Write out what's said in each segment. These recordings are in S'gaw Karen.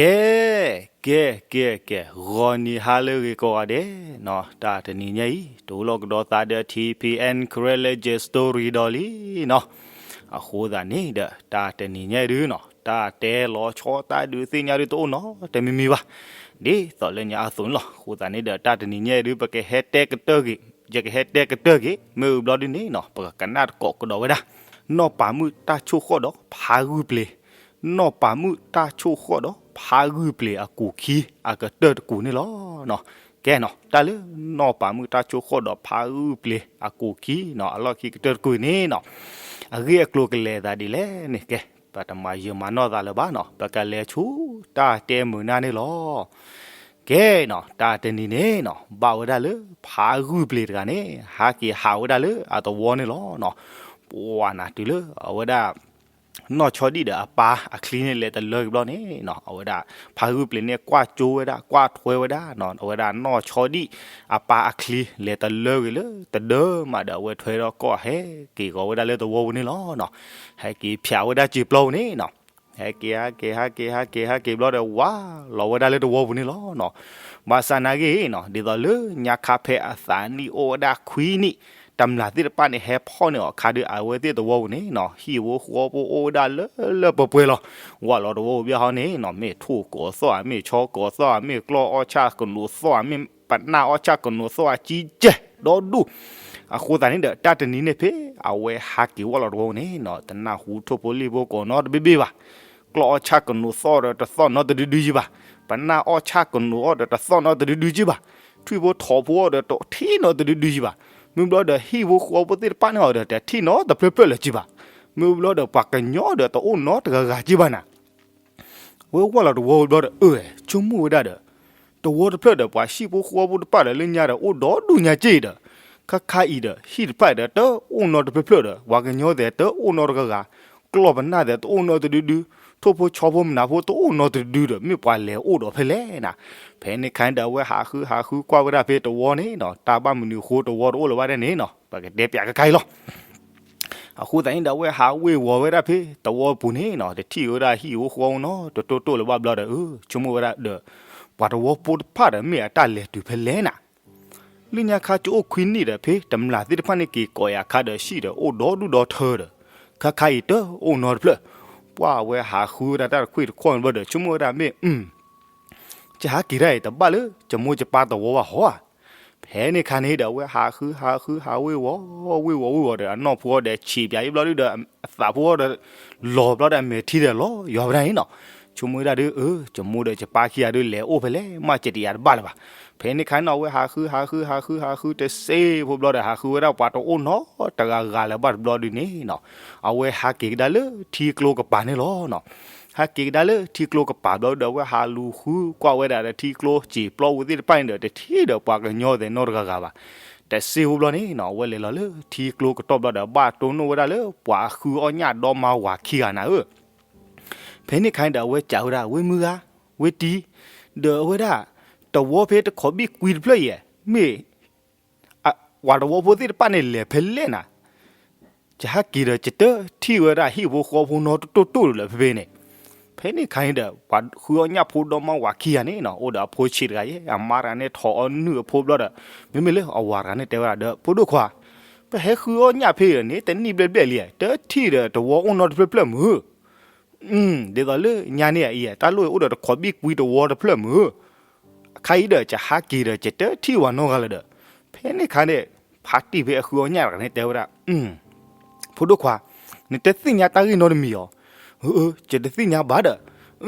ကဲ ကဲ ကဲ ကဲ ဂီၤနံၤဟါလၢအဂ့ၤကိးဂၤဒဲးနီၤ, တၢ်တနံၤညါအံၤ တအိၣ်လီၤကဒီးသးဒီး ထံဖံအဲၣ် Karen Legend Story ဒီးလံနီၤ. အဃိသတးန့ၣ်ဒီး တၢ်တနံၤညါအံၤဒုနီၤ တၢ်တဲလီၤဆီတၢ်ဒုးသ့ၣ်ညါဒုတအိၣ်နီတမံၤမံၤဘၣ်, ဒ်သိးလၢညါအသိးန့ၣ်လီၤ. အဃိသတးန့ၣ်ဒီး တၢ်တနံၤညါအံၤဒု ပကဟဲတဲကတၢၢ်က့ၤ, ယကဟဲတဲကတၢၢ်က့ၤ မ့ၢ်အဘျီဒုန့ၣ်နီၤ ပကကနၣ်တကိးကဒီးဝဲဒၣ် နီၢ်ပၤမုၣ်တၢ်ဆိၣ်ဃီၣ်ဒီးဖးဂုၢ်ပျ့ၤ, နီၢ်ပၤမုၣ်တၢ်ဆိၣ်ဃီၣ်ဒီးဖးဂုၢ်ပျ့ၤအကူာ်ခံ အကတၢၢ်တကူာ်န့ၣ်လီၤ. ကဲနီၤ တၢ်လၢ နီၢ်ပၤမုၣ်တၢ်ဆိၣ်ဃီၣ်ဒီးဖးဂုၢ်ပျ့ၤအကူာ်ခံနီၤ အလီၢ်ခံကတၢၢ်တကူာ်န့ၣ်နီၤ အဂ့ၢ်အကျိၤကလဲၤသးဒ်လဲၣ်န့ၣ် ကဲ ပတမၤယၢၤမၤနီၢ်သးလၢၤဘၣ်နီၤ ပကလဲၤဆူတၢ်တဲမုာ်နၢ်န့ၣ်လီၤ. ကဲနီၤ တၢ်တနံၤန့ၣ်နီၤ ဘၣ်ဝဲဒၣ်လၢဖးဂုၢ်ပျ့ၤတဂၤန့ၣ် ဟးက့ၤဟးဝဲဒၣ်လၢအသဝီန့ၣ်လီၤနီၤ. ပှၤနၤတုၤလၢအဝဲဒၣ် နီၢ်ဆီဒံၣ်ဒီးအပၢ်အချံန့ၣ် လဲၤတလၢက့ၤဘျီန့ၣ်နီၤ အဝဲဒၣ် ဖးဂုၢ်ပျ့ၤန့ၣ် ကွၢ်ကၠိဝဲဒၣ် ကွၢ်ထွဲဝဲဒၣ်နီၤ အဝဲဒၣ်နီၢ်ဆီဒံၣ်အပၢ်အချံ လဲၤတလၢက့ၤလၢတဒၢမးဒီး အဝဲထွဲဒီးကီၢ်ဟဲက့ၤဂီၤဝဲဒၣ်လၢသဝီပူၤန့ၣ်လီၤနီၤ. ဟဲက့ၤဖၠးဝဲဒၣ်စံာ်ပျီပူၤန့ၣ်နီၤ ဟဲက့ၤ ဟဲက့ၤ ဟဲက့ၤ ဟဲက့ၤဘျီဒီး ဝးလီၤဝဲဒၣ်လၢသဝီပူၤန့ၣ်လီၤနီၤ. ဘၣ်ဆၣ်နာ်က့နီၤ ဒ်သိးလၢညါခါဖဲအသးနံၣ်အိၣ်ဝဲဒၣ်ခွံနံၣ် တမျၢ်သ့ၣ်တဖၣ်န့ၣ် ဟဲဖီၣ်န့ၢ်အီၤခါဒုး အဝဲသ့ၣ်သဝီပူၤန့ၣ်နီၤ ဟံၣ်ဖိဃီဖိအိၣ်ဝဲဒၣ်လၢလၢပှဲၤပှဲၤလီၤ. ဝးလီၤသဝီပူၤဘၣ်ဟီန့ၣ်နီၤ မ့ၢ်ထိၣ်ကိးသီၣ်ဧါ မ့ၢ်ဆီကိးသီၣ်ဧါ မ့ၢ်ကျီၢ်အီၣ်ဆၣ်ကနိးသီၣ်ဧါ မ့ၢ်ပနၢ်အီၣ်ဆၣ်ကနိးသီၣ်ဧါ ကံကဲဒီဒူၣ်. အဃိသတးန့ၣ်ဒီး တၢ်တနံၤန့ၣ်ဖဲ အဝဲဟးက့ၤဝးလီၤသဝီပူၤန့ၣ်နီၤ တနၢ်ဟူထိၣ်ဖိလံၣ်ဖိကိးနီတဘ့ၣ်ဘ့ၣ်ဘၣ်. ကျီၢ်အီၣ်ဆၣ်ကနိးသီၣ်ဒီးတသီၣ်နီတဒုဒုယံၤဘၣ်. ပနၢ်အီၣ်ဆၣ်ကနိးအီၣ်ဒီးတသီၣ်နီတဒုဒုယံၤဘၣ်. ထွံၣ်ဖိထိးဖိအီၣ်ဒီးတထံၣ်နီတဒုဒုယံၤဘၣ်. မ့ၢ်ဘျီဒီးဟံၣ်ဖိဃီဖိသ့ၣ်တဖၣ်န့ၣ်အီၤဒီး တထံၣ်နီတဖျၢၣ်ဖျၢၣ်လၢၤကံဘၣ်. မ့ၢ်ဘျီဒီးပှၤကညီဒီးတအိၣ်နီတဂၤဂၤကံဘၣ်နၤ ဝဲဝးလီၤသဝီပူၤဘျီဒီး အၢ ဆိကမိၣ်ဝဲဒၣ်ဒီး သဝီတဖျၢၣ်ဒီး ပှၤဟံၣ်ဖိဃီဖိတဖၣ်ဒီးလၢညါဒီး အိၣ်ဒီဒူၣ်ညါက့ဒီး ခါခါအံၤဒီး ဟံၣ်တဖၣ်ဒီးတအိၣ်နီတဖျၢၣ်ဖျၢၣ်ဒီး ပှၤကညီသဲးတအိၣ်နီတဂၤဂၤ, ကျီၢ်ပနၢ်သဲးတအိၣ်နီတဒုဒု, ထိၣ်ဖိဆီဖိမနၤဖိတအိၣ်နီတဒုဒုဒီး မ့ၢ်ပှၤလဲၤအိၣ်ဒီးဖဲလဲၣ်နၤ. ဖဲန့ၣ်ခါန့ၣ်ဒီးအဝဲဟးဃုဟးဃုကွၢ်ဝဲဒၣ်ဖဲသဝီန့ၣ်နီၤ တၢ်ဘၣ်မနုၤအဃိသဝီတအိၣ်လၢၤဘၣ်ဒ်န့ၣ်နီၤ ပကတဲပၠးခဲခါအံၤလီၤ. အဃိသတးန့ၣ်ဒီး အဝဲဟးဝ့ၤဝီၤဝဲဒၣ်ဖဲသဝီပူၤန့ၣ်နီၤ တထံၣ်ဝဲဒၣ်ဟံၣ်ဖိဃီဖိနီတတိၢ်တိၢ်လၢၤဘၣ်ဘျီဒီး အၢ ဆိကမိၣ်ဝဲဒၣ်ဒီး ပှၤသဝီဖိတဖၣ်ဒီး မ့ၢ်အတၢ်လဲၤတုၤဖဲလဲၣ်နၤ. လၢညါခါကအိၣ်ခွံနံၣ်ဒီး ဖဲတမျၢ်သ့ၣ်တဖၣ်န့ၣ်က့ၤကိးယၤခါဒီး ဟံၣ်ဒီးအိၣ်ဒီဒူၣ်ဒီထၢဒီး ခါခါအံၤတအိၣ်နီတဖျၢၣ်. ပှၤအဝဲဟးဃုဝဲဒၣ်တၢ်တခွံၣ်တခီၣ်န့ၣ်ဘျီဒီး ဆိကမိၣ်ဝဲဒၣ်မ့ၢ် ယဟးက့ၤတၢ်အံၤ တဘၣ်လၢယမိၢ်ယပၢ်သဝီဘၣ်ဟီဧါ. ဖဲန့ၣ်ခါန့ၣ်ဒီး အဝဲဟးဃုဟးဃုဟးဝ့ၤဝီၤ ဝ့ၤဝီၤဝ့ၤဝီၤဒီး အနီၢ်ဖိအီၤဒီး ဆံးပၠးအံၤဘျီဒုဒီး အသးဖိအီၤဒီး လီၤဘျီဒီး အမဲာ်ထံဒီးလီၤယွၤဝဲဒၣ်န့ၣ်နီၤ. ဆိကမိၣ်ဝဲဒၣ်ဒီး အၢ ယမိၢ်ဒီးယပၢ်ခံဂၤဒု လဲၤအိၣ်ဖဲလဲၣ် မ့ၢ်ကတယၤတဘၣ်လၢၤဘၣ်. ဖဲန့ၣ်ခါန့ၣ်နီၤ အဝဲဟးဃုဟးဃုဟးဃုဟးဃုတစ့ဖိဘျီဒီး ဟးဃုဝဲဒၣ်ပှၤတအိၣ်နီတဂၤဂၤလၢၤဘၣ်တဘျီဒုန့ၣ်နီၤ အဝဲဟးက့ၤကဒါလၢထံကျိကပၤန့ၣ်လီၤနီၤ. ဟးက့ၤကဒါလၢထံကျိကပၤဘျီဒီး အဝဲဟးလူၤဃုကွၢ်ဝဲဒၣ်ဒီး ထံကျိစံာ်ပျီပူၤသ့ၣ်တဖၣ်န့ၣ်ဒီး တထံၣ်ဒီးပှၤကညီသဲးနီတဂၤဂၤဘၣ်. တစ့ဖိဘျီန့ၣ်နီၤ အဝဲလဲၤလီၤလၢထံကျိကတီၢ်ဘျီဒီး ဘၣ်တိၢ်နီၣ်ဝဲဒၣ်လၢပှၤဃုအီၣ်ညၣ်ဒီမါဝၤခံဂၤနၤဧၢ. ဖဲန့ၣ်ခါန့ၣ်ဒီး အဝဲစံးဝဲဒၣ် ဝ့မုၢ်ဂၤ ဝ့တံၤ ဒီးအဝဲဒၣ် သဝီဖဲတခိးဘံၣ်ကွံတဖျၢၣ်အံၤ မ့ၢ် ပှၤသဝီဖိသ့ၣ်တဖၣ်န့ၣ်လဲၤဖဲလဲၣ်နၤ. ယဟးက့ၤဒီး ယတထံၣ်ဝဲဒၣ်ဟံၣ်ဖိဃီဖိနီတတိၢ်တိၢ်လၢၤဖဲဖဲန့ၣ်. ဖဲန့ၣ်ခါန့ၣ်ဒီး ပှၤဃုအီၣ်ညၣ်ဖိဒီမါဝၤခံဂၤန့ၣ်နီၤ အိၣ်ဒီးအဖိဆံးတဂၤယဲ အမါတဂၤန့ၣ် ထိးအီၣ်နုၢ်အဖိဘျီဒီး မ့မ့ၢ်လၢအဝၤတဂၤန့ၣ်တဲဝဲဒၣ်ဒီး ဖိဒိၣ်ခွါ ပဟဲဃုအီၣ်ညၣ်ဖဲအံၤန့ၣ် တနံၣ်ဘျဲၣ်ဘျဲၣ်လံ တထံၣ်ဒီးသဝီအိၣ်နီတဖျၢၣ်ဖျၢၣ်မုၢ် ဒ်သိးလၢညါန့ၣ်အံၤ တၢ်လိၣ်အံၤအိၣ်ဒီးတခိးဘံၣ်ကွံသဝီတဖျၢၣ်မုၢ်, အခါအံၤဒီး ယဟးက့ၤဒီး ယတထံၣ်ဝဲနီတဂၤလၢၤဒီး, ဖဲန့ၣ်ခါန့ၣ် ဖါတံၢ်ဖဲအဃုအီၣ်ညၣ်တဂၤန့ၣ် တဲဝဲဒၣ်, ဖိဒိၣ်ခွါ, နတသ့ၣ်ညါတၢ်ဂ့ၢ်နီတမံၤဧါ. ယတသ့ၣ်ညါဘၣ်ဒီး,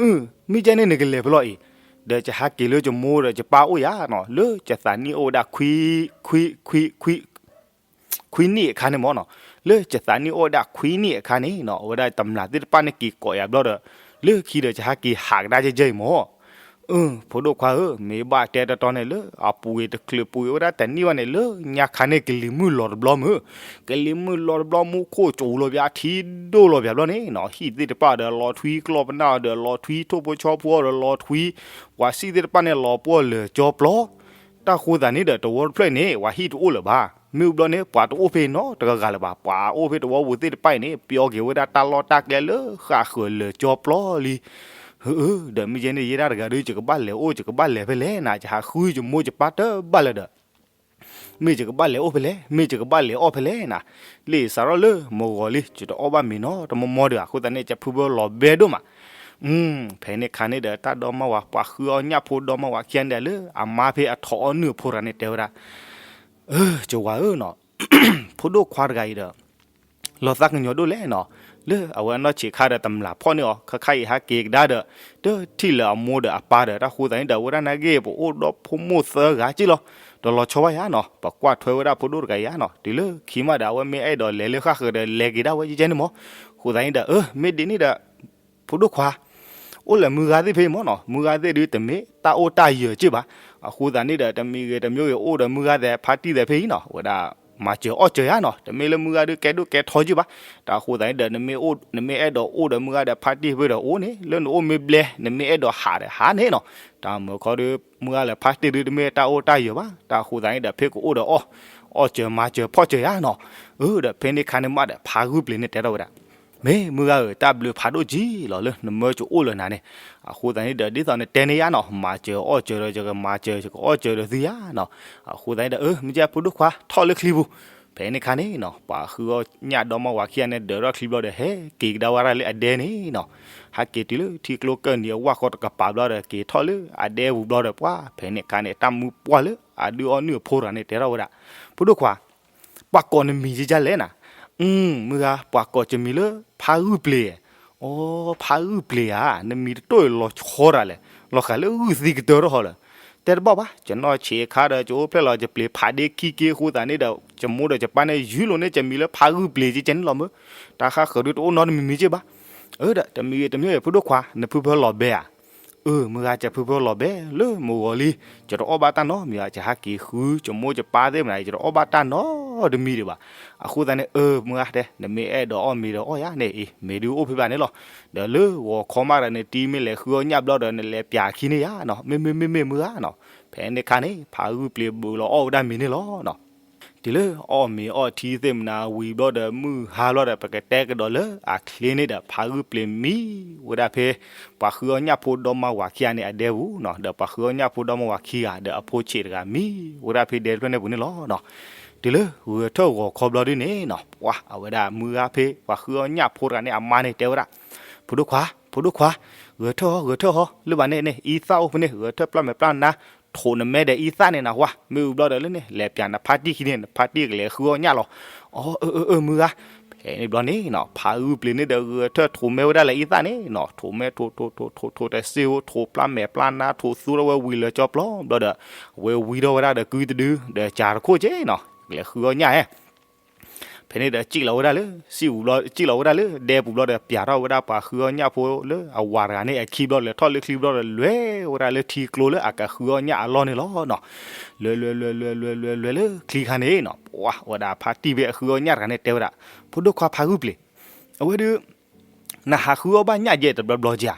မ့ၢ်ကဲန့ၣ်နကလဲၤဖဲလဲၣ်အံၤ, ဒီးယဟးက့ၤလၢယမိၢ်ဒီးယပၢ်အိၣ်ယၤနီၤ, လၢယသးနံၣ်အိၣ်ဝဲဒၣ် ခွံနံၣ်အခါန့ၣ်မ့ၢ်နီၤ, လၢယသးနံၣ်အိၣ်ဝဲဒၣ်ခွံနံၣ်အခါန့ၣ်နီၤ, အဝဲဒၣ်တမျၢ်သ့ၣ်တဖၣ်န့ၣ်က့ၤကိးယၤဘျီဒီး, လၢခံဒီးယဟးက့ၤဟးကဒါယဲယဲအံၤမ့ၢ်, ဖိဒိၣ်ခွါဧၢ, မ့ၢ်ဘၣ်တဲတီတီန့ၣ်လၢအပူၤတချုးပူၤဝဲဒၣ်တနံၣ်ဘၣ်န့ၣ် လၢညါခါန့ၣ်ကလံၤမုၢ်လီၤတဘျီမုၢ်, ကလံၤမုၢ်လီၤတဘျီ မူခိၣ်ကၠိလီၤပၠး ထံဒိၣ်လီၤပၠးဘျီန့ၣ်နီၤ, ဟံၣ်သ့ၣ်တဖၣ်ဒီးလီၤထွံ ကျီၢ်ပနၢ်ဒီးလီၤထွံ ထိၣ်ဖိဆီဖိဒီးလီၤထွံ, ပှၤစံၣ်သ့ၣ်တဖၣ်န့ၣ်လီၤပှီၢ်လၢာ်ကၠီပျီ, တၢ်ဃိသးန့ၣ်ဒီး သဝီတဖျၢၣ်အံၤန့ၣ် ပှၤဟံၣ်တအိၣ်လၢၤဘၣ်, မ့ၢ်အူဘျီန့ၣ် ပှၤတအိၣ်ဖဲနီတဂၤဂၤလၢၤဘၣ်, ပှၤအိၣ်ဖဲသဝီပူၤသ့ၣ်တဖၣ်အံၤန့ၣ် ပျီက့ၤဝဲဒၣ်တၢ်လီၢ်တၢ်ကျဲလၢဃၣ်ဃၢၤလၢာ်ကၠီပျီလံ, အၢ အၢ ဒီးမ့ၢ်ယဲန့ၣ် ယဲဒၣ်တဂၤဒီး ယကဘၣ်လဲၤအိၣ် ယကဘၣ်လဲၤဖဲလဲၣ်နၤ, ယဟးဃုယမိၢ်ယပၢ်တဘၣ်လၢၤဒီး မ့ၢ်ယကဘၣ်လဲၤအိၣ်ဖဲလဲၣ်, မ့ၢ်ယကဘၣ်လဲၤအီၣ်ဖဲလဲၣ်နၤ, လ့ၣ်စးထီၣ်လၢမုၢ်ဂီၤလံ ယတအီၣ်ဘၣ်မ့ၤနီတမီမီဒီးဧါ, အဃိသတးန့ၣ် ယဖုဖုလီၤဘဲဒိၣ်မး. ဖဲန့ၣ်အခါန့ၣ်ဒီး တၢ်ဒီမါဝၤ ပှၤဃုအီၣ်ညၣ်ဖိဒီမါဝၤခံဂၤန့ၣ်ဒီး လၢအမါဖဲအထီၣ်အီၣ်နုၢ်အဖိတဂၤန့ၣ်တဲဝဲဒၣ်, အၢ ယဝၤဧၢနီၤ, ဖိဒိၣ်ခွါတဂၤအံၤဒီး လီၤသးကညီၤဒိၣ်လဲၣ်နီၤ, လၢအဝဲအနီၢ်ဆံးခါဒီးတမျၢ်ဖီၣ်န့ၢ်အီၤ, ခါခါအံၤဟဲက့ၤကဒါဒီး တထံၣ်လၢအမိၢ်ဒီးအပၢ်ဒီး တၢ်ဃိသတးန့ၣ်ဒီး အဝဲဒၣ်နာ်က့ ပအိၣ်ဒီးဖိမိၢ်သၢဂၤက့လီၤ, တလီၤဆီဘၣ်ယၤနီၤ, ပကွၢ်ထွဲဝဲဒၣ်ဖိဒိၣ်တဂၤအံၤယၤနီၤ, တုၤလၢခံမးဒီး အဝဲမ့ၢ်အဲၣ်ဒိးလဲၤလၢဃၣ်ဃၢၤဒီး လဲၤက့ၤဒၣ်ဝဲကဲန့ၣ်မး, အဃိသတးန့ၣ်ဒီး အၢ မ့ၢ်ဒ်န့ၣ်ဒီး ဖိဒိၣ်ခွါ အိၣ်လၢမုၢ်ဂၤသ့ၣ်ဖဲအံၤမးနီၤ, မုၢ်ဂၤသ့ၣ်ဒုးတမ့ၢ်တၢ်အိၣ်တၢ်ယၢၤက့ဘၣ်, အဃိသတးန့ၣ်ဒီး တမံၤဂ့ၤတမံၤဂ့ၤ အိၣ်ဒီးမုၢ်ဂၤဒီးဖါတံၢ်သ့ၣ်ဖဲအံၤနီၤ, ဝဲဒၣ် မၤစၢၤအီၣ်စၢၤယၤနီၤ, တမ့ၢ်လၢမုၢ်ဂၤဒုးကဲဒိၣ်ကဲထီက့ဘၣ်, တၢ်ဃိသတးန့ၣ်ဒီး နမ့ၢ်အဲၣ်ဒိးအိၣ်ဒီးမုၢ်ဂၤဒီးဖါတံၢ်ဖဲဒီးအိၣ်န့ၣ်, လၢနအိၣ်မ့ၢ်ဘျဲ နမ့ၢ်အဲၣ်ဒိးဟးဒီးဟးန့ၣ်နီၤ, တၢ်မုၢ်ခီဒီး မုၢ်ဂၤလၢဖါတံၢ်ဒုးတမ့ၢ်တၢ်အိၣ်တၢ်ယၢၤဘၣ်, တၢ်ဃိသတးန့ၣ်ဒီး ဖဲကအိၣ်ဒီးအီၣ်, အီၣ်စၢၤမၤစၢၤဖီၣ်စၢၤယၤနီၤ, အၢ ဒီးဖဲန့ၣ်ခါန့ၣ်မးဒီး ဖါဂုၢ်ပျ့ၤန့ၣ်တဲထီၣ်ဝဲဒၣ် မ့ၢ်မုၢ်ဂၤဧၢ, တၢ်ဘျုးဖးဒိၣ်က့လီၤလၢနမၢကအိၣ်လၢနၤန့ၣ်, အဃိသတးန့ၣ်ဒီး ဒ်သိးနတဲန့ၢ်ယၤနီၤ, မၤစၢၤအီၣ်စၢၤဒီး ယကမၤစၢၤ ယကအီၣ်စၢၤဒီးသုယၤနီၤ, အဃိသတးန့ၣ်ဒီး အၢ မ့ၢ်ကဲဖိဒိၣ်ခွါ ထီၣ်လၢချံပူၤ, ဖဲန့ၣ်ခါန့ၣ်နီၤ ပှၤဃုအီၣ်ညၣ်ဒီမါဝၤခံဂၤန့ၣ် ဒၢးထီၣ်ချံဘျီဒီး ဟဲက့ၤကဒါဝဲဒၣ်လၢအဒဲန့ၣ်နီၤ, ဟဲက့ၤတုၤလၢထံကျိကၢၢ်နံၤအဝၢ်ဃီတကပၤဘျီဒီး က့ၤထီၣ်လၢအဒဲပူၤဘျီဒီး ပှၤ ဖဲန့ၣ်ခါန့ၣ် တၢ်မုၢ်ပှၢ်လၢအဒုးအီၣ်နုၢ်အဖိတဂၤန့ၣ် တဲထီၣ်ဝဲဒၣ်, ဖိဒိၣ်ခွါ ပှၤကိးနမံၤဒ်လဲၣ်နၤ, အၢ မုၢ်ဂၤ ပှၤကိးယမံၤလၢ ဖါဂုၢ်ပျ့ၤ, အိ ဖါဂုၢ်ပျ့ၤဧါ, နမံၤတတိၢ်အံၤလီၤဆီတၢ်လဲၣ်, လီၤဃာ်လၢဂုၢ်သံကတၢၢ်ထီၣ်ဟီလဲၣ်, တဲတဘၣ်ဘၣ်, ယနီၢ်ဆံးအခါဒီး ယအိၣ်ဖျဲၣ်လီၤယပျ့ၤဖးဒ့ခံက့အဃိသတးန့ၣ်ဒီး ယမိၢ်ဒီးယပၢ်န့ၣ် ယုၢ်လိာ်န့ၢ်ယမံၤလၢဖါဂုၢ်ပျ့ၤကဲန့ၣ်လီၤမၢ်, တၢ်ဃၣ်ဃၢၤဒုးတအိၣ်နီတမံၤမံၤက့ဘၣ်, အၢ ဒီးတမံၤဂ့ၤတမံၤဂ့ၤ ဖိဒိၣ်ခွါ နဖုဖုလီၤဘဲဧါ အၢ မုၢ်ဂၤ ယဖုဖုလီၤဘဲလၢမုၢ်ဂီၤလံ, ယတအီၣ်ဘၣ်တၢ်နီတမံၤဘၣ်, ယဟဲက့ၤဃုယမိၢ်ယပၢ်သ့ၣ်မနၤ, ယတအီၣ်ဘၣ်တၢ်နီတမံၤဒံးဘၣ်, အဃိသတးန့ၣ် အၢ မုၢ်ဂၤတဲ နမ့ၢ်အဲၣ်ဒိးအီၣ်မ့ၤဒီးအီၣ်ယၤန့ၣ်အံၤ မ့ၢ်ဒုးအိၣ်ဖဲဘၣ်န့ၣ်လီၤ, ဒီးလၢဂီၤခီမးဒီး နတံၤမ့ၢ်လဲၤဃုအီၣ်ညၣ်ဘျီဒီး နလဲၤပျးခံန့ၢ်ယၤနီၤ, မ့မ့မ့မ့ၢ်မုၢ်ဂၤနီၤ, ဖဲန့ၣ်ခါန့ၣ် ဖးဂုၢ်ပျ့ၤဘုးလီၤအီၣ်ဝဲဒၣ်မ့ၤန့ၣ်လီၤနီၤ. တုၤလၢအီၣ်မ့ၤအီၣ်ထံသ့ၣ်မနၤဝံၤဘျီဒီး မုၢ်ဟါဘျီဒီး ပကတဲကဒီးလၢအချ့န့ၣ်ဒီး ဖးဂုၢ်ပျ့ၤမံဝဲဒၣ်ဖဲ ပှၤဃုအီၣ်ညၣ်ဖိဒီမါဝၤခံဂၤန့ၣ်အဒဲပူၤနီၤ, ဒီးပှၤဃုအီၣ်ညၣ်ဖိဒီမါဝၤခံဂၤဒီးအဖိဆံးတဂၤမံဝဲဒၣ်ဖဲဒဲတဖျၢၣ်န့ၣ်ပူၤန့ၣ်လီၤနီၤ. တုၤလၢဂဲၤထၢၣ်ဂီၤခီဘျီဒ်န့ၣ်နီၤ, ပှၤအဝဲဒၣ်မုၢ်ဂၤဖဲ ပှၤဃုအီၣ်ညၣ်ဖိတဂၤန့ၣ်အမါန့ၣ်တဲဝဲဒၣ်, ဖိဒိၣ်ခွါ, ဖိဒိၣ်ခွါ, ဂဲၤထၢၣ်ဟီ ဂဲၤထၢၣ်ဟီ, လၢဘၣ်န့ၣ်န့ၣ် အံသၣ်အိၣ်ဖဲန့ၣ် ဂဲၤထၢၣ်ပျၢ်မဲာ်ပျၢ်နါ, ထိးနမဲဒီးအံသၣ်န့ၣ်နဟါ, မ့ၢ်ဝံၤဘျီဒီးလၢန့ၣ် လဲၤပျးနဖါတံၢ်ခံန့ၣ် နဖါတံၢ်ကလဲၤဃုအီၣ်ညၣ်လီၤ. အီ အၢ အၢ အၢ မုၢ်ဂၤ, ဖဲန့ၣ်ဘျီန့ၣ်နီၤ ဖးဂုၢ်ပျ့ၤန့ၣ်ဒီးဂဲၤထၢၣ်ထိးမဲဝဲဒၣ်လၢအံသၣ်န့ၣ်နီၤ, ထိးမဲထိးထိးထိးထိးထိးတစ့ၢ်ဖိ ထိးပျၢ်မဲာ်ပျၢ်နါ ထိးသူထီၣ်ဝဲဝံၤလၢကၠီပျီဘျီဒီး အဝဲဝံထီၣ်ဝဲဒၣ်ဒီးကုတဒု ဒီးစၤတခိၣ်က့နီၤ, ကလဲၤဃုအီၣ်ညၣ်ဧဲ ဖဲန့ၣ်ဒီး စံၣ်လီၤဝဲဒၣ်လၢ စံၣ်ပူၤဘျီ စံၣ်လီၤဝဲဒၣ်လၢဒဲပူၤဘျီဒီး ပျးထီၣ်ဝဲဒၣ်ပှၤဃုအီၣ်ညၣ်ဖိလၢအဝၤတဂၤန့ၣ်အခံဘျီ လဲၤထီၣ်လၢချံဘျီဒီး လဲၤဝဲဒၣ်လၢထံကျိလၢအကဃုအီၣ်ညၣ်အလီၢ်န့ၣ်လီၤနီၤ. လဲၤလဲၤလဲၤလဲၤလဲၤလဲၤလဲၤလၢချံခါန့ၣ်နီၤ ပှၤဝဲဒၣ်ဖါတံၢ်ဖဲအဃုအီၣ်ညၣ်တဂၤန့ၣ်တဲဝဲဒၣ်, ဖိဒိၣ်ခွါဖးဂုၢ်ပျ့ၤ အဝဲဒုး နဟးဃုအီၣ်ဘၣ်ညၣ်ယဲတဘျီဘျီက့ဧါ.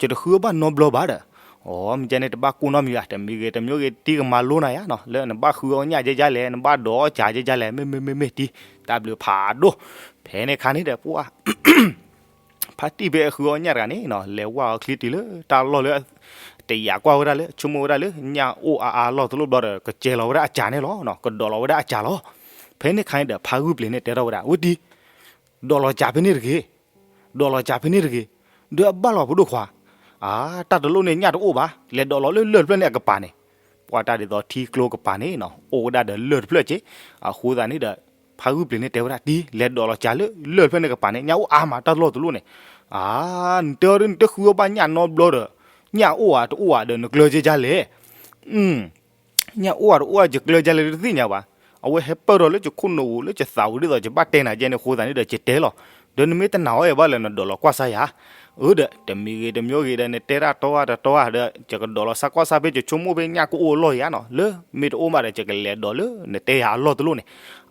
ယတဃုအီၣ်ဘၣ်နီတဘျီဘၣ်ဒီး. အိ မ့ၢ်ကဲန့ၣ်တဘၣ်ကိၢ်နီတမံၤဘၣ်, တမံၤဂ့ၤတမံၤဂ့ၤ တံၤကမၤလိနၤယၤနီၤ, လၢနဘၣ်ဃုအီၣ်ညၣ်ကဲကဲလဲၣ်, နဘၣ်ဒိးအီၣ်စၤကဲကဲလဲၣ်, မ့ၢ်မ့ၢ်မ့ၢ်မ့ၢ်တံၤ တၢ်ဘျုးဖးဒိၣ်. ဖဲန့ၣ်ခါန့ၣ်ဒီး ပှၤ ဖါတံၢ်ဖဲအဃုအီၣ်ညၣ်တဂၤန့ၣ်နီၤ လဲၤဝၢ်အီၤချံတုၤလၢတၢ်လီၢ်လၢ တယာ်ကွၢ်ဝဲဒၣ်လၢ ဆိကမိၣ်ဝဲဒၣ်လၢ ညၣ်အိၣ်အါအါလီၢ်တလီၢ်ဘျီဒီး ကစဲၤလီၤဝဲဒၣ်အစၤန့ၣ်လီၤနီၤ, ကဒိးလီၤဝဲဒၣ်အစၤလီၤ. ဖဲန့ၣ်ခါန့ၣ်ဒီး ဖးဂုၢ်ပျ့ၤန့ၣ်တဲထီၣ်ဝဲဒၣ် ဝဲတံၤ ဒိးလီၤစၤဖဲန့ၣ်တဂ့ၤ, ဒိးလီၤစၤဖဲန့ၣ်တဂ့ၤ, ဒီးအဘၣ်လီၤဖိဒိၣ်ခွါ, အါ တၢ်တလိၣ်န့ၣ်ညၣ်တအိၣ်ဘၣ်, လဲၤဒိးလီၤလၢလၢၢ်တဖျၢၣ်န့ၣ်အကပၤန့ၣ်, ပှၤတၢ်ဒ်သိးထံကျိကပၤန့ၣ်နီၤ အိၣ်ဝဲဒၣ်ဒီးလၢၢ်တဖျၢၣ်က့, အဃိသတးန့ၣ်ဒီး ဖးဂုၢ်ပျ့ၤန့ၣ်တဲဝဲဒၣ်တံၤ လဲၤဒိးလီၤစၤလၢလၢၢ်တဖျၢၣ်န့ၣ်ကပၤန့ၣ် ညၣ်အိၣ်အါမးတၢ်တလီၢ်တလီၢ်န့ၣ်, အါ နတဲအီၤဒ်နတဃုအီၣ်ဘၣ်ညၣ်နီတဘျီဒီး ညၣ်အိၣ်ဧါတအိၣ်ဧါဒီးနကျၢၤကဲကဲလဲၣ် ညၣ်အိၣ်ဧါတအိၣ်ဧါ ယကျၢၤကဲလဲၣ်တသ့ၣ်ညါဘၣ်, အဝဲဟဲပၢၢ်ထီၣ်လၢယခိၣ်နူာ်ပူၤလၢယသးပူၤဒ်သိးယဘၣ်တဲနၤကဲန့ၣ်အဃိသတးန့ၣ်ဒီးယတဲလီၤ, ဒီးနမ့ၢ်တနာ်အီၤယၤဘၣ်လဲၣ် နဒိးလီၤကွၢ်စၢ်ယၤ, အၢ ဒီး တမံၤဂ့ၤတမံၤဂ့ၤဒီး နတဲတၢ်တီဧါတတီဧါဒီး ယကဒိးလီၤစၢ်ကွၢ်စၢ်ဖဲယဆိကမိၣ်ဖဲညၣ်ကအိၣ်အလီၢ်ယၤနီၤ လၢမ့ၢ်တအိၣ်မးဒီး ယကလဲၤဒိးလၢနတဲယၤအလီၢ်တလီၢ်န့ၣ်,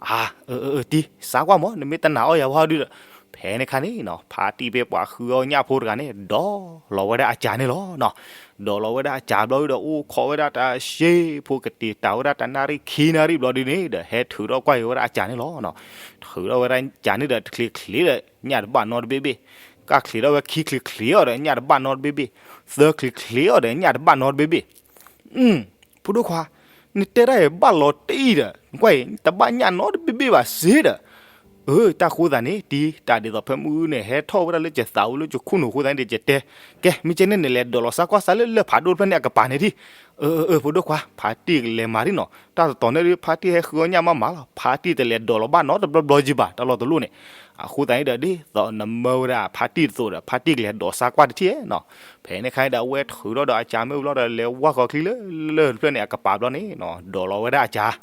အါ အၢ အၢ အၢ တံၤ စၢ်ကွၢ်မး နမ့ၢ်တနာ်အီၤယၤဘၣ်ဒုဒီး, ဖဲန့ၣ်ခါန့ၣ်နီၤ ဖါတံၢ်ဖဲပှၤဃုအီၣ်ညၣ်ဖိတဂၤန့ၣ် ဒိးလီၤဝဲဒၣ်အစၤန့ၣ်လီၤနီၤ, ဒိးလီၤဝဲဒၣ်အစၤဘျီဒုဒီး အိၣ်ခိးဝဲဒၣ်တၢ်ရှဲဖိကတ့ၤတၢ်ဝဲဒၣ်တနၣ်ရံၣ်ခံနၣ်ရံၣ်ဘျီဒုန့ၣ်ဒီး ဟဲထုးထီၣ်ကွၢ်က့ၤဝဲဒၣ်အစၤန့ၣ်လီၤနီၤ, ထုးထီၣ်ဝဲဒၣ်စၤန့ၣ်ဒီးတချ့ချ့ဒီး ညၣ်တဘၣ်နီတဘ့ၣ်ဘ့ၣ်, ကၢ်ချံးထီၣ်ဝဲခံချံးချံးအီၤဒီး ညၣ်တဘၣ်နီတဘ့ၣ်ဘ့ၣ်, သၢချံးချံးအီၤဒီး ညၣ်တဘၣ်နီတဘ့ၣ်ဘ့ၣ်. ဖိဒိၣ်ခွါ, နတဲတၢ်အံၤဘၣ်လီၤတံၢ်ဒီး နကွၢ်အံၤ တဘၣ်ညၣ်နီတဘ့ၣ်ဘ့ၣ်ဘၣ်စ့ဒီး, အၢ တၢ်ဃိသးန့ၣ် တံၤ တၢ်ဒ်သိးဖဲမုၢ်န့ၣ် ဟဲထီၣ်ဝဲဒၣ်လၢယသးဝံၤလၢယခိၣ်နူာ်အဃိသတးန့ၣ်ဒီး ယတဲ, ကဲ မ့ၢ်ကဲန့ၣ် နလဲၤဒိးလီၤစါကွၢ်စါလၢ လၢၢ်ဖးဒိၣ်တဖျၢၣ်န့ၣ်အကပၤန့ၣ်ဒံး. အၢ အၢ အၢ ဖိဒိၣ်ခွါ, ဖါတံၢ်ကလဲၤမၤဒ်နီၤ, တၢ်တတီၤန့ၣ်ဒုး ဖါတံၢ်ဟဲဃုအီၣ်ညၣ်မးမးလီၤ, ဖါတံၢ်တလဲၤဒိးလီၤဘၣ်နီတဘျီဘျီကံဘၣ် တၢ်လီၤတလိၣ်န့ၣ်. အဃိသတးန့ၣ်ဒီး ဒ်သိးနမၢဝဲဒၣ်ဖါတံၢ်တသိးဒီး ဖါတံၢ်ကလဲၤဒိးစါကွၢ်တထံၣ်နီၤ. ဖဲန့ၣ်ခါန့ၣ်ဒီး အဝဲထုးထီၣ်ဒီးအစးမ့ၣ်အူဘျီဒီး လဲၤဝါဃီၤချံလၢ လၢၢ်တဖျၢၣ်န့ၣ်အကပၤဘျီန့ၣ်နီၤ, ဒိးလီၤဝဲဒၣ်အစး,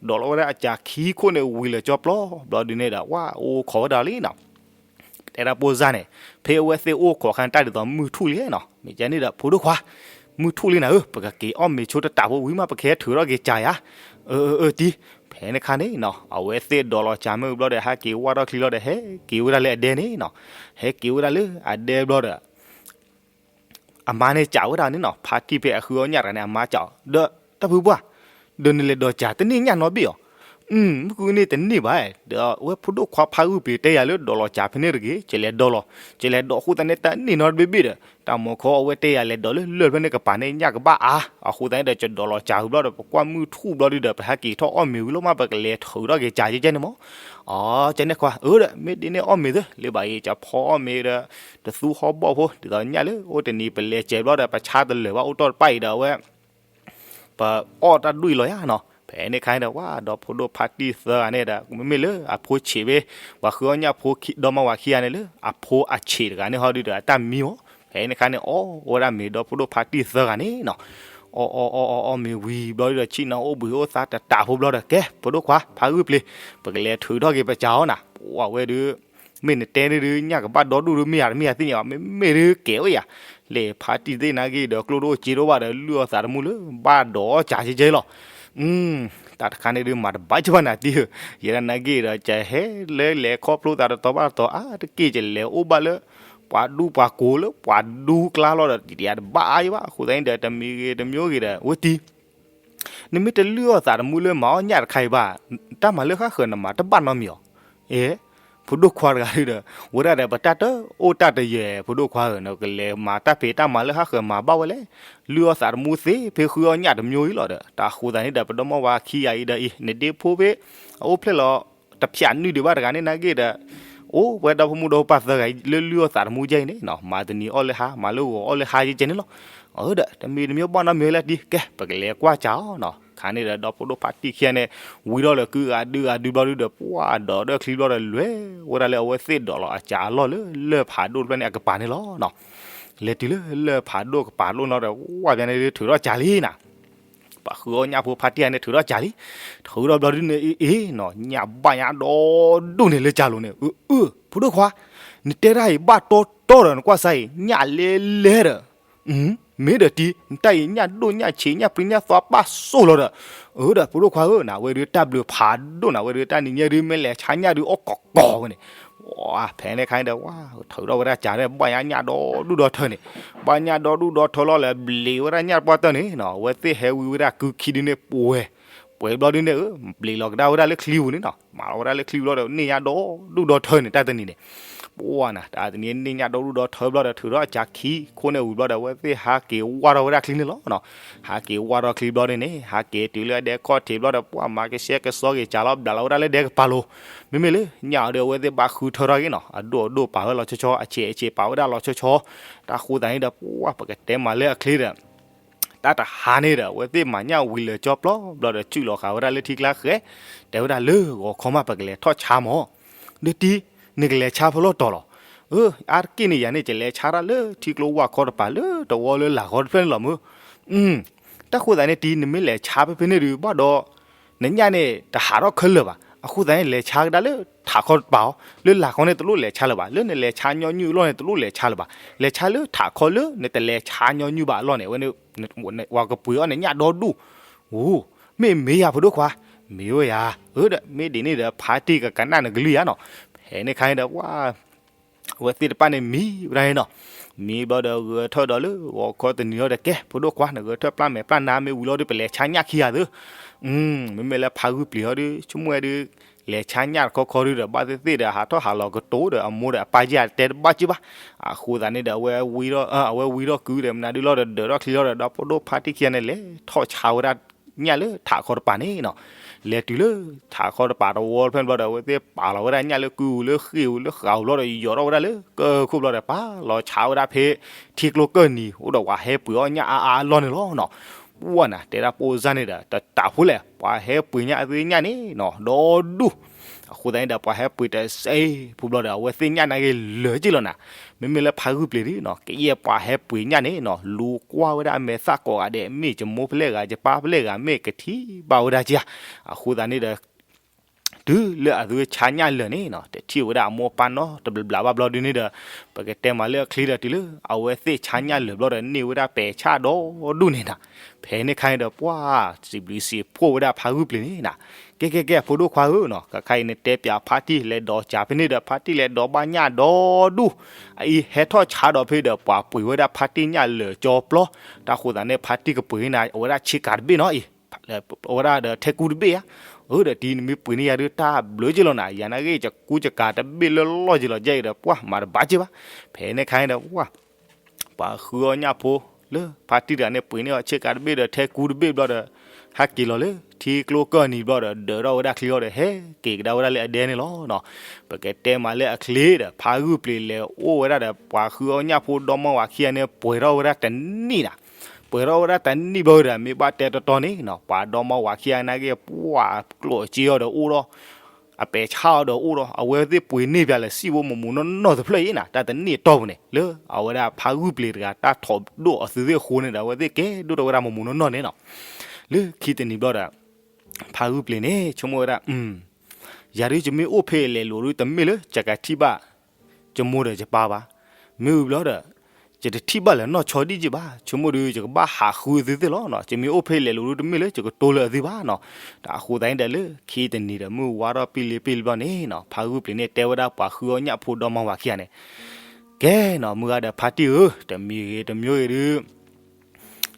ဒိးလီၤဝဲဒၣ်အစးခံခိၣ်န့ၣ် ဝံၤလၢာ်ကၠီပျီဘျီဒုးန့ၣ်ဒီး ဝဲအိၣ်ခိးဝဲဒၣ်လံနီၤ. တဲဒၣ်ပိၢ်စၢ်န့ၣ်, ဖဲအဝဲသ့ၣ်အိၣ်ခိးခါန့ၣ် တၢ်ဒ်သိးမုၢ်ထူၣ်လံနီၤ, မ့ၢ်ကဲန့ၣ်ဒီး ဖိဒိၣ်ခွါ, မုၢ်ထူၣ်လံနၤဧၢ, ပကက့ၤအီၣ်မ့ၤဆိတတးဖိဝံၤမး ပကဟဲထုးထီၣ်က့ၤစးယၤ. အၢ အၢ အၢ တံၤ. ဖဲန့ၣ်ခါန့ၣ်နီၤ အဝဲသ့ၣ်ဒိးလီၤစးမ့ၣ်အူဘျီဒီး ဟဲက့ၤဝါထီၣ်ချံလီၤဒီး ဟဲက့ၤဝဲဒၣ်လၢအဒဲန့ၣ်နီၤ, ဟဲက့ၤဝဲဒၣ်လၢအဒဲဘျီဒီး အမါန့ၣ်စးဝဲဒၣ်န့ၣ်နီၤ, ဖါတံၢ်ဖဲအဃုအီၣ်ညၣ်တဂၤန့ၣ် အမါစးအီၤ, ဒီးတၢ်ဖုပှၢ်, ဒီးနလဲၤဒိးစးတန့ၢ်ညၣ်နီတဘ့ၣ်အီၤ. မုၢ်ကွံန့ၣ်တန့ၢ်ဘၣ်, ဒီးအဝဲဖိဒိၣ်ခွါဖါဂုၢ်ပျံၤတဲယၤလၢဒိးလီၤစးဖဲန့ၣ်တဂ့ၤ, ယလဲၤဒိးလီၤ, ယလဲၤဒိးဃိသတးန့ၣ် တန့ၢ်နီတဘ့ၣ်ဘ့ၣ်ဒီး တၢ်မီၤခီအဝဲတဲယၤလဲၤဒိးလၢလၢၢ်ဖျၢၣ်န့ၣ်ကပၤန့ၣ် ညၣ်ကဘၣ်အါ, အဃိသတးန့ၣ်ဒီး ယဒိးလီၤစးဝံၤဘျီဒီး ပကွၢ်မုၢ်ထူၣ်ဘျီဒုဒီး ပဟဲက့ၤထီၣ်အီၣ်မ့ၤဝံၤလီၤမး ပကလဲၤထုးထီၣ်က့ၤစးကဲကဲန့ၣ်မး. အီ ကဲန့ၣ်ခွါ, အၢဒီး မ့ၢ်ဒ်န့ၣ်အီၣ်မ့ၤသ့, လၢဘၣ်အံၤကဖီအီၣ်မ့ၤဒီး တသူဟီၣ်ဘီၣ်ဖိ ဒ်သိးညၣ်လၢအိၣ်တနံၤပလဲၤစဲးဘျီဒီး ပဆါတလၢာ်ဘၣ်အိၣ်တီၢ်တပၣ်အံၤဒီးအဝဲ ပအီၣ်တၢ်ဒွံၣ်လီၤယါနီၤ. ဖဲန့ၣ်ခါန့ၣ်ဒီး ဝဲဒီဖိဒိၣ်ဖါတံၢ်သၢဂၤန့ၣ်ဒီး မ့မ့ၢ်လၢအဖိဆံးဖဲ ပှၤဃုအီၣ်ညၣ်ဖိဒီမါဝၤခံဂၤန့ၣ်လၢ အဖိအဆံးတဂၤန့ၣ်ဟီဒုဒီး အတၢ်မံမး. ဖဲန့ၣ်ခါန့ၣ် အီၣ်ဝဲဒၣ်မ့ၤဒီဖိဒိၣ်ဖါတံၢ်သၢဂၤန့ၣ်နီၤ. အီၣ်အီၣ်အီၣ်အီၣ်အီၣ်မ့ၤဝံၤဘျီဒုဒီး ဆ့ၣ်နီၤအိၣ်ဘှံးအိၣ်သါတတးဖိဘျီဒီး ကဲ ဖိဒိၣ်ခွါ ဖါဂုၢ်ပျံၤ, ပကလဲၤထုးထီၣ်က့ၤပစးအီၤနၤ. ပှၤဝဲဒု မ့ၢ်နတဲန့ၣ်ဒု ညၣ်ကဘၣ်ဒီဒူၣ်ဒု မ့ၢ်ယၤတမ့ၢ်ယၤသ့ၣ်ညါဘၣ်, မ့မ့ၢ်ဒုကဲဝဲယၤ, လဲၤဖါတံၢ်သ့ၣ်နာ်က့ဒီး ကျိၣ်တအိၣ်စ့တအိၣ်ဘၣ်ဒီး လုၢ်အီၣ်သးတမူလၢ ဘၣ်ဒိးအီၣ်စးကဲကဲလီၤ. တၢ်တခါန့ၣ်ဒု မၤတဘၣ်ကၢဘၣ်နၤတံၢ်ဧၢ, ယဲဒၣ်နာ်က့ဒီး ကဟဲလၢလဲၤခီဖျိသးတတီၤဘၣ်တတီၤ အါတက့ၢ် ကလဲၤအိၣ်ဘၣ်လၢ ပှၤဒူပှၤကိးလၢပှၤဒူကျါလီၤဒီး ယတဘၣ်အါယဘၣ်. အဃိသတးန့ၣ်ဒီး တမံၤဂ့ၤတမံၤဂ့ၤဒီး ဝဲတံၢ် နမ့ၢ်တလုၢ်အီၣ်သးတမူလၢမၤအီၣ်ညၣ်တခါအံၤဘၣ်, တၢ်မၤလၢဃၣ်ဃၢၤနမၤတဘၣ်နီတမံၤအီၤ. အ့ ဖိဒိၣ်ခွါတဂၤဒုဒီး ဝဲဒၣ်ဒီး ပတၢ်တအိၣ်တၢ်တယၢၤ ဖိဒိၣ်ခွါဧၢ, နကလဲၤမၤတၢ်ဖံးတၢ်မၤလၢဃၣ်ဃၢၤမၤဘၣ်ဝဲလဲၣ်, လုၢ်အီၣ်သးတမူသ့ဖဲဃုအီၣ်ညၣ်တမံၤအံၤလီၤဒီး. တၢ်ဃိသတးန့ၣ်ဒီး ပဒီမါဝၤခံဂၤအံၤဒီးအံၤ နဒ့ဖိဖဲ အအိၣ်ဖျဲၣ်လီၤ တဖျးနုၢ်ဒံးဘၣ်တဂၤန့ၣ်နာ်က့ဒီး အိၣ်ဝဲဒီဖိမုၣ်ဒီဖိပၢ်သၢဂၤအံၤ လၢလုၢ်အီၣ်သးတမူကဲအံၤန့ၣ်နီၤ, မၤတနံၤအီၣ်လၢဟါ မၤလၢဂီၤအီၣ်လၢဟါကဲကဲန့ၣ်လီၤ. အၢဒီး တမံၤတမံၤဘၣ်နီတမံၤလၢတံၢ်, ကဲ ပကလဲၤကွၢ်စးအီၤနီၤ. ခါန့ၣ်ဒီး ဒီဖိဒိၣ်ဖါတံၢ်ခံဂၤန့ၣ် ဝံၤထီၣ်လၢကုဂၤဒုဂၤဒုဘျီဒုဒီး ပှၤဒိးဒီးချံဘျီဒီး လဲၤဝဲဒၣ်လၢအဝဲသ့ၣ်ဒိးလီၤအစးအလီၢ်လၢ လၢၢ်ဖးဒိၣ်တဖျၢၣ်န့ၣ်အကပၤန့ၣ်လီၤနီၤ. လဲၤတုၤလၢလၢၢ်ဖးဒိၣ်ကပၤလိၣ်နီၤဒီး ဝဲပျဲန့ၣ်ဒုထုးထီၣ်စးလံနီၤ. ပှၤဃုအီၣ်ညၣ်ဖိဖါတံၢ်ဂၤန့ၣ် ထုးထီၣ်စးလံ. ထုးထီၣ်ဘျီဒုန့ၣ် အ့ၣ်နီၤ ညၣ်ဘၣ်ညၣ်ဒီဒူၣ်န့ၣ်လၢစးလိၤန့ၣ်. အၢ အၢ ဖိဒိၣ်ခွါ, နတဲတၢ်အံၤဘၣ်တီတီဒီး နကွၢ်စၢ်အံၤ ညၣ်လဲလဲဒီး မ့ၢ်ဒီးတံၢ် နတၢ်အံၤ ညၣ်ဒိၣ်ညၣ်ဆံး ညၣ်ပြံညၣ်သွါပၣ်စိၣ်လီၤဒီး. အၢဒီး ဖိဒိၣ်ခွါဧၢ နဝဲဒုတၢ်ဘျုးဖးဒိၣ်နၤ ဝဲဒုတၢ်နံၤညါဒု မ့ၢ်လဲၤဆါညၣ်ဒု အိၣ်ကီးကီးဝဲန့ၣ်. ဖဲန့ၣ်ခါန့ၣ်ဒီး ဝဲ ထုးထီၣ်ဝဲဒၣ်စးဒီး ဘၣ်ညၣ်ညၣ်ဒီဒူၣ်ဒီထၢန့ၣ်. ဘၣ်ညၣ်ဒီဒူၣ်ဒီထၢလီၤလၢ ဘျံးဝဲဒၣ်ညၣ်တပှၢ်တၢၢ်န့ၣ်နီၤ. အဝဲသ့ၣ်ဟဲဝံဝဲဒၣ်ကုခံဒုန့ၣ် ပှဲၤ ပှဲၤဘျီဒုန့ၣ် အၢ ဘျံးလီၤကဒါဝဲဒၣ်လၢချံပူၤန့ၣ်နီၤ. မၤလီၤဝဲဒၣ်လၢချံဘျီဒီး န့ၢ်ညၣ်ဒီဒူၣ်ဒီထၢန့ၣ် တၢ်တနံၤန့ၣ်. ပှၤနၤ တၢ်တနံၤန့ၢ်ညၣ်ဒီဒူၣ်ဒီထၢဘျီဒီး ထုးထီၣ်အစးခံခိၣ်န့ၣ်ဝံၤဘျီဒီး အဝဲသ့ၣ်ဟးက့ၤဝါထီၣ်ဝဲဒၣ်ချံန့ၣ်လီၤနီၤ. ဟးက့ၤဝါထီၣ်ချံဘျီဒုန့ၣ် ဟးက့ၤတုၤလၢအဒဲခီၣ်ထံးဘျီဒီး ပှၤမၤကဆှဲကဆှီက့ၤစးလီၤ ဘျးလီၤဝဲဒၣ်လၢဒဲကပၤလိၤ. မ့မ့ၢ်လၢညၣ်အီၤဒီး အဝဲသ့ၣ်ဘၣ်ဃုထၢထီၣ်က့ၤနီၤ. အဒိၣ်အဒိၣ်ပာ်ဝဲလီၤဆီဆီ အဆံးအဆံးပာ်ဝဲဒၣ်လီၤဆီဆီ. တၢ်ဃိသတးန့ၣ်ဒီး ပှၤပကတဲမၤလၢအချ့ဒီး တၢ်တဟါန့ၣ်ဒီး အဝဲသ့ၣ်မၤညၣ်ဝံၤလၢာ်ကၠီပျီဘျီဒီး စုၣ်လီၤဃာ်ဝဲဒၣ်လၢထံကျါဃဲ, တဲဝဲဒၣ်လၢဂီၤခီမး ပကလဲၤထီၣ်ဆါမး. ဒီးတံၢ် နကလဲၤဆါဖဲလဲၣ်တီၤလီၤ. အၢ အါတက့ၢ်န့ၣ်ယၤန့ၣ် ယလဲၤဆါတၢ်လၢထံကျိဝၢ်ခီတပၤ လၢတဝီလၢလာ်ခီတဖျၢၣ်န့ၣ်လီၤမၢ်. တၢ်ဃိသတးန့ၣ်တံၢ် နမ့ၢ်လဲၤဆါဖဲဖဲန့ၣ်ဒုးဘၣ်ဒီး နညၣ်န့ၣ် တဟးထီၣ်ခဲလၢာ်ဘၣ်. အဃိသတးန့ၣ် လဲၤဆါကဒါလၢထးခီတပၤအီၤ, လၢလာ်ခီန့ၣ်တလိၣ်လဲၤဆါလၢၤဘၣ်, လၢနလဲၤဆါညီနုၢ်အလီၢ်န့ၣ် တလိၣ်လဲၤဆါလၢၤဘၣ်. လဲၤဆါလၢထးခီလၢနတလဲၤဆါညီနုၢ်ဘၣ်အလီၢ်န့ၣ် အဝဲန့ၣ် ဝၤကပှ့ၤအီၣ်နညၣ်ဒီဒူၣ်. အိ မ့ၢ်မ့ၢ်ယၤဖိဒိၣ်ခွါ, မ့ၢ်ဝဲယၤ. အၢဒီး မ့ၢ်ဒ်န့ၣ်ဒီး ဖါတံၢ်ကကနၣ်နကလုၢ်ယၤနီၤ. ဖဲန့ၣ်ခါန့ၣ်ဒီး ဝဲ အဝဲသ့ၣ်တဖၣ်န့ၣ်မံဝဲဒၣ်န့ၣ်နီၤ. မံဘျီဒီးဂဲၤထၢၣ်ဒီးလၢဂီၤခီတနံၤအံၤဒီး ကဲ ဖိဒိၣ်ခွါ နဂဲၤထၢၣ်ပျၢ်မဲာ်ပျၢ်နါမ့ၢ်ဝံၤလီၤဒီး ပလဲၤဆါညၣ်ခံဂၤသု. မ့မ့ၢ်လၢဖါဂုၢ်ပျံၤဟီဒီး ဆိကမိၣ်ဝဲဒုး လဲၤဆါညၣ်တခီခီဒုဒီး ဘၣ်သ့ၣ်သ့ၣ်ဒီး ဟးထီၣ်ဟးလီၤကတိၤဒီး အမိၢ်ဒီးအပၢ်ယဲၢ်တဲတဘၣ်က့ၢ်ဘၣ်. အဃိသတးန့ၣ်ဒီး အဝဲဝံထီၣ် အဝဲဝံထီၣ်ကုဒီး မနုၤဒုလီၤဒီး ဒၢးထီၣ်ချံလီၤဒီး ဒီဖိဒိၣ်ဖါတံၢ်ခံဂၤန့ၣ် လဲၤထီၣ်ဆါဝဲဒၣ်ညၣ်လၢထးခီတပၤန့ၣ်နီၤ. လဲၤတုၤလၢထးခီတပၤတဝီတဖျၢၣ်ဘျီဒီး အဝဲသ့ၣ်ပာ်လီၤဝဲဒၣ်ညၣ်လၢကုၢ်အူလၢဃ့ၢ်အူလၢဃးအူဘျီဒီး ယီၤထီၣ်ဝဲဒၣ်လၢကၢၢ်ခိၣ်ဘျီဒီး ပာ်လီၤဆါဝဲဒၣ်ဖဲ ထံကျိကၢၢ်နံၤ အိၣ်ဒီးပှၤဟဲပှ့ၤအီၣ်ညၣ်အါအါအလီၢ်န့ၣ်လီၤနီၤ. ပှၢ်နၤ တဲဒၣ်ပိၢ်စၢ်န့ၣ်ဒီး တတးဖိလဲၣ် ပှၤဟဲပှ့ၤညၣ်အသုညၣ်န့ၣ်နီၤ ဒီဒူၣ်. အဃိသတးန့ၣ်ဒီး ပှၤဟဲပှ့ၤတစဲးဖိဘျီဒီး အဝဲသ့ၣ်ညၣ်နာ်က့ၤလၢာ်က့ၢ်လီၤနၤ. မ့မ့ၢ်လၢဖါဂုၢ်ပျ့ၤဒုနီၤ ကယဲၢ်ပှၤဟဲပှ့ၤညၣ်န့ၣ်နီၤ လူၤကွၢ်ဝဲဒၣ်အမဲာ်သၣ်ကိးဂၤဒဲး မ့ၢ်ယမိၢ်ဖဲလဲၣ်ဂၤ ယပၢ်ဖဲလဲၣ်ဂၤ မ့ၢ်ကထံၣ်ဘၣ်ဝဲဒၣ်က့ၢ်ဧါ. အဃိသတးန့ၣ်ဒီး တုၤလၢအသုဆါညၣ်လၢာ်န့ၣ်နီၤ တထံၣ်ဝဲဒၣ်အမိၢ်အပၢ်နီတဘျီဘျီဘၣ်ဘျီဒုန့ၣ်ဒီး ပကတဲမးလၢအချ့ဒီး တုၤလၢအဝဲသ့ၣ်ဆါညၣ်လၢာ်ဘျီဒီး န့ၢ်ဝဲဒၣ်ပဲာ်ဆၣ်ဒီဒူၣ်န့ၣ်နၤ. ဖဲန့ၣ်ခါန့ၣ်ဒီး ပှၢ်စံးဘျုးစံးဖှိၣ်ဝဲဒၣ်ဖါဂုၢ်ပျ့ၤန့ၣ်နၤ. ကဲ ကဲ ကဲ ဖိဒိၣ်ခွါဧၢနီၤ ခဲခါအံၤနတဲပၠးဖါတံၢ်လဲၤဒိးကးဖဲန့ၣ်ဒီး ဖါတံၢ်လဲၤဒိးဘၣ်ညၣ်ဒီဒူၣ် အအံၤဟဲထီၣ်ဆါဒီးဖဲဒီး ပှၤပှ့ၤဝဲဒၣ်ဖါတံၢ်ညၣ်လၢာ်ကၠီပျီ တၢ်ဃိသတးန့ၣ် ဖါတံၢ်ကပှ့ၤန့ၣ် အဝဲဒၣ်ဆ့ကၤတဘ့ၣ်နီၤအံၤ အဝဲဒၣ်ဒီးထဲကူတဘ့ၣ်ဧါ. အၢ ဒီးတံၤနမ့ၢ်ပှ့ၤန့ၢ်ယၤဒုး တၢ်ဘျုးက့ၢ်လီၤနၤ ယၤနာ်က့ၢ် ယကူယကၤတဘ့ၣ်လၢလီၢ်က့ၢ်လီၤ ယဲအံၤဒီး ပှၢ်မၤတဘၣ်က့ၢ်ဘၣ်. ဖဲန့ၣ်ခါန့ၣ်ဒီး ပှၢ် ပှၤဃုအီၣ်ညၣ်ဖိလၢဖါတံၢ်တဂၤန့ၣ် ပှ့ၤန့ၢ်အီၤဆ့ကၤတဘ့ၣ်ဒီး ထဲကူတဘ့ၣ်ဘျီဒီး ဟဲက့ၤလီၤလၢထံကျိကၢၢ်နံၤဘျီဒီး ဒၢးထီၣ်ဝဲဒၣ်ချံအီၤဒီး ဟဲက့ၤကဒါဝဲဒၣ်လၢအဒဲန့ၣ်လီၤနီၤ. ပကတဲမးလၢအချ့ဒီး ဖါဂုၢ်ပျ့ၤလဲၤအိၣ်ဝဲဒၣ်ဒီး ပှၤဃုအီၣ်ညၣ်ဖိဒီမါဝၤခံဂၤန့ၣ် ပှဲၤထီၣ်ဝဲဒၣ်တနံၣ်နၤ ပှဲၤထီၣ်ဝဲဒၣ်တနံၣ်ဘျီဒီး မ့ၢ်ဘၣ်တဲတီတီန့ၣ်နီၤ ပှၤဒီမါဝၤခံဂၤနာ်က့ၢ် ပှၢ်ကျိၣ်စ့အီၤဒီးအိၣ်ဒီး အပဲာ်ဆၣ်အီၤဒီးအိၣ်ဒီး အဝဲသ့ၣ်ပှ့ၤန့ၢ်ပၠးလၢစံၣ်ဖိမူးမူးနီၢ်နီၢ်တဖျၢၣ်အံၤနၤ တၢ်တနံၣ်အတီၢ်ပူၤန့ၣ် လၢအဝဲဒၣ်ဖါဂုၢ်ပျ့ၤတဂၤ တၢ်ထိးဒိၣ်အီၤသုသ့ၣ်အဃိန့ၣ်ဒီး အဝဲသ့ၣ်ကဲဒိၣ်ထီၣ်ဝဲဒၣ်မူးမူးနီၢ်နီၢ်န့ၣ်နီၤ. လၢခံတနံၤဘျီဒီး ဖါဂုၢ်ပျ့ၤန့ၣ် ဆိကမိၣ်ဝဲဒၣ် ယၤဒုးယမ့ၢ်အိၣ်ဖဲအလဲၤလိာ်ဒုး တမ့ၢ်လၢယကထံၣ်ဘၣ် ယမိၢ်ဒီးယပၢ်ဘၣ်. မ့ၢ်ဝံၤဘျီဒီး ယတထံၣ်ဘၣ်လၢၤနီၢ်ဆီဒံၣ်က့ၢ်ဘၣ်. ဆိကမိၣ်ဒုး ယကဘၣ်ဟးဃုအသုသ့ၣ်လီၤနီၤ. ယမ့ၢ်အိၣ်ဖဲလဲၤလိာ်ဒုး တမ့ၢ်လၢယကတိၤလၢအသုဘၣ်နီၤ. တၢ်အဃိသတးန့ၣ်ဒီး လၢခံတနံၤဒီး မုၢ်ဝါထီၣ်ပံၣ်လံပံၣ်လံဘျီန့ၣ်နီၤ ဖါဂုၢ်ပျ့ၤန့ၣ် တဲဝဲဒၣ်ပှၤဃုအီၣ်ညၣ်ဖိဒီမါဝၤခံဂၤန့ၣ် ကဲနီၤ မုၢ်ဂၤဒီးဖါတံၢ်ဧၢ, တမံၤဂ့ၤတမံၤဂ့ၤဒုး ဒ်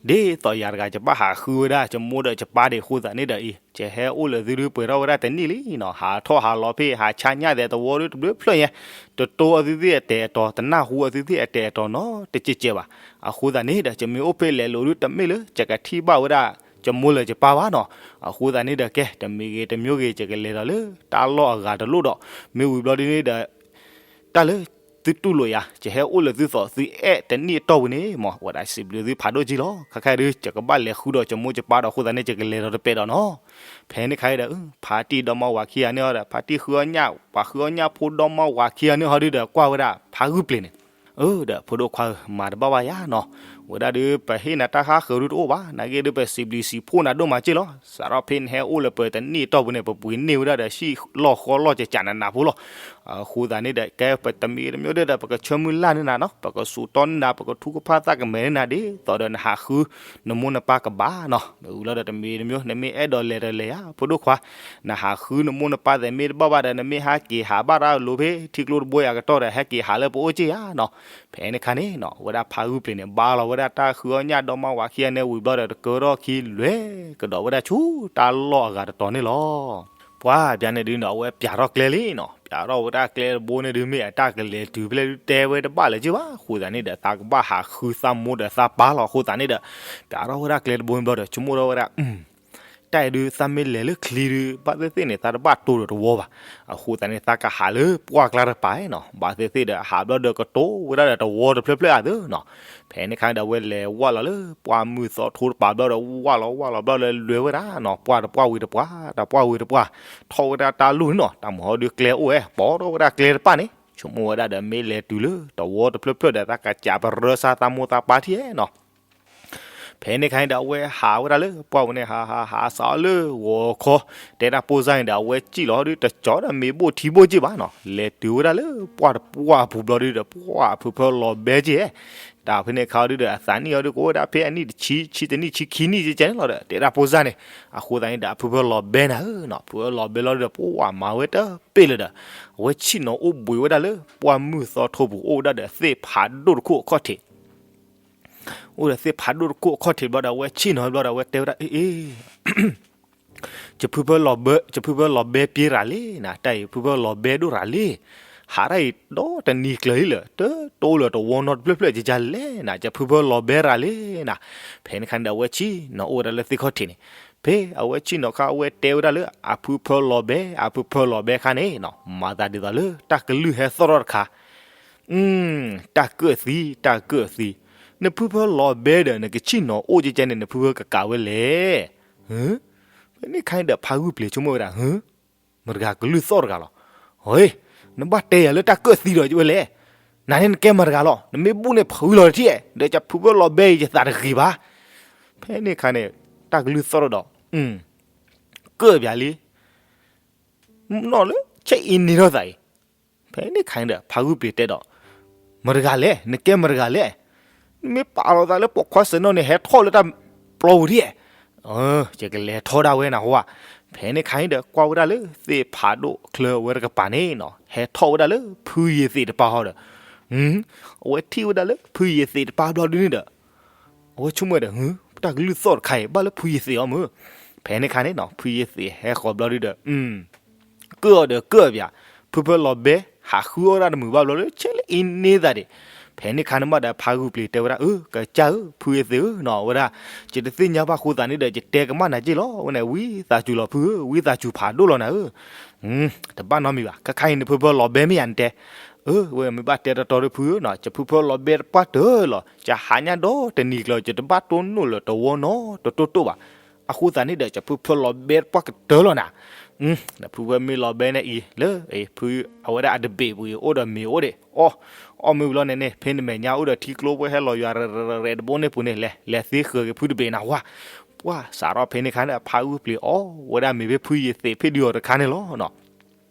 သိးယၤတဂၤ ယဘၣ်ဟးဃုဝဲဒၣ် ယမိၢ်ဒီးယပၢ်ဒံးအဃိသတးန့ၣ်ဒီးအံၤ ယဟဲအိၣ်လၢသုဒုး ပှဲၤထီၣ်ဝဲဒၣ်တနံၣ်လံနီၤ. ဟးထီၣ်ဟးလီၤဖဲ ဟးဆါညၣ်သဲးတဝီဒုး တဘျုးဖျၢၣ်ညါ, တတိၤအသုသ့ၣ်အတဲာ်အတီၤ, တနၢ်ဟူအသုသ့ၣ်အတဲာ်အတီၤနီတစဲးကဲးဘၣ်. အဃိသတးန့ၣ်ဒီး ယမ့ၢ်အိၣ်ဖဲလဲၤလိာ်ဒုး တမ့ၢ်လၢယကထံၣ်ဘၣ်ဝဲဒၣ် ယမိၢ်လၢယပၢ်ဘၣ်နီၤ. အဃိသတးန့ၣ်ဒီး ကဲ တမံၤဂ့ၤတမံၤဂ့ၤ ယကလဲၤဒီးလၢတၢ်လီၢ်အဂၤတလိၣ်ဒီး မ့ၢ်ဝံၤဘျီဒုးန့ၣ်ဒီး တၢ်လၢသုတူၢ်လိာ်ယၤ ယဟဲအိၣ်လၢသုသီး သုအဲၣ်တနံၣ်အတီၢ်ပူၤန့ၣ် မ်ဝဲဒၣ်စံးဘျုးသုဖးဒိၣ်က့ၢ်လီၤ. ခဲခါဒုး ယကဘၣ်လဲၤဃုဒီးယမိၢ်ယပၢ်ဒီးအဃိသတးန့ၣ် ယကလဲၤဒီးတပဲာ်ဒီးနီၤ. ဖဲန့ၣ်ခါဒီး ဖါတံၢ်ဒီမါဝၤခံဂၤန့ၣ်ဒီး ဖါတံၢ်ဃုအီၣ်ညၣ် ပှၤဃုအီၣ်ညၣ်ဖိဒီမါဝၤခံဂၤန့ၣ်ဟီဒုးဒီး ကွၢ်ဝဲဒၣ်ဖါဂုၢ်ပျ့ၤန့ၣ် အၢ ဒီးဖိဒိၣ်ခွါဧၢ မၤတဘၣ်ဘၣ်ယၤနီၤ. ဝဲဒၣ်ဒုး ပဟ့ၣ်နၤတၢ်ဃါဃၢၤဒုးတအိၣ်ဘၣ်. နာ်က့ဒုး ပစံးဘျုးစံးဖှိၣ်နၤဒိၣ်မးက့ၢ်လီၤ. စးထီၣ်ဖဲနဟဲအိၣ်လၢပတနံၣ်အတီၢ်ပူၤန့ၣ် ပပှ့ၤန့ၢ်ဝဲဒၣ်ဒီး ဟံၣ်လီၢ်ဃီလီၢ်ကကးနးနးဖိလီၤ. အဃိသတးန့ၣ်ဒီး ကဲပတမံၤတမံၤဒုးဒီး ပကဆၢမုၢ်လၢ်န့ၢ်နၤနီၤ, ပကစူးတီန့ၢ်နၤ, ပကထူကဖၣ်သးကမဲာ်န့ၢ်နၤ ဒ်သိးဒီးနဟးဃုနမိၢ်နပၢ်ကဘၣ်နီၤ. မ့ၢ်ဝံၤလီၤဒီး တမံၤတမံၤ နမ့ၢ်အဲၣ်ဒိးလဲၤဒီးလဲၤယၤ ဖိဒိၣ်ခွါ, နဟးဃုနမိၢ်နပၢ်သဲးမ့ၢ်တဘၣ်ဘၣ်ဒီး နမ့ၢ်ဟဲက့ၤဟးဘၣ်တၢ်လိၤဖဲထံကျိတဘိအကတီၢ်ဒီး ဟဲက့ၤဟးလၢပအိၣ်က့ၢ်ယၤနီၤ. ဖဲန့ၣ်ခါန့ၣ်နီၤ ဝဲဒၣ်ဖါဂုၢ်ပျ့ၤန့ၣ် ဘါလီၤဝဲဒၣ်တၢ်ဃုအီၣ်ညၣ်ဒီမါဝၤခံဂၤန့ၣ်ဝံၤဘျီဒီး တကၢထီၣ်ခံလွဲၢ်ကဒီးဝဲဒၣ်ဆူတၢ်လီၢ်အဂၤတတီၤန့ၣ်လီၤ. ပှၢ်ဘျီန့ၣ်ဒုးနီၤ အဝဲပၠးထီၣ်ကျဲလံနီၤ, ပၠးထီၣ်ဝဲဒၣ်ကျဲတဘိန့ၣ်ဒုး မ့ၢ်အတၢ်ကလဲၤတုၤဖဲလဲၣ်ဒုးတဲဝဲတဘၣ်လၢၤက့ၢ်ဘၣ်. အဃိသတးန့ၣ်ဒီး သးကဘၣ်ဟးဃုသးမိၢ်ဒီးသးပၢ်လီၤ. အဃိသတးန့ၣ်ဒီး ပၠးထီၣ်ဝဲဒၣ်ကျဲတဘိန့ၣ်ဘျီဒီး ဆိကမိၣ်ထီၣ်ဝဲဒၣ် တၢ်အံၤဒုး သးမ့ၢ်လဲၤလၢချံဒုး ဘၣ်သ့ၣ်သ့ၣ်န့ၣ် သးတဘၣ်တိၤဒီးတဝီဘၣ်. အဃိသတးန့ၣ် သးကဟးလၢပှၢ်ကျါတပၤနီၤ, ဘၣ်သ့ၣ်သ့ၣ်ဒီး ဟးဘျီဒီးကတိၤဝဲဒၣ်ဒီးတဝီတဖျၢၣ်ဖျၢၣ်အသိးနီၤ. ဖဲန့ၣ်ခါဒီး အဝဲလဲၤဝၢ်လီၤလၢပှၢ်မုၢ်သီထိတပၤဘျီဒီး ဝၢ်လီၤဝၢ်လီၤဘျီဒီး လဲၤဝဲဒၣ်နီၤ, ပှၢ်တပှၢ်ဝံၤတပှၢ်, တပှၢ်ဝံၤတပှၢ်, ထီၣ်ဝဲဒၣ်တၢ်လူၢ်န့ၣ်နီၤ, တၢ်မၤဟီဒုးကျဲအိၣ်ဝဲ ပိာ်ထီၣ်ဝဲဒၣ်ကျဲတပၤန့ၣ် ဆိကမိၣ်ဝဲဒၣ်ဒီးမ့ၢ်လဲၤတုၤလၢတဝီတဖျၢၣ်ဖျၢၣ်ဒီး သးကစးပရၢစါသးမိၢ်သးပၢ်ထံၣ်နီၤ. ဖဲန့ၣ်ခါန့ၣ်ဒီး အဝဲဟးဝဲဒၣ်လၢပှၢ်ပူၤန့ၣ် ဟးဟးဟးစးအီၤလၢဂီၤခီ, တဲဒၣ်ပိၢ်စၢ်န့ၣ်ဒီး အဝဲစံၣ်လီၤဒုး တကၠီဒီးမ့ၤဘိၣ်ထံဘိၣ်က့ၢ်ဘၣ်နီၤ, လဲၤတုၤဝဲဒၣ်လၢပှၢ်တပှၢ်အပူၤဘျီဒုးဒီး ပှၢ်အဖုဖၢလီၤဘဲက့ၢ်, တၢ်ဖဲန့ၣ်ခါဒုးဒီး အသးနံၣ်အီၤဒုး ကအိၣ်ဝဲဒၣ်ဖဲအနံၣ်တဆံ ဆံတနံၣ် ဆံခံနံၣ်ကဲကဲန့ၣ်လီၤဒီး တဲဒၣ်ပိၢ်စၢ်န့ၣ်, အဃိသတးန့ၣ်ဒီး အဖုဖၢလီၤဘဲနၤဧၢနီၤ, ဖုဖၢလီၤဘဲလီၤဒုးဒီး ပှၢ်မၤဝဲတပ့ၢ်လၢၤဒီး အဝဲဆ့ၣ်နီၤအိၣ်ဘှံးဝဲဒၣ်လၢ ပှၢ်မုၢ်သီထိပူၤ အိၣ်ဝဲဒၣ်ဒီးသ့ၣ်ဖးဒိၣ်တခိၣ်အခီၣ်ထံး အိၣ်ဒီးသ့ၣ်ဖးဒိၣ်တခိၣ်အခီၣ်ထံးဘျီဒီး အဝဲဆ့ၣ်နီၤဘျီဒီး အဝဲတဲဝဲဒၣ် အ့ အ့ ယဖုဖၢလီၤဘဲ ယဖုဖၢလီၤဘဲပှဲၤရၤလံနၤ, တၢ်အံၤဖုဖၢလီၤဘဲဒိၣ်ရၤလံ, ဟးတၢ်အံၤဒီတနံၤကျၢၤလံလၢာ် တတိလၢာ်တဝီနီတဖျၢၣ်ဖျၢၣ် ကကလဲၣ်နၤ, ယဖုဖၢလီၤဘဲရၤလံနၤ. ဖဲန့ၣ်ခါန့ၣ်ဒီး အဝဲဆ့ၣ်နီၤအိၣ်ဝဲဒၣ်လၢသ့ၣ်ခီၣ်ထံးန့ၣ်, ဖဲအဝဲဆ့ၣ်နီၤခါ အဝဲတဲဝဲဒၣ်လၢ အဖုဖၢလီၤဘဲ အဖုဖၢလီၤဘဲခါန့ၣ်နီၤ, မၤသးဒ်သိးလၢ တၢ်ကလုၢ်ဟဲသီၣ်ထီၣ်တခါ တၢ်ကၢၣ်သံ တၢ်ကၢၣ်သံ, နဖုဖၢလီၤဘဲဒီး နကဆ့ၣ်နီၤအိၣ်ကဲကဲန့ၣ် နဖုဖၢကကးဝဲလဲၣ်. ဖဲန့ၣ်ခါန့ၣ်ဒီး ဖါဂုၢ်ပျံၤဆိကမိၣ်ဝဲဒၣ်, မတၤတဂၤကလုၢ်သီၣ်တဂၤလီၤ. ဟ့, နဘၣ်တဲယၤလၢတၢ်ကၢၣ်သံဒီးဝဲလဲၣ်. နန့ၣ်နကဲမတၤတဂၤလီၤ. နမ့ၢ်ဘူၣ်န့ၣ်ဖုလီၤတထံၣ်, ဒီးယဖုဖၢလီၤဘဲအံၤ ယသးတဂ့ၤဘၣ်. ဖဲန့ၣ်ခါန့ၣ် တၢ်ကလုၢ်သီၣ်ထီၣ်ဒီး ကၢၣ်ပၠးလံ နီၢ်လၢ ဆဲအံၤန့ၣ်ထီၣ်သးအံၤ, ဖဲန့ၣ်ခါန့ၣ်ဒီး ဖါဂုၢ်ပျံၤတဲဒီး, မတၤတဂၤလဲၣ်, နကဲမတၤတဂၤလဲၣ်. နမ့ၢ်ပာ်လီၤသးလၢပိာ်ခွါစၢၤနီၣ်န့ၣ် ဟဲထီၣ်လၢတၢ်ပျီပူၤဒံး, ယကလဲၤထီၣ်ဒၣ်ဝဲနၤဟီဧါ. ဖဲန့ၣ်ခါန့ၣ်ဒီး ကွၢ်ဝဲဒၣ်လၢသ့ၣ်ဖးဒိၣ်ချၢဝဲတကပၤန့ၣ်နီၤ, ဟဲထီၣ်ဝဲဒၣ်လၢဖုယ့ၤသ့းတပၤဃီဒီး, အဝဲထံၣ်ဝဲဒၣ်လၢဖုယ့ၤသ့းတပၤဘျီဒုန့ၣ်ဒီး အဝဲဆိကမိၣ်ဒီး, တၢ်ကလုၢ်သီၣ်တခါအံၤ ဘၣ်လၢဖုယ့ၤသ့းအီၤမ့ၢ်. ဖဲန့ၣ်ခါန့ၣ်နီၤ ဖုယ့ၤသ့းဟဲဃီၤဘျီဒုဒီး ကၢၣ်အီၤဒီးကၢၣ်ပၠး, ဖုဖၢလီၤဘဲ ဟးဃုအီၣ်ဒၣ်တမုာ်ဘၣ်ဘျီလၢ ဆဲလၢအံၤန့ၢ်သးဒံး. ဖဲန့ၣ်ခါန့ၣ်မးဒီး ဖါဂုၢ်ပျံၤတဲဝဲဒၣ်, အၢ ကစၢ်ဧၢ ဖုယ့ၤသ့းဧၢနီၤ, ဝဲဒၣ် ယတသ့ၣ်ညါဘၣ်ဃိသးန့ၣ်ဒီး ယတဲကမၣ်နၤက့ၢ်လီၤ. ဝဲန့ၣ် ဝံသးစူၤလီၤဖုဧၢ, ဝံသးစူၤဖးဒိၣ်လီၤနၤဧၢ. တဘၣ်နီတမံၤဘၣ်, ခဲခါအံၤနဖုဖၢလီၤဘဲမ့ၢ်ယၤနတဲ. အၢ ဝဲမ့ၢ်ဘၣ်တဲတီတီဒီးဖုဧၢနီၤ, ယဖုဖၢလီၤဘဲတပှၢ်တၢၢ်လီၤ, ယဟးညါဒီတနံၤကျၢၤ ယတဘၣ်တိၢ်နီၣ်လၢာ်တဝီနီတတိၢ်တိၢ်ဘၣ်. အဃိသတးန့ၣ်ဒီး ယဖုဖၢလီၤဘဲတပှၢ်ကတၢၢ်လီၤနၤ. နဖုဖၢမ့ၢ်လီၤဘဲန့ၣ်အံၤ လၢ ဖု အဝဲဒၣ်အတဘ့ၣ်ပူၤအံၤ အိၣ်ဒီးမ့ၤအိၣ်ဒံး, အီၣ် အီၣ်မ့ၢ်ဝံၤလီၤန့ၣ်န့ၣ် ဖဲနမဲာ်ညါအိၣ်ဒီးထံကျိဖိဟဲလီၤယွၤရဲၣ်ရဲၣ်တဘိန့ၣ်ပူၤန့ၣ် လဲၤ လဲၤသ့ဃၢၤက့ၤဖုတဘ့ၣ်နၤဝါ. ပှၢ်စးထီၣ်ဖဲန့ၣ်ခါန့ၣ် ဖါဂုၢ်ပျံၤအီၣ်ဝဲဒၣ်မ့ၤဖဲဖုယ့ၤသ့းဖဲဒုးအီၤတခါန့ၣ်လီၤနီၤ.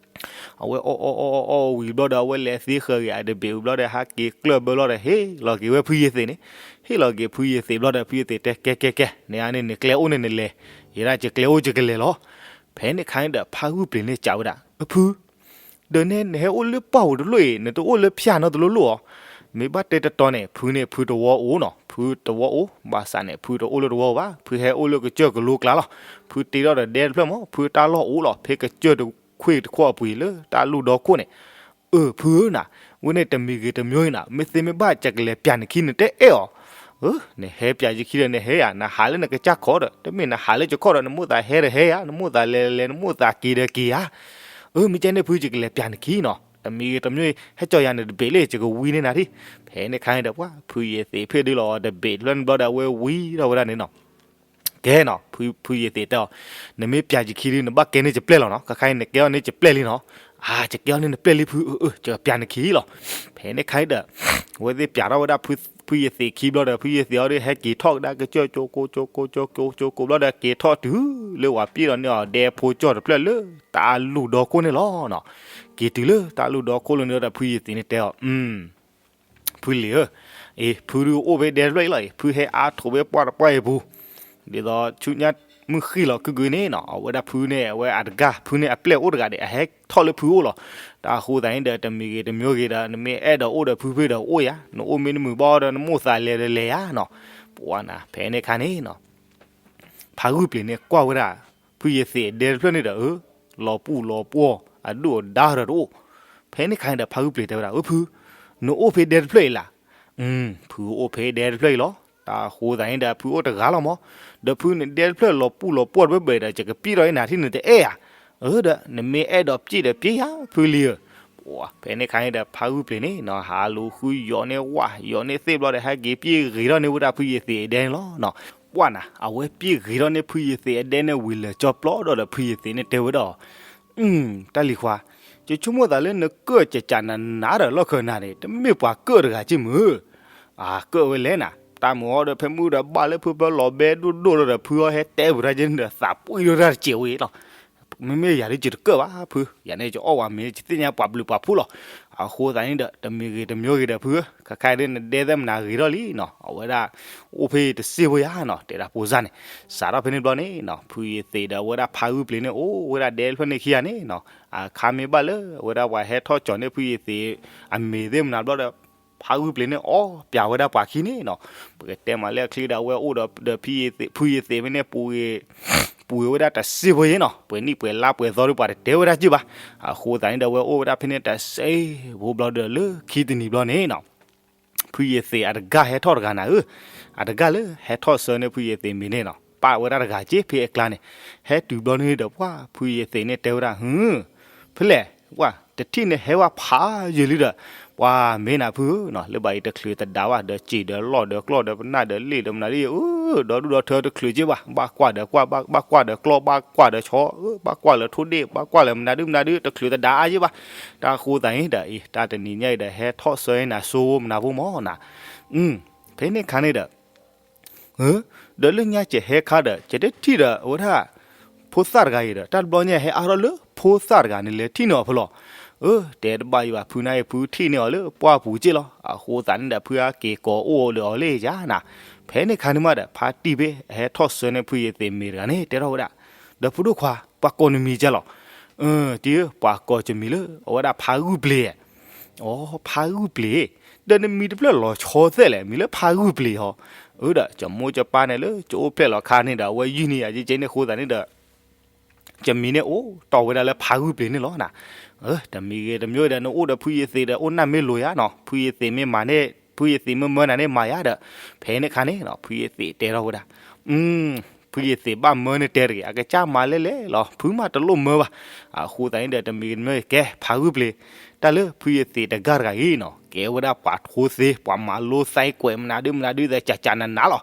အဝဲအီၣ်အီၣ်အီၣ်အီၣ်အီၣ်ဝံၤဘျီဒီး အဝဲလဲၤသ့ဃၢၤက့ၤအတဘ့ၣ်ဝံၤဘျီဒီး ဟးက့ၤကျၢၢ်ဘၢလီၤဒီး ဟ့ၣ်လီၤက့ၤဝဲဖုယ့ၤသ့းန့ၣ်, ဟ့ၣ်လီၤက့ၤဖုယ့ၤသ့းဘျီဒီး ဖုယ့ၤသ့းတဲ ကဲကဲကဲ နန့ၣ်န့ၣ် နကျဲအိၣ်န့ၣ်နလဲၤ, ယဲဒၣ်ယကျဲအိၣ်ယကလဲၤလီၤ. ဖဲန့ၣ်ခါန့ၣ်ဒီး ဖါဂုၢ်ပျံၤန့ၣ်စံးဝဲဒၣ်, အဖု ဒီးန့ၣ် နဟဲအိၣ်လၢပှၢ်ဧိၤတလိၣ်အံၤ နတအိၣ်လၢဖၠၣ်နီတလိၣ်လိၣ်ဧါ. မ့ၢ်ဘၣ်တဲတီတီန့ၣ် ဖုန့ၣ် ဖုတဝီအိၣ်နီၤ, ဖုတဝီအိၣ်, ဘၣ်ဆၣ်န့ၣ် ဖုတအိၣ်လၢတဝီဘၣ်, ဖုဟဲအိၣ်လၢကစၢၢ်ကလိကျါလီၤ. ဖုတ့ထီၣ်ဒီးဒဲတဖျၢၣ်မး, ဖုတၢ်လီၢ်အိၣ်လီၤ ဖဲကစၢၢ်တခွ့ၣ်တခီၣ်အပူၤအံၤလၢတၢ်လူၢ်ဒီခိၣ်န့ၣ်. အၢ ဖုဧၢနၤ, ဝဲန့ၣ်တမံၤဂ့ၤတမံၤဂ့ၤနၤ, မ့ၢ်သ့မ့ၢ်ဘၣ် ယကလဲၤပျးနခံနတဲအဲၣ်အီၤ. အၢ နဟဲပျးယခံဒီးနဟဲယၤ, နဟးလၢနကစၢ်ခီၣ်ဒီး တမ့ၢ်နဟးလၢယခီၣ်ဒီး နမိၣ်သးဟဲဒီးဟဲယၤ, နမိၣ်သးလဲၤလဲၤ နမိၣ်သးက့ၤဒီးက့ၤယၤ. အၢ မ့ၢ်ကဲန့ၣ်ဖု ယကလဲၤပျးနခံနီၤ, တမံၤဂ့ၤတမံၤဂ့ၤ ဟဲကၠီယၤနတဘ့ၣ်လၢ ယကဝံန့ၢ်နၤဒံး. ဖဲန့ၣ်ခါန့ၣ်ဒီး ပှၢ် ဖုယ့ၤသ့းဖ့ၣ်ဒုးလီၤအီၤတဘ့ၣ်တဖျၢၣ်န့ၣ်ဘျီဒီး အဝဲဝံထီၣ်ဝဲဒၣ်န့ၣ်နီၤ. ကဲနီၤ ဖု ဖုယ့ၤသ့းတဲအီၤ, နမ့ၢ်ပျးယခံဒုး နဘၣ်ကဲန့ၢ်ယပျဲၢ်လီၤနီၤ, ခဲခါအံၤနကဲအီၤန့ၢ်ယပျဲၢ်လံနီၤ. အၢ ယကဲအီၤန့ၢ်နပျဲၢ်လံဖု, အၢ အၢ ယကပျးနခံလီၤ. ဖဲန့ၣ်ခါအံၤဒီး အဝဲသ့ၣ်ပျးထီၣ်ဝဲဒၣ် ဖုယ့ၤသ့းခံဘျီဒီး ဖုယ့ၤသ့းအီၤဒီး ဟဲက့ၤထီၣ်ကဒါကစၢၢ်ကၠိကိကိကိကိကိကိဘျီဒီး က့ၤထီၣ်တုၤလၢပှၤပျဲၢ်ဒီးန့ၢ်အီၤဒဲဖိကၠီၣ်တဖျၢၣ်လၢတၢ်လူၢ်ဒီခိၣ်န့ၣ်လီၤနီၤ. က့ၤတုၤလၢတၢ်လူၢ်ဒီခိၣ်လၢန့ၣ်ဒီး ဖုယ့ၤသ့းန့ၣ်တဲအီၤ ဖုလံၤဧၢ, အံၤ ဖုဒုးအိၣ်ဖဲဒဲတဖျၢၣ်အံၤလီၤအံၤ, ဖုဟဲအါထီၣ်ဖဲပှၢ်တပှၢ်အံၤပူၤ, ဒ်သိးဆူညါမုၢ်ဃံလီၤခုကုန့ၣ်နီၤ, အဝဲဒၣ်ဖုန့ၣ် အဝဲအတဂၤ ဖုန့ၣ်အပျဲၢ်အိၣ်တဂၤဒီး အဟဲထီၣ်လၢဖုအိၣ်လီၤ. တၢ်အဃိသတးန့ၣ်ဒီး တမံၤဂ့ၤတမံၤဂ့ၤဒီး နမ့ၢ်အဲၣ်ဒိးအိၣ်ဒီးဖုဖဲဒီးအိၣ်ယၤ, နအိၣ်မ့ၢ်တမုာ်ဘၣ်ဒီး နမိၣ်သးလဲၤဒီးလဲၤယၤနီၤ. ပှၤနၤ ဖဲန့ၣ်ခါန့ၣ်နီၤ ဖါဂုၢ်ပျံၤန့ၣ်ကွၢ်ဝဲဒၣ် ဖုယ့ၤသ့းအဒဲတဖျၢၣ်န့ၣ်ဒီး အၢ လီၤပူၣ်လီၤပှီၢ် အဒိၣ်အဒါဒီးတအိၣ်. ဖဲန့ၣ်ခါန့ၣ်ဒီး ဖါဂုၢ်ပျံၤတဲဝဲဒၣ် အၢ ဖု နအိၣ်ဖဲဒဲတဖျၢၣ်အံၤလၢ်. ဖုအိၣ်ဖဲဒဲတဖျၢၣ်အံၤလီၤ. တၢ်အဃိသတးန့ၣ်ဒီး ဖုအိၣ်တဂၤလီၤမး, ဒီးဖုန့ၣ်ဒဲတဖျၢၣ်လီၤပူၣ်လီၤပှီၢ်တဘၢဘၢဒီး ယကပျဲၢ်ထီၣ်အံၤနၤထံၣ်နတအဲၣ်ဧါ. အၢ ဒီး နမ့ၢ်အဲၣ်ဒိးပျဲၢ်ဒီးပျဲၢ်ယၤ ဖုလံၤဧၢ. ဖဲန့ၣ်ခါန့ၣ်ဒီး ဖါဂုၢ်ပျံၤန့ၣ်နီၤ ဟးလူၤဃုယီၤန့ၢ်ဝၣ် ယီၤန့ၢ်သ့ၣ်ဘျီဒီး ဟဲက့ၤပျဲၢ်ဂ့ၤထီၣ်န့ၢ်ဝဲဒၣ်ဖုယ့ၤသ့းအဒဲန့ၣ်လီၤ. ပှၢ်နၤ အဝဲပျဲၢ်ဂ့ၤထီၣ်န့ၢ်ဖုယ့ၤသ့းအဒဲန့ၣ်ဝံၤလၢာ်ကၠီပျီဒီး ဖုယ့ၤသ့းန့ၣ်တဲဝဲဒၣ် တၢ်လံၤခွါ, ယဆိကမိၣ်သးလၢနကၢၣ်ကကးနးနးဒီးလီၢ်ခၢၣ်နၤန့ၣ် တမ့ၢ်ပှၤကၢၣ်တဂၤက့ၢ်မုၢ်. အကၢၣ်ဝဲလဲၣ်နၤ, တၢ်မုာ်အီၤဒီးဖဲမုၢ်ဒီးဘၣ်လၢဖုဖၢလီၤဘဲဒိၣ်ဒိၣ်လီၤဒီး ဖုအီၤဟဲတဲပူၤတၢ်က့ၢ်န့ၣ်ဒီး သးပှံၢ်ဒိၣ်တၢ်တစဲးဝဲလီၤ. မ့မ့ၢ်ယၤဒ်ယတကၢၣ်ဘၣ်ဖု, ယၤန့ၣ်ယအီၣ်ဝဲမ့ၤ ယသ့ၣ်ညါပှၤဘျုးပှၤဖှိၣ်လီၤ. အဃိသတးန့ၣ်ဒီး တမံၤဂ့ၤတမံၤဂ့ၤဒီးဖုဧၢ, ခဲခါအံၤဒ်နဒဲသ့ၣ်မနၤဂ့ၤထီၣ်လံနီၤ, အဝဲဒၣ် အိၣ်ဖဲတစ့ၢ်ဖိယၤနီၤ, တဲဒၣ်ဖိစၢ်န့ၣ်. စးထီၣ်ဖဲန့ၣ်ဘျီန့ၣ်နီၤ ဖုယသံးဒီးအဝဲဒၣ်ဖါဂုၢ်ပျံၤန့ၣ် အိၣ်ဝဲဒၣ်ဒဲတဖျၢၣ်န့ၣ်ခံဂၤန့ၣ်နီၤ, အခါမ့ၢ်ဘၣ်လၢ အဝဲဒၣ်ပှၤဟဲထီၣ်ကၠီၤန့ၢ်ဖုယသံး အမ့ၤသ့ၣ်မနၤဘျီဒီး ဖါဂုၢ်ပျံၤန့ၣ် အီၣ်ပျးဝဲဒၣ်ပှၤခံန့ၣ်နီၤ. ပကတဲမးလၢအချံဒီး အဝဲအိၣ်ဒီးဖုယသံး ဖုယသံးမ့ၢ်န့ၣ်ပူၤဂ့ၤ ပှဲၤဝဲဒၣ်တစ့ဖိယဲနီၤ, ပှဲၤနံၣ်ပှဲၤလါပှဲၤသီဒီး ပှၤတတဲဝဲဒၣ်က့ၢ်ဘၣ်. အဃိသတးန့ၣ်ဒီး အဝဲအိၣ်ဝဲဒၣ်ဖဲန့ၣ်တစ့ဖိဘျီဒီး လၢခံတနံၤဘျီန့ၣ်နီၤ ဖုယသံးအတဂၤဟဲထီၣ်တဂၤနၤဧၢ, အတဂၤလၢဟဲထီၣ်ဆၢန့ၢ်ဖုယသံးမ့ၤန့ၣ်နီၤ, ပာ်ဝဲဒၣ်တဂၤက့ၢ်ဖဲအကျါန့ၣ်, ဟဲတုၤဘျီန့ၣ်ဒီး ပှၤဖုယသံးန့ၣ်တဲဝဲဒၣ်, ဟ, ဖဲလဲၣ်, ပှၤတထံၣ်န့ၣ်ဟဲဝဲဖးယံာ်လံဒီး, ပှၤမ့ၢ်နၤဖုဧၢနီၤ, လၢဘၣ်အံၤတချုးသဒါဘၣ်, ဒီးစံာ်ဒီးလီၢ်ဒီးကျီၢ်ဒီးပနၢ်ဒီးလ့ၣ်ဒီးမနုၤဒ်အံၤ, ဒီဒူၣ်ဒီထၢတချုးက့ၢ်ဘၣ်, ဘၣ်ကွၢ်ဒီးကွၢ်, ဘၣ်ကွၢ်ဒီးကျီၢ်, ဘၣ်ကွၢ်ဒီးဆီ, ဘၣ်ကွၢ်လၢထိၣ်ဒ့ၣ်, ဘၣ်ကွၢ်လၢမနုၤဒ်မနုၤဒ်, တချုးသဒါအါက့ၢ်ဘၣ်. တၢ်ဃိသးန့ၣ်ဒီး အံၤ တၢ်တနံၤညါအံၤဒီး ဟဲထီၣ်ဆၢနၤစိဖိမနၤဖိမၢ်နၤ, ဖဲန့ၣ်ခါန့ၣ်ဒီး ဒီးလၢညါကဟဲခါဒီး ကတထံၣ်ဒီးအဝဲဒၣ် ဖိသၣ်တဂၤအံၤဒီး တၢ်တဘျီညါဟဲအါထီၣ်လၢဖိသၣ်တဂၤန့ၣ် လဲၤထံၣ်န့ၢ်အီၤဖဲလဲၣ်, အၢ တဲတဘၣ်အံၤဘၣ်, ဖုနၢ်အံၤ ဖုထံၣ်န့ၢ်အီၤလၢပှၢ်ပူၤက့ၢ်လီၤ. အဃိသတးန့ၣ်ဒီး ဖုအက့ၤကိးအိၣ်ဒီးအီၤလၢယၤနၤ. ဖဲန့ၣ်ခါန့ၣ်မးဒီး ဖါတံၢ်ဖဲ ဟဲထီၣ်ဆၢန့ၢ်ဖုယသံးမ့ၤတဂၤန့ၣ် တဲထီၣ်ဝဲဒၣ်, ဒီးဖိဒိၣ်ခွါ ပှၤကိးနမံၤကဲလီၤ. တံၢ်ဧၢ, ပှၤကိးကမံၤလၢအဝဲဒၣ်ဖါဂုၢ်ပျ့ၤ. အိ ဖါဂုၢ်ပျ့ၤ, ဒီးနမံၤတဖျၢၣ်လီၤဆီသဲလဲၣ်, မံၤလၢဖါဂုၢ်ပျ့ၤဟီ. အၢ ဒီးကမိၢ်ကပၢ်န့ၣ်လၢကအိၣ်ဖျဲၣ်လီၤခါန့ၣ်ဒီး အဝဲယုၢ်န့ၢ်ယၤကဲကဲန့ၣ်အဃိသတးန့ၣ်ဒီး ကမံၤန့ၣ်အိၣ်တီၢ်ဝဲဒၣ်လၢဖါဂုၢ်ပျ့ၤန့ၣ်လီၤနၤ. တမံၤဂ့ၤတမံၤဂ့ၤဒီး နအိၣ်ဒီးဖုယသံးဒီး အိၣ်နၢ်မ့ၢ်လိၤယၤနီၤ, ဖုယသံးမ့ၢ်မၤန့ၣ်, ဖုယသံးမ့ၢ်မၢနၤန့ၣ်မၤယၤဒီး, ဖဲန့ၣ်ခါန့ၣ်နီၤ ဖုယသံးတဲထီၣ်ဝဲဒၣ်, ဖုယသံးဘၣ်မၢန့ၣ်တဲတဂ့ၤ, အကစၢ်မၤလဲၣ်လဲၣ်လီၤ, ဖုမးတလိၣ်မၢဘၣ်. အဃိသတးန့ၣ်ဒီး တမံၤဂ့ၤတမံၤဂ့ၤ ကဲ ဖါဂုၢ်ပျ့ၤ, တၢ်လၢဖုယသံးတဂၤတဂၤအံၤနီၤ ကဲဝဲဒၣ်ပှၤထိသ့ ပှၤမၤလိသဲကွဲးမနုၤဒ်မနုၤဒ်သဲ ကးကးနးနးလီၤ.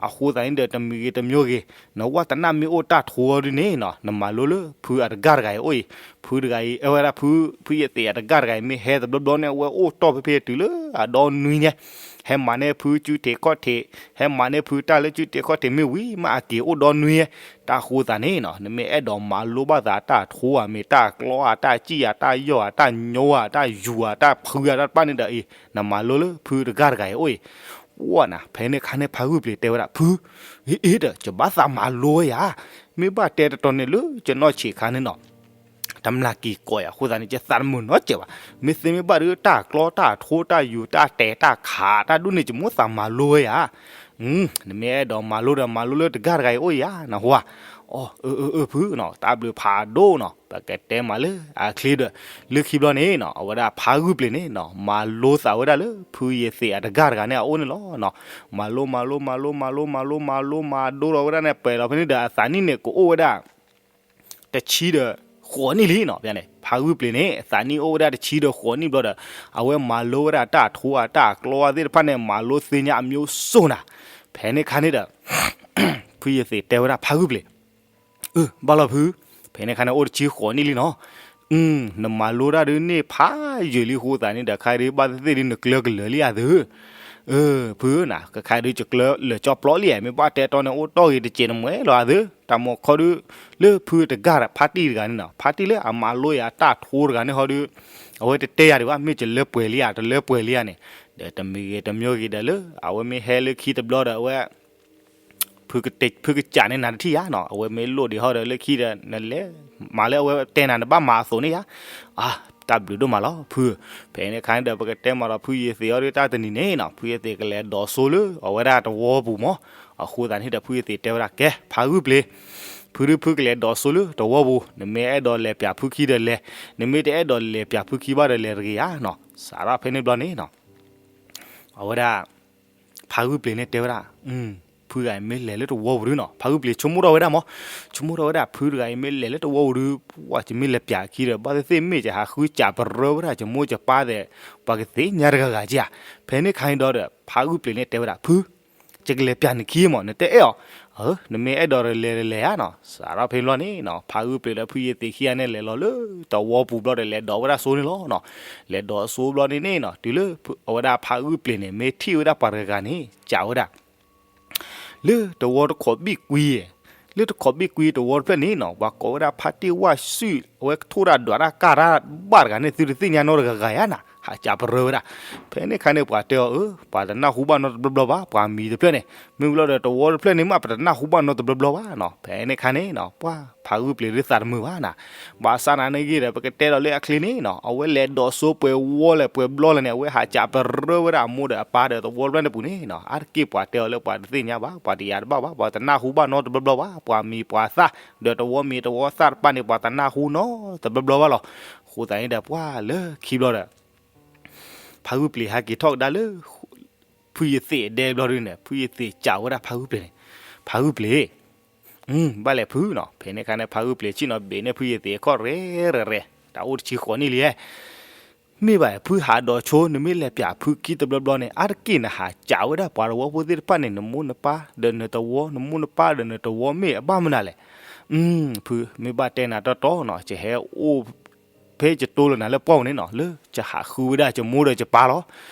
အဃိသတးန့ၣ်ဒီး တမံၤဂ့ၤတမံၤဂ့ၤ နဝဲတနၢ်မ့ၢ်အိၣ်တၢ်ထိအီၤဒ်န့ၣ်နီၤ နမၤလိလၢဖုအတဂၤတဂၤအံၤအိၣ်အံၤ, ဖုတဂၤအံၤ အဝဲဒၣ်ဖု, ဖုယသံးအတဂၤတဂၤအံၤ မ့ၢ်ဟဲတဘျီဘျီန့ၣ် အဝဲအိၣ်တီၢ်ဖဲဖဲတုၤလၢအဒီနွံညါ, ဟဲမၤန့ၢ်ဖုစုထံးခီၣ်ထံး, ဟဲမၤန့ၢ်ဖုတၢ်လၢစုထံးခီၣ်ထံးမ့ၢ်ဝံၤမး အက့ၤအိၣ်ဒီနွံညါ. တၢ်ဃိသတးန့ၣ်နီၤ နမ့ၢ်အဲၣ်ဒိးမၤလိဘၣ်သးတၢ်ထိဧါ မ့ၢ်တၢ်ကျီဧါ တၢ်စံၣ်ဧါ တၢ်ယီၢ်ဧါ တၢ်ညိဧါ တၢ်ယူၤဧါ တၢ်ဖုဧါ တၢ်တဖၣ်န့ၣ်ဒီးအံၤ နမၤလိလၢဖုတဂၤတဂၤအံၤအိၣ်အံၤ. ဝဲနၤ ဖဲန့ၣ်ခါန့ၣ် ဖါဂုၢ်ပျ့ၤတဲဝဲဒၣ် ဖု, အ့ အ့ဒီး ယဘၣ်သးမၤလိဝဲယၤ, မ့ၢ်ဘၣ်တဲတတီၤန့ၣ်လၢယနီၢ်ဆံးခါန့ၣ်နီၤ တမျးက့ၤကိးယၤအဃိသတးန့ၣ် ယသးတမုာ်နီတစဲးဘၣ်. မ့ၢ်သ့မ့ၢ်ဘၣ်ဒီး တၢ်ကျီတၢ်ထိတၢ်ယူၤတၢ်တဲာ်တၢ်ခးတၢ်ဒ်န့ၣ် ယမိၣ်သးမၤလိဝဲယၤ. နမ့ၢ်အဲၣ်ဒိးမၤလိဒီး မၤလိလၢတဂၤတဂၤအံၤအိၣ်ယၤ နဟူဧါ. အၢ အၢ အၢ ဖုနီၤ တၢ်ဘျုးဖးဒိၣ်နီၤ ပကတဲမးလၢအချ့ဒီး လၢခံဘျီန့ၣ်နီၤ အဝဲဒၣ်ဖါဂုၢ်ပျ့ၤန့ၣ်နီၤ မၤလိသးဝဲဒၣ်လၢ ဖုယသံးအတဂၤတဂၤန့ၣ်အအိၣ်န့ၣ်လီၤ. မၤလိ မၤလိ မၤလိ မၤလိ မၤလိ မၤလိ မၤဒိဒီးဝဲဒၣ်န့ၣ် ပှဲၤလီၤဖဲန့ၣ်ဒီး အသးနံၣ်န့ၣ် ကအိၣ်ဝဲဒၣ် တဆံဒီးဃိးနံၣ်လံနီၤ. ဖဲန့ၣ် ဖါဂုၢ်ပျ့ၤန့ၣ် အသးနံၣ်အိၣ်ဝဲဒၣ်တဆံဒီးဃိးနံၣ်ဘျီဒီး အဝဲမၤလိဝဲဒၣ်တၢ်ထိအတၢ်ကျီအသ့ၣ်တဖၣ်န့ၣ် မၤလိသ့ၣ်ညါအမျိုးစုံနၤ. ဖဲန့ၣ်ခါန့ၣ်ဒီး ဖုယသံးတဲဝဲဒၣ် ဖါဂုၢ်ပျ့ၤ အၢ ဘၣ်လီၤဖု, ဖဲန့ၣ်ခါန့ၣ်အိၣ်တဆံဃိးနံၣ်လံနီၤ. နမၤလိတၢ်ဒုးန့ၢ်ဖးယံာ်လံအဃိသတးန့ၣ်ဒီး ခဲအံၤဒုးဘၣ်သ့ၣ်သ့ၣ်ဒုးနကျၢၤကလၢာ်လံဧါသု. ဖုနၤ ခဲအံၤဒုးယကျၢၤလၢာ်ကၠီပျီလံဧါ, မ့ၢ်ဘၣ်တဲတီန့ၣ် အိၣ်တီၢ်ဂ့ၤတစဲးနမဲာ်လီၤဧါသု. တၢ်မၤခီဒုး လၢဖုတဂၤဖါတံၢ်တဂၤန့ၣ်နီၤ ဖါတံၢ်လၢအမၤလိယၤတၢ်ထိတဂၤန့ၣ်ဟီဒုး အဝဲတတဲယၤဒံးဘၣ် မ့ၢ်ယလၢပှဲၤလံဧါ တလၢပှဲၤလံဧါန့ၣ်, ဒီးတမံၤဂ့ၤတမံၤဂ့ၤဒီးလၢ အဝဲမ့ၢ်ဟဲလၢခံတဘျီဒီးအဝဲ ဖုကစးန့ၢ်နၤတထံၣ်ဧါနီၤ, အဝဲမ့ၢ်လိၣ်ဒံးဟီဒီးလၢခံဒီး နလဲၤမၤလၢအဝဲတဲနၤနဘၣ်မၤအသိးန့ၣ်ဧါ. အါ တၢ်ဘျုးဒိၣ်မးလီၤဖု. ဖဲန့ၣ်အခါန့ၣ်ဒီး ပကတဲမးဒီးဖုယသံးအီၤဒုးတၢ်တနံၤန့ၣ်နီၤ, ဖုယသံးကလဲၤဒိးစိလၢအဝဲဒၣ်တဝီပူၤမး. အဃိသတးန့ၣ်ဒီး ဖုယသံးတဲဝဲဒၣ် ကဲ ဖါဂုၢ်ပျ့ၤ, ဖုဒုးဖုကလဲၤဒိးစိလၢတဝီပူၤ, နမ့ၢ်အဲၣ်ဒိးလဲၤပၠးဖုခံဒီးလဲၤ, နမ့ၢ်တအဲၣ်ဒိးလဲၤပၠးဖုခံဘၣ်ဒီးလဲၤတဂ့ၤဧါနီၤ. စးထီၣ်ဖဲန့ၣ်ဘျီန့ၣ်နီၤ အဝဲဒၣ် ဖါဂုၢ်ပျ့ၤန့ၣ်တဲဝဲဒၣ်, ဖုဂၤအံၤမ့ၢ်လဲၤလၢတဝီပူၤဒုးနီၤ, ဖါဂုၢ်ပျ့ၤဆိကမိၣ်ထီၣ်ဝဲဒၣ်မး, ဆိကမိၣ်ထီၣ်ဝဲဒၣ် ဖုတဂၤအံၤမ့ၢ်လဲၤလၢတဝီပူၤဒုး ပှၤယမ့ၢ်လဲၤပၠးခံဒီး ဘၣ်သ့ၣ်သ့ၣ်မ့ၢ်ယဟးဃုစးပရၢဝဲဒၣ် ယမိၢ်ယပၢ်သ့ၣ် ပှၤကသ့ၣ်ညါတဂၤဂၤဧါ. ဖဲန့ၣ်ခါအံၤဒီး ဖါဂုၢ်ပျ့ၤန့ၣ်တဲဝဲဒၣ် ဖု ယကလဲၤပၠးနခံမး နတအဲၣ်အီၤ, နမ့ၢ်အဲၣ်ဒိးဒီးလဲၤလဲၤဧါနီၤ. စးထီၣ်ဖဲန့ၣ်ဘျီန့ၣ်နီၤ ဖါဂုၢ်ပျ့ၤဒီးဖုယသံးခံဂၤန့ၣ် လဲၤလီၤလၢတဝီပူၤဘျီဒီး လဲၤဒိးဝဲဒၣ်စိန့ၣ်လီၤနီၤ. လဲၤဒိးစိဘျီန့ၣ်န့ၣ်နီၤ တုၤလၢအဝဲဒၣ်ဖါဂုၢ်ပျ့ၤန့ၣ် မ့ၢ်ထံၣ်ဝဲဒၣ်ပှၤတဂၤဂၤန့ၣ် စံးဝဲဒၣ် လၢတဝီတခိးဘံၣ်ကွံ, လၢတခိးဘံၣ်ကွံတဝီတဖျၢၣ်န့ၣ်နီၤ ပှၤကိးဝဲဒၣ်ဖါတံၢ်ဝၣ်စုၣ် အဝဲကထိၣ်တၢ်ဒွးတၢ်ကၢ်တၢ်ဘၣ်တဂၤန့ၣ် သုတသ့ၣ်ညါနီတဂၤဂၤဧါနီၤ. ဟးကးပရၢဝဲဒၣ်. ဖဲန့ၣ်ခါန့ၣ် ပှၤတဲအီၤ အၢ ပှၤတနၢ်ဟူဘၣ်နီတဘျီဘျီဘၣ်, ပှၤမံၤတဖျၢၣ်န့ၣ် မ့ၢ်ဝံၤလီၤဒီးတဝီတဖျၢၣ်န့ၣ်မး ပတနၢ်ဟူဘၣ်နီတဘျီဘျီဘၣ်နီၤ. ဖဲန့ၣ်ခါန့ၣ်နီၤ ပှၤဖးဂုၢ်ပျ့ၤဒုးသးတမုာ်ဘၣ်နီၤ. ဘၣ်ဆၣ်သနာ်က့ဒီး ပကတဲဒီးလၢအချ့န့ၣ်နီၤ အဝဲလဲၤဒိးစိပှဲၤဝီလဲၣ်ပှဲၤဘျီလဲၣ်န့ၣ် အဝဲဟးကးပရၢဝဲဒၣ်အမိၢ်ဒီးအပၢ်ဒီးတဝီတဖျၢၣ်န့ၣ်ပူၤန့ၣ်နီၤ. အါတက့ၢ်ပှၤတဲအီၤလၢပှၤတသ့ၣ်ညါဘၣ်, ပှၤတယာ်တဘၣ်ဘၣ်, ပှၤတနၢ်ဟူဘၣ်နီတဘျီဘျီဘၣ်, ပှၤမံၤပှၤသၣ် ဒီးတဝီမံၤတဝီသၣ်တဖၣ်န့ၣ် ပှၤတနၢ်ဟူနီတဘျီဘျီဘၣ်လီၤ. အဃိသတးန့ၣ်ဒီး ပှၤလၢခံဘျီဒီး ဖးဂုၢ်ပျ့ၤဟဲက့ၤထီၣ်ကဒါလၢ ဖုယသ့းအဒဲဘျီဒုန့ၣ် ဖုယသ့းကးဝဲဒၣ်ဖးဂုၢ်ပျ့ၤန့ၣ်, ဖးဂုၢ်ပျ့ၤ ဘၣ်လဲၣ်ဖုနီၤ. ဖဲန့ၣ်ခါန့ၣ် ဖးဂုၢ်ပျ့ၤဆ့ၣ်နီၤဘ့ၣ်န့ၣ် ဖုယသ့းအခီၣ်ရဲၣ်ရဲၣ်ရဲၣ်, တၢ်အိၣ်တဆံဃိးနံၣ်လံဧါ. မ့ၢ်ဘၣ်ဖုဟးဒိးဆိ နမ့ၢ်လဲၤပျးဖုခံတဘျီဘျီန့ၣ် အါတက့ၢ်နဟးကးဝဲဒၣ်ပှၤတဝီဖိသ့ၣ်တဖၣ်န့ၣ် နမိၢ်နပၢ် ဒီးနတဝီ နမိၢ်နပၢ်ဒီးနတဝီမ့ၢ်အဘၣ်မနုၤလဲၣ်. ဖု မ့ၢ်ဘၣ်တဲနၤတီတီနီၤ ကဟဲအိၣ် ဖဲယတိၢ်လီၤနၤလၢပှၢ်ပူၤန့ၣ်နီၤ လၢယဟးဃုဝဲဒၣ်ယမိၢ်ဒီးယပၢ်လီၤ.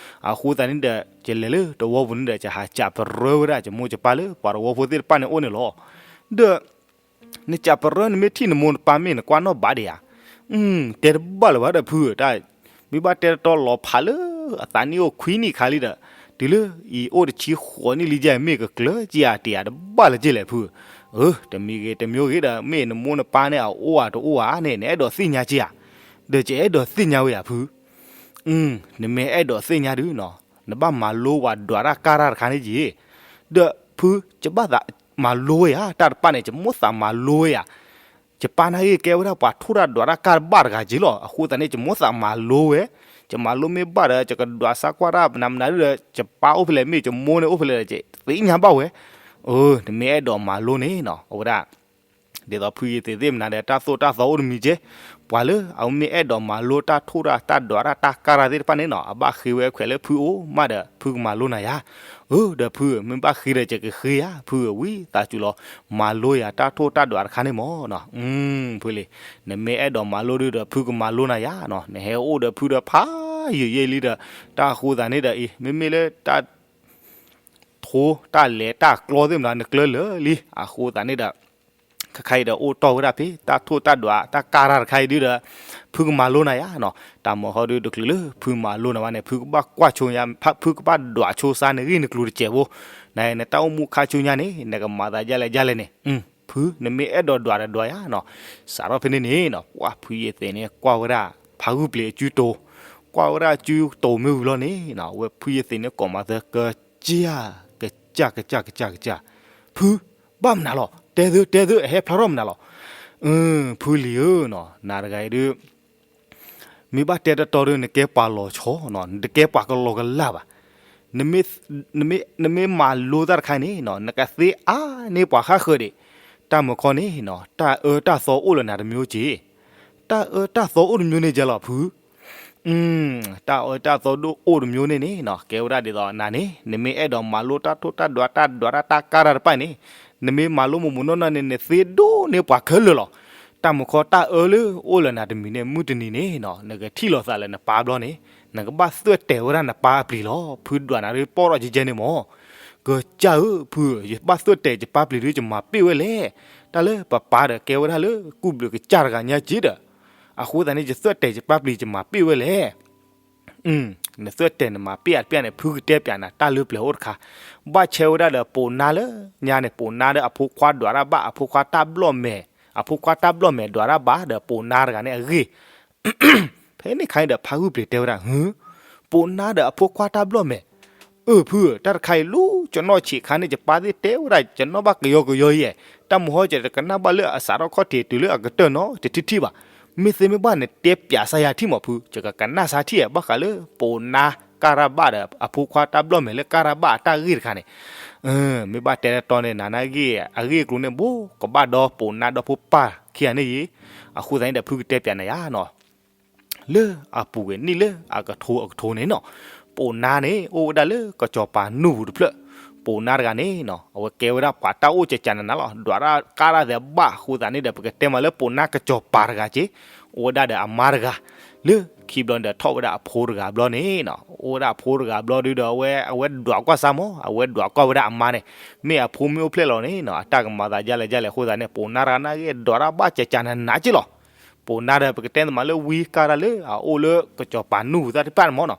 အဃိသတးန့ၣ်ဒီး ယလဲၤလၢတဝီပူၤန့ၣ်ဒီး ယဟးကးပရၢဝဲဒၣ်ယမိၢ်ယပၢ်လၢပှၤတဝီဖိသ့ၣ်တဖၣ်န့ၣ်အိၣ်န့ၣ်လီၤ. ဒီး နကးပရၢနမ့ၢ်ထံၣ်နမိၢ်နပၢ်မ့ၢ်နကွၢ်နီၣ်ဘၣ်ဒံးဧါ. တဲတဘၣ်လၢၤဘၣ်ဒီးဖုဧၢ, တၢ် မ့ၢ်ဘၣ်တဲတီတီလီၤဖးလၢအသးနံၣ်အိၣ်ခွံနံၣ်ခါလံဒီး တုၤလၢအံၤအိၣ်တဆံဃိးနံၣ်လံယဲၢ်မ့ၢ်ကကျၢၤက့ၤဧါတ့ၢ်ဧါတဘၣ်လၢၤက့ၤလဲၣ်ဖုဧၢ. တမံၤဂ့ၤတမံၤဂ့ၤဒီး မ့ၢ်နမိၢ်နပၢ်န့ၣ်အအိၣ်ဧါတအိၣ်ဧါန့ၣ် နအဲၣ်ဒိးသ့ၣ်ညါက့ၤဧါ. ဒီးယအဲၣ်ဒိးသ့ၣ်ညါဝဲယၤဖု နမ့ၢ်အဲၣ်ဒိးသ့ၣ်ညါဒုနီၤ နဘၣ်မၤလိဝဲဒွးတၢ်ကၢ်တၢ်တခါန့ၣ်က့ၤ. ဒီးဖု ယဘၣ်သးမၤလိဝဲယၤ တၢ်တဖၣ်န့ၣ် ယမိၣ်သးမၤလိဝဲယၤ. ယပၢ်န့ၣ်ဂ့ၤကဲဝဲဒၣ်ပှၤထိၣ်တၢ်ဒွးတၢ်ကၢ်တဘၣ်တဂၤက့ၤလီၤ. အဃိသတးန့ၣ် ယမိၣ်သးမၤလိဝဲ, ယမၤလိမ့ၢ်ဘၣ်ဒီး ယကဒွးစၢ်ကွၢ်တၢ်မနုၤမနုၤဒုဒီး ယပၢ်အိၣ်ဖဲလဲၣ် မ့ၢ်ယမိၢ်န့ၣ်အိၣ်ဖဲလဲၣ်ဒီး ယသ့ၣ်ညါဘၣ်ဝဲ. အၢ နမ့ၢ်အဲၣ်ဒိးမၤလိန့ၣ်နီၤ အဝဲဒၣ် ဒ်သိးဖုယသ့ၣ်သ့ၣ်မနုၤဒီး တၢ်သိၣ်တၢ်သီအိၣ်တမံၤက့ၤ, ပှၤလၢအမ့ၢ်အဲၣ်ဒိးမၤလိတၢ်ထိၣ်တၢ်ဒွးတၢ်ကၢ်တၢ်သ့ၣ်တဖၣ်န့ၣ်နီၤ အဘၣ်ဃ့ဝဲခွဲးလၢဖုအိၣ်မးဒီး ဖုကမၤလိနၤယၤ. အၢ ဒီးဖု မ့ၢ်ဘၣ်ဃ့ဒီးယကဃ့ဧါ, ဖုဧၢ ဝံသးစူၤလီၤ မၤလိယၤတၢ်ထိၣ်တၢ်ဒွးတခါန့ၣ်မၢ်နီၤ. ဖုလံၤ နမ့ၢ်အဲၣ်ဒိးမၤလိဒုဒီး ဖုကမၤလိနၤယၤနီၤ. နဟဲအိၣ်ဒီးဖုဒီးဖးယံာ်ယံာ်လံဒီး တၢ်အဃိသတးန့ၣ်ဒီးအံၤ မ့မ့ၢ်လၢတၢ် ထိၣ်တၢ်လဲၤတၢ်ကျီသ့ၣ်မနုၤ နကျၢၤလၢာ်လံ. အဃိသတးန့ၣ်ဒီး ခဲခါအံၤဒီးအိၣ်တီၢ်ဝဲဒၣ်ဖဲ တၢ်ထိၣ်တၢ်ဒွးတၢ်ကၢ်တၢ်တခါအံၤဒုဒီး ဖုကမၤလိနၤယၤနီၤ. တၢ်မၤဟီဒုတချုးလၢဖုမၤလိနၤဘၣ်န့ၣ် ဖုကဘၣ်ကွၢ်ဆိညါ, ဖုကဘၣ်ဒွးဆိစါနဂံၢ်နကျိၤတစဲးဖိ, နတၢ်အိၣ်မူခါဆူညါန့ၣ် နကမၤသးဒ်လဲၣ်ဒ်လဲၣ်န့ၣ် ဖု နမ့ၢ်အဲၣ်ဒိးဒွးဒီးဒွးယၤနီၤ. စးထီၣ်ဖဲန့ၣ်န့ၣ်နီၤ ပှၤဖုယသ့ၣ်န့ၣ် ကွၢ်ဝဲဒၣ် ဖးဂုၢ်ပျ့ၤအစုတိၤ, ကွၢ်ဝဲဒၣ်အစုတိၤမ့ၢ်ဝံၤလီၤန့ၣ်နီၤ အဝဲဖုယသ့ၣ်န့ၣ်ကိးမၤသၢ ကစၢ် ကစၢ် ကစၢ် ကစၢ် ကစၢ်, ဖု ဘၣ်မနုၤလီၤ တဲသု တဲသု အဟဲဖျါထီၣ်မနုၤလီၤ. ဖုလံၤဧၢနီၤ နၤတဂၤအံၤဒု မ့ၢ်ဘၣ်တဲတတီဒု နကဲပှၤလီၤဆီနီၤ နတကဲပှၤကလီကလၢ်ဘၣ်. နမ့ၢ်မၤလိတၢ်တခါန့ၣ်နီၤ နကသ့အါန့ၢ်ပှၤဃၣ်ဃၢၤဒံး. တၢ်မုၢ်ခီန့ၣ်နီၤ တၢ်အၢတၢ်သီအိၣ်လၢနၤတမျိုးက့ၤ, တၢ်အၢတၢ်သီအိၣ်တမျိုးန့ၣ်ကဲလီၤဖု တၢ်အၢတၢ်သီဒိၣ်အိၣ်တမျိုးန့ၣ်န့ၣ်နီၤ ကဲဝဲဒၣ်ဒ်သိးနၤန့ၣ် နမ့ၢ်အဲၣ်ဒိးမၤလိတၢ်ထိၣ်တၢ်ဒွးတၢ်ဒွးတၢ်တၢ်ကၢ်တၢ်တဖၣ်န့ၣ် နမ့ၢ်မၤလိမိၢ်မိၢ်နီၢ်နီၢ်န့ၣ် နသ့ဒိၣ်န့ၢ်ပှၤခဲလၢာ်လီၤ. တၢ်မုၢ်ခီတၢ်အၢလၢအိၣ်လၢနၤတမံၤန့ၣ် မုၢ်တနံၤန့ၣ်နီၤ နကထံၣ်လိာ်သးလၢနပၢ်ဘျီန့ၣ် နကဘၣ်သွဲၣ်တဲာ်ဝဲဒၣ်နပၢ်အပျံၤလီၤ. ဖုဒွးနၤဒုးပီၢ်ထီၣ်ကဲကဲန့ၣ်မၢ် ကစၢ်ဧၢ ဖုဧၢ ယဘၣ်သွဲၣ်တဲာ်ယပၢ်ပျံၤဒုး ယမၤပ့ၢ်ဝဲလဲၣ်. တၢ်လၢပပၢ်ဒီးကဲဝဲဒၣ်လၢ ကူၣ်ဘျုးကစၢ်တဂၤညါက့ၤဒီး အဃိသတးန့ၣ် ယသွဲၣ်တဲာ်ယပၢ်ပျံၤ ယမၤပ့ၢ်ဝဲလဲၣ်. နသွဲၣ်တဲာ်နမၤပ့ၢ်အတပျၢ်န့ၣ် ဖုကတဲပျးနၤတၢ်လၢပျၢၤအိၣ်တခါ, ဘၣ်ဆဲဝဲဒၣ်ဒီးပိာ်နါလၢညါန့ၣ် ပိာ်နါဒီးအဖိခွါဒွးတၢ်ဘၣ် အဖိခွါတၢ်ဘျီၣ်မဲာ်, အဖိခွါတၢ်ဘျီၣ်မဲာ်ဒွးတၢ်ဘၣ်ဒီးပိာ်နါတဂၤန့ၣ်အဂ့ၢ် ဖဲန့ၣ်ခါန့ၣ်ဒီး ဖးဂုၢ်ပျံၤတဲဝဲဒၣ် ဟု ပိာ်နါဒီးအဖိခွါတၢ်ဘျီၣ်မဲာ်, အၢ ဖုဧၢ တၢ်တခါအံၤလူၤ ကနီၢ်ဆံးခါန့ၣ် ယပၢ်သ့ၣ်တဲဝဲဒၣ် ကနီၢ်ဘၣ်ကယီကယီအံၤ, တၢ်မုၢ်ဟီ ယတကနၣ်ဘၣ်လၢအစးထီၣ်ခီၣ်ထံးတုၤလၢအကတၢၢ်နီတထံၣ်ထံၣ်ဘၣ်. မ့ၢ်သ့မ့ၢ်ဘၣ်နတဲပျးစါယၤထံၣ်မးဖု ယကကနၣ်စါထံၣ် ဘၣ်ဃးလၢပိာ်နါကၢ်ရၢ်ဘၣ်ဒီး အဖိခွါတၢ်ဘျီၣ်မဲာ်လၢကၢ်ရၢ်ဘၣ်အတၢ်ဂ့ၢ်တခါန့ၣ် မ့ၢ်ဘၣ်တဲတီန့ၣ် နၤနၢ်ဂ့ၢ် အဂ့ၢ်အကျိၤန့ၣ် ဘိးကဘၣ်ဒီးပိာ်နါဒီဖိပၢ်ခံဂၤန့ၣ်အံၤ, အဃိသတးန့ၣ်ဒီး ဖုကတဲပျးနၤယၤနီၤ လၢအပူၤကွံာ်နံၣ်လၢအကထိအကထိန့ၣ်နီၤ, ပိာ်နါန့ၣ် အိၣ်ဝဲဒၣ်လၢကစီၤပၤနူၢ်ပူၤတဖျၢၣ်, ပိာ်နါတဂၤန့ၣ်နီၤ အဝဲကဲဝဲဒၣ်ပှၤတၢ်အိၣ်ကကနနၤလီၤ, ဒွးတၢ်ကၢ်တၢ်သဲးဘၣ်အဃိသတးန့ၣ်ဒီး ပကတဲမးလၢပိာ်နါကစီၤပၤတဂၤက့ၤ, အိၣ်ဝဲဒၣ်ဒီးအမါတဂၤ, လၢခံဘျီန့ၣ်ဒီးထီၣ်ဝဲဒၣ်အဖိတဂၤဘျီန့ၣ်နီၤ, အိၣ်ဝဲဒၣ်အဖိတဂၤဘျီဒုဒီး အဝဲ အဝဲဒွးကွၢ်စၢ်မး, အဝဲဒွးကွၢ်ဝဲဒၣ်အမါန့ၣ်, မ့ၢ်အဖိမ့ၢ်အိၣ်ဖျဲၣ်လီၤန့ၣ်နီၤ အတၢ်ကမၤသးဒ်လဲၣ်ဒ်လဲၣ်အဃိသတးန့ၣ် ပိာ်နါတဂၤန့ၣ်ဂ့ၢ်ဒွးတၢ်ဘၣ်ကကနနၤက့ၤလီၤ. ပိာ်နါဒီး ပကတဲသးမးလၢဝံကၢ်တၢ်လၢအအိၣ်လၢကစီၤပၤနူၢ်သၣ်တဖၣ်န့ၣ်မ့ၢ်နီၤ.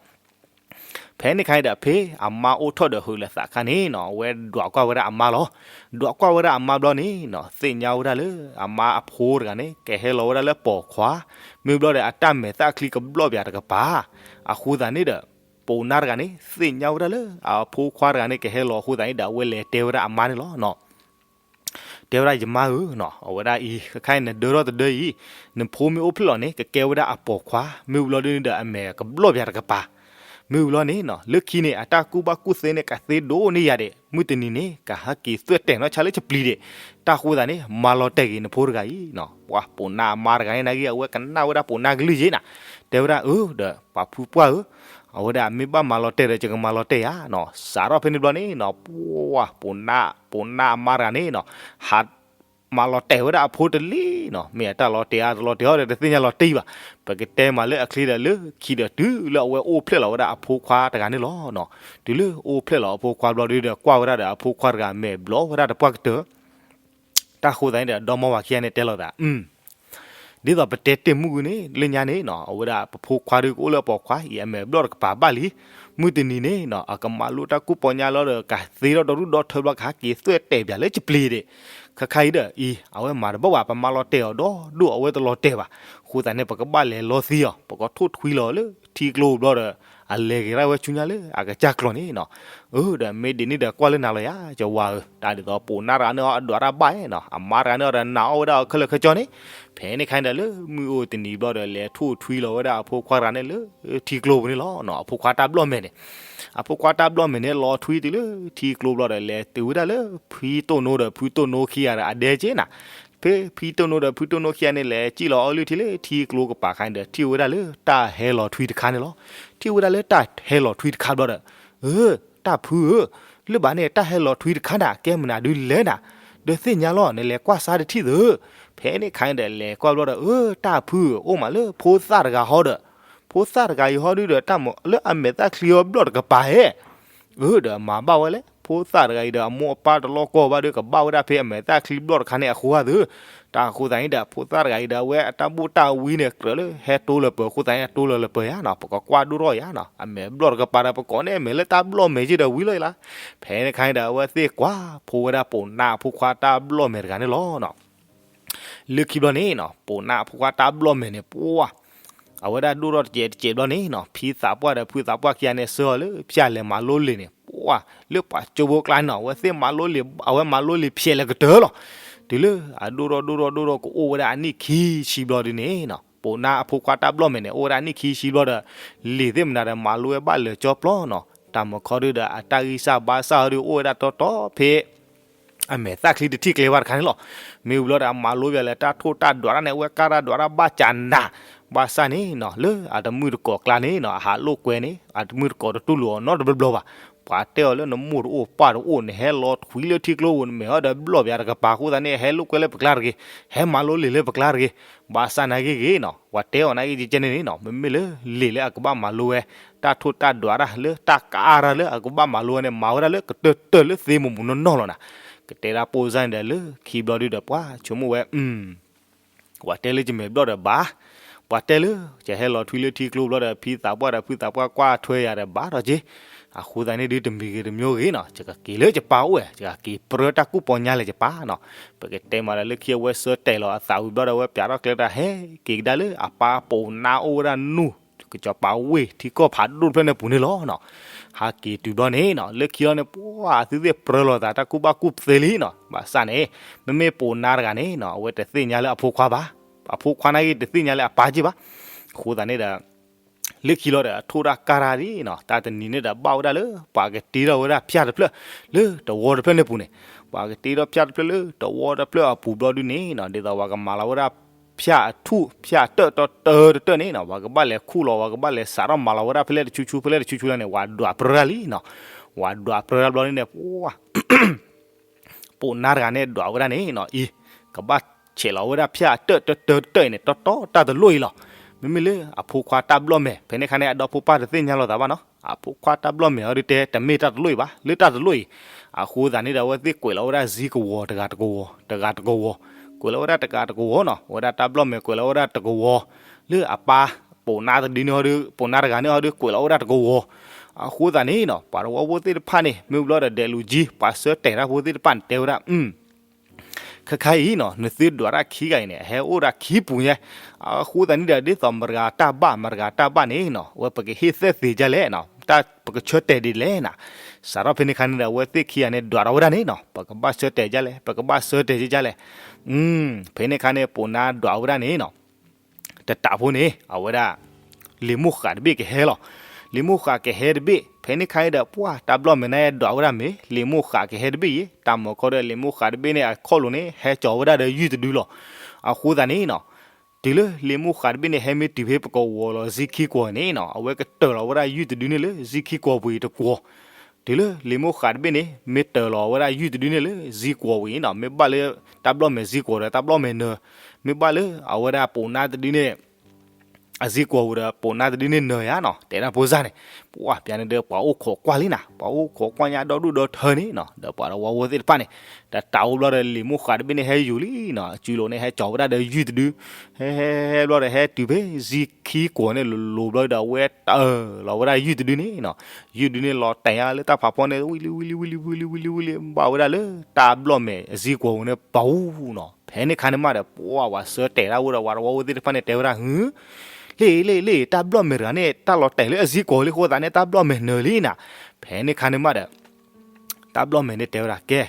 ဖဲန့ၣ်ခါအံၤဒီး ဖဲအမါအိၣ်ထီၣ်ဒီးဟုးလၢသးခါန့ၣ်နီၤ အဝဲဒွးကွၢ်ဝဲဒၣ်အမါလီၤ. ဒွးကွၢ်ဝဲဒၣ်အမါဘျီန့ၣ်နီၤ သ့ၣ်ညါဝဲဒၣ်လၢ အမါအဖိတဂၤန့ၣ် ကဟဲလီၤဝဲဒၣ်လၢပိာ်ခွါ, မ့ၢ်ဘျီဒီးအတၢ်မဲာ်သၣ်ချံကဘျီၣ်ပၠးတကပၤ, အဃိသတးန့ၣ်ဒီး ပိာ်နါတဂၤန့ၣ် သ့ၣ်ညါဝဲဒၣ်လၢ အဖိခွါတဂၤန့ၣ် ကဟဲလီၤအဃိသတးန့ၣ်ဒီး အဝဲလဲၤတဲဝဲဒၣ်အမါန့ၣ်လီၤ. တဲဝဲဒၣ်ယမါဧၢနီၤ အဝဲဒၣ်အံၤ ခဲခါအံၤနဒၢထီၣ်တဒၢအံၤ, နဖိမ့ၢ်အိၣ်ဖျဲၣ်လီၤန့ၣ် ကကဲဝဲဒၣ်အပိာ်ခွါ, မ့ၢ်ဝံၤလီၤဒုန့ၣ်ဒီးအမဲာ်ကဘျီၣ်ပၠးတကပၤ, မ့ၢ်ဝံၤလီၤန့ၣ်နီၤ လၢခံန့ၣ် အတၢ်ကူၣ်ဘၣ်ကူၣ်သ့န့ၣ် ကသ့ဒိၣ်န့ၢ်ယၤဒံး, မုၢ်တနံၤန့ၣ် ကဟဲက့ၤသွဲၣ်တဲာ်နီၢ်ဆါလၢပျံၤဒံး, တၢ်ဃိသတးန့ၣ် မၤလီၤတဲာ်က့ၤနဖိတဂၤအံၤနီၤ. ပှၤပိာ်နါအမါတဂၤန့ၣ် နာ်က့အဝဲကနၣ်ဝဲဒၣ်ပိာ်နါကလုၢ်ယ့ၣ်နၤ, တဲဝဲဒၣ်အၢ ဒီးပှၤဖုပှၢ်ဧၢ, အဝဲဒၣ်မ့ၢ်ဘၣ်မၤလီၤတဲာ်ဒီး ယကမၤလီၤတဲာ်ယၤနီၤ. စးထီၣ်ဖဲန့ၣ်ဘျီန့ၣ်နီၤ ပှၤပိာ်နါ ပိာ်နါအမါတဂၤန့ၣ်နီၤ ဟး မၤလီၤတဲာ်ဝဲဒၣ်အဖိတလံနီၤ, မ့ၢ်အတၢ်လီၤတဲာ်အါတလီၤတဲာ်အီၤဒီး တသ့ၣ်ညါလီၤတံၢ်ဘၣ်. ပကတဲမးလၢအချ့ဒီး လၢခံဒီးတုၤလၢအဝဲအိၣ်ဖျဲၣ်လီၤဝဲဒၣ်အဖိခွါတဂၤန့ၣ်လီၤ. တုၤလၢအိၣ်ဖျဲၣ်လီၤအဖိခွါဘျီဒုဒီး ကွၢ်ဝဲဒၣ်ဒီးအဖိခွါတဂၤအမဲာ်ဘျီၣ်ဝဲဒၣ်တပှၢ်ကတၢၢ် တၢ်ဃိသတးန့ၣ်ဒီး ဒီမါဝၤခံဂၤန့ၣ်တဲလိာ်သး ဒ်သိးပတဲတ့ၢ်မုၢ်ဂုန့ၣ် လၢညါန့ၣ်နီၤ အဝဲဒၣ်ပဖိခွါဒုကအိၣ်လၢအပိာ်ခွါအံၤ အမဲာ်ဘျီၣ်တကပၤဘၣ်လံ. မုၢ်တနံၤန့ၣ်နီၤ အကမၤလိတၢ်ကူၣ်ပီညါလီၤဒီး ကသ့ထီၣ်ဒီဒူၣ်ဒီထၢဘျီ ကဟဲက့ၤသွဲၣ်တဲာ်ပၠးလၢပျံၤဒံး. ခဲခါအံၤဒီးအံၤ အဝဲမၤတဘၣ်ဘၣ် ပမၤလီၤတဲာ်အီၤဒီဒူၣ် အဝဲတလီၤတဲာ်ဘၣ်. အဃိသတးန့ၣ် ပကဘၣ်လဲၤလီသံအီၤ, ပကထိၣ်ထွံလီၤလၢထံကျိဘျီဒီး အလဲၤဂ့ၤဒၣ်ဝဲဆူညါလၢအကစၢ်ကျီန့ၣ်နီၤ. အၢ ဒီးမ့ၢ်ဒ်န့ၣ်ဒီးကွၢ်လၢနၤလီၤယၤ ယဝၤဧၢ, တၢ်ဒ်သိးပိာ်နါတဂၤန့ၣ်အီၤ အဒွးတၢ်ဘၣ်နီၤ, အမါတဂၤန့ၣ်အီၤဒီးနာ်အီၣ်ဝဲဒၣ်အီၤခဲလၢာ်ခဲဆ့န့ၣ်. ဖဲန့ၣ်ခါန့ၣ်ဒီး လၢမုၢ်အိၣ်တနံၤဘျီဒီး လဲၤထိၣ်ထွံလီၤဝဲဒၣ်အဖိခွါတဂၤန့ၣ်လၢထံကျိပူၤန့ၣ်လီၤ. အဖိခွါတၢ်ဘျီၣ်မဲာ်န့ၣ် အဖိခွါတၢ်ဘျီၣ်မဲာ်န့ၣ် လီၤထွံတုၤလၢထံကျိဘျီဒီး လဲၤတုၤဝဲဒၣ်လၢဖံတိၣ်နိဒီးဖုတိၣ်နိခံဂၤဒီးအဒဲက့နၤ. ဖဲဖံတိၣ်နိဒီးဖုတိၣ်နိခံဂၤန့ၣ် လဲၤစံၣ်လီၤအီလုၢ်ထံလၢထံကျိကပၤခါန့ၣ်ဒီး ထံၣ်ဝဲဒၣ်လၢတၢ်ဟဲလီၤထွံတခါန့ၣ်လီၤ. ထံၣ်ဝဲဒၣ်လၢတၢ်ဟဲလီၤထွံတခါဘျီဒီး အၢ တၢ်ဖုဧၢ, လၢဘၣ်န့ၣ် တၢ်ဟဲလီၤထွံတခါန့ၣ် ကဲမနုၤဒုလဲၣ်နၤ, ဒီးသ့ၣ်ညါလီၤ နလဲၤကွၢ်စါတထံၣ်သု. ဖဲန့ၣ်ခါန့ၣ်ဒီး လဲၤကွၢ်ဘျီဒီး အၢ တၢ်ဖုဧၢ အိၣ်မးလၢဖိသၣ်တဂၤဟီဒီး ဖိသၣ်တဂၤအံၤဟီဒုဒီး တၢ်မၤလၢအမဲာ်သၣ်ချံအီၤဘျီၣ်တကပၤဧဲ အၢ ဒီးမၤဘၣ်ဝဲလဲၣ်, ဖိသၣ်တဂၤအံၤဒီး အမိၢ်အပၢ်တလီၢ်ကီၢ်ဘၣ်ဒီး ကဘၣ်ဝဲဒၣ်ဖဲအမဲာ်သၣ်ချံဘျီၣ်တခါန့ၣ်အဃိဧါသု. တၢ်အဃိသတးန့ၣ်ဒီး ဖိသၣ်တဂၤအံၤဒီး အဝဲအတၢ်ဘူၣ်တၢ်ဝံန့ၣ် ကြၢးလၢဟဲတိလၢၤပၢၤအဃိသတးန့ၣ် တိလၢၤလၢၤပၢၤယါနီၤ, ပကကွၢ်ဒိၣ်ထီၣ်ယါနီၤ, အမဲာ်ဘျီၣ်တကပၤဒီး ပကိးန့ၢ်အမဲာ်လၢတၢ်ဘျီၣ်မဲာ်ယ့ၢ်ဒီးဝံၤလီၤယါလီၤ. ဖဲန့ၣ်ခါန့ၣ်ဒီး အဝဲသ့ၣ်ကွၢ်ဖိဝဲဒၣ်ပိာ်နါအဖိခွါတၢ်ဘျီၣ်မဲာ်တဂၤန့ၣ်လီၤနီၤ. လၢခံဘျီန့ၣ်နီၤ ပိာ်နါအဖိခွါတၢ်ဘျီၣ်မဲာ်န့ၣ် ပှၤ အဝဲဒၣ်ဒိၣ်ထီၣ်တစဲးတစဲးဘျီန့ၣ်နီၤ ဖံသးပှၢ်ဒီးဖုသးပှၢ်ခံဂၤန့ၣ် ဆှၢအီၤလၢဖၠၣ်လဲၤမၤလိလံာ်န့ၣ် ပှၤ လၢပှၤကၠိဖိကျါန့ၣ်နီၤ အဝဲသ့ၣ်မၤလိလံာ် အဝဲမၤလိလံာ်ဖျဲးလၢကတၢၢ်လီၤ. တုၤလၢအဒိၣ်ထီၣ်ဒိၣ်ထီၣ်ဒိၣ်ထီၣ် ကအိၣ်ဝဲဒၣ်အနံၣ်ခံဆံဘျီဒုန့ၣ်နီၤ ပိာ်နါအဖိခွါတၢ်ဘျီၣ်မဲာ်န့ၣ် အိၣ်ဝဲဒၣ်အနံၣ်ခံဆံဘျီဒီး လံာ်သ့ၣ်မနုၤဒီး မၤလိဝဲဘၣ်လၢာ်ကၠီပျီနီၤ, တၢ်မၤခီဒုဒီး အတၢ်ဂံၢ်စၢ်ဘါစၢ်အီၤဒု အိၣ်ဝဲဒၣ်တီတီဖဲ အမဲာ်သၣ်ချံတထံၣ်ကျဲဘၣ်တခါန့ၣ်လီၤ. မ့ၢ်ဝံၤဘျီဒီး အမၤလိဘၣ်လၢတၢ်ထိၣ်တၢ်ဒွးတၢ်န့ၣ် အဝဲကၢ်တၢ်ဒွးတၢ်ဘၣ်စးနၤ, ဘၣ်ဆၣ်န့ၣ်နီၤ လၢအတမုၢ်တကိးကျါန့ၣ်နီၤ အဟးလိာ်ကွဲန့ၣ် အတမုၢ်တကိးတတူၢ်လိာ်အီၤနီတဘျီဘျီဘၣ်. ပှၤတဲအီၤလၢနမိၢ်တအိၣ်ပၢ်တအိၣ် နဟဲလီၤထွံလၢထံကျိပူၤ နမဲာ်ဟီဒီးဘျီၣ်ပၠးတကပၤအဃိသတးန့ၣ် ဟဲလိာ်ကွဲလၢပကျါတဂ့ၤ, ဟဲမၤလိလံာ်လၢပကျါတဂ့ၤ, ဘၣ်ဆၣ်နာ်က့ဂ့ၤနီၤ ပှၤတဲအီၤနာ်က့ကဲန့ၣ်န့ၣ်နီၤ မ့မ့ၢ်လၢလံာ်လၢအကဘၣ်မၤလိဝဲ တၢ်ထိၣ်တၢ်ဒွးတၢ်လၢတၢ်ကါတၢ်လၢအကဘၣ်မၤလိဝဲန့ၣ် မၤဝဲဒၣ်လၢကတၢၢ်တၢၢ်လၢသ့မိၢ်မိၢ်နီၢ်နီၢ်လီၤနၤ. ကတဲဒၣ်ပိၢ်စၢ်န့ၣ်ဒီး လၢခံဘျီဒုဒီး ပှၤဆိကမိၣ်ဝဲ ပှၤတဲလၢယမဲာ်ဘျီၣ်ဒီးဘၣ်, ပှၤတဲလၢ ယဟဲလီၤထွံလၢထံကျိဘျီဒီး ဖံသးပှၢ်ဒီးဖုသးပှၢ်ကွၢ်ထွဲယၤဒီးဘၣ်ဒီးက့, အဃိသတးန့ၣ်ဒု တမံၤဂ့ၤတမံၤဂ့ၤနီၤ ယကက့ၤလၢယပၢ်အိၣ်ဝဲ ယကက့ၤပြၢတၢ်ကူၣ်ပီညါလၢယပၢ်နီၤ. ပကတဲမးဒီး လၢခံအဝဲဆၢတဲာ်လီၤအသးဝံၤဘျီဒီး အဝဲပၠးထီၣ်ကျဲတၢ် ဟဲက့ၤကဒါလၢအပၢ်ပိာ်နါအိၣ်ဝဲဒၣ်နူၢ် ကစီၤပၤဝ့ၢ်ထံကီၢ်ဖးဒိၣ်တဖျၢၣ်န့ၣ်ပူၤန့ၣ်လီၤနီၤ. ဟးက့ၤတုၤဘျီန့ၣ်နီၤ လၢခံလီၤန့ၣ် ပှၤသုသ့ၣ်ပြၢလီၤသး တၢ်ကူၣ်ဘၣ်ကူၣ်သ့လံနီၤ. ဘၣ်ဆၣ်န့ၣ် မ့မ့ၢ်ပိာ်နါတဂၤန့ၣ်နီၤ အဝဲတသ့ၣ်ညါလၢအဖိခွါဘၣ်, အဖိခွါနာ်က့တသ့ၣ်ညါလၢအပၢ်က့ဘၣ်. အဃိသတးန့ၣ်ဒီး လၢခံလီၤဒီး အထိၣ်တၢ်ကၢ်တၢ်ဒ်နီၤ တၢ်တနံၤန့ၣ်ဒီး ဘၣ်ဝဲဒၣ်လၢ ပှၤကတ့ထီၣ်ဝဲဒၣ်ဖၠၣ်တဖျၢၣ် လၢတဝီတဖျၢၣ်န့ၣ်ပူၤန့ၣ်, ပှၤကတ့ထီၣ်ဖၠၣ်တဖျၢၣ်လၢတဝီတဖျၢၣ်အပူၤဘျီဒုန့ၣ်နီၤ ဒ်သိးပှၤကမၤလီၤဝဲဒၣ် ဖၠၣ်အထူၣ်ဖၠၣ်အတၢၣ်တၢၣ်တၢၣ်တၢၣ်န့ၣ်နီၤ ပှၤကဘၣ်လဲၤခူၣ်လီၤ ပှၤကဘၣ်လဲၤစးထီၣ်မၤလီၤဝဲဒၣ်ဖဲလဲၣ်တဆူဆူ ဖဲလဲၣ်တဆူဆူလၢန့ၣ် ပှၤဒွးပြၢတၢ်လံနီၤ. ပှၤဒွးပြၢတၢ်ဘျီဒုန့ၣ် ပှၤ ပိာ်နါတဂၤန့ၣ်ဒွးဝဲဒၣ်န့ၣ်နီၤ အံၤ ကဘၣ်ဆဲးလီၤဝဲဒၣ်ဖၠၣ်အတၢၣ်တၢၣ်တၢၣ်တၢၣ်အံၤန့ၣ် တီတီတၢ်တလိၣ်အံၤလီၤ. မ့မ့ၢ်လၢအဖိခွါတၢ်ဘျီၣ်မဲာ် ဖဲန့ၣ်ခါန့ၣ် အဒီဖိပၢ်တသ့ၣ်ညါလီၤသးဘၣ်နီၤ အဖိခွါတၢ်ဘျီၣ်မဲာ်အီၤဒုတဲ တမ့ၢ်တၢ်တလိၣ်အံၤဘၣ် လၢတၢ်တလိၣ်အံၤ. အဃိသတးန့ၣ်ဒီး အဝဲသ့ၣ်ကွဲးလီၤဝဲဒၣ်စ့ကဝီၤတဂၤတကဝီၤ တဂၤတကဝီၤ ကွဲးလီၤဝဲဒၣ်တကးတကဝီၤနီၤ, အဝဲဒၣ်တၢ်ဘျီၣ်မဲာ်ကွဲးလီၤဝဲဒၣ်တကဝီၤ, လၢအပၢ်ပိာ်နါတဒုန့ၣ်ဟီဒီး ပိာ်နါတဂၤန့ၣ်ဟီဒီး ကွဲးလီၤဝဲဒၣ်တကဝီၤ. အဃိသတးန့ၣ်နီၤ ပှၤတဝီဖိသ့ၣ်တဖၣ်န့ၣ် မ့ၢ်ဘျီဒီးဒဲးလူၤကၠံ ပှၤဆၢတဲာ်တၢ်ဖိသ့ၣ်တဖၣ်န့ၣ် တဲဝဲဒၣ် ခါခါအံၤနီၤ နသုဒွးတၢ်ခံဂၤအံၤန့ၣ် အဟဲအိၣ်ဒၣ်ခံပူၤညါ, အဃိသတးန့ၣ်ဒီး ဒ်သိးမတၤတဂၤတၢ်ဘၣ် မတၤတဂၤတၢ်ဘၣ်န့ၣ်နီၤ အဝဲပကဟ့ၣ်သၢသ့ၣ်ဒ်လဲၣ်နီၤ, တၢ်ပကဆၢတဲာ်ဒ်လဲၣ်နီၤ. စးထီၣ်ဖဲန့ၣ်ခါန့ၣ်ဒီး အဝဲသ့ၣ်ခံဂၤန့ၣ် ဒွးထီၣ်ဝဲဒၣ်န့ၣ်နီၤ ပကဘၣ်ဆၢတဲာ်ဒ်လဲၣ် ပကဘၣ်ဆၢတဲာ်ဒ်လဲၣ်. ဖဲန့ၣ်ခါန့ၣ် ပိာ်နါဒွးဝဲဒၣ်န့ၣ်နီၤ တတးဖိန့ၣ် အဝဲဒၣ် လံာ်မိၢ်ဃာ်တဘ့ၣ်ကဟဲလီၤ. လံာ်မိၢ်ဃာ်ကဟဲတဘ့ၣ် ဖဲန့ၣ်ခါန့ၣ်ဒီး ပှၢ်တၢ်ဘျီၣ်မဲာ်နါအဲၣ်ဒွးဝဲဒၣ်မ့ၢ် လံာ်မိၢ်ဃာ်ကဟဲတဘ့ၣ်အံၤ တၢ်မၤခီဒီးလံာ်မိၢ်ဃာ်တဘ့ၣ်န့ၣ် အခီၣ်လိၤန့ၣ် ဟဲကၠီၤဝဲဒၣ်ဒီးယုၢ်တဒုလီၤ. အဃိသတးန့ၣ်နီၤ တုၤလၢလံာ်မိၢ်ဃာ်တဘ့ၣ်န့ၣ် ဟဲမ့ၢ်တုၤဖဲပကဝီၤလီၤစ့ခံကွီၤန့ၣ်နီၤ အဝဲကတၢၢ်လီၤဝဲဒၣ်ယုၢ်တဒုန့ၣ်လၢစ့ခံကွီၤပူၤအံၤတကွီၤ တုၤလၢလံာ်မိၢ်ဃာ်တဘ့ၣ်န့ၣ် မ့ၢ်တၢၢ်လီၤဝဲဒၣ်ယုၢ်တဒုန့ၣ်လၢစ့ကွီၤဝံၤနီၤ မ့ၢ်ဘၣ်လၢတၢ်ဘျီၣ်မဲာ်စ့ကွီၤဒီးတၢ်ဘျီၣ်မဲာ်နၢၤ, မ့ၢ်ဘၣ်လၢအဝဲဒၣ်ပိာ်နါတဒုန့ၣ် အစ့ကွီၤဝံၤဒီးပိာ်နါတဒုန့ၣ်နၢၤယါနီၤ တဲဒၣ်ဖိစၢ်န့ၣ်, ပှၢ်ပျးန့ၣ်ဒီး ပှၤအိၣ်ခိးကွၢ်လံနီၤ ပှၤအိၣ်ခိးကွၢ်ညါဒီဒူၣ်ဒီထၢန့ၣ်နီၤ ဒီးပှၤတဝီဖိသ့ၣ်တဖၣ်န့ၣ် တတးအိၣ်ဘျီဒီးလံာ်မိၢ်ဃာ်တဘ့ၣ်န့ၣ်ဟဲယူၤလံနီၤ အစုလိၤန့ၣ်ဟဲကၠီၤဝဲဒၣ်ဒီးယုၢ်တဒု ဟဲဟဲဟဲဘျီဒီး ဟဲတုၤဖဲစ့ခံကွီၤန့ၣ်လိၤလိၤဘျီဒီး အဝဲတၢၢ်လီၤဝဲဒၣ်ယုၢ်တဒုန့ၣ်နီၤ, ယုၢ်တဒုန့ၣ်လီၤတဲာ်ညါလၢတၢ်ဖးဖီန့ၣ် ဝံလံဝံလံဝံလံဝံလံဝံလံဝံလံ ဘၣ်ဝဲဒၣ်လၢတၢ်ဘျီၣ်မဲာ်အစ့ကွီၤပူၤန့ၣ် ပူၤနီၤ. ဖဲန့ၣ်ခါန့ၣ်မးဒီး ပှၢ်ပှၤဆၢတဲာ်ဒၣ်ဝဲဒီး ပှၤတဝီဖိသ့ၣ်တဖၣ်န့ၣ်တဲဝဲဒၣ် ဟု လ့ၣ်လ့ၣ်လ့ၣ် တၢ်ဘျီၣ်မဲာ်တဂၤန့ၣ် တၢ်လီၤတဲာ်လၢအစ့ကွီၤလံအဃိသတးန့ၣ် တၢ်ဘျီၣ်မဲာ်နၢၤလံနီၤ. ဖဲန့ၣ်ခါန့ၣ်မးဒီး တၢ်ဘျီၣ်မဲာ်န့ၣ်တဲဝဲဒၣ် ကဲ,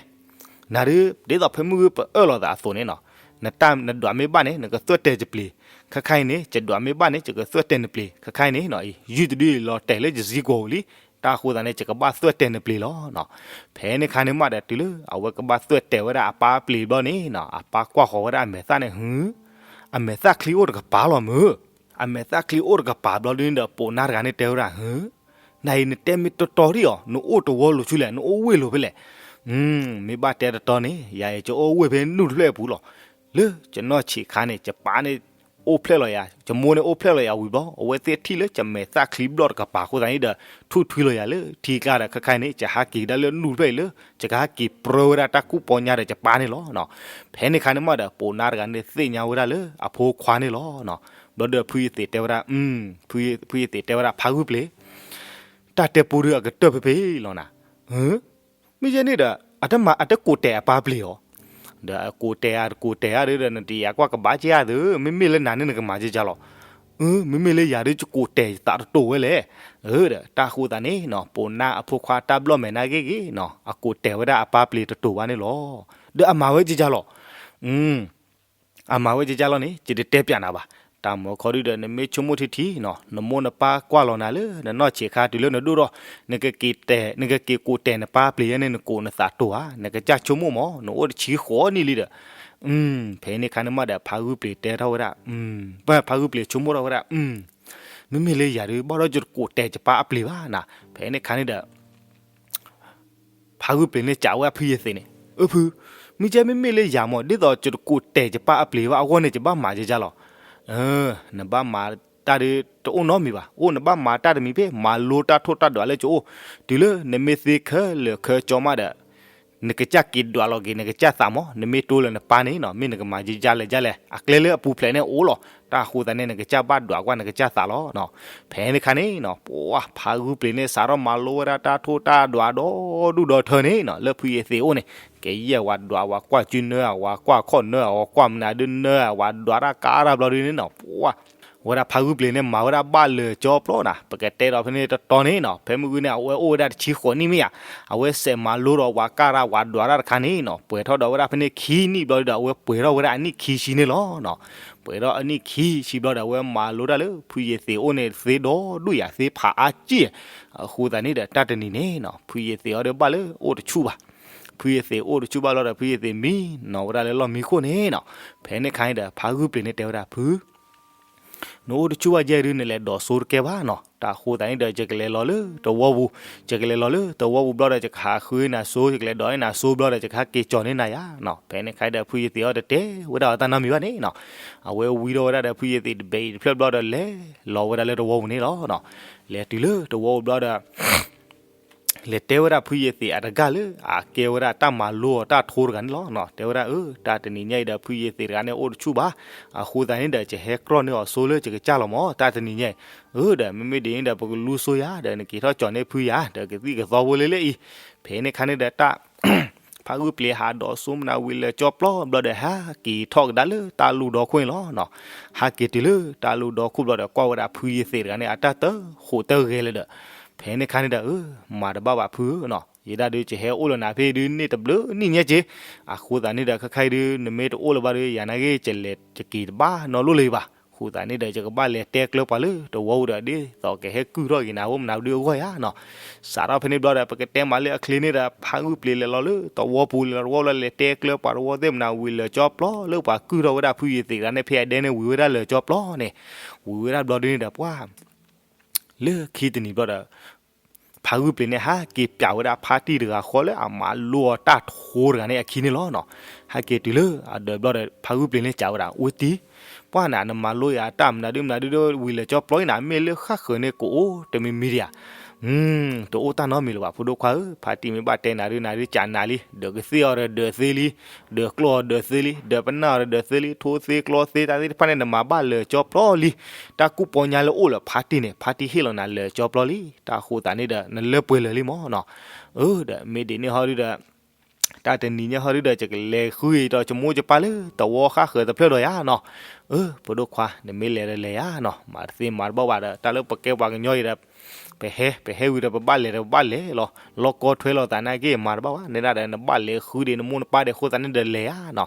နၤဒုး ဒ်သိးဖဲမုၢ်ဂ့ၤပအၢၣ်လီၤသးအသိးန့ၣ်နီၤ, နတၢ်နဒွးမ့ၢ်ဘၣ်န့ၣ် နကသွဲၣ်တဲာ်ယပျ့ၤ, ခဲခါအံၤန့ၣ် ယဒွးမ့ၢ်ဘၣ်န့ၣ် ယကသွဲၣ်တဲာ်နပျ့ၤ, ခဲခါအံၤန့ၣ် ယုၢ်တဒုအံၤလီၤတဲာ်လၢယစ့ကွီၤပူၤလံ, တၢ်အဃိသတးန့ၣ် ယကဘၣ်သွဲၣ်တဲာ်နပျ့ၤလီၤနီၤ. ဖဲန့ၣ်ခါန့ၣ်မးဒီး တုၤလၢအဝဲကဘၣ်သွဲၣ်တဲာ်ဝဲဒၣ်အပၢ်ပျ့ၤဘျီန့ၣ်နီၤ အပၢ်ကွၢ်ဃီၤဝဲဒၣ်အမဲာ်သၣ်န့ၣ် ဟု, အမဲာ်သၣ်ချံအိၣ်တကပၤလီၤမုၢ် အမဲာ်သၣ်ချံအိၣ်တကပၤဘျီဒုန့ၣ်ဒီး ပိာ်နါတဂၤန့ၣ်တဲဝဲဒၣ် ဟု, နၤအံၤနတဲမ့ၢ်တီတီဒံးအီၤ နအိၣ်တဝီလိၤဆူလဲၣ် နအိၣ်ဝ့ၢ်လိၤဖဲလဲၣ်. မ့ၢ်ဘၣ်တဲတီတီန့ၣ် ယၤအံၤ ယအိၣ်ဝ့ၢ်ဖဲနူၢ်တဖျၢၣ်အပူၤလီၤ. လၢယနီၢ်ဆံးခါန့ၣ် ယပၢ်န့ၣ် အိၣ်ဖျဲၣ်လီၤယၤ ယမိၢ်န့ၣ်အိၣ်ဖျဲၣ်လီၤယၤဝံၤဘျီ အဝဲသ့ၣ်ထံၣ်လၢယမဲာ်သၣ်ချံဘျီတကပၤအဃိသတးန့ၣ်ဒီး ထူၣ်ထွံလီၤယၤလၢထံကျါဒီး ခဲခါအံၤန့ၣ် ယဟးက့ၤကဒါလၢနူၢ်တဖျၢၣ်အံၤလၢ ယကဟးက့ၤပြၢဝဲဒၣ်တၢ်ကူၣ်ပီညါဒီးယပၢ်န့ၣ်လီၤ. ဖဲန့ၣ်ခါန့ၣ်မးဒီး ပိာ်နါတဂၤန့ၣ်သ့ၣ်ညါဝဲဒၣ်လၢအဖိခွါန့ၣ်လီၤ. ဘျီဒီးဖုယသ့းတဲဝဲဒၣ် ဖုယသ့းတဲဝဲဒၣ် ဖါဂုၢ်ပျ့ၤ တၢ်တဲပူဒုးအကတၢၢ်ဖဲဖဲလီၤနၤ. မ့ၢ်ယဲန့ၣ်ဒီး အတမၤအတကိးတဲာ်အပၢ်ပျ့ၤအီၤ, ဒီးအကိးတဲာ်အတကိးတဲာ်ဧါဒီး နတယာ်ကွၢ်ကဘၣ်က့ၤဧါဒီး မ့မ့ၢ်လၢနၤန့ၣ်နကမၤကကၢ်လီၤ. မ့မ့ၢ်လၢယၤဒီးယကိးတဲာ်ယသးတတိာ်ဝဲလဲၣ်. ဒီးတၢ်ဃိသးန့ၣ်နီၤ ပိာ်နါအဖိခွါတၢ်ဘျီၣ်မဲာ်နါဂ့ၤဂ့ၤနီၤ အကိးတဲာ်ဝဲဒၣ်အပၢ်ပျ့ၤတတိာ်ဘၣ်န့ၣ်လီၤ. ဒီးအမၤဝဲကကၢ်လီၤ. အမၤဝဲကကၢ်လီၤန့ၣ် ယတတဲပျးနၤဘၣ်. တၢ်မၤခီဒုဒီး နမ့ၢ်ဆိကမိၣ်ထံထံနီၤ နမိၢ်နပၢ်ကွၢ်လီၤနၤလၢနနီၢ်ဆံးခါတုၤလၢနဒိၣ်ထီၣ် နကက့ၤတဲ နကက့ၤကိးတဲာ်နပၢ်ပျ့ၤယဲန့ၣ် နကိးနသးတိၤဧါ နကစၢ်ဆိကမိၣ်မး နအိၣ်တဆံဃိးနံၣ်လံဒီး ဖဲန့ၣ်ခါန့ၣ်မးဒီး ဖါဂုၢ်ပျ့ၤတဲထီၣ်ဝဲဒၣ် ဖါဂုၢ်ပျ့ၤဆိကမိၣ်ထီၣ်ဝဲဒၣ် မ့မ့ၢ်လၢယၤဒုး ဘၣ်ဒီးယတကိးတဲာ်ယပၢ်အပျ့ၤဘၣ်နၤ. ဖဲန့ၣ်ခါန့ၣ်ဒီး ဖါဂုၢ်ပျ့ၤန့ၣ်စံးဝဲဒၣ်ဖုယသ့းန့ၣ် အၢဖု, မ့ၢ်ကဲမ့မ့ၢ်လၢယၤမး ဒ်သိးယတကိးတဲာ်ယပၢ်အပျ့ၤဘၣ်အဂီၢ်န့ၣ် ယဘၣ်မၤကကၢ်လီၤ. နဘၣ်မၤတၢ်ဒုးတအိၣ်နီတမံၤဘၣ်. အိၣ်နဘၣ်မၤတၢ်တမံၤဖဲ မၤလိတၢ်ထိၣ်တၢ်ဒွးလၢကအိၣ် တုၤလၢနမ့ၢ်သ့ခဲလၢာ်ခဲကၠီမးဒီး နကစၢ်က့ၤဒွးလီၤက့ၤ နကစၢ်သးမး နမ့ၢ်တိလၢနပၢ်န့ၣ်နီၤ မ့ၢ်နကမၤကကၢ်လဲၣ်ကလဲၣ် အကျဲလၢအပူၤဖျဲးန့ၣ်အိၣ်လီၤ. တၢ်ဃိသးန့ၣ် နကစၢ်ဘၣ်ဒွးကွၢ်နကစၢ်သးလီၤ. ဖဲန့ၣ်ခါန့ၣ်နီၤ ပှၤဖါဂုၢ်ပျ့ၤန့ၣ် စးထီၣ်မၤလိဝဲဒၣ်တၢ်ထိၣ်တၢ်ဒွးဒီဒူၣ်ဒီထၢန့ၣ်နီၤ လၢဖုယသ့းအိၣ်န့ၣ် ကယဲၢ်ဝဲဒွး ဝဲကွၢ်စုနၢ ဝဲကွၢ်ခီၣ်နၢ ဝဲကွၢ်မနုၤဒုးနၢ ဝဲဒွးတၢ်ကါတၢ်ဘျီဒုးန့ၣ်နီၤ ပှၤ ဝဲဒၣ်ဖါဂုၢ်ပျ့ၤန့ၣ် မၤဝဲဒၣ်ဘၣ်လၢာ်ကၠီပျီနၤ ပကတဲဒီးဖဲန့ၣ်တတီန့ၣ်နီၤ ဖဲမုၢ်ဂုၢ်န့ၣ် အဝဲအိၣ်ဝဲဒၣ်တဆံဃိးနံၣ်မ့ၢ်ဧါ အဝဲစဲးမၤလိဒီးဝဲကါတၢ်ဝဲဒွးတၢ်တခါန့ၣ်နီၤ ပှဲၤထီၣ်ဒီးဝဲဒၣ်ဖဲန့ၣ်ခံနံၣ်ဘျီဒီး အဝဲပှဲၤထီၣ်ဝဲဒၣ်အနံၣ်ခံဆံန့ၣ်လီၤ. ပှဲၤထီၣ်အနံၣ်ခံဆံဘျီဒီး အဝဲမၤလိတၢ်လၢဖုယသ့းအိၣ်န့ၣ်သ့ဒီဒူၣ်ယၤသ့ဖးအါကံၢ် အဃိသတးန့ၣ်ဒီး တၢ်တနံၤန့ၣ်နီၤ ဖုယသ့းအီၤဒီးဘၣ်လၢအိၣ်တဆူၣ်ဘၣ်. ဖုယသ့းအိၣ်တဆူၣ်ဘၣ်လီၤဒီး ဖုယသ့းမံနီၤဝဲဒၣ်လၢလီၢ်မံခိၣ်န့ၣ်နီၤ ဖဲန့ၣ်ခါန့ၣ်ဒီး ဖါဂုၢ်ပျ့ၤန့ၣ်တဲဝဲဒၣ် ဖု နအိၣ်တဆူၣ်ဘၣ်ယဲၢ်ဒုး နလဲၤဒိးစိတကဲဘၣ်နီၤ တၢ်ဃိသတးန့ၣ်ဒီး ယကလဲၤလီၤလၢတဝီပူၤ ယကလဲၤလီၤလၢတဝီပူၤဘျီဒီး ယကဟးဃုန့ၢ်နၤစိ ယကလဲၤဒိးန့ၢ်နၤစိဘျီဒီး ယကဟဲက့ၤကၠီၤန့ၢ်နၤယၤနီၤ ဖဲန့ၣ်ခါဒီး ဖုယသ့းအီၤတတဲဝဲဒၣ်အီၤတၢ်နီတမံၤဘၣ်န့ၣ်နီၤ အဝဲဝံထီၣ်ဝဲဒၣ်ဒီး ဖုယသ့းတဘ့ၣ်အံၤတဖျၢၣ်ဘျီဒီး လဲၤလီၤဝဲဒၣ်လၢတဝီပူၤန့ၣ်လီၤ. လဲၤတုၤလၢတဝီပူၤဘျီဒီး လဲၤတဲဝဲဒၣ်ဖုယသံးအတဂၤလၢ အကဲဝဲဒၣ်တၢ်မၤလိအီၤတၢ်ထိတဂၤန့ၣ်လီၤ. တဲဝဲဒၣ် အၢ တၢ်တနံၤညါအံၤဒီး ဖုယသံးတဂၤန့ၣ်အိၣ်တဆူၣ်ဘၣ်. အဃိသတးန့ၣ်ဒီး ယဟဲကြီၢ်န့ၢ်အီၤဆိလၢယကစၢ်လီၤမး တၢ်တနံၤညါအံၤ. အၢ ဒီးမ့မ့ၢ်ဒ်န့ၣ်ဒီး ပကလူၤဆိယၤ ဒီးနက့ၤထီၣ်ကၠီၤန့ၢ်ဖုယၤ ဒီးကသံၣ်ကသီဖိလၢလၢအံၤ. ဖဲန့ၣ်ခါန့ၣ်ဒီး ဖုဂုၢ်ပျ့ၤဟးဒိးစိမနၤဝံၤလၢာ်ကၠီပျီဘျီဒီး ဟဲက့ၤထီၣ်ကဒါလၢတၢ်လူၢ်ဒီခိၣ်န့ၣ်လီၤ. ဟဲက့ၤတုၤလၢတၢ်လူၢ်ဒီခိၣ်ဘျီဒီး ကွၢ်ဝဲဒၣ်ဖုယသံးတဂၤန့ၣ် အတၢ်တဃိးတဂဲၤလၢၤဒီး ဖဲန့ၣ်ခါန့ၣ်ဒီး အၢ မၤတဘၣ်ဘၣ်ဖုဧၢနီၤ, ယဲဒၣ်ဒုး ယဟဲအိၣ်လၢနၤဖဲဒုးန့ၣ်တဘျုးနံၣ်ညါက့ၤ, အဃိသတးန့ၣ်ဒီး ခဲခါအံၤဒုး နမ့ၢ်တအိၣ်လၢၤဘၣ်ဒီး ယၤနာ်က့ ယလဲၤယက့ၤတဘၣ်နီတဘျီလၢၤဘၣ်. အဃိသတးန့ၣ်ဒီး ယကဘၣ်လဲၤတဲကျၢၤပှၤလၢတဝီပူၤဒီး ဒ်သိးကဟဲကုၢ်ထီၣ်က့ၤနၤအိၣ်မနုၤဒုးအဂီၢ်ဧါနီၤ. စးထီၣ်ဖဲန့ၣ်ဘျီဒီး ပကတဲမးလၢအချ့န့ၣ်ဒီး ဖုဂုၢ်ပျ့ၤလဲၤလီၤလၢတဝီပူၤ လဲၤလီၤတဝီလၢလဲၤတဲကျၢၤပှၤတဝီသ့ၣ်မနၤဝံၤလၢာ်ကၠီပျီလၢပှၤကုၢ်ထီၣ်ဝဲဒၣ်ဖုယသံးတဂၤန့ၣ် ဖဲအဒဲန့ၣ်ဝံၤဝဲဒၣ်လၢာ်ကၠီပျီန့ၣ်, ဝံၤဝဲဒၣ်ဘျီဒုးန့ၣ်ဒီး ပှၤ လၢခံတနံၤဘျီဒီး ဖုဂုၢ်ပျ့ၤန့ၣ် ဟဲက့ၤပျးဝဲဒၣ်ဖါတံၢ်တဂၤဃီလၢအမၤလိအီၤတၢ်ထိတဂၤန့ၣ်အခံန့ၣ်လီၤနီၤ. ဟဲက့ၤတုၤလၢအဒၢးဘျီဒီး ဖုဂုၢ်ပျ့ၤန့ၣ်စံးဝဲဒၣ် ဝ့တံၤ, ပှၢ်နၤနမၤလိယၤတၢ်မနုၤဒုးမနုၤဒုးဒီး ဝံၤလၢာ်ကၠီပျီအံၤနၤ မ့ၢ်လၢဃၣ်ဃၢၤန့ၣ်ကအိၣ်တမံၤမံၤဒံးဧါ. တအိၣ်တၢ်နီတမံၤလၢၤဘၣ် ဖိဒိၣ်ခွါဧၢ, ဖါတံၢ်မ့ၢ်ဘၣ်တဲနၤဒုး နၤဒုးစံးနၤလံ, ဒၢးကသ့ၣ်အီၤဒီးဒၢးသ့လံ, ဒၢးကျီၢ်အီၤဒၢးသ့လံ, ဒၢးပနၢ်အီၤဒီးဒၢးသ့လံ, ထိသ့ကျီသ့တၢ်သ့ၣ်တဖၣ်န့ၣ် နမၤဘၣ်လၢာ်ကၠီပျီလံ. တၢ်ကူၣ်ပီညါလၢအိၣ်လၢဖါတံၢ်န့ၣ် ဖါတံၢ်ဟ့ၣ်လီၤနၤလၢာ်ကၠီပျီလံ. တၢ်အဃိသတးန့ၣ်ဒီး နလၢပှဲၤလၢာ်လံမးနီၤ. အၢ ဒီးမ့ၢ်ဒ်န့ၣ်ဟီဒုးဒီး တၢ်တနံၤညါဟီဒုးဒီး ယကလဲၤဃုအံၤဒီး ယမိၢ်ယပၢ်လၢတဝီဃၣ်ဃၢၤတဖျၢၣ်ဒီးယၤနီၤ. အၢ ဖိဒိၣ်ခွါ နမ့ၢ်လဲၤဒီးလဲၤယၤနီၤ, မၤတသ့မၤတဘၣ်ဘၣ်ဒီး တၢ်လၢပကဲပှၤကညီအံၤဒီး ပဟဲ ပဟဲဝံၤဒီး ပဘၣ်လဲၤဒီးပဘၣ်လဲၤလီၤ, လီၢ်ကီထွဲလီၤသးနာ်က့ မၤတဘၣ်ဘၣ်, နဲဒၣ်ဒီး နဘၣ်လဲၤဃုဒံးနမိၢ်နပၢ်ဒံးအဃိသတးန့ၣ်ဒီး လဲၤယၤနီၤ.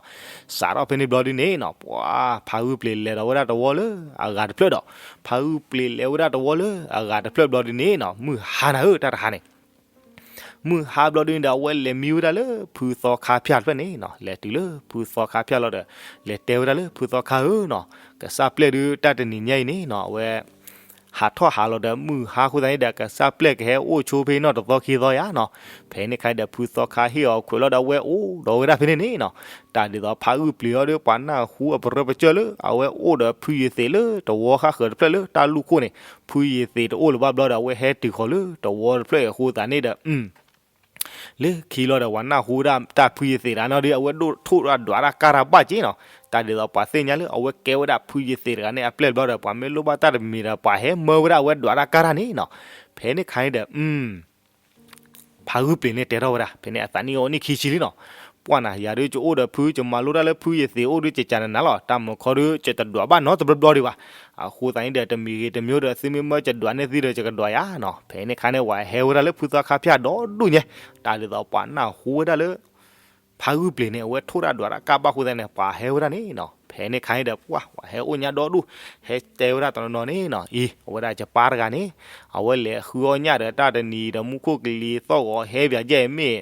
စးထီၣ်ဖဲန့ၣ်ဘျီဒုးန့ၣ်နီၤ ပှၤ ဖုဂုၢ်ပျ့ၤလဲၤဒီးဝဲဒၣ်တဝီလၢအဂၤတဖျၢၣ်ဒီး ဖုဂုၢ်ပျ့ၤလဲၤဝဲဒၣ်တဝီလၢအဂၤတဖျၢၣ်ဘျီဒုးန့ၣ်နီၤ မုၢ်ဟါနၤဧၢ တၢ်တဟါန့ၣ် မုၢ်ဟါဘျီဒုးန့ၣ်ဒီး အဝဲလဲၤမံဝဲဒၣ်လၢဖုသီခါဖၠၣ်တဖျၢၣ်န့ၣ်နီၤ, လဲၤတုၤလၢဖုသီခါဖၠၣ်လီၤဒီး လဲၤတဲဝဲဒၣ်လၢဖုသီခါဧၢနီၤ, ကစၢ်ပျဲၢ်ဒုးတၢ်တနံၤညါအံၤန့ၣ်နီၤ အဝဲ ဟးထီၣ်ဟးလီၤဒီး မုၢ်ဟါအဃိသတးန့ၣ်ဒီး ကစၢ်ပျဲၢ်ကဟဲအိၣ်ဆိဖဲနီၣ်တသီခံသီယၤနီၤ. ဖဲန့ၣ်ခါဒီး ဖုသီခါဟ့ၣ်အီၤခွဲးလီၤဒီး အဝဲအိၣ်ဒီးဝဲဒၣ်ဖဲန့ၣ်န့ၣ်နီၤ. တၢ်ဒ်သိးဖုဂုၢ်ပျ့ၤအီၤဒီး ပှၤနၢ်ဟူအပရၢပကၢၢ်လၢ အဝဲအိၣ်ဒီးဖုယသံးလၢတဝီဃၣ်ဃၢၤတဖျၢၣ်လၢတၢ်လူၢ်ခိၣ်န့ၣ်, ဖုယသံးတအိၣ်လၢၤဘၣ်ဘျီဒီး အဝဲဟဲတုၤဃီၤလၢတဝီတဖျၢၣ်အံၤအဃိသတးန့ၣ်ဒီး လၢခံလီၤဒီး ပှၤနၢ်ဟူဝဲဒၣ်တၢ်ဖုယသံးတဂၤန့ၣ်ဒီး အဝဲဒိၣ်ထီၣ်ဒွးတၢ်ကါတၢ်ဘၣ်က့နီၤ. တၢ်ဒ်သိးပှၤသ့ၣ်ညါလၢ အဝဲကဲဝဲဒၣ်ဖုယသံးတဂၤန့ၣ်အပျဲၢ်ဘျီဒီး ပှၤမ့ၢ်လိၣ်ဘၣ်တၢ်တမံၤဒီး ပှၤဟဲမၢဝဲဒၣ်အဝဲဒွးတၢ်ကါတၢ်န့ၣ်နီၤ. ဖဲန့ၣ်ခါန့ၣ်ဒီး ဖုဂုၢ်ပျ့ၤန့ၣ်တဲထီၣ်ဝဲဒၣ် ဖဲန့ၣ်အသးနံၣ်အိၣ်နံၣ်ခံဆံလံနီၤ. ပှၢ်နၤ ယၤဒုး ယအိၣ်ဒီးဖု ယမၤလိတၢ်လၢဖုယသံးအိၣ်ဒုး ယကနနၤလီၤ. တၢ်မုၢ်ခီဒုး ယတဒွးဘၣ်နီတဘျီဘျီဒံးဘၣ်. အဃိသတးန့ၣ်ဒီး တမံၤဂ့ၤတမံၤဒီး သုမ့ၢ်မၢယဒွးန့ၢ်သုဒီး ယကဒွးယၤနီၤ. ဖဲန့ၣ်ခါန့ၣ် ပှၤဟဲဝဲဒၣ်လၢဖုသီခါဖၠၣ်ဒီဒူၣ်ညါ, တၢ်ဒ်သိးပှၤနၢ်ဟူဝဲဒၣ်လၢ ဖုဂုၢ်ပျ့ၤန့ၣ် အဝဲထိၣ်တၢ်ဒွးတၢ်ကါဘၣ်အဃိသတးန့ၣ် ပှၤဟဲဝဲဒၣ်န့ၣ်နီၤ. ဖဲန့ၣ်ခါန့ၣ်ဒီး ပှၢ် ပှၤဟဲအိၣ်ညါဒီဒူၣ်, ဟဲတဲဝဲဒၣ်တနီၤနီၤန့ၣ်နီၤ. အံၤ အဝဲဒၣ်ယပၢ်တဂၤန့ၣ် အဝဲလဲၤဃုအီၣ်ညၣ်ဒီး တၢ်တနံၤဒီး မူခိၣ်ကလံၤသီၣ်ဂီၤဟဲပၠးယဲၢ်မ့ၢ်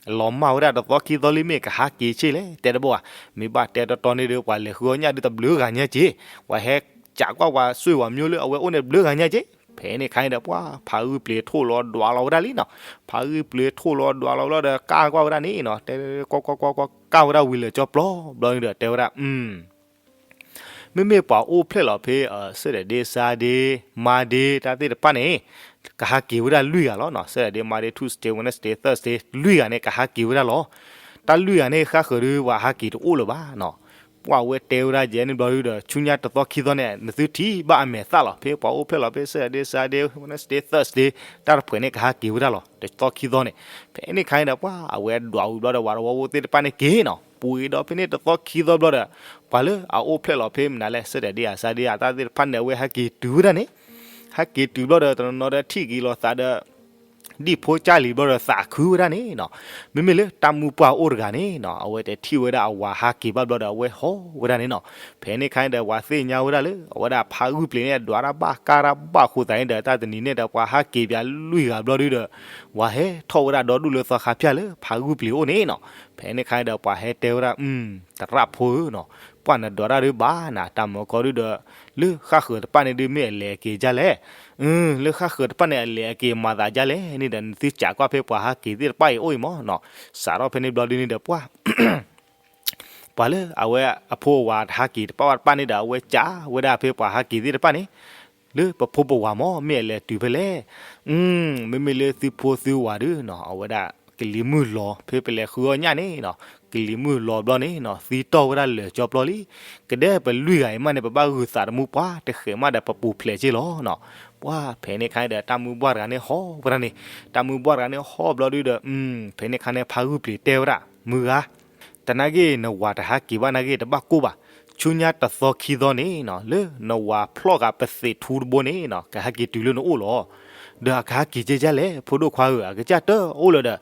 လီၤမၢ်ဝဲဒၣ်တသီခံသီလံ မ့ၢ်ကဟးက့ၤဆ့လဲၣ် တဲတဘၣ်ဘၣ်. မ့ၢ်ဘၣ်တဲတီတီန့ၣ်ဒီး ပှၤလဲၤဃုအီၣ်ညၣ်ဒုးတဘျုးဂၤညါက့, ပှၤဟဲစံးကွၢ်ပှၤဆွေမျိုးလၢအဝဲအိၣ်န့ၣ်တဘျုးဂၤညါက့. ဖဲန့ၣ်ခါန့ၣ်ဒီး ပှၢ် ဖုဂုၢ်ပျ့ၤထိၣ်လီၤဒွးလီၤဝဲဒၣ်လံနီၤ. ဖုဂုၢ်ပျ့ၤထိၣ်လီၤဒွးလီၤဝဲလီၤဒီး ကၢ်ကွၢ်ဝဲဒၣ်န့ၣ်နီၤ. တဲ ကွၢ်ကွၢ်ကွၢ်ကွၢ် ကၢ်ဝဲဒၣ်ဝံၤလၢာ်ကၠီပျီဘျီန့ၣ်ဒီး တဲဝဲဒၣ် မ့မ့ၢ်ပှၤအိၣ်ဖျဲၣ်လီၤဖဲ Saturday Sunday Monday တၢ်သ့ၣ်တဖၣ်န့ၣ် ကဟးက့ၤဝဲဒၣ်လွံၢ်ဂၤလီၤနီၤ. Saturday Monday Tuesday Wednesday Thursday လွံၢ်ဂၤန့ၣ် ကဟးက့ၤဝဲဒၣ်လီၤ. တၢ်လွံၢ်ဂၤန့ၣ် ဃၣ်ဃၢၤဒုး ပှၤဟးက့ၤတအိၣ်လၢၤဘၣ်နီၤ. ပှၢ်ဝဲတဲဝဲဒၣ်ယဲန့ၣ်ဘျီဒုးဒီး ဆူညါတသီခံသီန့ၣ် နသုထံၣ်ဘၣ်အမဲာ်သၣ်လီၤ. ဖဲပှၤအိၣ်ဖျဲၣ်လီၤဖဲ Saturday Sunday Wednesday Thursday တၢ်တဖှဲးန့ၣ် ကဟးက့ၤဝဲဒၣ်လီၤ တသီခံသီန့ၣ်. ဖဲန့ၣ်ခါန့ၣ်ဒီး ပှၢ် အဝဲဒွးဝံၤဘျီဒီး ပှၤတဝီဖိသ့ၣ်တဖၣ်န့ၣ်က့ၤနီၤ.ပှ့ၤဒီးဖဲန့ၣ်တသီခံသီဘျီဒီး ပှၤလၢအအိၣ်ဖျဲၣ်လီၤဖဲမနုၤလဲၣ် Saturday Sunday အတၢ်သ့ၣ်တဖၣ်န့ၣ် အဝဲဟဲက့ၤတုၤဝဲဒၣ်န့ၣ်. ဟဲက့ၤတုၤဘျီဒီး တနီၤနီၤဒီးထံၣ်က့ၤလိာ်သးဒီး ဒံၣ်ဖိကၢ်လံၤဘျီဒီးသးခုဝဲဒၣ်န့ၣ်နီၤ. မ့မ့ၢ်လၢတၢ်မုၢ်ပှၢ်အိၣ်တဂၤန့ၣ်နီၤ အဝဲတထံၣ်ဝဲဒၣ်အဝၤဟးက့ၤဘၣ်ဘျီဒီး အဝဲဟီၣ်ဝဲဒၣ်န့ၣ်နီၤ. ဖဲန့ၣ်ခါန့ၣ်ဒီး ပှၤသ့ၣ်ညါဝဲဒၣ်လၢ အဝဲဒၣ်ဖုဂုၢ်ပျ့ၤန့ၣ် ဒွးတၢ်ဘၣ်ကၢ်တၢ်ဘၣ်အဃိသတးန့ၣ်ဒီး တၢ်တနံၤန့ၣ်ဒီး ပှၤဟးက့ၤပၠးလွံၢ်ဂၤဘျီဒုးဒီး ပှၤဟဲထီၣ်ဝဲဒၣ်ဒီဒူၣ်လၢသီခါဖၠၣ်လၢဖုဂုၢ်ပျ့ၤအိၣ်န့ၣ်နီၤ. ဖဲန့ၣ်ခါန့ၣ်ဒီး ပှၤဟဲတဲဝဲဒၣ် သရၣ်ဖိဧၢနီၤ, ပှၢ်နဒွးတၢ်ဒုးဘၣ်နၤ တၢ်မုၢ်ခီဒုးဒီး လၢဃၣ်ဃၢၤတဖၣ်န့ၣ်ဒုးမ့ၢ်အလဲၤအက့ၤဒ်လဲၣ်, လၢဃၣ်ဃၢၤတဖၣ်န့ၣ် အလဲၤအက့ၤမၤသးဒ်လဲၣ်န့ၣ်ဒီး နသုစံးကွၢ်ဖဲပှၤဟးက့ၤသ့ၣ်တဖၣ်အံၤအိၣ်အံၤမးနီၤ. စးထီၣ်ဖဲန့ၣ်ဘျီဒုးန့ၣ်ဒီး ပှၢ် ပှၤလၢအဝဲအဖိအဝၤတဟးက့ၤတပၣ်ဝဲတပၣ်န့ၣ်ဒီး အဝဲစံးဝဲဒၣ်ဖဲပှၤဟးက့ၤသ့ၣ်တဖၣ်န့ၣ် လၢပဖိပဝၤမ့ၢ် မ့ၢ်အလဲၤတုၤဖဲလဲၣ်. မ့မ့ၢ်လၢသုဖိသုဝၤဒုနီၤ အဝဲဒၣ် ကလံၤမုၢ်လီၤ ဖဲပလဲၤဃုအီၣ်ညၣ်န့ၣ်နီၤ ကလံၤမုၢ်လီၤဘျီန့ၣ်နီၤ သံတီၢ်ဝဲဒၣ်လၢာ်ကၠီပျီလံ. ကဒဲပလွံၢ်ဂၤအံၤမးန့ၣ် ပဘၣ်ဂုာ်သးတမူပှၤတဃဲးမးဒီး ပပူၤဖျဲးက့ၢ်လီၤနီၤ. ပှၤဖဲန့ၣ်ခါဒီး တၢ်မုၢ်ဘှၢ်တဂၤန့ၣ်ဟီၣ်ဝဲဒၣ်န့ၣ်, တၢ်မုၢ်ဘှၢ်တဂၤန့ၣ်ဟီၣ်ဘျီဒုဒီး ဖဲန့ၣ်ခါန့ၣ် ဖါဂုၢ်ပျ့ၤတဲဝဲဒၣ် မုၢ်ဂၤ တနာ်က့ နဝၤတဟးက့ၤဘၣ်နာ်က့ တဘၣ်ကိၢ်ဘၣ်. ဆူညါတသီခံသီန့ၣ်နီၤ လၢနဝၤဖျီၣ်ဃာ်ပသ့းထူတဘိန့ၣ်နီၤ ကဟဲက့ၤတုၤလၢနအိၣ်လီၤ. ဒီးအကဟဲက့ၤကဲကဲလဲၣ် ဖိဒိၣ်ခွါဧၢ, အကစၢ်တအိၣ်လၢၤဒီး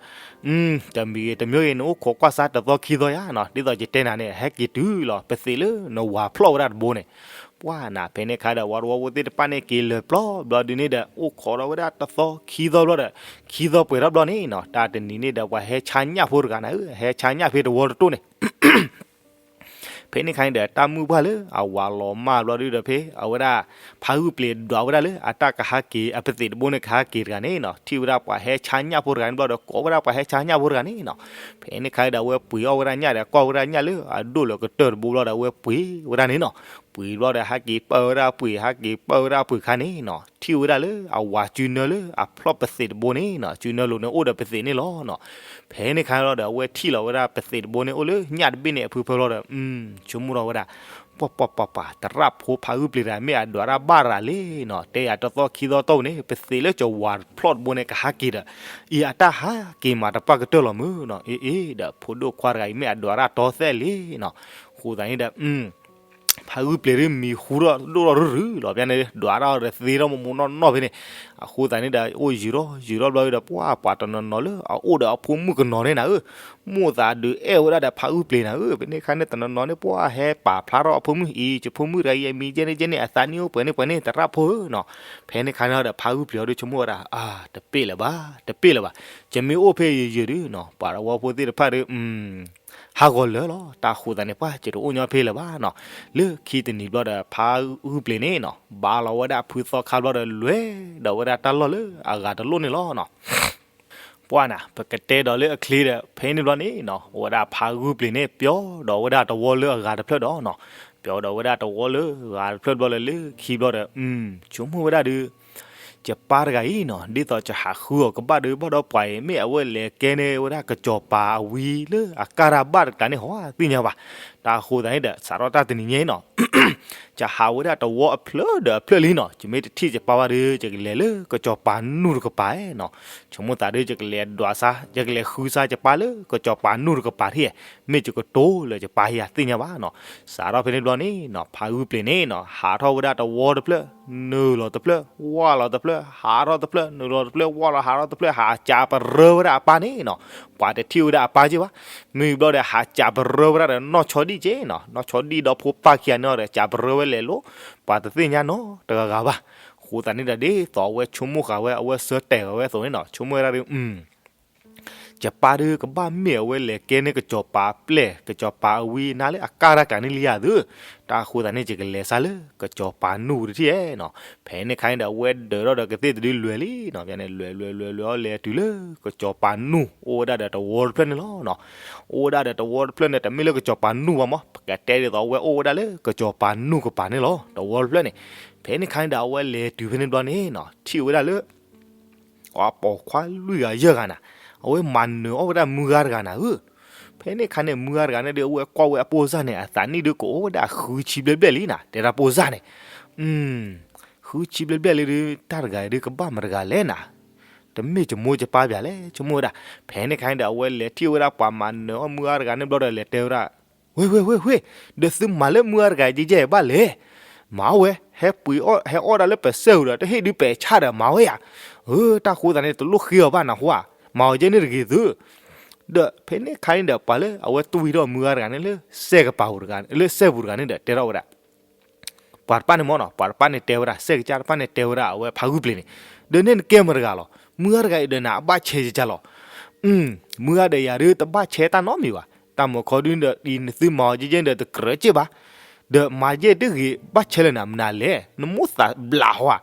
တမံၤဂ့ၤတမံၤဂ့ၤ နအိၣ်ခိးကွၢ်စါတသီခံသီယါနီၤ, ဒ်သိးယတဲနၤန့ၣ် ဟဲက့ၤတုၤလီၤ ပသ့းလၢနဝၤဖျီၣ်ဝဲဒၣ်တဘိန့ၣ်. ပှၤနၤဖဲန့ၣ်ခါဒီး ဝါတဝီဖိသ့ၣ်တဖၣ်န့ၣ် က့ၤလၢာ်ပျီဘျီဒုန့ၣ်ဒီး အိၣ်ခိးဒီးဝဲဒၣ်တသီခံသီဘျီဒီး ခံသီပှဲၤထီၣ်ဘျီန့ၣ်နီၤ တၢ်တနံၤန့ၣ်ဒီး ပှၤဟဲဆါညၣ်ဖိတဂၤနၤဧၢ, ဟဲဆါညၣ်ဖဲတဝီတတိၢ်န့ၣ် ဖဲန့ၣ်ခါန့ၣ်ဒီး တၢ်မုၢ်ဘှၢ်လၢအဝၤလီၤမၢ်ဘျီဒုဒီး ဖဲအဝဲဒၣ် ဖါဂုၢ်ပျ့ၤဒွးဝဲဒၣ်လၢ အတၢ်ကဟဲက့ၤ အပသ့းတဘိန့ၣ် ကဟဲက့ၤတဂၤန့ၣ်နီၤ ထံၣ်ဝဲဒၣ်ပှၤဟဲဆါညၣ်ဖိတဂၤန့ၣ်ဘျီဒီး ကိးဝဲဒၣ်ပှၤဟဲဆါညၣ်ဖိတဂၤန့ၣ်နီၤ. ဖဲန့ၣ်ခါဒီး အဝဲပှ့ၤအီၣ်ဝဲဒၣ်ညၣ်ဒီး ကွၢ်ဝဲဒၣ်ညၣ်လၢအဒိၣ်လၢကတၢၢ်တဘိဘျီဒီး အဝဲပှ့ၤဝဲဒၣ်န့ၣ်နီၤ. ပှ့ၤဘျီဒီး ဟဲက့ၤပၢၢ်ဝဲဒၣ်ပှ့ၤ ဟဲက့ၤပၢၢ်ဝဲဒၣ်ပှ့ၤခါန့ၣ်နီၤ ထံၣ်ဝဲဒၣ်လၢအဝၤစုနၢလၢအဖျီၣ်ပသ့းတဘိန့ၣ်နီၤ စုနၢလိၤန့ၣ်အိၣ်ဒီးပသ့းန့ၣ်လီၤနီၤ. ဖဲန့ၣ်ခါလီၤဒီး အဝဲထံၣ်လီၤဝဲဒၣ်ပသ့းတဘိန့ၣ် အိၣ်လၢညၣ်တဘ့ၣ်န့ၣ်အဖုဖၢလီၤဒီး ဆိကမိၣ်ထီၣ်ဝဲဒၣ် ပှၤပှၤပှၤပှၤ သရၣ်ဖိဖါဂုၢ်ပျ့ၤတဂၤ မ့ၢ်အဒွးတၢ်ဘၣ်ရၤလံနီၤ, တဲယၤတသီခံသီတီၢ်ပူၤန့ၣ် ပသ့းလၢကဝၤဖျီၣ်တဘိန့ၣ် ကဟဲက့ၤဒီး အံၤအတၢ်ဟးက့ၤမးတပၢ်ကတၢၢ်လီၤမုၢ်နီၤ, အ့အ့ဒီး ဖိဒိၣ်ခွါတဂၤအံၤ မ့ၢ်အဒွးတၢ်တီသဲးလံနီၤ. အဃိသတးန့ၣ်ဒီး ဖါဂုၢ်ပျ့ၤဒုးမံၤဟူထီၣ်ဒိၣ်ထီၣ်ရုရုလီၤ ပျဲန့ၣ် ဒွးတၢ်အီၤဒီးသ့ထီၣ်မိၢ်မိၢ်နီၢ်နီၢ်ဖဲန့ၣ်. အဃိသတးန့ၣ်ဒီး အိၣ်ယုာ်ထီၣ်ယုာ်ထီၣ်ဘျီဒီး ပှၤပှၤတနီၤနီၤလၢအအိၣ်ဒီးအဖိမုၣ်ကနီၤန့ၣ်နၤဧၢ, မိၢ်သးဒုးအဲၣ်ဝဲဒၣ်ဒီးဖါဂုၢ်ပျ့ၤနၤဧၢ, ဖဲန့ၣ်ခါန့ၣ် တနီၤနီၤန့ၣ် ပှၤဟဲပာ်ဖျါထီၣ်အဖိမုၣ်အံၤ ယဖိမုၣ်တဂၤအံၤအမံၤကဲန့ၣ်ကဲန့ၣ် အသးနံၣ်အိၣ်ပှဲၤန့ၣ်ပှဲၤန့ၣ် သရၣ်ဖိဧၢနီၤ. ဖဲန့ၣ်ခါန့ၣ်ဒီး ဖါဂုၢ်ပျ့ၤအီၤဒုးဆိကမိၣ်ဝဲဒၣ် အါ တပ့ၢ်လၢၤဘၣ် တပ့ၢ်လၢၤဘၣ်, ယမ့ၢ်အိၣ်ဖဲယယုာ်ဒုးနီၤ ပှၤတဝီဖိသ့ၣ်တဖၣ်ဒီး ဟးဂီၤလၢာ်လီၤ. တၢ်ဃိသတးန့ၣ် ပှၤယတအိၣ်ညီဖဲလၢၤဘၣ်နီၤ. လၢခံတနံၤဘျီဒီး ဖါဂုၢ်ပျ့ၤန့ၣ်နီၤ ဘါလီၤဝဲဒၣ်ဖုသီခါဘျီဒီး လဲၤဒီးဝဲဒၣ်တၢ်လီၢ်လၢအဂၤတလိၣ်န့ၣ်လီၤနီၤ. ပှၤနၤ ပကတဲဒီးလၢအချ့ဒီး ဖဲန့ၣ်ဘျီန့ၣ်နီၤ အိၣ်ဝဲဒၣ်ဖါဂုၢ်ပျ့ၤန့ၣ် ပျီဒီးဝဲဒၣ်တဝီလၢအဂၤတဖျၢၣ်ဒီးနီၤ, ပျီဒီးဝဲဒၣ်တဝီလၢအဂၤတဖျၢၣ်ဘျီလၢ လၢခံဘျီဒီး ဆိကမိၣ်ဝဲဒၣ်ဒုး ယပၢ်တဂၤအံၤနီၤ ဒ်သိးယဟးဃုအီၤကဘၣ်ဒုး ဘၣ်ဒီးပှၤအံၤ မ့ၢ်အဝဲလဲၤကဲန့ၢ်ဝဲဒၣ်ကစီၤပၤအဝံလၢအကါတၢ်ဘၣ်တကးန့ၣ် ဟီသ့ၣ်ညါဘၣ်. တၢ်ဃိသတးန့ၣ်ဒီး စးထီၣ်တၢ်တနံၤညါနီၤ ယဟးဝဲဒၣ်တဝီအဖျၢၣ်ဒီးအဖျၢၣ်လံနီၤ, ယမ့ၢ်တထံၣ်ယပၢ်ဘၣ်ဒီး ယကလဲၤလၢကစီၤပၤနူၢ်တကပၤနီၤ. ဆိကမိၣ်သးဒီး ယကလဲၤဒွးစါ ယကလဲၤဃုစါယပၢ်လၢကစီၤပၤနူၢ်တကပၤထံၣ်, မ့ၢ်ယကတိၤလၢယပၢ်ဟံၣ်ဧါသ့ၣ်ညါဘၣ်နီၤ. စးထီၣ်ဖဲန့ၣ်ဘျီန့ၣ်နီၤ ဖါဂုၢ်ပျ့ၤန့ၣ်နီၤ ဟးထီၣ်ဝဲဒၣ်တဝီတဖျၢၣ် နုာ်လီၤတဖျၢၣ် ဝၢ်လီၤတဖျၢၣ် ဟးထီၣ်တဖျၢၣ် နုာ်လီၤတဖျၢၣ် ဝၢ်လီၤဟးထီၣ်တဖျၢၣ် ဟးစံးပရၢဝဲဒၣ်အပၢ်န့ၣ်နီၤ. ပှၤတထံၣ်ဝဲဒၣ်အပၢ်က့ၢ်ဘၣ်. မ့ၢ်ဘျီဒီး ဟးစံးပရၢဝဲဒၣ်ဒီး နီၢ်ဆီဒံၣ်က့ၢ်နီၤ, နီၢ်ဆီဒံၣ်ဒီးဖိပၢ်ခံဂၤန့ၣ်ဒီး စံးပရၢဝဲလဲၤလိၤ ပှၤတသ့ၣ်ညါနီတဂၤဂၤဘၣ်. အဃိသတးန့ၣ်ဒီး ဒ်သိးအဝဲဆိကမိၣ်ဃာ်ဝဲ အဝဲဆၢတဲာ်ဃာ်ဝဲအသိးန့ၣ်နီၤ ဆိကမိၣ်ဝဲဒၣ်ဒီး ယပၢ်ဒီးကဘၣ်မ့ၢ်အဝဲလဲၤကဲန့ၢ်ကစီၤပၤပျဲၢ် ကစီၤပၤအဝံနါလၢအကါတၢ်ကးန့ၣ်လံဧါသု. တၢ်ဃိသတးန့ၣ် ယကလဲၤစါလၢကစီၤပၤနူၢ်တထံၣ်နီၤ. ဖဲန့ၣ်ခါန့ၣ်ဒီး အဝဲဒၢးထီၣ်ဒီးကသ့ၣ်တဒုလွဲၤလံနီၤ, ဖဲန့ၣ် လွဲၤလွဲၤလွဲၤလွဲၤအီၤလဲၤတုၤလၢကစီၤပၤနူၢ် အိၣ်ဝဲဒၣ်ဒီးတဝီတဖျၢၣ်န့ၣ်လီၤနီၤ. အိၣ်ဝဲဒၣ်ဒီးတဝီတဖျၢၣ်န့ၣ် တမ့ၢ်လၢကစီၤပၤနူၢ်ဘၣ်မး ပကတဲဒ်သိးအဝဲအိၣ်ဝဲဒၣ်လၢကစီၤပၤနူၢ်ကပၤန့ၣ်လီၤ တဝီတဖျၢၣ်န့ၣ်. ဖဲန့ၣ်ခါန့ၣ်ဒီး အဝဲလဲၤတုၤဖဲန့ၣ်ဘျီန့ၣ်နီၤ ထံၣ်ဝဲဒၣ်လၢ အပိာ်ခွါလွံၢ်ဂၤယဲၢ်ဂၤနၤ, အဝဲမၤနၢၤအီၣ်ဝဲဒၣ်မုၢ်ဂၤတဂၤနၤဧၢ. ဖဲန့ၣ်ခါန့ၣ် မုၢ်ဂၤတဂၤန့ၣ်ဒီး အဝဲကွၢ်ဝဲအပိၢ်စၢ်န့ၣ် အသးနံၣ်ဒုးကအိၣ်ဝဲဒၣ်ဃုဆံဘျဲၣ်ဘျဲၣ်လံနၤ, တဲဒၣ်ပိၢ်စၢ်န့ၣ် ဃုဆံဘျဲၣ်ဘျဲၣ်လံဒီး တၢ်တဂၤအံၤဒုးကဘၣ်မတၤတဂၤလဲၣ်နၤ, တမ့ၢ်ယမိၢ်ယပၢ်ဘၣ်လဲၣ် ဆိကမိၣ်ဝဲဒၣ်. ဖဲန့ၣ်ခါန့ၣ်ဒီး အဝဲလဲၤထံၣ်ဝဲဒၣ်ပှၤမၤနၢၤအီၣ်မုၢ်ဂၤတဂၤန့ၣ်ဘျီဒီး လဲၤတဲဝဲဒၣ် ဝ့ၢ် ဝ့ၢ် ဝ့ၢ် ဝ့ၢ်, ဒီးသုမၤလၢမုၢ်ဂၤတဂၤယဲၢ်ယဲၢ်ဘၣ်လဲၣ်. မၤဝဲ ဟဲပှ့ၤအီၣ် ဟဲအီၣ်ဒၣ်လၢပစဲၢ်ပူၤဒီး တဟ့ၣ်ဒုးပဲာ်ဆၣ်ဒီးမၤဝဲယၤ. အၢ တၢ်ဃိသတးန့ၣ် တလိၣ်ဃ့အီၤဘၣ်နၢ်ဟူဧါ, မၤအီၤယဲၢ်န့ၣ်တဂ့ၤသု. ဒီးဖဲန့ၣ်ခါန့ၣ်ဒီး ပှၤလၢအဝဲတွံၢ်ထီၣ်မုၢ်ဂၤတဂၤန့ၣ်လၢစဲၢ်ကပၤပူၤတဂၤ လၢစဲၢ်ပူၤတဂၤန့ၣ်ဒီး တဲထီၣ်ဝဲဒၣ် ပှၤတပၣ်န့ၣ်မ့ၢ်နီၤ ပှၤတပၣ်န့ၣ်တဲဝဲဒၣ် စဲၢ်ကစၢ်တပၣ်န့ၣ်တဲဝဲဒၣ် အဝဲဖါဂုၢ်ပျ့ၤန့ၣ်, ဒီးန့ၣ်နကဲမတၤတဂၤလီၤ. မုၢ်ဂၤတဂၤအံၤဒီးနၤအဘၣ်ဆဲးယကလီၤ. မုၢ်ဂၤဒီးယၤဒုးတဘၣ်ဆဲးတၢ်နီတမံၤဘၣ်. တၢ်မၤခီဒုးဒီး အံၤနသုမၤအီၤယဲၢ်ယဲၢ်ဒီးတကြၢးက့ၢ်ဘၣ်. ဒီးမၤယဲၢ်တဂ့ၤ ဘၣ်ဆဲးလၢနၤ မနုၤလဲၣ် နမိၢ်သးဘျးဟီဧါ.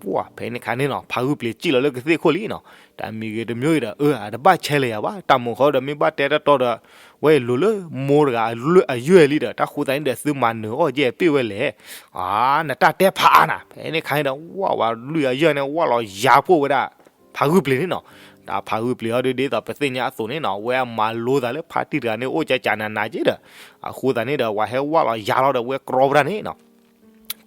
ပှၤဖဲန့ၣ်ခါန့ၣ်နီၤ ဖါဂုၢ်ပျ့ၤစံၣ်လီၤလၢကသ့ၣ်ခိၣ်လံနီၤ, တၢ်မံၤဂ့ၤတမံၤဂ့ၤဒီး အၢ အတဘၣ်ဆဲးလၢယၤဘၣ်. တၢ်မၤခီဒီးမ့ၢ်ဘၣ်တဲတၢ်တီဒီး ဝဲအံၤလိၤလၢမိၢ်တဂၤအယွဲၢ်လံဒီး တၢ်ဃိသတးန့ၣ်ဒီး သုမၤနၢၤအီၣ်ယဲၢ်ပ့ၢ်ဝဲလဲၣ်. အါ နတၢ်တဲဖးအါနၤ. ဖဲန့ၣ်ခါန့ၣ်ဒီး ဝၢ်ဝဲလွံၢ်အယွဲၢ်န့ၣ် ဝၢ်လီၤယၤဖှိၣ်ဝဲဒၣ် ဖးဂုၢ်ပျ့ၤန့ၣ်နီၤ. တၢ်ဖးဂုၢ်ပျ့ၤအီၤဒ်ဒ်သိးပသ့ၣ်ညါအသိးန့ၣ်နီၤ ဝဲအမၤလိသးလၢဖါတံၢ်တဂၤန့ၣ် အိၣ်ကကနးနးက့ဒီး အဃိသတးန့ၣ်ဒီး ဝဲဟဲဝၢ်လီၤယၤလီၤဒီး ဝဲကြီဝဲဒၣ်န့ၣ်နီၤ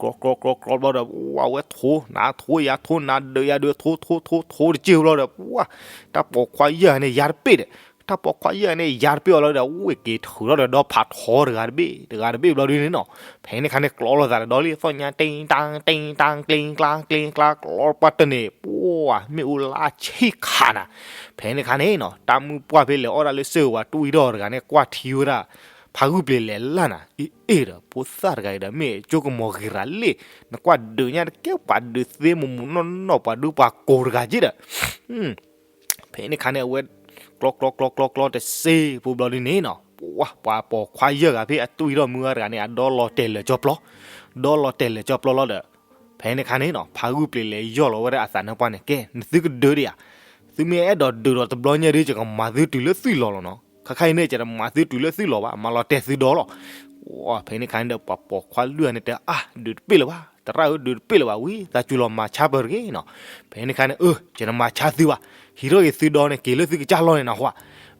ကြီကြီကြီကြီဘျီဒီး ဝၢ်ဝဲထိ နၤထိယၤထိ နၤဒုးယၤဒုး ထိထိထိထိတက့ၢ်ဘျီဒီး ဝၢ် တၢ်ပိာ်ခွါယဲၢ်ဂၤန့ၣ် ယၤတပ့ၢ်ဒီး တၢ်ပိာ်ခွါယဲၢ်ဂၤန့ၣ် ယၤတပ့ၢ်အီၤလီၤဒီး ဝ့ၢ်က့ၤထုးထီၣ်ဒီးဒီဖးထီတဂၤတဘ့ၣ် တဂၤတဘ့ၣ်ဘျီဒ်န့ၣ်နီၤ. ဖဲန့ၣ်ခါန့ၣ် ကျီလိာ်သးဒီးဒီလံ သီၣ်ညါ တ့တၢ် တ့တၢ် ကျ့ကျါ ကျ့ကျါ ကျီပှၢ်တန့ၣ် ပှၢ် မ့ၣ်အူလါဆံၣ်ခးနၤ. ဖဲန့ၣ်ခါန့ၣ်နီၤ တၢ်မုၢ်ပှၢ်ဖဲလဲၤအီၣ်ဒၣ်လၢစ့ၢ်ဝၤတွံၢ်ထီၣ်တဂၤန့ၣ် ကွၢ်ထံဝဲဒၣ် ဖးဂုၢ်ပျ့ၤလဲၤလၢ်နၤ အ့ၣ်အ့ၣ်ဒီး ဖိသၣ်တဂၤအံၤဒီး မ့ၢ်ကၠိကမီၤဂ့ၤရၤလ့ၣ် နကွၢ်ဒုးညါတကဲ ပှၤဒုးသ့မူးမူးနီၢ်နီၢ် ပှၤဒုးပှၤကိၤတဂၤက့ဒီး ဖဲန့ၣ်ခါန့ၣ် အဝဲ ကျီကျီကျီကျီကျီတစ့ဖိဘျီဒ်န့ၣ်နီၤ ပှၢ် ပှၤပိာ်ခွါယဲၢ်ဂၤဖဲအတွံၢ်ထီၣ်မုၢ်ဂၤတဂၤန့ၣ် အဒီလီၤတဲာ်လၢာ်ကၠီပျီ ဒီလီၤတဲာ်လၢာ်ကၠီပျီလီၤဒီး ဖဲန့ၣ်ခါန့ၣ်နီၤ ဖးဂုၢ်ပျ့ၤလဲၤယီၢ်လီၤဝဲဒၣ်အသးနါပှၢ်န့ၣ် ကဲ နသုကဒုးဒံးဧါ သုမ့ၢ်အဲၣ်ဒိးဒုးဒီးတဘျီညါဒီး ယကမၤသုတုၤလၢသွံၣ်လီၤလီၤနီၤ ခါခါအံၤန့ၣ် ယတမၤသုတုၤလၢသွံၣ်လီၤဘၣ် မၤလီၤတဲာ်သုဒီလီၤ. ဖဲန့ၣ်ခါန့ၣ်ဒီး ပှၤပိာ်ခွါလွံၢ်ဂၤန့ၣ်တဲ အါ ဒုးတပ့ၢ်လၢၤဘၣ် သရၣ်ဧၢ ဒုးတပ့ၢ်လၢၤဘၣ်ဝံၤ သးစူၤလီၤမၤဆါပၢၤတဂ့ၤနီၤ. ဖဲန့ၣ်ခါန့ၣ် အၢ ယတမၤဆါသုဘၣ် ဟံးထီၣ်က့ၤသုဒီန့ၣ် က့ၤလၢသုကစၢ်လီၢ်န့ၣ်နီၤ ဝၢ်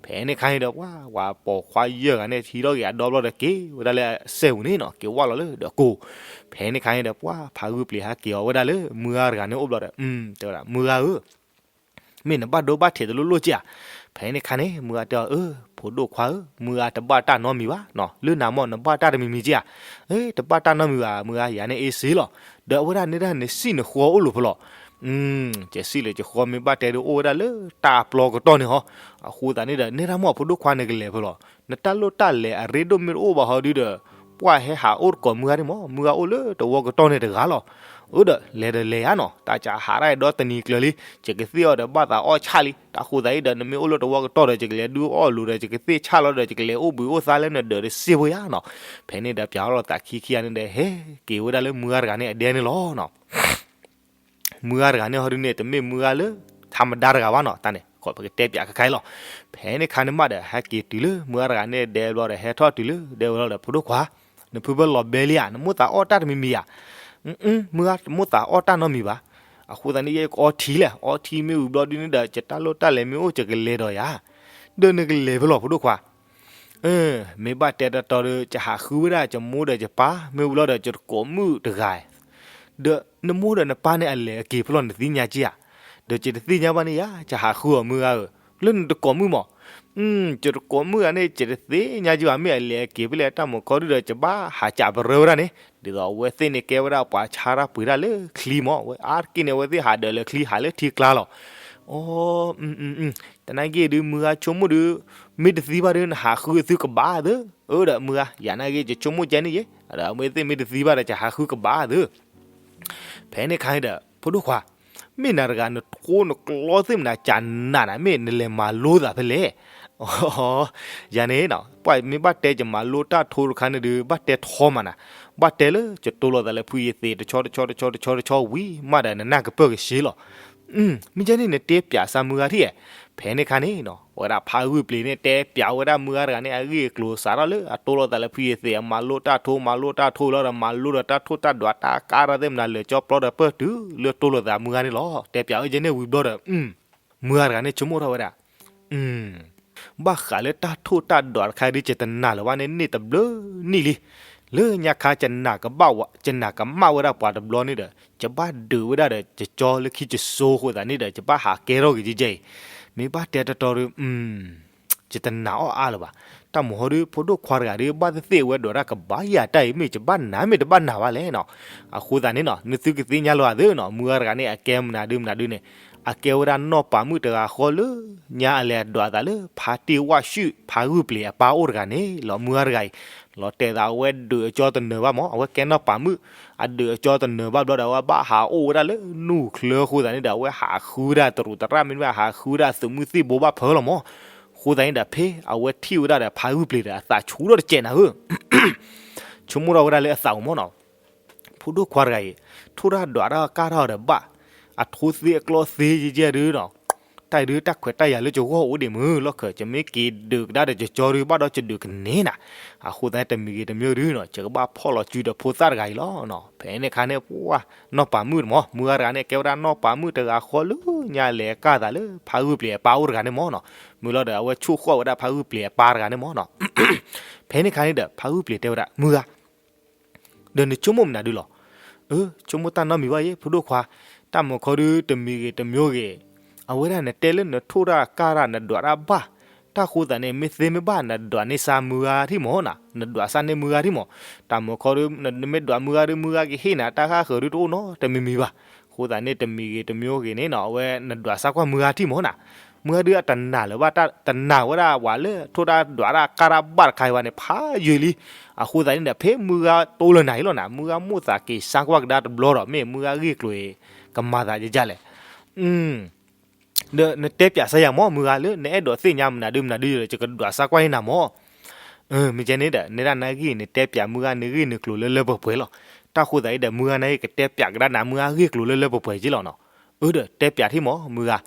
ဖဲန့ၣ်ခါန့ၣ်ဒီး ပှၤ ပှၤပိာ်ခွါယဲၢ်ဂၤန့ၣ် ဟံးထီၣ်က့ၤအဒီဘျီဒီး က့ၤဝဲဒၣ်လၢအစဲပူၤန့ၣ်နီၤ က့ၤဝၢ်လီၤလၢဒီးကိၤ ဖဲန့ၣ်ခါန့ၣ်ဒီး ပှၤ ဖးဂုၢ်ပျ့ၤဟဲက့ၤအီၤဝဲဒၣ်လၢမုၢ်ဂၤတဂၤန့ၣ်အိၣ်ဘျီဒီး တဲဝဲဒၣ် မုၢ်ဂၤဧၢ မ့ၢ်နဘၣ်ဒိဘၣ်ထံးတလိၣ်လိၣ်က့ဧါ. ဖဲန့ၣ်ခါန့ၣ် မုၢ်ဂၤတဲအီၤ အၢ ဖိဒိၣ်ခွါဧၢ မုၢ်ဂၤတဘၣ်တၢ်နီတမံၤဘၣ်နီၤ လၢနၤမ့ၢ်နဘၣ်တၢ်တမံၤမံၤက့ဧါ. အ့ တဘၣ်တၢ်နီတမံၤဘၣ် မုၢ်ဂၤ ယၤန့ၣ်အ့စ့လီၤ. ဒီးအဝဲဒၣ်န့ၣ်ဒၣ်နစံၣ်နဃီအိၣ်လိာ်ဖဲလဲၣ်. ကစံၣ်လၢကဃီမ့ၢ်ဘၣ်တဲဒုးအိၣ်ဝဲဒၣ်လၢတၢ်ပျီကတီၢ်န့ၣ်ဟီ. အဃိသတးန့ၣ်ဒီး နဲဒၣ်မ့ၢ်ဖိဒိၣ်ခွါနကလဲၤဖဲလဲၣ်. နတၢ်လိၣ်တၢ်လဲၤအရ့ဒိၣ်မ့ၢ်တအိၣ်ဘၣ်ဟီဒုဒီး ပှၢ်ဟဲဟးအိၣ်တကိးမုၢ်ဂၤဒ်မး မုၢ်ဂၤအိၣ်လၢတဝီကတီၢ်န့ၣ်တဂၤလီၤ. အၢဒီး လဲၤဒီးလဲၤဧါနီၤ တၢ်ကဟးဒၣ်ဒီတနံၤကျၢၤလံ ယကသ့ၣ်အီၤဒီးဘၣ်သးအီၣ်ဆၣ်လံ. တၢ်ဃိသတးအံၤဒီး နမ့ၢ်အိၣ်လၢတဝီကတီၢ်ဒီး ယကလဲၤဒုးအီၣ်လိၤဒီး ယကသ့ၣ်ဆၣ်လီၤဒီး ယကလဲၤအိၣ်ဘှံးအိၣ်သါလၢနဒၢးတစ့ဖိယါနီၤ. ဖဲန့ၣ်ဒီးပၠးအီၣ်လိာ်သးခံခံဂၤန့ၣ်ဒီး ဟဲက့ၤဝဲဒၣ်လၢမုၢ်ဂၤတဂၤန့ၣ်အဒဲန့ၣ်လီၤနီၤ. မုၢ်ဂၤတဂၤန့ၣ်ဟီဒုန့ၣ် တမ့ၢ်မုၢ်ဂၤလၢ ထးမဒါတဂၤဘၣ်နီၤ တၢ်န့ၣ် ပကတဲပၠးခဲခါအံၤလီၤ. ဖဲန့ၣ်ခါန့ၣ်မးဒီး ဟဲက့ၤတုၤလၢမုၢ်ဂၤတဂၤန့ၣ်ဒဲဘျီဒီး ဟဲထီၣ်တုၤလၢဒဲဝဲလီၤဒီး ဖိဒိၣ်ခွါ နဖုဖဲလီၤဘဲလံဧါ နမိၣ်သးအီၣ်တၢ်တမံၤမံၤဧါ. မုၢ်ဂၤ တမိၣ်သးအီၣ်တၢ်နီတမံၤဘၣ်. အဃိသတးန့ၣ် ယကအီထံလဲၣ် အီထံမ့ၢ်ဝံၤဘျီဒုန့ၣ်ဒီး ယတၢ်လိၣ်တၢ်လဲၤမ့ၢ်အိၣ် ယကလဲၤဒီးယၤ. ဒီးနကလဲၤဖဲလဲၣ် ဖိဒိၣ်ခွါ. မ့ၢ်ဘၣ်တဲတတီၤဒီး ယဟးဃုဝဲဒၣ်ယမိၢ်ဒီးယပၢ် မ့ၢ်ဝံၤလီၤဒီး ယတကိးမုၣ်တဂၤ. ဒီးနမိၢ်ဒီးနပၢ်န့ၣ် အလဲၤအက့ၤဖဲလဲၣ် နသ့ၣ်ညါက့ဧါ. ဒီးယတသ့ၣ်ညါဘၣ်န့ၣ်ယၤ ယဟးဃုအီၤမုၢ်ဂၤဧၢ, လၢနတကိးမုၣ်မး. ယတကိးမုၣ်ဂၤန့ၣ် ယတသ့ၣ်ညါက့ဘၣ် မ့ၢ်အလဲၤအက့ၤဖဲလဲၣ် တၢ်မုာ်ခီဒုဒီး ယဘၣ်ဟးကးပရၢဝဲဒၣ်န့ၣ်, ဒ်သိးအဝဲသ့ၣ်န့ၣ်ကဲဝဲဒၣ်ပှၤဆါတၢ်ပှ့ၤတၢ်လၢချံမး, အဝဲအါတက့ၢ်န့ၣ် အဝဲသ့ၣ်ဟးဒၢးလၢချံ ဟးလၢထံကျါလီၤ. အိ, သနာ်က့ဒုး မုၢ်ဂၤဆိကမိၣ်ဒုး, မ့ၢ်တသံဘၣ်ဒုး နဟးဃုသုကဘၣ်သၢ, အၢဒီးမုၢ်ဂၤ ယၤနာ်က့ ယဆိကမိၣ်ကဲန့ၣ်ယဲ, ဒီးအဝဲသ့ၣ်မ့ၢ်တသံဘၣ်ဒီး ယဟးဃုကဘၣ်သၢ. ဖဲန့ၣ်ခါန့ၣ်ဒီး ဖိဒိၣ်ခွါ, မ့ၢ်နၤတဂၤ နထိနကျီသ့ၣ်မနၤ ကနးနၤ မ့ၢ်နလဲၤမၤလိသးဖဲလဲၣ်. ယၤန့ၣ်နီၤ ပှၤမ့ၢ်ဘၣ်တဲယမၤလိတၢ်ထိတခါန့ၣ်ဒုး ဘၣ်တဲထီမးနၤ, ဘၣ်တဲလၢယတိလိာ်သးလၢဖုယသ့ၣ် တဆီတဆီတဆီတဆီတဆီဝံၤမးဒီး နနၢ်ကပၢၢ်ကဆ့လီၤ. မ့ၢ်ကဲန့ၣ် နတဲပၠးစၢ်မုၢ်ဂၤထံၣ်ဧါ. ဖဲန့ၣ်ခါန့ၣ်နီၤ ဝဲဒၣ်ဖးဂုၢ်ပျ့ၤန့ၣ် တဲပၠးဝဲဒၣ်မုၢ်ဂၤတဂၤန့ၣ် အဂ့ၢ်အကျိၤစးထီၣ်လၢအတိလိာ်သးလၢဖုယသ့ၣ် အမၤလိတၢ်ထိ မၤလိတၢ်ထိလီၤဒီး မၤလိဒီးတၢ်ထိၣ်တၢ်ဒွးတၢ်ကါတၢ်သ့ၣ်မနၤ လၢာ်ကၠီပျီဒီးပၢၢ်တုၤလၢတိလိာ်သးမုၢ်ဂၤန့ၣ်လီၤ. တဲပၠးဝဲကဲန့ၣ်ဝံၤဘျီဒီး မုၢ်ဂၤတဂၤန့ၣ်ဆိကမိၣ်ထီၣ်ဝဲဒၣ် ဘၣ်ဃးလၢတၢ်ထိၣ်တၢ်ဒွးတခါဒ် ယတနာ်လၢၤဘၣ်န့ၣ် န့ၢ်တဘျုးနံၣ်လံ. လၢညါခါ ယနာ်ကဘၣ်ဝဲ, ယနာ်ကမၣ်ဝဲဒၣ်ပှၤတဘျီန့ၣ်ဒီး ယဘၣ်ဒုးဝဲဒၣ်ဒီး ယကၠီလၢခံယစိၤအဃိသတးန့ၣ်ဒီး ယဘၣ်ဟးကဲထီၣ်က့ၤယဲအံၤ. မ့ၢ်ဘၣ်တဲတတီၤဒီး ယတနာ်အီၤအါလၢၤဘၣ်. တၢ်မုာ်ဟီဒုး ဖိဒိၣ်ခွါတဂၤဒီး ဘၣ်သ့ၣ်သ့ၣ်ဝဲဒွးတၢ်ကဘၣ်ယၤတၢ်အံၤ မ့ၢ်ယဘၣ်နာ်မ့ၢ်တဘၣ်နာ်ဘၣ်လဲၣ်နီၤ. အဃိသတးန့ၣ်နီၤ နသုကသ့ၣ်ညါလီၤသ့နီၤ မုၢ်ဂၤတဂၤန့ၣ် အကဲမနုၤဒုးမနုၤဒုးန့ၣ် အကဲဝဲဒၣ်နီၢ်ပၤမုၣ်တဂၤဃီလၢ ညါအလဲၤဒွးသးလၢ ဖါတံၢ်ဝၣ်ဆူၣ်ဖးဂုၢ်ပျ့ၤအပၢ်အိၣ်တဂၤန့ၣ်လီၤ. မုၢ်ဂၤတဂၤအံၤ လီၤတဲာ်သးအဝဲဒုးအကၠီတနၢၤဘၣ်မး အဝဲကဲနီၢ်ပၤမုၣ် အဒုးအကၠီတနၢၤဘၣ်ဘျီဒီး အဝဲဘၣ်ဟးအိၣ်ဝဲဒၣ်လၢနူၢ်ချၢအဃိသတးန့ၣ်ဒီး အဝဲဟးဃုဝဲဒၣ်တရူးတရၣ်မ့တမ့ၢ် ဟးဃုဝဲဒၣ်သုးမုၢ်သံၣ်ဘိဘၣ်ဖၢလီၤမး. အဃိသတးန့ၣ်ဒီး ဖဲအဝဲထံၣ်ဝဲဒၣ်ဒီးဖးဂုၢ်ပျ့ၤဒီး အသးဆူၣ်ထီၣ်တစဲးနၤဧၢ ဆိကမိၣ်ထီၣ်ဝဲဒၣ်လၢအသးအိၣ်မးနီၤ. ဖိဒိၣ်ခွါတဂၤအံၤ ထိၣ်တၢ်ဒွးတၢ်ကါထီၣ်ဒီးဘၣ်, အထိသ့အကျီသ့ယဲၢ်ယဲၢ်ဒုးနီၤ, တ တၢ်အံၤဒုးတၢ်ခွဲးတၢ်ယာ်လၢယဂီၢ်အိၣ်ဒံးမုၢ်လီၢ်ခၢၣ်, ယမ့ၢ်က့ၤဒုးကဒါဒီးယကၠီဒုး ဘၣ်ဒီးယဒုးကန့ၢ်နၤ. အဃိသတးန့ၣ် တမံၤဂ့ၤတမံၤဂ့ၤဒုးနီၤ ယကဘၣ်ဖီၣ်လီၤစုဒီးဖိသၣ်တဂၤအံၤလီၤနီၤ. ဖဲန့ၣ်အခါန့ၣ် ပှၤနီၢ်ပၤမုၣ်တမး မုၢ်ဂၤတဂၤန့ၣ် ကဲဝဲဒၣ်နီၢ်ပၤမုၣ်တဂၤဃီလၢညါလဲၤကၢ်သးလၢဖးဂုၢ်ပျံၤအပၢ်အိၣ်တဂၤန့ၣ်မးနီၤ. မုၢ်လီၤဒီး အဝဲဆိၣ်ဃီၣ်ဝဲဒၣ်ဖးဂုၢ်ပျံၤအပၢ်တဂၤန့ၣ်မးနီၤ. ဖဲန့ၣ်အခါန့ၣ်ဒီး ဖးဂုၢ်ပျံၤတဲဝဲဒၣ် မုၢ်ဂၤ ဒီးနဆိကမိၣ်မနုၤဒုးလီၤ. အၢ ဆိကမိၣ်တၢ်နီတမံၤဘၣ်ယဲ ဖိဒိၣ်ခွါ, တၢ်မုၢ်ခီဒုးတမံၤဂ့ၤတမံၤဂ့ၤ, အဝဲဒၣ်နတဲလၢနထိၣ်တၢ်ကၢ်တၢ် နဒွးတၢ်ဘၣ်, တၢ်ဃိသးန့ၣ် မ့ၢ်သ့မ့ၢ်ဘၣ် နဒွးန့ၢ်စၢ်မုၢ်ဂၤထံၣ်မးနီၤ, နဒွးစၢ်န့ၢ်မုၢ်ဂၤထံၣ်မး. တၢ်မုၢ်ခီဒုး နမ့ၢ်ဒွးမုၢ်ဂၤဒုး မုၢ်ဂၤကဟ့ၣ်နၤတၢ်ဃၣ်ဃၢၤဒုးတအိၣ်နီတမံၤမံၤဘၣ်. အဃိသတးန့ၣ် တမံၤဂ့ၤတမံၤဂ့ၤန့ၣ်နီၤ အဝဲနဒွးစၢ်ကွၢ်မုၢ်ဂၤထံၣ်မးနီၤ. မုၢ်ဂၤဒုးအတနာ်လၢၤဘၣ် တနာ်ဝဲဒၣ်ပှၤလၢထိၣ်တၢ်ဒွးတၢ်ကၢ်တၢ်ဘၣ်တခါအံၤဘၣ်န့ၣ် ဖးယံာ်လံ. အဃိသတးန့ၣ်ဒီး ဖဲမုၢ်ဂၤတိလၢနၤအံၤလီၤနၤ မုၢ်ဂၤမိၣ်သးက့ၤစၢ်ကွၢ်ကဒါတဘျီဒီး မ့ၢ်မုၢ်ဂၤဂ့ၢ်ကျိၤအံၤ ကမၤသးဒ်လဲၣ်. ဒီးနတဲပၠးစၢ်ယၤမး မုၢ်ဂၤလၢနအဲၣ်ဒိးသ့ၣ်ညါမနုၤဒုးမနုၤဒုးဒီး ယကဒွးစၢ်ကွၢ်အံၤနၤမး. မ့ၢ်ကဲန့ၣ်ဒီး နဲဒၣ်နဂ့ၢ် နတဲပၠးမုၢ်ဂၤနဂ့ၢ်နကျိၤလၢလၢပှဲၤပှဲၤလီၤ. တၢ်ဃိသးအံၤဒီး မုၢ်ဂၤနဂ့ၢ်ကတဲပၠးကဒါနၤ မုၢ်ဂၤဂ့ၢ်ကျိၤလၢလၢပှဲၤပှဲၤက့လီၤနီၤ. အၢ ဒီးတဲပၠးထံၣ်မး မုၢ်ဂၤ.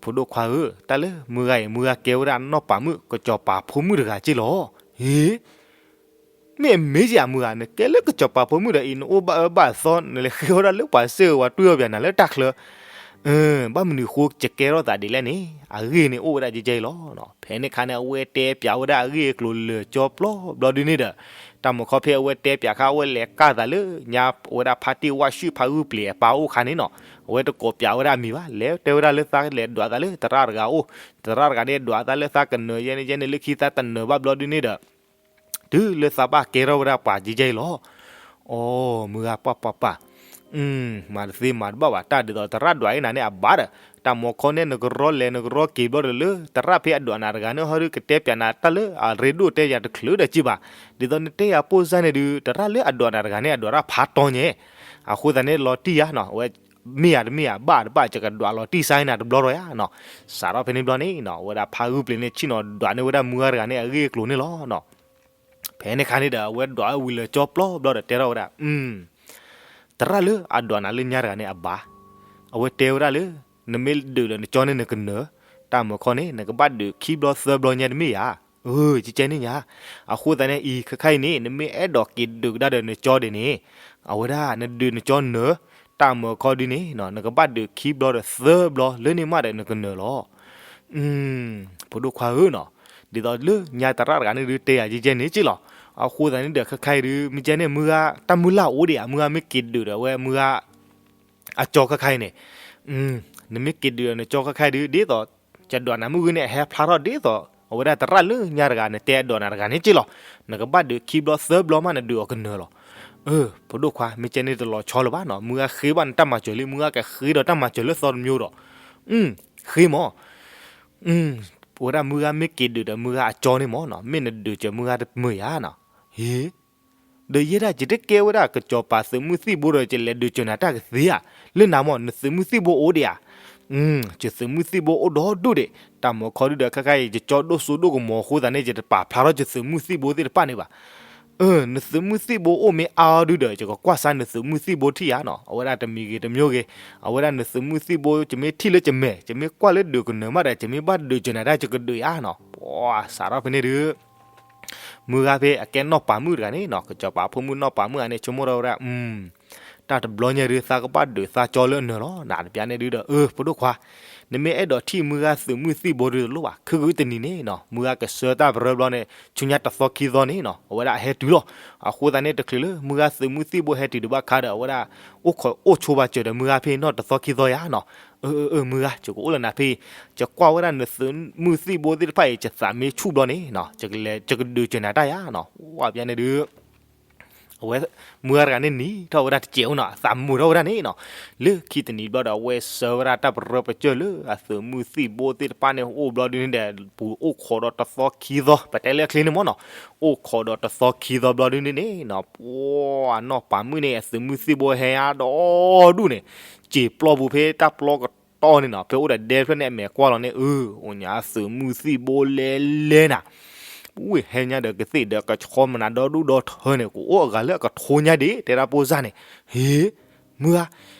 ဖိဒိၣ်ခွါဧၢ, တၢ်လၢမုၢ်ဂၤအံၤ မုၢ်ဂၤကဲဝဲဒၣ်နီၢ်ပၤမုၣ် ကစီၤပၤဖိမုၣ်တဂၤက့လီၤ. ဟ့ မ့ၢ်အမ့ၢ်ယၤမုၢ်ဂၤ နကဲလၢကစီၤပၤဖိမုၣ်ဒီးအံၤ နအိၣ်ဘၣ်အၢဘၣ်သီ နလဲၤဃ့ဝဲဒၣ်လၢပှၤစ့ၢ်ကီး ပှၤတွံၢ်အီၣ်ပၠးနၤလၢတၢ်ချၢ. ဘၣ်မနုၤအဃိ ယကဲထီၣ်သးဒ်လဲၣ်န့ၣ် အဂ့ၢ်န့ၣ်အိၣ်ဝဲဒၣ်ကဲကဲအံၤလီၤ. ဖဲန့ၣ်အခါန့ၣ် အဝဲတဲပၠးဝဲဒၣ်အဂ့ၢ်အကျိၤလၢာ်ကၠီပျီဘျီဒုန့ၣ်ဒီး တၢ်မုၢ်ခီဖဲအဝဲတဲပၠးခါ အဝဲလဲၤကၢ်သးလၢညါဝဲဒၣ်ဖါတံၢ်ဝၣ်ဆံၣ်ဖးဂုၢ်ပျံၤအပၢ်အိၣ်ခါန့ၣ်နီၤ အဝဲတကိးပၠးဝဲဒၣ်အမံၤဘၣ် လဲၤတဲဝဲဒၣ်လၢသးလဲၤဒွးသးလၢသရၣ်တဂၤအိၣ် သရၣ်တဂၤန့ၣ်ဒွးသးလၢသးကနၢၤယဲန့ၣ်ယဲန့ၣ် လၢခံသးတနၢၤဘၣ်ဘျီဒုန့ၣ်ဒီး တုၤလၢသးဘၣ်ကဲထီၣ်ဝဲဒၣ်ပှၤကဲကဲအံၤလီၤ. အိ မုၢ်ဂၤပၢ်ပၢ်ပၢ် မၤတသ့မၤတဘၣ်ဘၣ် တၢ်ဒ်သိးသရၣ်ဒွးအံၤနၤန့ၣ်အဘၣ်ဒီး တၢ်မုၢ်ခီန့ၣ် နကရီလဲၤနကရီက့ၤဘျီဒီးလၢ သရၣ်ဖဲအဒွးနၤတဂၤန့ၣ် ဟီဒုးကတဲပၠးနၤတၢ်လၢအရ့ဒိၣ်တဲယၤတချုးဒီးက့ဘၣ်. ဒ်သိးနတဲယၤပိၢ်စၢ်န့ၣ်ဒုး သရၣ်လၢအဒွးနၤတဂၤန့ၣ် အဒွးတၢ်ဖးတီညါ အဃိသတးန့ၣ် လီၤတံၢ်ယၤနီၤ အဝဲ မ့ၢ်ယၤတမ့ၢ်ယၤဘၣ်တဘၣ် ယကဒွးလီၤတံၢ်စၢ်နၤတဘျီဒီးယၤနီၤ. စးထီၣ်ဖဲန့ၣ်ဘျီန့ၣ်နီၤ အဝဲဒၣ်ဖးဂုၢ်ပျံၤန့ၣ် ဆ့ၣ်နီၤဒွးန့ၢ်ဝဲဒၣ်မုၢ်ဂၤတဂၤန့ၣ်အဂ့ၢ်အကျိၤန့ၣ်လီၤ. ဖဲန့ၣ်အခါန့ၣ်ဒီး အဝဲဒွးဝံၤလၢာ်ကၠီပျီဘျီဒီးတဲထီၣ်ဝဲဒၣ် သရၣ်လၢအဒွးနၤလၢညါတဂၤန့ၣ်အဘၣ်. အဝဲတဲဝဲဒၣ်လၢ နမ့ၢ်ဒုးဒီးနကၠီန့ၣ်နကနၢၤ, တၢ်မုၢ်ခီန့ၣ် နကဘၣ်ဒုးခံဘျီသၢဘျီညါတမ့ၢ်ဧါ. အၢ ကဲကဲန့ၣ်ညါ. အဃိသတးန့ၣ်အံၤ ခဲခါအံၤန့ၣ် နမ့ၢ်အဲၣ်ဒိးက့ၤဒုးကဒါဒီးနကၠီဒ်န့ၣ် အဝဲဒၣ်နဒုးနကၠီနၢၤ, တၢ်မုၢ်ခီဒ်န့ၣ် နကဘၣ်ဒုးခံဘျီဒီးသၢဘျီလၢန့ၣ်မးဒီးနကနၢၤလီၤ. ဖိဒိၣ်ခွါဧၢနီၤ, ဒ်သိးလၢညါသရၣ်တဂၤန့ၣ်ဒုးတဲယၤကဲကဲန့ၣ်က့လီၤ. အဃိသတးန့ၣ်ဒီးခဲခါအံၤဒုး မ့ၢ်ကဲန့ၣ် မုၢ်ဂၤ တၢ်မုၢ်လၢ်အိၣ်ဒံးဧါ မုၢ်ဂၤမ့ၢ်က့ၤဒုးဒီးအဝဲမုၢ်ဂၤ အကၠီခဲခါအံၤန့ၣ်, နမ့ၢ်က့ၤဒုးဒီးနကၠီခဲခါအံၤဒုး ဒ်သိး ယဒွးနၤမုၢ်ဂၤန့ၣ် အဟဲဖျါထီၣ်ဒ်သိး အဝဲဒၣ်သရၣ်လၢညါတဂၤ နတဲအဒွးနၤတဂၤန့ၣ်က့လီၤ. နကဘၣ်ဒုးခံဘျီသၢဘျီမးနဒုးအီၤကနၢၤလီၤ. အၢ ဖိဒိၣ်ခွါ မ့ၢ်ကဲန့ၣ်တလီၤဆီလၢၤဘၣ်နီၤ, မုၢ်ဂၤဃ့ဘၣ်နတၢ်မၤစၢၤလံ, မုၢ်ဂၤကဃ့ဒီးတၢ်မၤစၢၤလၢသီတမံၤဒီး, ဃ့မး အဝဲဒၣ်မုၢ်ဂၤမ့ၢ်က့ၤဒုးဒီးမုၢ်ဂၤအကၠီန့ၣ်မးနီၤ, မ့ၢ်နဒုးစၢၤမုၢ်ဂၤတမုာ်ဧါနီၤ. ဟ့ ဒီးယဲဒၣ်ယတကဲဝဲဒၣ်ကစီၤပၤသုးမုၢ်သံၣ်ဘိဒီး ယလဲၤဒုးစၢၤနၤတၢ်ကသ့ဧါ. လၢနၤမး နသုးမုၢ်သံၣ်ဘိအိၣ်ဒံးဧါ. ယသုးမုၢ်သံၣ်ဘိအိၣ်ဒီဒူၣ်ဒံး, တၢ်မုၢ်ခီဒုဒီးခဲခါအံၤ ယကၠီဒိၣ်စိဒိၣ်ကမီၤအဃိသတးန့ၣ် ယတပာ်ဖျါထီၣ်ယသုးမုၢ်သံၣ်ဘိသ့ၣ်တဖၣ်န့ၣ်ဘၣ်. အၢ နသုးမုၢ်သံၣ်ဘိအိၣ်မ့ၢ်အါအီၤဒုဒီး ယကကွၢ်စၢ်နသုးမုၢ်သံၣ်ဘိထံၣ်ဧါနီၤ. အဝဲဒၣ်တမံၤဂ့ၤတမံၤဂ့ၤ, အဝဲဒၣ်နသုးမုၢ်သံၣ်ဘိ ယမ့ၢ်ထံၣ်လၢယမဲာ် ယမ့ၢ်ကွၢ်လၢဒုးကနၢၤမးဒီး ယမ့ၢ်ဘၣ်ဒုးစၢၤနၤတၢ်ယကဒုးဧါနီၤ. ပှၤစးထီၣ်ဖဲန့ၣ်ဒုး မုၢ်ဂၤဖဲအကဲနီၢ်ပၤမုၣ်တဂၤန့ၣ်နီၤ, ကစီၤပၤဖိမုၣ်နီၢ်ပၤမုၣ်ဂၤန့ၣ် ဆိကမိၣ်ထီၣ်ဝဲဒၣ် တၢ်တဘျီညါဒုး သးကဘၣ်ဒုးသးကၠီလၢအနၢၤလီၤ. နတပျၢ်န့ၣ်ဒုဒီး အၢ ဖိဒိၣ်ခွါ, နမ့ၢ်အဲၣ်ဒိးထံၣ်မုၢ်ဂၤသုးမုၢ်သံၣ်ဘိဒုတလိၣ်ဘၣ်, ခုၣ်ခုၣ်တနံၤန့ၣ်နီၤ မုၢ်ဂၤကဆှၢတၢ်ပရၢဘျီန့ၣ် ဆူညါတသီခံသီန့ၣ်နီၤ အဝဲဒၣ်အဟဲတုၤလီၤ. အဃိသတးန့ၣ် တချုးလၢမုၢ်ဂၤသုးမုၢ်သံၣ်ဘိဟဲတုၤဒံးဘၣ်ခါဒီး အဝဲဒၣ် အိၣ်ခိးအိၣ်ဆိးဘၣ်စၢၤဒီးမုၢ်ဂၤဖဲနီၢ်တသီခံသီယါနီၤ. အၢ အၢ အၢ မုၢ်ဂၤ ယကအိၣ်လၢနၤဖဲအံၤ, ယကွၢ်ဝဲဒၣ်နသုးမုၢ်သံၣ်ဘိသ့ၣ်တဖၣ်အံၤ ယသးမ့ၢ်ဆူၣ်ဘျီန့ၣ်နီၤ ယကလဲၤ ယကဒုးစၢၤနၤတၢ်ယါနီၤ. ဝဲပျၢ်န့ၣ်ဒုး အဝဲ မုၢ်ဂၤတဂၤန့ၣ်နံၤထီၣ်ဝဲဒၣ်တစဲးအိၣ်နီၤ အသးမုာ်ထီၣ်ဝဲဒၣ်န့ၣ်နီၤ. လၢခံတနံၤဘျီဒီး အဝဲဆှၢဝဲဒၣ်တၢ်ပရၢပစၢၢ်လၢအသုးမုၢ်သံၣ်ဘိသ့ၣ်တဖၣ်န့ၣ် အိၣ်ဘျီဒုန့ၣ်ဒီး ပူၤအိၣ်ခိးဒီးတသီခံသီ ပတဲလၢအချ့န့ၣ်မ့ၢ်နီၤ, အိၣ်ခိးဒီးတသီခံသီဘျီဒုန့ၣ်န့ၣ်နီၤ ပှၤနီၢ်ပၤမုၣ်န့ၣ် အသုးမုၢ်သံၣ်ဘိဟဲအါဒီဒူၣ်န့ၣ် စံာ်ပျီပူၤဖဲတၢ်ပျီကတီၢ်န့ၣ်နီၤ ဖဲအိၣ်ဒီးဒဲဖျၢၣ်န့ၣ် အမဲာ်ကွၢ်လီၤန့ၣ် အၢ အိၣ်ညါသုးမုၢ်သံၣ်ဘိလဲလဲနၤ ဝ့ၢ်ဟဲညါဒီးကသ့ၣ်ဒီးကဆီမနၤဒီဒူၣ်ဒီထၢန့ၣ် ကအိၣ်အဂၤလၢအကထိညါဒံး တဲဒၣ်ပိၢ်စၢ်န့ၣ် ဟ့ မုၢ်ဧါ.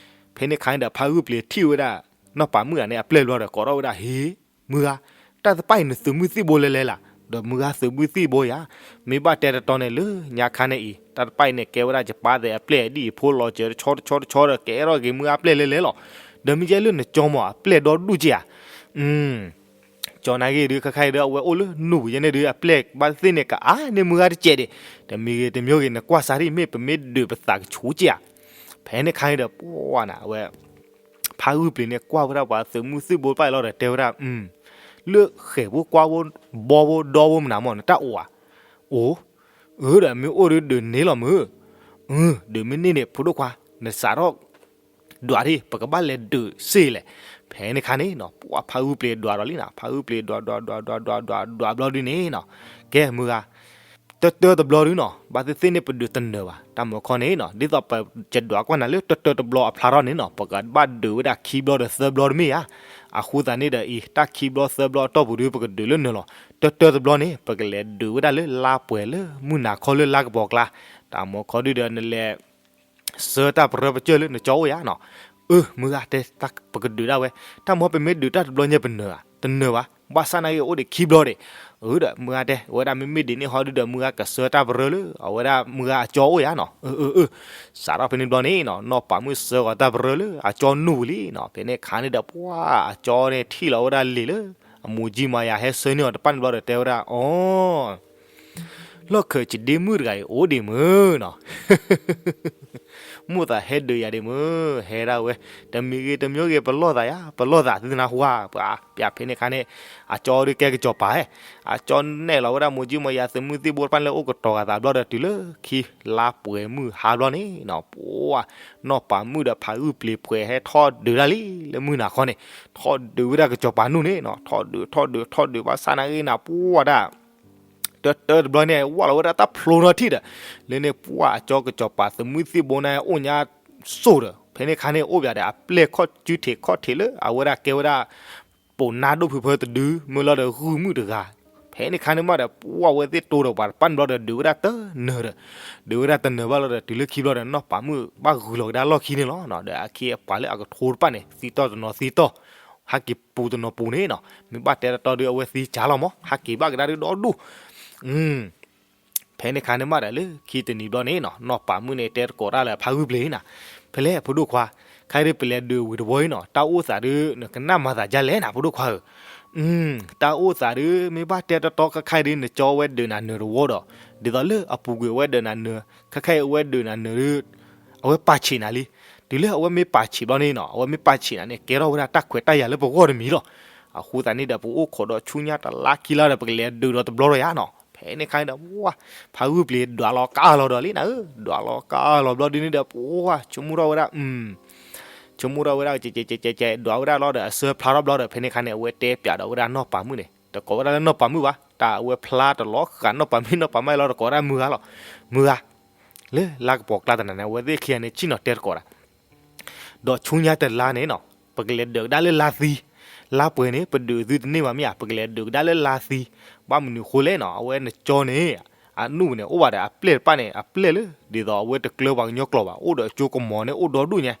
ဖဲန့ၣ်ခါန့ၣ်ဒီး ဖးဂုၢ်ပျံၤထံၣ်ဝဲဒၣ် နီၢ်ပၤမုၣ်ဂၤန့ၣ် အပျဲၢ်ဘျီဒီး ကိးထီၣ်ဝဲဒၣ် ဟ့, မုၢ်ဂၤ, တၢ်တပၣ်အံၤနသုးမုၢ်သံၣ်ဘိလဲၤလဲၤလၢ်, ဒီးမုၢ်ဂၤ သုးမုၢ်သံၣ်ဘိယၤ, မ့ၢ်ဘၣ်တဲတတီန့ၣ် လၢညါခါန့ၣ်အံၤ တၢ်တပၣ်အံၤန့ၣ် ကဲဝဲဒၣ်ယပၢ်သဲးအပျဲၢ်ဒ်အံၤ ဖိလီၤစၢၤတဆီတဆီတဆီဒီး ကဲထီၣ်က့ၤမုၢ်ဂၤအပျဲၢ်လဲၤလဲၤလီၤ. ဒီးမ့ၢ်ကဲလၢနကၠီမး အပျဲၢ်ဒီဒူၣ်က့ဧါ. ကၠီနာ်က့ဒီး ခဲခါအံၤဒီး အဝဲအိၣ်လၢနူၢ်ပူၤယဲန့ၣ်ဒီး အပျဲၢ်ဘၣ်သ့ၣ်န့ၣ် ကအါန့ၢ်မုၢ်ဂၤတစဲးဒံး, တမံၤဂ့ၤတမံၤဂ့ၤ နကွၢ်စးထံၣ် မ့ၢ်ပမ့ၢ်ဒုးပသးကဆူးက့ဧါ. ဖဲန့ၣ်ခါန့ၣ်ဒီး ပှၤနၤ အဝဲ ဖးဂုၢ်ပျ့ၤန့ၣ် ကွၢ်ဝဲဒၣ်ပှၤသုးမုၢ်သံၣ်ဘိတဖၣ်အံၤလီၤဒီး တဲဝဲဒၣ်, လၢဃဲၤဖိကွၢ်ဖိ ဘီဖိဒီဖိမနုၤမး နတၢ်အိၣ်ဧါ. အိၣ်, အၢ ဒီးမ့ၢ်အိၣ်ဒီးဒုးန့ၢ်လီၤမုၢ်, ဒုးမ့ၢ်န့ၢ်န့ၣ် ဖိဒိၣ်ခွါ နစးထီၣ်ဒွးဒံး ပကဘၣ်လဲၤဒုးစ့ၢ်လဲၣ်. ဖဲန့ၣ်ခါန့ၣ်နီၤ ပှၤဖးဂုၢ်ပျ့ၤဒွးဒီးလံနီၤ, ဖးဂုၢ်ပျ့ၤဒွးဒွးဒွးဒွးဒွးဒွး ဒွးဘျီဒုန့ၣ်နီၤ, ကဲမုၢ်ဂၤ တၢတၢတဘျီဒုနီၤ ဘၣ်သ့ၣ်သ့ၣ်န့ၣ် ပဒုးတနၢၤဘၣ်. တၢ်မၤခီန့ၣ်နီၤ ဒ်သိးပကဒွးကွၢ်နၤလၢတၢတၢတဘျီအဖျါထီၣ်န့ၣ်နီၤ ပကဘၣ်ဒုးဝဲဒၣ်ခံဘျီဒီးသၢဘျီတမ့ၢ်ဧါ. အဃိသတးန့ၣ်ဒီးအံၤ တၢ်ခံဘျီသၢဘျီအတီၢ်ပူၤဒု ပကဒုးလၢနၢၤလီၤ. တၢတၢတဘျီန့ၣ် ပကလဲၤဒုးဝဲဒၣ်လၢလါပှဲၤလၢမုၢ်နၤခီလၢလါကပီၤကျါ, တၢ်မၤခီဒုဒီးနလဲၤ ဆှၢတၢ်ပရၢပကၢၢ်လၢနကၠီအိၣ်ယါနီၤ. အၢ မုၢ်ဂၤတဲ ပကဒုးဒၣ်ဝဲ, တၢ်မၤပမ့ၢ်ဒုးတၢ်တဘျီညါပနၢၤဧါ, တနၢၤဘၣ်, ဘၣ်ဆၣ်နာ်က့အိၣ်ဒံးခံဘျီဒံး. အၢ ဒီးမုၢ်ဂၤတဲ အဝဲဒၣ်မ့မ့ၢ်ဒ်န့ၣ်ဟီဒုဒီး မုၢ်ဂၤကဆှၢတၢ်ပရၢလၢ အဝဲဒၣ်မုၢ်ဂၤအကၠီအိၣ်ယါနီၤ. အၢ အၢ အၢ စးထီၣ်ဖဲန့ၣ်ဘျီန့ၣ်နီၤ နီၢ်ပၤမုၣ်ဆှၢဃီၤတၢ်ပရၢလၢအကၠီနူၢ်ပူၤလံနီၤ. ဖဲန့ၣ်ခါန့ၣ်ဒီး ပှၤအကၠီန့ၣ်ထံၣ်လီၤဝဲဒၣ်လံာ်လၢ အမိၢ်ကၠံမၤယၤဟဲဆှၢန့ၢ်အီၤတဖၣ်န့ၣ်ဘျီဒီးတဲဝဲဒၣ် အီ လီၢ်ခၢးစဒ့မုၣ်တဂၤအံၤအိၣ်ဒံးမုၢ်နီၤ. မိၣ်သးဟဲဒုးယၤဒံးမုၢ်, ဟဲဒၣ်ဝဲ, တမံၤဂ့ၤတမံၤဂ့ၤ ပလီၢ်သးယါ, ပလီၢ်သးသုသနၢ်ဟူဧါ, ပှၤပျးဖဲန့ၣ်ခါန့ၣ် အကၠီဒုးကဲကစီၤပၤဧါ, အကၠီနဲၣ်လီၤဝဲဒၣ်မိၢ်ကၠံမိၢ်ယၤသုးမုၢ်သံၣ်ဘိတဖၣ်န့ၣ်လၢအိၣ်ကတီၤဂၤသးဘျီဒီးတုၤလၢခံလါပှဲၤမုၢ်ဟါဘျီန့ၣ်နီၤ, ပှၤ နီၢ်ပၤမုၣ်ဒီးဖးဂုၢ်ပျ့ၤပှဲၤဟဲထီၣ်ဒုးဒၣ်လံ လၢမုၢ်နၤခီန့ၣ်, ထီၣ်ဒုးဝဲဒၣ်ကစီၤပၤနူၢ်န့ၣ်နီၤ, ထီၣ်ဒုးထီၣ်ဒုးထီၣ်ဒုးဘၣ်ဆၣ်နာ်က့နၤ ပှၤဒၣ် တၢတၢတဘျီန့ၣ် ဝၢ်လီၤဝဲဒၣ်တၢ်ဖျိထီၣ်ထံၣ်ဒီး လၢန့ၣ်ပှၤအကၠီကစီၤပၤသုးမုၢ်သံၣ်ဘိန့ၣ် အိၣ်ညါစိၤဒီး ဖဲန့ၣ်ခါန့ၣ်အိၣ်ပၠးဒီး အပျဲၢ်ခီၣ်စုထံးခီၣ်ထံးလၢအဝဲဒၣ်ကဲဝဲဒၣ် ပိာ်နါဒိၣ်ဖုဖၢတဒု မ့ၢ်လီၤဒီးဂုၢ်မုၣ်တဂၤ, ဖဲန့ၣ်ခါန့ၣ်မးဒီး ပှၤဝဲသ့ၣ်တိဒီးပှၤတပၣ်န့ၣ်ဘျီဒီး ဒုးဝဲဒၣ်တနၢၤဒီး ဒုးဝဲဒၣ်တနၢၤဘၣ်လီၤဒီး တုၤလၢခံဘျီဒီး နီၢ်ပၤမုၣ်ဘၣ်ဂုာ်လီၤကဒါလီၢ်ခံန့ၣ်လီၤ. ဒီးအခ့အပှၤလၢအကထိတဖၣ်န့ၣ် သံတီၢ်တနီၤသံတီၢ် ဟးက့ၤပူၤတနီၤပူၤန့ၣ်နီၤ, မ့ၢ်ဘၣ်တဲတတီဒီး အဝဲသံကၢ်လီၤမး ဟးက့ၤဘၣ်ကဒါဒုဒီဒူၣ်. ဖဲန့ၣ်ခါန့ၣ်မးဒီး လၢခံတနံၤဘျီန့ၣ်နီၤ နီၢ်ပၤမုၣ်န့ၣ် တဲတကိးတၢ်လၢဖးဂုၢ်ပျ့ၤနၤ, ဖဲလဲၣ်ဖိဒိၣ်ခွါ, ခဲအံၤပလဲၤဒုးဝံၤတဝီအံၤနီၤ တၢ်အိၣ်သးဒုး နကနၣ်မၤသးဒ်လဲၣ်နၤ ဖိဒိၣ်ခွါဧၢ. တၢ်အိၣ်သးဒုး မ့ၢ်ဘၣ်တဲတတီ ခဲခါအံၤဒုး နကၠီဝဲဒုးနၤနၢၤတဝီဒီး ဒ်သိးလၢအပူၤကွံာ်အဝဲဒုးနၤနၢၤ ခဲခါအံၤအဝဲဒုးနၤနၢၤဒုး အဝဲပာ်ဆံးနၤလံ. တုၤလၢအဝဲမ့ၢ်ပာ်ဆံးဘျီန့ၣ်နီၤ အဝဲမ့ၢ်ပာ်ဆံးနၤန့ၣ် ကဲထီၣ်ဝဲဒၣ်တၢ်ခွဲးတၢ်ယာ်လၢပဂီၢ်တမံၤလီၤ. အဃိသတးန့ၣ်ဒီး ပအိၣ်ခိးဒီးဆူညါတလါခံလါဒီး ပကလဲၤဒုးဒီးတဘျီဒီးယါနီၤ. ဖဲန့ၣ်ခါန့ၣ်ဒီး ပှၤ ဖးဂုၢ်ပျ့ၤဒွးလီၤကါလီၤဒီးလံနၤဧၢ, ဒွးလီၤကါလီၤဘျီဒုးန့ၣ်ဒီး ပှၤ ဆိကမိၣ်ထီၣ်ဝဲဒၣ် ဆိကမိၣ်ထီၣ်ဝဲဒၣ် ကဲကဲကဲကဲ ဒွးဝဲဒၣ်လီၤဒီး အဆၢဖျါထီၣ်ဘျီဒီး ဖဲန့ၣ်ခါန့ၣ် အဝဲတဲပၠးဒီးဝဲဒၣ်နီၢ်ပၤမုၣ်န့ၣ် တကိးဝဲဒၣ်လၢနီၢ်ပၤမုၣ်ဘၣ် တၢ်အဝဲဖျါတလီၤဃာ်နီၢ်ပၤမုၣ် နီၢ်ပၤမုၣ်လီၤ တကိးဝဲဒၣ်မုၢ်ဂၤလီၤ. မုၢ်ဂၤ လၢလါကပီၤကျါတနၤန့ၣ် အဝဲသ့ၣ်ခံဂၤန့ၣ် ဆ့ၣ်နီၤတဲတကိးတၢ် ဒီးဆူညါတလါန့ၣ်နီၤ ပကလဲၤဒုးကဒါလၢလါသံ, လါပှဲၤန့ၣ် ပဒုးသုတန့ၢ်ဘၣ်မ့ၢ်ဧါ, ပကလဲၤဒုးကဒါလၢလါသံ, ဘၣ်မနုၤဃိလဲၣ်နီၤ အဝဲနကၠီန့ၣ် အနူၢ်ပူၤန့ၣ် အိၣ်ဘၣ်ဒီးအပျဲၢ်တဖၣ်န့ၣ် အပျဲၢ်လၢ ဒ်သိးအဝဲတကျၢၤပှၤကညီကျိာ်ဘၣ် အိၣ်ဒီးအကၠိကမီၤန့ၣ် အိၣ်ဒီဒူၣ်ညါ,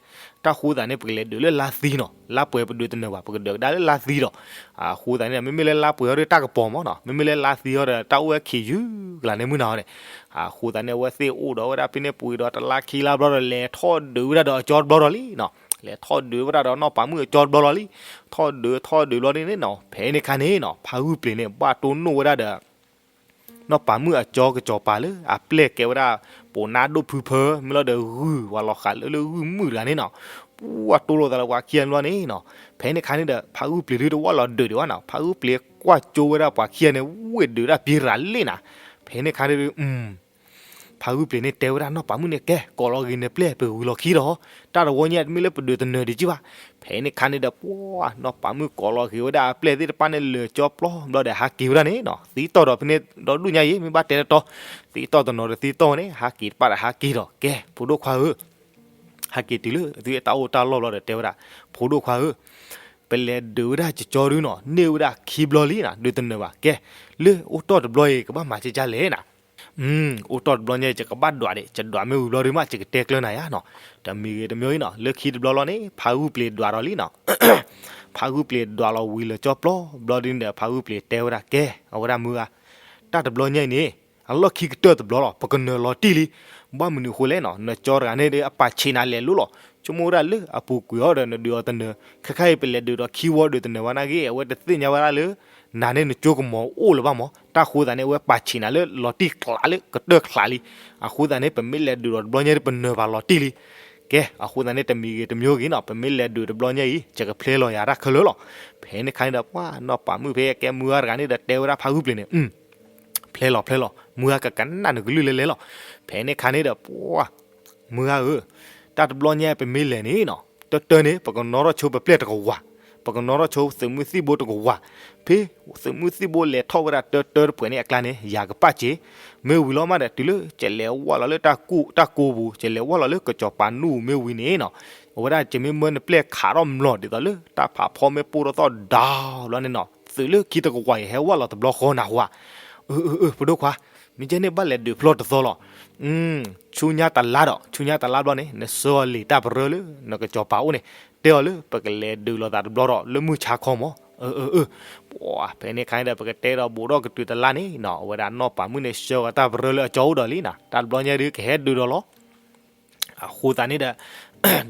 တၢ်ဃိသးန့ၣ် ပကလဲၤဒုးလၢလါသံနီၤ, လါပှဲၤပဒုးတန့ၢ်ဘၣ် ပကဒုးကဒါလၢလါသံဒီး, အဃိသးန့ၣ် မ့မ့ၢ်လၢလါပှဲၤဟီဒီးတၢ်ကပီၤမးနီၤ, မ့မ့ၢ်လၢလါသံဟီဒီး တၢ်အိၣ်ဝဲခံးယုၢ်ကလးန့ၣ်မုၢ်နၤဟီန့ၣ်, အဃိသးန့ၣ် အဝဲသ့ၣ်အိၣ်ဒီးဝဲဒၣ်ဖဲန့ၣ်ပူၤဒီးတလါခံလါဘျီဒီး လဲၤထီၣ်ဒုးဝဲဒၣ်ဒီးအကၠီတဘျီဒီးလံနီၤ, လဲၤထီၣ်ဒုးဝဲဒၣ်ဒီးနီၢ်ပၤမုၣ်အကၠီတဘျီဒီးလံ, ထီၣ်ဒုးထီၣ်ဒုးဘျီန့ၣ်နီၤ ဖဲန့ၣ်ခါန့ၣ်နီၤ ဖးဂုၢ်ပျ့ၤန့ၣ် ဘၣ်တိၢ်နီၣ်ဝဲဒၣ်ဒီး နီၢ်ပၤမုၣ်အကၠီကစီၤပၤလၢ အပျဲၢ်ကဲဝဲဒၣ် ပိာ်နါဒိၣ်ဖုဖၢ မ့ၢ်လီၤဒီးဂုၢ် ပှၤလီၤဃာ်လၢလၢဂုၢ်မုၣ်တဂၤန့ၣ်နီၤ, ပှၤတိၢ်လိာ်သးလၢပှၤခံဂၤန့ၣ်ဘျီန့ၣ်နီၤ, ဖဲန့ၣ်ခါန့ၣ်ဒီး ဖးဂုၢ်ပျ့ၤဒုးတဝၢ်လီၤဒုးဒံးဘၣ်နီၤ, ဖးဂုၢ်ပျ့ၤကွၢ်ကၠိဝဲဒၣ်ပှၤခံဂၤန့ၣ် ဝ့ၢ်ဒုးဒၣ်ပံရၤလ့ၣ်နၤ, ဖဲန့ၣ်ခါန့ၣ်ဒီး ဖးဂုၢ်ပျ့ၤန့ၣ်တဲဝဲဒၣ်နီၢ်ပၤမုၣ်န့ၣ် ကဲ ကိးလီၤဂ့ၤနပျဲၢ် ပဂုၤလီၤခံဒီး, တၢ်တဝီညါတမ့ၢ်လၢပဒုးတနၢၤဒံးကံဘၣ်, ဖဲန့ၣ်ခါန့ၣ်ဒီး ပှၤ နီၢ်ပၤမုၣ်ကိးလီၤဂ့ၤဝဲဒၣ်အပျဲၢ်သ့ၣ်တဖၣ်န့ၣ် လၢာ်ကၠီပျီဘျီဒီးဟးက့ၤဝဲဒၣ်န့ၣ်နီၤ, သံတီၢ်ဒီးဖဲန့ၣ်ဒီဒူၣ်ညါအံၤ မ့ၢ်ဘၣ်တဲတတီ, သံတီၢ်တနီၤဒီးသံတီၢ်ဝဲန့ၣ် ဟးက့ၤတဖၣ်ဒီးဟးက့ၤဒီး ကဲ ဖိဒိၣ်ခွါဧၢ ဟဲက့ၤတုၤလၢသုတၢ်အိၣ်တၢ်လီၢ်ဘျီဒီးတဲဝဲဒၣ်, ဖိဒိၣ်ခွါဧၢ, ပလဲၤဒုးဝဲဒၣ်ကၠီဒုနီၤ န့ၢ်ဝဲဒၣ်ခံဘျီလံနီၤ ဒုးတနၢၤဘၣ်, ကဲ လၢအိၣ်တီၢ်တဘျီအံၤ ကဘၣ်မၤကကလဲၣ်နၤ, အိၣ်တီၢ်တဘျီညါ ယကဘၣ်ဒွးဒံး, ယဒွးမ့ၢ်ဝံၤဘျီဒုးမး ယကတဲကျၢၤနၤယါနီၤ. တမံၤဂ့ၤတမံၤအံၤနီၤ, လၢခံတဘျီလီၤန့ၣ် ဖါဂုၢ်ပျ့ၤဒွးဒီးလံနီၤ. ဖါဂုၢ်ပျ့ၤဒွးလီၤဝံၤလၢကၠီပျီဘျီဒုးန့ၣ်ဒီး ဖါဂုၢ်ပျ့ၤတဲဝဲဒၣ် ကဲ အဝဲဒၣ်မုၢ်ဂၤ, တၢ်တဘျီညါအံၤန့ၣ် အလီၢ်ခံကတၢၢ်တဘျီလီၤ, ပကနၢၤလီၤတံၢ်လံ. ဘၣ်မနုၤအဃိလဲၣ်နီၤ, နကၠီတဂၤန့ၣ်ဒီးအပာ်ဆံးနၤလဲၤလိၤလီၤ. ဆိကမိၣ်ဝဲဒၣ်လၢအပူၤကွံာ်အီၤဒီး နဒုးအီၤတနၢၤ, ခဲခါအံၤပလဲၤဒုးဒီးခံဝီဒုးတနၢၤဘၣ်နာ်က့ အဝဲတသ့ၣ်ညါဝဲဒၣ်လၢ နၤန့ၣ်နကၠိကမီၤအိၣ်လၢၤဘၣ်မး, တၢ်ဃိသးန့ၣ်အဝဲပာ်ဆံးနၤလၢလီၤတံၢ်ကျးလံ, ကတၢၢ်ချးလံ. အဃိသတးန့ၣ် ပမ့ၢ်လဲၤဒုးဒီးတဘျီညါဒီး ပနၢၤဘၣ်လီၤတံၢ်လံ. ကဲ အဃိသတးန့ၣ် တမံၤဂ့ၤတမံၤဂ့ၤနီၤ, ပမ့ၢ်လဲၤဒုးတဘျီညါအံၤ ယကဖျဲလီၤယၤတၢ်ခဲလၢာ်လီၤ. ဖဲန့ၣ်ခါန့ၣ်ဒီး ပှၤနီၢ်ပၤမုၣ်ဖဲကဲမုၢ်ဂၤတဂၤန့ၣ်ဒီး တဲဝဲဒၣ်ဖါဂုၢ်ပျ့ၤန့ၣ် ဖျဲလီၤဖျဲလီၤ, မုၢ်ဂၤကကနၣ်နကလုၢ်လဲၤလဲၤလီၤ. ဖဲန့ၣ်ခါန့ၣ်ဒီး ပှၤ မုၢ်ဂၤဧၢ, တၢ်တဘျီညါပမ့ၢ်လဲၤန့ၣ်နီၤ, တၢတၢန့ၣ် ပကနီၣ်ထီၣ်ဆိပျဲၢ်တကဝၤ, ပကနီၣ်ထီၣ်ဆိသုးမုၢ်သံၣ်ဘိတကဝၤ. ဖဲသုးမုၢ်သံၣ်ဘိလဲၤထီၣ်ဝဲဒၣ်တၢတၢတပှဲၤန့ၣ်အကျါန့ၣ် ယၤကပာ်စ့, မ့ၢ်ဝံၤလီၤမးဒီး တုၤလၢယလဲၤဝၢ်လီၤလၢတၢ်ကိၢ်ပူၤ, ယလဲၤဝၢ်လီၤလၢကစီၤပၤနူၢ်မ့ၢ်ဝံၤန့ၣ်နီၤ, အဝဲဒၣ်ယမ့ၢ်မၢနပျဲၢ်ခးထီၣ်မျိာ်ဒ်သိးလၢ တၢ်ဖးဖီမ့ၢ်ပိၢ်ထီၣ်သီၣ်ဒီးဘျီန့ၣ်နီၤ, သုးလၢခံတကဝၤအံၤဟဲဝၢ်လီၤတဘျီဃီနၢ်ဟူဧါ. အၢ အၢ အၢ ပဒိၣ်ခွါ, မ့ၢ်ကဲန့ၣ်ဘၣ်လဲၤဒုးဖျီတသီလီၤ. ဆူညါတလါဒီး ဆူညါတလါဘျီန့ၣ် နဆှၢအီၤလံာ်တၢ်ပရၢလၢ နကစီၤပၤအိၣ်န့ၣ်, တဲအီၤလၢ ပကလဲၤဒုးလိာ်သးတဘျီဒီး လၢမုၢ်ဆါခီမး. အၢ အၢ အၢ ပှၤ ဖဲန့ၣ်ခါန့ၣ်ဒီး ပကတဲဒီးဘူးဒီးကတုၤတလါန့ၣ်နီၤ, အဝဲဒၣ်နီၢ်ပၤမုၣ်န့ၣ် ဆှၢအီၤတၢ်ပရၢလၢအကၠီအိၣ်ဒီးလံနီၤ, တၢ်တဘျီညါဒုးကဟဲဒုးဒီးလီၤ. အဃိသတးန့ၣ်ဒီး ဒ်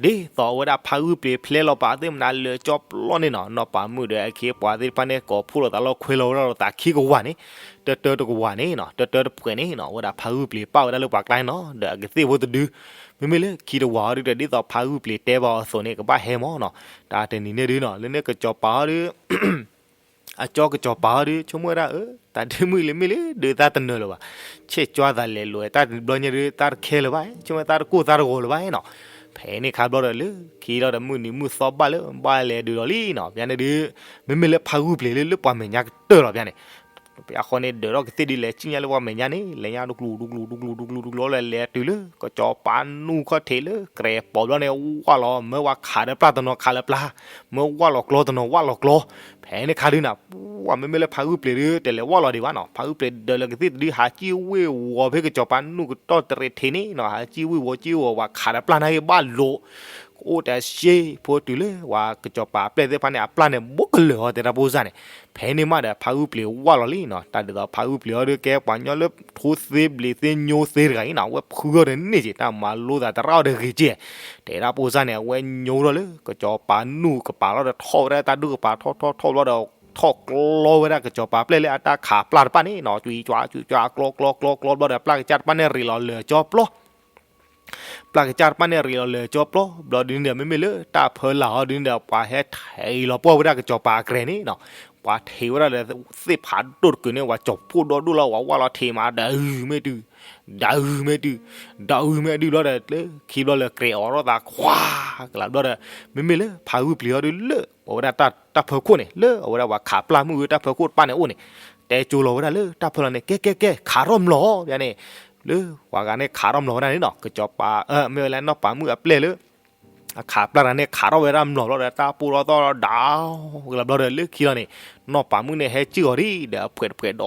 သိးအဝဲဒၣ်ဖါဂုၢ်ပျ့ၤဖျဲလီၤပာ်သ့ၣ်မနုၤလၢကၠီပျီန့ၣ်နီၤ, နီၢ်ပၤမုၣ်ဒီးအခ့အပှၤသ့ၣ်တဖၣ်န့ၣ် ကိးဖှိၣ်လိာ်သးလီၤခွဲလီၤဝဲဒၣ်လိာ်သးခံကဝၤန့ၣ်, တၢတၢတကဝၤန့ၣ်နီၤ, တၢတၢတပှဲၤန့ၣ်နီၤ, အဝဲဒၣ်ဖါဂုၢ်ပျ့ၤပာ်ဝဲဒၣ်လၢပှၤကျါန့ၣ်နီၤ, ဒီးအကသ့ၣ်ဖိတဒု, မ့မ့ၢ်လၢခံတဝၤအီၤဒုးဒီး ဒ်သိးဖါဂုၢ်ပျ့ၤတဲဘၣ်အီၤအသိးန့ၣ် ကဘၣ်ဟဲမးနီၤ, တၢ်တနံၤန့ၣ်ဒုးနီၤ, လၢန့ၣ်ကစီၤပၤအီၤဒုး အကၠီကစီၤပၤအီၤဒုး ဆိကမိၣ်ဝဲဒၣ် အၢ တၢ်ဒ့မုၣ်လၢမ့ၢ်လၢဒုးသးတနၢၤလၢၤဘၣ်, ဆဲးကၠွသးလဲၤလိာ်တၢ်တဘျီညါဒုး သးတခဲလၢၤဘၣ်, ဆိကမိၣ်သးတကိၢ်သးတဂီၤလၢၤဘၣ်နီၤ. ဖဲန့ၣ်ခါဘျီဒီး လၢခံလီၤဒီး မုၢ်နံၤမုၢ်သီဘၣ်လၢ ဘၣ်လဲၤဒုးဒီးလံနီၤ, ပျါန့ၣ်ဒုး မ့မ့ၢ်လၢဖါဂုၢ်ပျ့ၤလၢ လၢပှၤမဲာ်ညါကတၢၢ်လီၤပျါန့ၣ်, ပျါဃီန့ၣ် ဒၢးထီၣ်ကသ့ၣ်ဒုး လဲၤစံၣ်ညါလၢပှၤမဲာ်ညါန့ၣ် လဲၤညါဒူကျူၤဒူကျူၤဒူကျူၤဒူကျူၤဒူကျူၤလီၤ, လဲၤလဲၤတုၤလၢ ကစီၤပၤနူၢ်ခီၣ်ထံးလၢကြဲးပိာ်ဘျီန့ၣ် ဝၢ်လီၤ, မၢဝဲခးဒီးပျၢ်တနီၤခးလၢပျၢ်, မၢဝၢ်လီၤကျီတနီၤဝၢ်လီၤကျီ. ဖဲန့ၣ်ခါဒုးနၤ ပှၤ မ့မ့ၢ်လၢဖါဂုၢ်ပျ့ၤဒုး တလဲၤဝၢ်လီၤဒံးဘၣ်နီၤ, ဖါဂုၢ်ပျ့ၤဒၢးလၢကသ့ၣ်တဒု ဟးစံၣ်ဝ့ၢ်ဝီၤဖဲကစီၤပၤနူၢ်ကတီၢ်တရံးထံးန့ၣ်နီၤ, ဟးစံၣ်ဝ့ၢ်ဝီၤစံၣ်ဝ့ၢ်ဝီၤ ဝဲခးဒီးပျၢ်နာ်က့ဘၣ်လိာ် ကအိၣ်တၢ်စ့ဖိတုၤလၢ ပှၤကစီၤပၤအပျဲၢ်သ့ၣ်တဖၣ်န့ၣ် အပျၢ်န့ၣ် ဘူးကလၢာ်အီၤတဲတၢ်ပိၢ်စၢ်န့ၣ်. ဖဲန့ၣ်မးဒီး ဖါဂုၢ်ပျ့ၤဝၢ်လီၤလံနီၤ, တၢ်ဒ်သိးဖါဂုၢ်ပျ့ၤအီၤဒုး ကဲပှၤညီလၢထိသ့ဘျံးသ့ညိသ့တဂၤအံၤနီၤ, အဝဲဖုအီၤဒီးန့ၢ်က့ၤ တၢ်မၤလိသးတရၣ်အီၤဒီးဂ့ၤက့ၤ တဲတၢ်ပိၢ်စၢ်န့ၣ် အဝဲညိထီၣ်လၢ ကစီၤပၤနူၢ်ကပၤလီၤဒီး ထီၣ်ဝဲဒၣ်တၢ်ဒူၣ်ကပၤ ထီၣ်ထီၣ်ထီၣ်ဘျီဒီး ထီၣ်ကျီဝဲဒၣ်ကစီၤပၤပျဲၢ်လၢအတၢ်ခးပျၢ်တဖၣ်န့ၣ်နီၤ, ကွံကွၢ်ကွံကွၢ် ကျီကျီကျီကျီဘျီဒီး ပျၢ်ကစၢ်တဖၣ်န့ၣ် ရ့းလီၤလၢာ်ကၠီပျီ ပျၢ်ကစၢ်တဖၣ်န့ၣ် ရ့းလီၤလၢာ်ကၠီပျီ ဘျီဒုးန့ၣ်ဒီး မ့မ့ၢ်လၢတၢ်ဖၢလာ်အီၤဒုးန့ၣ်ဒီး ပှၤဟဲထံးလီၤပှီၢ်ဝဲဒၣ်ကစီၤပၤအကြဲးန့ၣ်နီၤ, ပှၤထံးဝဲဒၣ်ဒီးသ့ၣ်ဖးဒိၣ်တကုာ်န့ၣ် ပှၤကၠီၤဖှိၣ်ဒီဒူၣ်လီၤ ပှၤဝါလီၤထံးမး ဒၣ်အုၣ်မ့ၢ်တုၤ ဒၣ်အုၣ်မ့ၢ်တုၤ ဒၣ်အုၣ်မ့ၢ်ဒုးဘျီဒီး လၢခံဘျီလၢကြဲးအီၤထီၣ်သးခွါကလးဘျီဒီး မ့မ့ၢ်လၢဖါဂုၢ်ပျ့ၤအီၤဒုးလၢ အဝဲဒၣ်တၢ်ဖၢခိၣ်န့ၣ် လၢအဝဲဒၣ်ပှၤခးပျၢ်မုၣ်ဝဲတၢ်ဖၢခိၣ်တဖၣ်န့ၣ်အိၣ်န့ၣ် တဲကၠိလီၤဝဲဒၣ်လၢတၢ်ဖၢလီၤန့ၣ် ကဲကဲကဲ ခးထီၣ်မျိာ်ဘၣ်န့ၣ် လၢပှၤဂၤန့ၣ်ခးထီၣ်မျိာ်ဝဲဒၣ်န့ၣ်နီၤ ကစီၤပၤ မ့ၢ်ဝဲလၢနီၢ်ပၤမုၣ်အပျဲၢ်လၢ အခးပျၢ်တဂၤန့ၣ် ခးထီၣ်ဝဲဒၣ်မျိာ်ဘျီဒီး တၢ်ပိၢ်ထီၣ်သီၣ်ဒီး ဒၣ်ကလးဘျီဒီး လၢခံလီၤန့ၣ် နီၢ်ပၤမုၣ်န့ၣ် ဟဲစံၣ်အီၤဒံးဒီး အဖှဲးတဖှဲးဒီ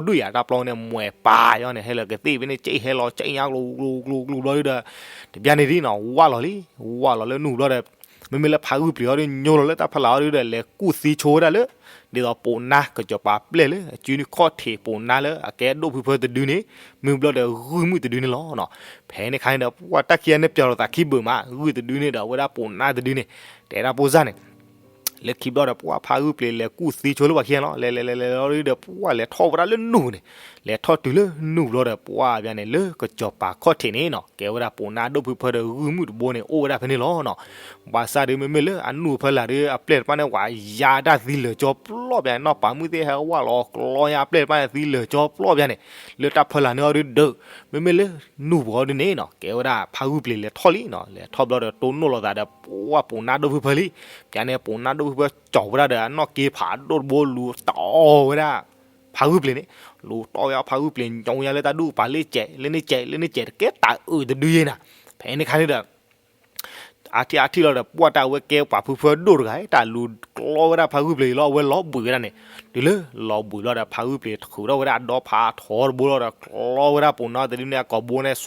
ဒူၣ်ယၤ တၢ်ပျီန့ၣ် မွဲပာ်ယီၤန့ၣ် ဟဲလၢကသ့ၣ်ဖဲန့ၣ် ကၠံၣ်ဟဲလီၤကၠံၣ်ညါကျိၤကျိၤကျိၤကျိၤဘျီဒီး တဘျီန့ၣ်ဒ်နီၤ ဝၢ်လီၤလံ ဝၢ်လီၤလၢနူၢ်ဘျီဒီး မ့မ့ၢ်လၢဖးဂုၢ်ပျံၤအီၤဒုး ညိလီၤလၢတၢ်ဖီလာ်အီၤဒုးဒီး လဲၤကူၣ်သံဆိဝဲဒၣ်လၢ ဒ်သိးပိာ်နါကစီၤပၤပျဲၢ်လၢ အစုနုၢ်ခီၣ်ထံးပိာ်နါလၢ အကဲဒိၣ်ဖုဖၢတဒုန့ၣ် မ့ၢ်ဘျီဒီးဂုၢ်မုၣ်တဒုန့ၣ်လီၤ. ဖဲန့ၣ်ခါန့ၣ်ဒီး ပှၤတၢ်ခံဂၤန့ၣ်ပျီလိာ်သးခံဘၢၣ်မး ဂုၢ်တဒုန့ၣ်ဒီး အဝဲဒၣ်ပိာ်နါတဒုန့ၣ် တဲဒၣ်ပိၢ်စၢ်န့ၣ် လၢခံဘျီဒီး ပှၤဖးဂုၢ်ပျံၤလဲၤကူၣ်သံဆိလၢပှၤခံဂၤလီၤ. လဲၤလဲၤလဲၤလဲၤလီၤဒုးဒီး ပှၤလဲၤထီၣ်ဝဲဒၣ်လၢနူၢ်န့ၣ် လဲၤထီၣ်တုၤလၢနူၢ်ဘျီဒီး ပှၤဘၣ်န့ၣ် လၢကစီၤပၤခီၣ်ထံးန့ၣ်နီၤ ကဲဝဲဒၣ်ပိာ်နါဒိၣ်ဖုဖၢဒီးဂုၢ်မုၣ်တဘိန့ၣ် အိၣ်ဝဲဒၣ်ဖဲန့ၣ်လီၤနီၤ. ဘၣ်ဆၣ်ဒုး မ့မ့ၢ်လၢအနူၢ်ဖီလာ်ဒုး အပျဲၢ်တဖၣ်န့ၣ် ဝဲယါတၢ်သံလၢာ်ကၠီပျီဘၣ်န့ၣ် နီၢ်ပၤမုၣ်သ့ၣ်ဟဲဝၢ်လီၤကျီညါ အပျဲၢ်တဖၣ်န့ၣ် သံလၢာ်ကၠီပျီဘၣ်န့ၣ် လၢတၢ်ဖီလာ်န့ၣ်အီၤဒုးဒီး မ့မ့ၢ်လၢနူၢ်ပှၤအီၤဒုးန့ၣ်နီၤ ကဲဝဲဒၣ်ဖးဂုၢ်ပျံၤလဲၤထီၣ်လံနီၤ လဲၤထီၣ်ဘျီဒီးတိၢ်နီၣ်လိာ်သးဒီး ပှၤပိာ်နါဒိၣ်ဖုဖၢလံ. ဘၣ်န့ၣ် ပိာ်နါဒိၣ်ဖုဖၢကၠီၤဝဲဒၣ်ဒီး အနီၢ်က့ဖးဒိၣ်တဘိလူၤတီၢ်ဝဲဒၣ် ဖးဂုၢ်ပျံၤန့ၣ် လူၤတီၢ်ဝဲဖးဂုၢ်ပျံၤ ညိညါလၢတၢ်ဒူၣ်ကပၤလၢကဲး လၢန့ၣ်ကဲး လၢန့ၣ်ကဲး တကဲတၢ်အုၣ်တဒုယဲၢ်နၤ. ဖဲန့ၣ်ခါန့ၣ်ဒီး အါထံၣ်အါထံၣ်လီၤဒီး ပှၢ်တၢ်အဝဲကဲပှၤဖုဖုဒိၣ်တဂၤ တၢ်လူၤကျီဝဲဒၣ်ဖါဂုၢ်ပျ့ၤလီၤ အဝဲလီၤဘှံးဝဲဒၣ်န့ၣ်, တုၤလၢလီၤဘှံးလီၤဒီး ဖါဂုၢ်ပျ့ၤထုးထီၣ်ဝဲဒၣ်ဒီဖးထီတဘိလီၤဒီး ကျီဝဲဒၣ်ပိာ်နီၣ်တဒုန့ၣ် အကိာ်ဘိန့ၣ်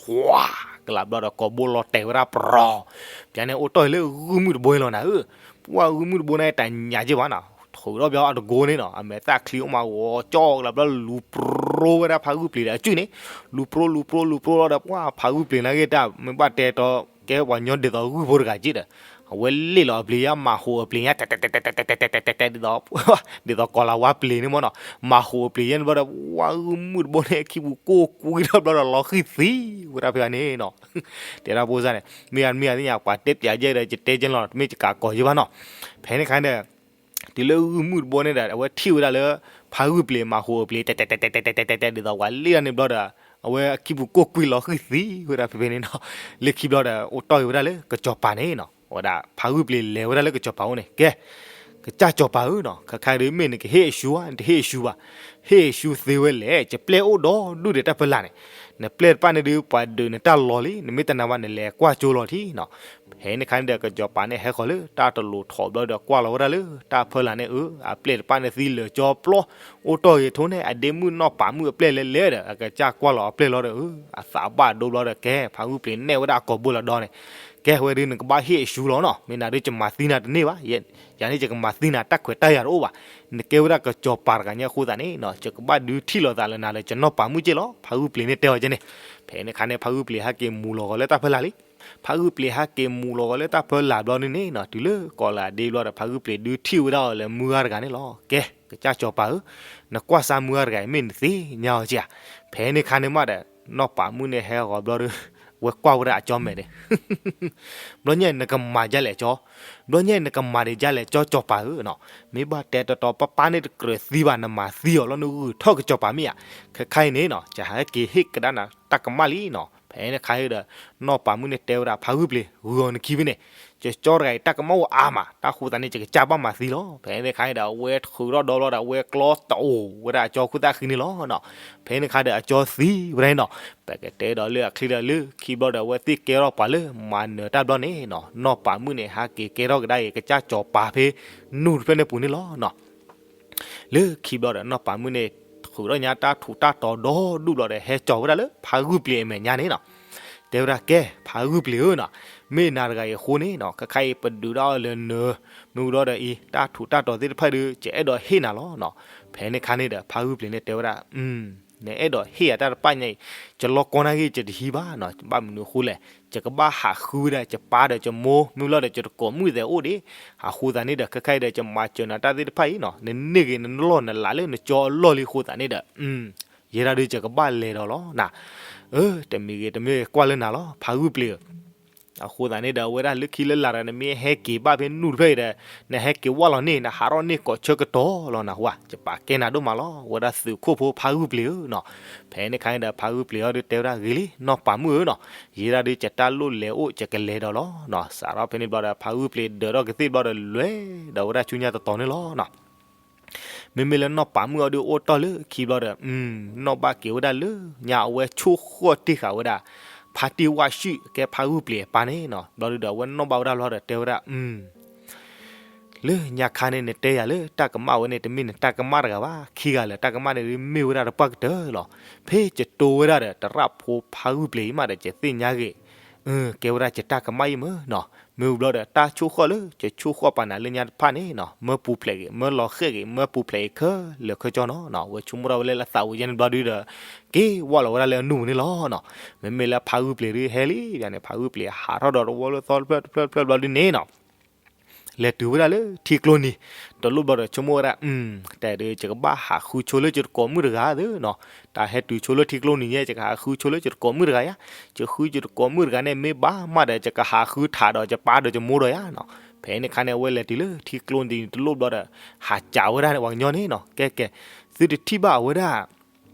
သွါကလးဘျီဒီး ကိာ်ဘိလီၤတဲာ်ဝဲဒၣ်ပြီၤ, ပျဲန့ၣ်အိၣ်တီၢ်အံၤလၢဂုၢ်မုၢ်တဘိန့ၣ်လီၤနၤဧၢ, ပှၢ်ဂုၢ်မုၢ်တဘိန့ၣ် တညးက့ၢ်ဘၣ်နီၤ, ထုးထီၣ်ဘၣ်အီၤတကိန့ၣ်နီၤ, အမဲာ်သၣ်ချံအိၣ်မးဂီၤကၠီကလးဘျီ လူၤပြိဝဲဒၣ်ဖါဂုၢ်ပျ့ၤဒီးအစုၣ်န့ၣ်, လူၤပြိလူၤပြိလူၤပြိလီၤဒီး ပှၢ်ဖါဂုၢ်ပျ့ၤနာ်က့ၢ်တၢ် မ့ၢ်ဘၣ်တဲတီ ကဲပှၤကညီဒ်သိးဂုၢ်ဖိတဂၤက့ၢ်ဒီး, အဝဲလ့ၣ်လီၤအပျ့ၤညါ မၤဟူးအပျ့ၤညါ တဲတဲတဲတဲတဲတဲတဲတဲတဲတဲတဲတဲတဲတဲဒ်သိး ဒ်သိးကိးလၤဝါပျ့ၤန့ၣ်မ့ၢ်နီၤ, မၤဟူးအပျ့ၤယဲန့ၣ်ဘျီဒီး ပှၢ်ဂုၢ်မုၢ်တဘိန့ၣ် အခံပူၤကိၢ်ကွံထီၣ်ဘျီဒီး လီၤဃံၢ်သံဝဲဒၣ်ဖဲန့ၣ်နီၤ, တဲဒၣ်ဖိစၢ်န့ၣ် မ့ၢ်ဧါမ့ၢ်ဧါသ့ၣ်ညါ ပှၤတဲပျးယဲဒီး ယတဲကဲလီၤ တမ့ၢ်ယကးကိးယဲဘၣ်နီၤ, ဖဲန့ၣ်ခါဒီး တုၤလၢဂုၢ်မုၢ်တဘိန့ၣ်ဒီး အဝဲထံၣ်ဝဲဒၣ်လၢ ဖါဂုၢ်ပျ့ၤမၤဟူးအပျ့ၤ တဲတဲတဲတဲတဲတဲတဲတဲဒ်သိး ပှၤလ့ၣ်ဒၣ်န့ၣ်ဘျီဒီး အဝဲအခံပူၤကိၢ်ကွံလီၤဃံၢ်သံဝဲဒၣ်ဖဲဖဲန့ၣ်နီၤ, လၢခံဘျီဒီး အိၣ်တီၢ်က့ၤဝဲဒၣ်လၢကစီၤပၤန့ၣ်နီၤ, ဝဲဒၣ်ဖါဂုၢ်ပျ့ၤလဲၤဝဲဒၣ်လၢကစီၤပၤအိၣ်န့ၣ် ကဲ ကစၢ်စီၤပၤဧၢနီၤ, ခဲခါဒုးမ့ၢ်နကဟ့ၣ်အရှူဧါ နတဟ့ၣ်အရှူဘၣ်, ဟ့ၣ်အရှူသ့ဝဲလဲၣ်, ယပျဲၢ်အိၣ်ဒီဒူၣ်ဒီးတၢ်ဖီလာ်န့ၣ်, နပျဲၢ်တဖၣ်န့ၣ်ဒုး ပှၤဒုးနတၢ်လီၤလံ, နမ့ၢ်တနာ်ဘၣ် နလဲၤကွၢ်ကၠိလီၤထံနီၤ, ဖဲန့ၣ်ခါန့ၣ်ဒီး ကစီၤပၤန့ၣ်ဟဲဃီၤလၢတၢ်တလိၤထီးဘျီဒီး ကွၢ်လီၤဝဲဒၣ်လၢတၢ်ဖီလာ်န့ၣ် အၢ အပျဲၢ်တဖၣ်န့ၣ်သံလၢာ်ကၠီပျီ, အိၣ်တီၢ်ဂ့ၤထိန့ၣ် အဒ့မုၣ်နီၢ်ပာ်မုၣ်အပျဲၢ်လဲၤလဲၤဒီး အကစၢ်ကွၢ်လီၤအပျဲၢ်လီၤဒီး အၢ အသးဘၣ်ဒိဘျီဒီး ကဲ ဖါဂုၢ်ပျ့ၤနဲၣ်ဝဲဒၣ်အကိာ်ဘိလီၤဒီန့ၣ်, ကဲဝဲဒုးနကဘၣ်ဟ့ၣ်အရှူလီၤနီၤ, မ့ၢ်နၤဒုးယမၤသံနၤတန့ၢ်ဘၣ်, ယၤန့ၣ်ယကမၤသံနၤတၢ်ခွဲးတၢ်ယာ်တအိၣ်ဘၣ်, နကဲဝဲဒၣ်ကစီၤပၤတဂၤညါအဃိသတးန့ၣ်နီၤ ယကဘၣ်ဒုးထံၣ်လိာ်သးလၢနၤဒီး ယနီၢ်ပာ်မုၣ်က့ၢ်လီၤ, ဖါဂုၢ်ပျ့ၤန့ၣ်တဲအီၤကဲန့ၣ်, ဖဲန့ၣ်ခါန့ၣ် ဖါဂုၢ်ပျ့ၤဟဲက့ၤမူၤလီၤဂီၤလၢတၢ်ဖီလာ်လံ ဖါဂုၢ်ပျ့ၤဟဲက့ၤမူၤလီၤဂီၤလၢတၢ်ဖီလာ်ဘျီဒုန့ၣ်နီၤ တုၤလၢကီးလၢအဒ့ဘျီဒီး ဖါဂုၢ်ပျ့ၤဒုးထံၣ်ဝဲဒၣ်အီၤလၢမုၢ်ဂၤတဂၤန့ၣ်လီၤ. ကဲ ကစၢ်စီၤပၤဧၢ, နကွၢ်စၢ်မုၢ်ဂၤတဂၤအံၤ မ့ၢ်နသ့ၣ်ညါအီၤက့ဧါ. ဖဲန့ၣ်ခါန့ၣ်မးဒီး နီၢ်ပၤမုၣ်န့ၣ်ဟဲဂီၤဘျီဒီး ဝဲကွၢ်ဝဲဒၣ်အကၠီမဲာ်န့ၣ် ဘျီညါနကမၤဒ်လဲၣ်ကၠီ, ဘျီညါနကမၤဒ်လဲၣ်ကၠီ စီၤပၤဧၢနီၤ, မ့ၢ်ဘၣ်တဲတီတီ ပၢ်ပၢ်န့ၣ်တကြၢးသံဘၣ် နမၤသံအီၤလီၤ နဂုာ်ထီၣ်ကစီၤပၤမ့ၢ်ဧါ. ခဲခါအံၤန့ၣ်နီၤ ယဟဲက့ၤဟ့ၣ်ကဒါနၤတၢ်ကမၣ်လံနီၤ. ဖဲန့ၣ်ခါအံၤဒီး နီၢ်ပၤမုၣ်န့ၣ်တဲဝဲဒၣ် ဖါဂုၢ်ပျ့ၤ ဂုာ်အီၤနခံဖဲန့ၣ်, ယကၠီတဂၤအံၤ တၢ်ကမၣ်အိၣ်အါမး တၢ်ဃိသတးန့ၣ် ယကစၢ်ဘၣ်မၤသံလီၤ. ဖဲန့ၣ်ခါအံၤဒီး အဝဲထုးထီၣ်ဒီဘျီဒီး အဝဲကျီတအိၣ်ဝဲဒၣ်အကၠီခိၣ်သၣ်ဃံန့ၣ်လီၤနီၤ. ဖဲန့ၣ်ခါဒီး အကၠီသံဝဲဒၣ်န့ၣ်နီၤ. ပကတဲဒီးလၢအချံဒီးလၢခံဘျီဒီး အဝဲသ့ၣ်ကဲထီၣ်ပှၤလၢမၤနၢၤတၢ်ဘျီန့ၣ်နီၤ, နီၢ်ပၤမုၣ်န့ၣ် ဟဲက့ၤကဲထီၣ်ကဒါအံၤ ကစၢ်စီၤပၤဖဲနူၢ်တဖျၢၣ်န့ၣ်ပူၤန့ၣ်လီၤနီၤ. လၢခံဘျီဒီး နီၢ်ပၤမုၣ်န့ၣ် ထုးထီၣ်ညါတၢ်ထူးတၢ်တီၤဒီဒူၣ်ဘျီဒီး ဟဲကၠီၤဝဲဒၣ်လၢဖါဂုၢ်ပျ့ၤအမဲာ်ညါန့ၣ်နီၤ. တဲဝဲဒၣ် ကဲ ဖါဂုၢ်ပျ့ၤဧၢနီၤ, မ့ၢ်နၤတဂၤအံၤအဃိန့ၣ်နီၤ ခဲခါအံၤ ပဒုးဒၣ်အီၤလၢနၢၤ မ့ၢ်ဝံၤဒီးအံၤ တၢ်ထူးတၢ်တီၤသ့ၣ်တဖၣ်ဒီး ယအဲၣ်ဒိးဟ့ၣ်နၤလီၤနီၤ. ဖဲန့ၣ်ခါန့ၣ်ဒီး ဖါဂုၢ်ပျ့ၤန့ၣ်တဲဝဲဒၣ် နအဲၣ်ဒိးဟ့ၣ်ယၤတၢ်တဖၣ်ညါအံၤ ယလီၢ်ကီနာ်က့ ယတဟံးဘၣ်နီၤ, ဘၣ်မနုၤအဃိလဲၣ်, ယကဘၣ်ဟးဃုဝဲဒၣ် ယပၢ်ဒီးယမိၢ် မ့ၢ်ဝံၤလီၤဒီး ယတကိးမုၣ်သဲးအိၣ်ဒံး, အဃိသတးန့ၣ်ဒီး ခဲခါအံၤဒီး ယမၤစၢၤနၤတၢ်သ့ၣ်တဖၣ်အံၤနီၤ နန့ၢ်ဂ့ၤနလီၢ်နလးလၢနကၠီအလီၢ်လံအဃိသတးန့ၣ်ဒီး ယဲဒၣ်ဒုး ယကဘၣ်လဲၤဒီးလီၤ. နၤ အၢ တမံၤဂ့ၤတမံၤဂ့ၤ ကွၢ်လၢနၤလီၤ ဖါဂုၢ်ပျ့ၤဧၢ. အဃိသတးန့ၣ်ဒီး အဝဲဒၣ်လၢခံလၢလာ်ဒီး နမ့ၢ်ဟဲက့ၤဘၣ်ဖဲနူၢ်တဖျၢၣ်အံၤဒီး နဟဲက့ၤဝၢ်လီၤန့ၣ် နဟးထီၣ်န့ၢ်ကိးဆၢကတီၢ်လီၤနဟူဧါ, ယပာ်ကဲနၤဒိၣ်မးလီၤ ဝဲဒၣ်သုးခိၣ်ဖိဖါဂုၢ်ပျ့ၤဧၢနီၤ. ဖဲန့ၣ်ခါန့ၣ်ဒီး ဖါဂုၢ်ပျ့ၤအီၤဒုးတဲဝဲဒၣ် ဂ့ၤလံ နီၢ်ပၤမုၣ်ဧၢနီၤ, ယဲဒၣ်ဒုး ယတၢ်လိၣ်လဲၤအိၣ် ယကလဲၤဒီးလီၤနီၤ. စးထီၣ်ဖဲန့ၣ်ဘျီဒီး ဖါဂုၢ်ပျ့ၤဒၢးထီၣ်ကသ့ၣ်ဘျီဒီး လဲၤဒီးဝဲဒၣ်ဆူညါတတီၤန့ၣ်လီၤနီၤ. မ့မ့ၢ်လၢနီၢ်ပၤမုၣ်အီၤဒုးအိၣ်တီၢ်လၢခံဘျီဒီး နီၢ်ဘၣ်က့ၤဝဲဒၣ်လၢညါအဝဲဆိၣ်ဃီၣ်တ့ၢ်ဃာ်ဝဲဒၣ် ဖါတံၢ်ဝၣ်ၡံၣ် ကဲဖါဂုၢ်ပျ့ၤအပၢ်န့ၣ်နီၤ. ဘျီဒုးဒီး အဝဲနီၣ်ဘၣ်ဝဲဒၣ်လီၤဒီးတဲဝဲဒၣ် လၢညါခါန့ၣ် နတဲယၤလၢတၢ်ကမၣ်ဝဲန့ၣ် တမ့ၢ်နတၢ်ကမၣ်တဂၤဘၣ်. ခံဂၤလၢာ်တၢ်ကမၣ်န့ၣ်ဒုး မ့ၢ်ဝဲဒၣ်တပှၢ်ကတၢၢ်လီၤ. ဖဲယတိဝဲဒၣ်ဒီး သရၣ်ဖိဖါဂုၢ်ပျ့ၤအံၤမးဒီး ယသ့ၣ်ညါဂ့ၤ ကဲဝဲဒၣ်ယတၢ်ကမၣ်အံၤမ့ၢ်နီၤ. မ့ၢ်ဝံၤဘျီဒီး တၢ်ဆိၣ်ဃီၣ်လၢယဆိၣ်ဃီၣ်ပာ်နၤလၢညါတဖၣ်န့ၣ်နီၤ မၢပူၤဖျဲးဂ့ၤ မၢလီၤဃဲၣ်ဂ့ၤ မၢပူၤဖျဲးဂ့ၤခဲလၢာ်ခဲဆ့နီၤ. အဝဲဆိကမိၣ်ထီၣ်ဝဲလၢအသးဝဲယဲန့ၣ်ဘျီဒုးဒီး က့ၤဝၢ်လီၤဝဲဒၣ်လၢအနူၢ်ပူၤန့ၣ်လီၤနီၤ. မ့မ့ၢ်လၢဖါဂုၢ်ပျ့ၤဒုးဟဲလံန့ၣ် ဖါဂုၢ်ပျ့ၤဟးထီၣ်ဒီးတဝီလၢသီတဖျၢၣ်တဖျၢၣ်တဖျၢၣ်ဘျီဒုးန့ၣ်နီၤ လဲၤတုၤဝဲဒၣ်လၢထံကျိနံၤ တလိၣ်ဘျီဒီး ဆိကမိၣ်ဝဲဒၣ် တၢ်ဒုး ယကဘၣ်ဟးဃုဆိလၢယတကိးမုၣ်တဂၤသ့နီၤ. တၢ်ဟဲတုၤဆိလၢထံကျိနံၤညါ ယကဟးဃုဆိလၢယတကိးမုၣ်တဂၤယါ. ယဃုယတကိးမုၣ်တဂၤန့ၣ် မ့ၢ်ဘၣ်မးဒီး ယကဟးဃုထးဒီးယပၢ်ဒီးယမိၢ်ဒီးယါနီၤ. ဖဲန့ၣ်ခါန့ၣ် အဝဲလဲၤတုၤလၢထံကျိနံၤတလိၣ်ဘျီဒီး ဟးစံးဝဲဒၣ်န့ၣ် ပှၤကညီန့ၣ်နီၤ ကဲကဲ သုတထံၣ်ဘၣ်အဝဲဒၣ်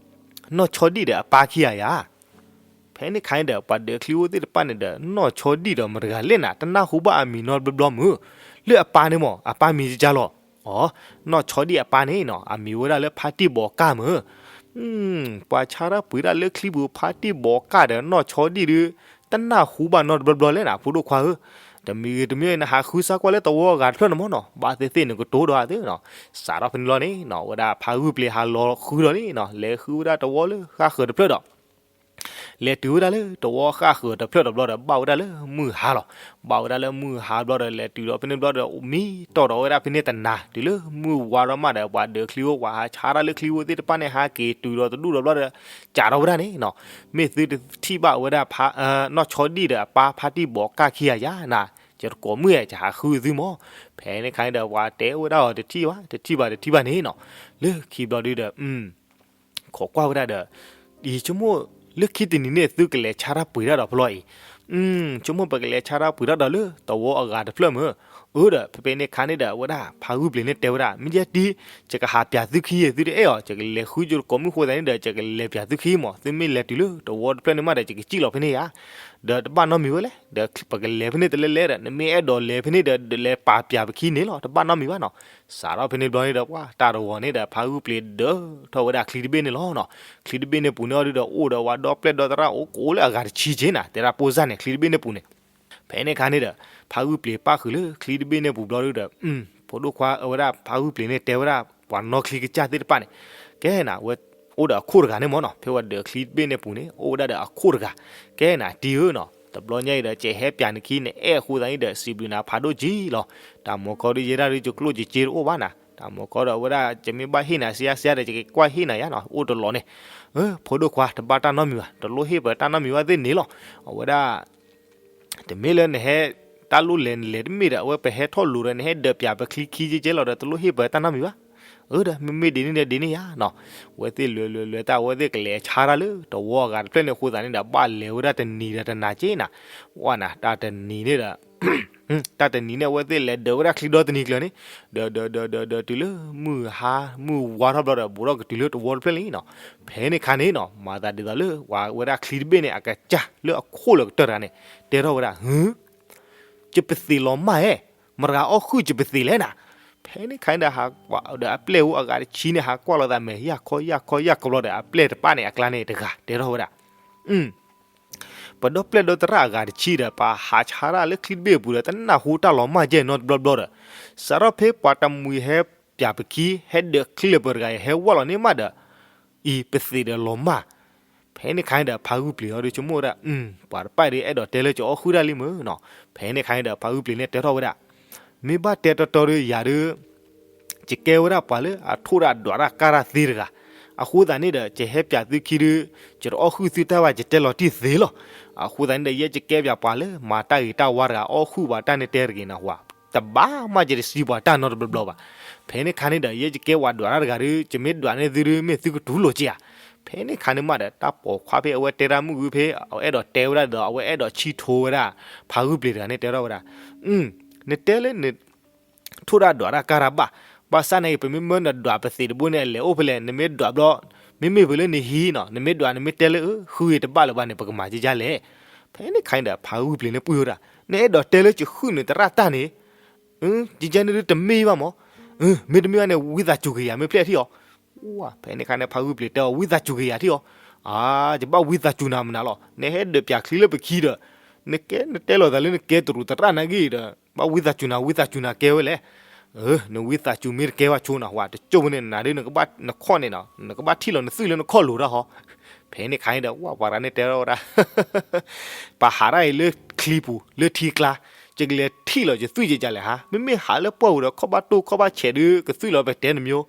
နီၢ်ဆီဒံၣ်ဒီးအပၢ်ခံဂၤယါ. ဖဲန့ၣ်ခါန့ၣ်ဒီး ပှၤဒၢးချံအိၣ်သ့ၣ်တဖၣ်န့ၣ်ဒီး နီၢ်ဆီဒံၣ်ဒီးမတၤတဂၤလဲၣ်နၤ တနၢ်ဟူဘၣ်အမံၤနီတဘျီဘျီမုၢ်. လၢအပၢ်န့ၣ်မး အပၢ်မံၤကကါလီၤ. အိ နီၢ်ဆီဒံၣ်အပၢ်န့ၣ်နီၤ အမံၤဝဲဒၣ်လၢဖါတံၢ်ဘီကၢ်မုၢ်. ပှၤဆါတၢ်ပှ့ၤတၢ်လၢချံပူၤ ဖါတံၢ်ဘီကၢ်ဒီးနီၢ်ဆီဒံၣ်ဒုး တနၢ်ဟူဘၣ်နီတဘျီဘျီလဲၣ်နၤ ဖိဒိၣ်ခွါဧၢ. တမံၤဂ့ၤတမံၤဂ့ၤ နဟးဃုစါကွၢ်လၢတဝီအဂၤတဖျၢၣ်န့ၣ်မ့ၢ်နီၤ, ဘၣ်သ့ၣ်သ့ၣ်နကတိၤဒီးဧါသ့နီၤ. စးထီၣ်ဖဲန့ၣ်ဘျီန့ၣ်နီၤ အဝဲဒၣ်ဖးဂုၢ်ပျ့ၤဟးလီၤဃုဒီးန့ၣ်နီၤ လဲၤဃုဝဲဒၣ်တဝီလၢဃၣ်ဃၢၤတဖျၢၣ်ဒီး လဲၤတုၤဝဲဒၣ်လၢတဝီဃၣ်ဃၢၤတဖျၢၣ်ဒီးဘျီဒီး ဘၣ်ဝဲဒၣ်လၢမုၢ်ဟါလီၤ. ဘၣ်ဝဲဒၣ်လၢမုၢ်ဟါဘျီဒီး လဲၤတုၤဒီးဖဲန့ၣ်ဘျီဒီး မံတီၢ်ဒီးဝဲဒၣ်ဖဲန့ၣ်တနၤ တုၤလၢမုၢ်ဝါထီၣ်မးဒီး ပှၤဒၢးချံအိၣ် ပှၤဟးဆါတၢ်လၢချံအိၣ်သ့ၣ်တဖၣ်န့ၣ် ဟးက့ၤတုၤဒီးတဒူၣ်ဒီးဘျီဒီး ကးထီၣ်ဝဲဒၣ်န့ၣ်နီၤ. မ့ၢ်သုတထံၣ်ဘၣ်ဝဲဒၣ်ဖး နီၢ်ဆီဒံၣ်ဒီးအပၢ်ဖါတံၢ်ဘီးကၢ်ခံဂၤယါနၤ, ယတကိးမုၣ်ဧါ ယဟးဃုသုမီၤ. ဖဲန့ၣ်ခါန့ၣ်ဒီး ပှၤတဲဝဲဒၣ်အီၤတထံၣ်ဘၣ် တထံၣ်ဘၣ်တထံၣ်ဘၣ်န့ၣ်နီၤ. လၢခံဘျီဒုဒီး ခိးကွၢ်ဝဲဒၣ်ဒီး ယဆိကမိၣ်လၢခံတနံၤန့ၣ် သုကလဲၤဆါတၢ်ပှ့ၤတၢ်ဒီးဖဲလီၤအံၤ, ဆိကမိၣ်ပကလဲၤဆါတၢ်ပှ့ၤတၢ်ဒီးလၢတဝီအဂၤတဖျၢၣ်မ့ၢ်, အၢဒီး ဖဲဖဲန့ၣ်ခါန့ၣ်ဒီး အဝဲဒၣ်ဖးဂုၢ်ပျ့ၤန့ၣ်တဲဝဲဒၣ် မ့ၢ်ယဲတံၢ် ယကဟးပၠးသုခံ သုတအဲၣ်အီၤ ယကလဲၤဃုယတကိးမုၣ်ဃိသတးန့ၣ်ဒီး ယကလဲၤပၠးသုခံမီၤ, သုမ့ၢ်လဲၤတုၤလၢတဝီတဖျၢၣ်န့ၣ်မးဒီး ယကစံၣ်လီၤဖဲန့ၣ်ယါ, ဒီးတဘၣ်နီတမံၤဝဲလဲၣ်, ဒီးပကလဲၤဖဲန့ၣ်တလဲလဲဒီး နမ့ၢ်အဲၣ်ဒိးလဲၤဖဲန့ၣ်ဒီး လဲၤပာ်ပၠးပခံန့ၣ်လီၤ, တဘၣ်နီတမံၤဘၣ်နီၤ. စးထီၣ်ဖဲန့ၣ်ဘျီန့ၣ်ဒီး ပှၤတၢ်တဂီၤန့ၣ်ဒီး ဖးဂုၢ်ပျ့ၤဒၢထီၣ်ဝဲဒၣ်ချံတဘ့ၣ်န့ၣ်လီၤနီၤ. ချံတဘ့ၣ်န့ၣ်ပူၤန့ၣ်အီၤဒုဒီး အိၣ်ဒီးဝဲဒီပျဲၢ်ဒီသရၣ်အိၣ်ကိးလၢအဂၤတဆံက့နၤ တဲဒၣ်ပိၢ်စၢ်န့ၣ် ချံတဘ့ၣ်န့ၣ်ပူၤန့ၣ်. ဖဲန့ၣ်ခါန့ၣ်ဒီး ဖးဂုၢ်ပျ့ၤပၣ်ဃုာ်လၢချံတဘ့ၣ်န့ၣ်ပူၤဘျီဒုဒီး ဖိဒိၣ်ခွါအဝဲဒၣ် ဖးဂုၢ်ပျ့ၤန့ၣ်တဲဝဲဒၣ် ပှၤနီၣ်ချံကစၢ်သ့ၣ်တဖၣ်န့ၣ်, ကဲနၤ ဝဲအိၣ်ဒီးအခိၣ်တဂၤန့ၣ်မ့ၢ်နီၤ, ဖဲဝဲဒၢးချံတဘ့ၣ်န့ၣ်ပူၤန့ၣ် အိၣ်ဝဲဒၣ်ဒီးအခိၣ်တဂၤ, ကဲနၤတံၢ်ဧၢနီၤ, တဘျီညါအံၤဒီး ကဟဲပၠးနခံ နအဲၣ်အဃိသတးန့ၣ်ဒီး စံးဘျုးနၤဖးဒိၣ်က့လီၤ. တၢ်မူခီဒု ယဲဒၣ်ဒု ယကျိၣ်ယစ့တအိၣ်ဘၣ်နၤ, တၢ်မူခီဒီး အဝဲဒၣ် ယမ့ၢ်ဘၣ်ဟ့ၣ်နၤစံယါစံယါဒီး ယကကွၢ်ဟ့ၣ်နၤယါနီၤ, အိၣ်တလီၤန့ၣ်. ဖိဒိၣ်ခွါ တဘၣ်တၢ်နီတမံၤဘၣ်, တလိၣ်ဟ့ၣ်ပတၢ်နီတမံၤဘၣ်သ့ၣ်န့ၣ်လီၤ. အဝဲဒၣ် တမ့ၢ်လၢနဟဲ တၢ်လိၣ်လဲၤနလဲၤတမ့ၢ်ဒီး အဝဲပဟဲထီၣ်လိၤဒီး နဟဲဒၢးပၠးပချံခံကဲကဲလီၤဒီး တလိၣ်ဟ့ၣ်ပတၢ်နီတမံၤဘၣ်. အၢ ဒီးမ့မ့ၢ်ဒ်န့ၣ်ဒီးဒ်န့ၣ်ယါနီၤ, အဝဲသ့ၣ်လဲၤလဲၤလဲၤတၢ် အဝဲသ့ၣ်ကလဲၤဆါတၢ်လၢတဝီအဂၤတဖျၢၣ်န့ၣ်အဃိသတးန့ၣ်ဒီး ဘၣ်လဲၤဝဲဒၣ်တနံၤဒီးတနၤက့နၤ, ဝဲနၤ တၢ်တနံၤန့ၣ်ဒီး တၢ်တနံၤန့ၣ် အဝဲသ့ၣ်လဲၤဒၢးဝဲဒၣ်ချံဒီတနံၤကျၢၤန့ၣ်, ဒီးဒီးဒီးဒီးဒီးတုၤလၢမုၢ်ဟါ မုၢ်ဝါထီၣ်ဘျီဒီး ဘူးထီၣ်ကတုၤလၢတဝီတဖျၢၣ်လံနီၤ. ဖဲန့ၣ်ခါန့ၣ်နီၤ မၤသးဒ်သိးလၢ ပှၤဝဲဒၣ်ချံတဘ့ၣ်န့ၣ် အကစၢ်လၢအခိၣ်လၢကတၢၢ်တဂၤန့ၣ် တဲထီၣ်ဝဲဒၣ် ဟု ယပသ့ၣ်လီၤမၢ်ဧဲ, မတၤဂၤအီၣ်ဃုာ်ယပသ့ၣ်လဲၣ်နၤ. ဖဲန့ၣ်ခါန့ၣ်ဒီး ဟးကွၢ်ဒီးအပျဲၢ်အိၣ်အဂၤတဆံန့ၣ် ဟးကွၢ်လိာ်သးမဲာ် ယၢ်ခီယၢ်ခီယၢ်ခီဘျီဒီး အပျဲၢ်တဖၣ်န့ၣ်အကျါန့ၣ်တဂၤ တဲထီၣ်ဝဲဒၣ် ပဒီပျဲၢ်ဒီသရၣ်အဂၤတဆံဒီး ပှၤဟးဆါတၢ်လၢချံတဘ့ၣ်အပူၤဒီး တနၢ်ဟူတၢ်လီၤမၢ်ကဲနီတဘျီဘျီဒီး, စးထီၣ်ဖဲပှၤတမှံၤဟဲပၠးပခံ ဟဲဒၢးချံလၢပှဲၤတဂၤအံၤ ဟဲဝဲလီၤန့ၢ်မးဒီး အံၤပသ့ၣ်ဒီးလီၤမၢ်. ဖဲန့ၣ်ခါန့ၣ်ဒီး ဖးဂုၢ်ပျ့ၤအီၤဒု ဆိကမိၣ်ဝဲဒၣ် ပှၤတဖၣ်အံၤဒု အဲၣ်ဒိးတဲလၢယအီၣ်ဃုာ်တၢ်လံမ့ၢ်နီၤ. ဖဲန့ၣ်ခါန့ၣ်ဒီး ဖးဂုၢ်ပျ့ၤန့ၣ်တဲထီၣ်ဝဲဒၣ် မ့ၢ်ဘၣ်တဲတီတီဒီးယၤဒု ယကဲဝဲဒၣ်ပှၤလၢအထိၣ်တၢ်ဒွးတၢ်ကၢ်တၢ်သ့တဂၤ, အဃိသတးန့ၣ်ဒီး ယဟဲပၠးသုခံဒု ယတအီၣ်ဃုာ်သုတၢ်ဘၣ် ယတဲလီၤတံၢ်သ့လီၤ. အဃိသတးန့ၣ်ဒီး ယဲယကဲပၠးပှၤလၢမၤတၢ်ဂ့ၤတၢ်ဝါတဂၤ အီၣ်ဃုာ်ပှၤတၢ်န့ၣ်တဲတဂ့ၤနဟါ, တဘၣ်မးယတစံးပှၤတၢ်နီတဘျီဘျီဘၣ်. ဖဲန့ၣ်ခါန့ၣ်ဒီး ယဲယကဲပှၤဒွးတၢ်တဂၤဒု ယမ့ၢ်ဒွးန့ၢ်သုဒု မ့ၢ်သုကတူၢ်လိာ်က့ဧါ. ဖဲန့ၣ်ခါန့ၣ်မးဒီး တၢ်ပိာ်ခွါဖဲအဝဲတဲတၢ်မုၢ်ဂုၢ်ဖဲ အဝဲအဲၣ်ဒိးတဲဝဲဒၣ်ဒီး အဝဲအဲၣ်ဒိးဆံၣ်ထိဝဲဒၣ် ဖးဂုၢ်ပျ့ၤတဂၤန့ၣ်တဲထီၣ်ဝဲဒၣ် နတဲလၢန ထိၣ်တၢ်ဒွးတၢ်ကၢ်တၢ်ဘၣ်, ဘၣ်ဆၣ်နာ်က့ ပမ့ၢ်မၢနဒွးပသ့ၣ်တဘိန့ၣ် အလဲၤအိၣ်ဖဲလဲၣ်, နမ့ၢ်ဒွးဘျီ မ့မ့ၢ်ဖဲလၢနဟံးနီၤ နမ့ၢ်ဒွး နမ့ၢ်တဲလၢ ဃုဂ့ၤတဘၣ်လၢၤဘၣ်န့ၣ် ပကမၤကကလဲၣ်. ဖဲန့ၣ်ခါန့ၣ်ဒီး ဖးဂုၢ်ပျ့ၤန့ၣ်ပှံၢ်ဝဲဒၣ် နအဲၣ်ဒိးတဲလၢယဃုန့ၣ်သရၣ်တၢ်န့ၣ် ကကဲန့ၣ်ဒုတမ့ၢ်ဘၣ်မး, မ့ၢ်တမ့ၢ်ဘၣ်န့ၣ် ဝံသးစူၤက့ၤယၤ မ့ၢ်ဖျဲၣ်ထံၣ်အီၤ. ဖဲန့ၣ်ခါန့ၣ် ဖးဂုၢ်ပျ့ၤတဲအီၤ ဝံသးစူၤက့ၤယၤထံၣ်အီၤ, အါ ယဘၣ်ဝံသးစူၤနၤမနုၤလီၤ, နဟဲဒၢးပၠးချံလၢပခံဒီး နကဲနတဲလီၤသးလၢနကဲတရူးသရၣ်နာ်က့ဒီး ဘၣ်ဝံသးစူၤနၤ ဝံသးစူၤနၤကဲဝဲလဲၣ်. နဝံသးစူၤမ့ၢ်တကဲဘၣ်ဆိနီၤ ဝဲတကၠိၢ်ဖိန့ၣ် နၤဒုနကဘၣ်နခီၣ်န့ၣ်နီၤ နကဘၣ်ထံၣ်လီၤနသွံၣ်လၢနခီၣ်လိၤတၢ်ဟီ. ဖဲန့ၣ်ခါန့ၣ်ဒီး ဝဲပှၤတဂၤန့ၣ်တဲထီၣ်ဝဲဒၣ် ပဟးတၢ်အံၤလၢချံပူၤ လၢထံကျါ, ယကလဲၤထံၣ်လီၤယသွံၣ်ယကလဲၣ်ဟါ, မ့မ့ၢ်ဟးလၢပှၢ်ပူၤဒီး ခီၣ်ဘၣ်တိၢ်ခီၣ်ဘၣ်ဆဲးဒု ကသွံၣ်လီၤပတဲနမံၤ,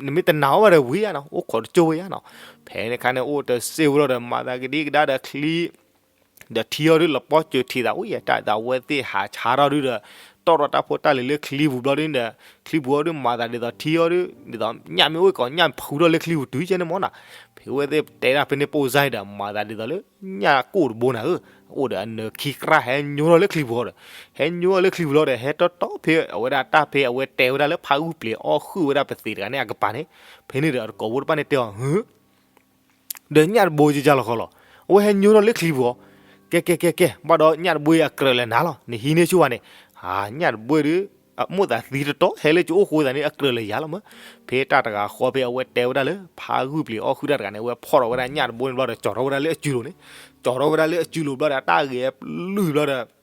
နမ့ၢ်တနာ်အီၤဘၣ်ဒီးဝံၤဧါနီၤ အိၣ်ခိးတကၠိၢ်ဝဲဧါနီၤ. ဖဲန့ၣ်ခါန့ၣ် အိၣ်တစ့ဝဲလီၤဒီး မၤသးကဒံကဒါဒီးချံ ဒီးထံအီၤဒု လပီစၢၤထံးသး အိၣ်ယဲတၢ်သးဝဲသ့ၣ်ဟးဆါထီၣ်ဒုဒီး တီၣ်ထီၣ်တၢ်ဖိတၢ်လံၤလၢချံပူၤဘျီဒုဒီး ချံပူၤအီၤဒု မၤသးဒ်သိးထံအီၤဒု ဒ်သိးညၣ်မ့ၢ်အိၣ်ကီး ညၣ်ဖုထီၣ်လၢချံပူၤတုၤကဲန့ၣ်မ့ၢ်နီၤ. ဖဲဝဲသ့ၣ်တဲဒၣ်ဖဲန့ၣ်ပိၢ်စါဒီး မၤသးဒ်သိးလၢ ညၣ်ကိၢ်တဘိနၤဧၢ, အိၣ်ဒီးအနၢၤခံကြၢး ဟဲညိထီၣ်လၢချံပူၤအီၤဒီး ဟဲညိထီၣ်လၢချံပူၤလီၤဒီး ဟဲတီတီဖဲအဝဲဒၣ်တၢ်ဖဲအဝဲတဲဝဲဒၣ်လၢဖးဂုၢ်ပျ့ၤအီၣ်ဃုာ်ဝဲဒၣ်ပသ့ၣ်တဂၤန့ၣ်အကပၤန့ၣ်, ဖဲန့ၣ်ဒီးအတကိးဖိတဖၣ်န့ၣ်တဲအီၤ ဟု ဒီးညၣ်တဘိယကလီၤဃီလီၤ. အဝဲဟဲညိထီၣ်လၢချံပူၤအီၤ, ကဲကဲကဲကဲ ဘၣ်ဒီးညၣ်တဘိအံၤအကြၢးလၢနၤလီၤ. နဟံးန့ၢ်ဆူၣ်ဝဲန့ၣ်, ညၣ်တဘိဒု အမိၣ်သးသံတတီၤဟဲလၢကအိၣ်ဃိသးန့ၣ် အကြၢးလၢယၤလီၤမး. ဖဲတၢ်တဂၤဃီဖဲအဝဲတဲဝဲဒၣ်လၢ ဖးဂုၢ်ပျ့ၤအီၣ်ဃုာ်တၢ်တဂၤန့ၣ် အဝဲဖီၣ်ထီၣ်ဝဲဒၣ်ညၣ်တဘိန့ၣ်ဘျီဒီး ကၠီထီၣ်ဝဲဒၣ်လၢအစုလိၤန့ၣ်, ကၠီထီၣ်ဝဲဒၣ်လၢအစုလိၤဘျီဒီး တၢ်ဂဲၤလုၢ်ဘျီဒီး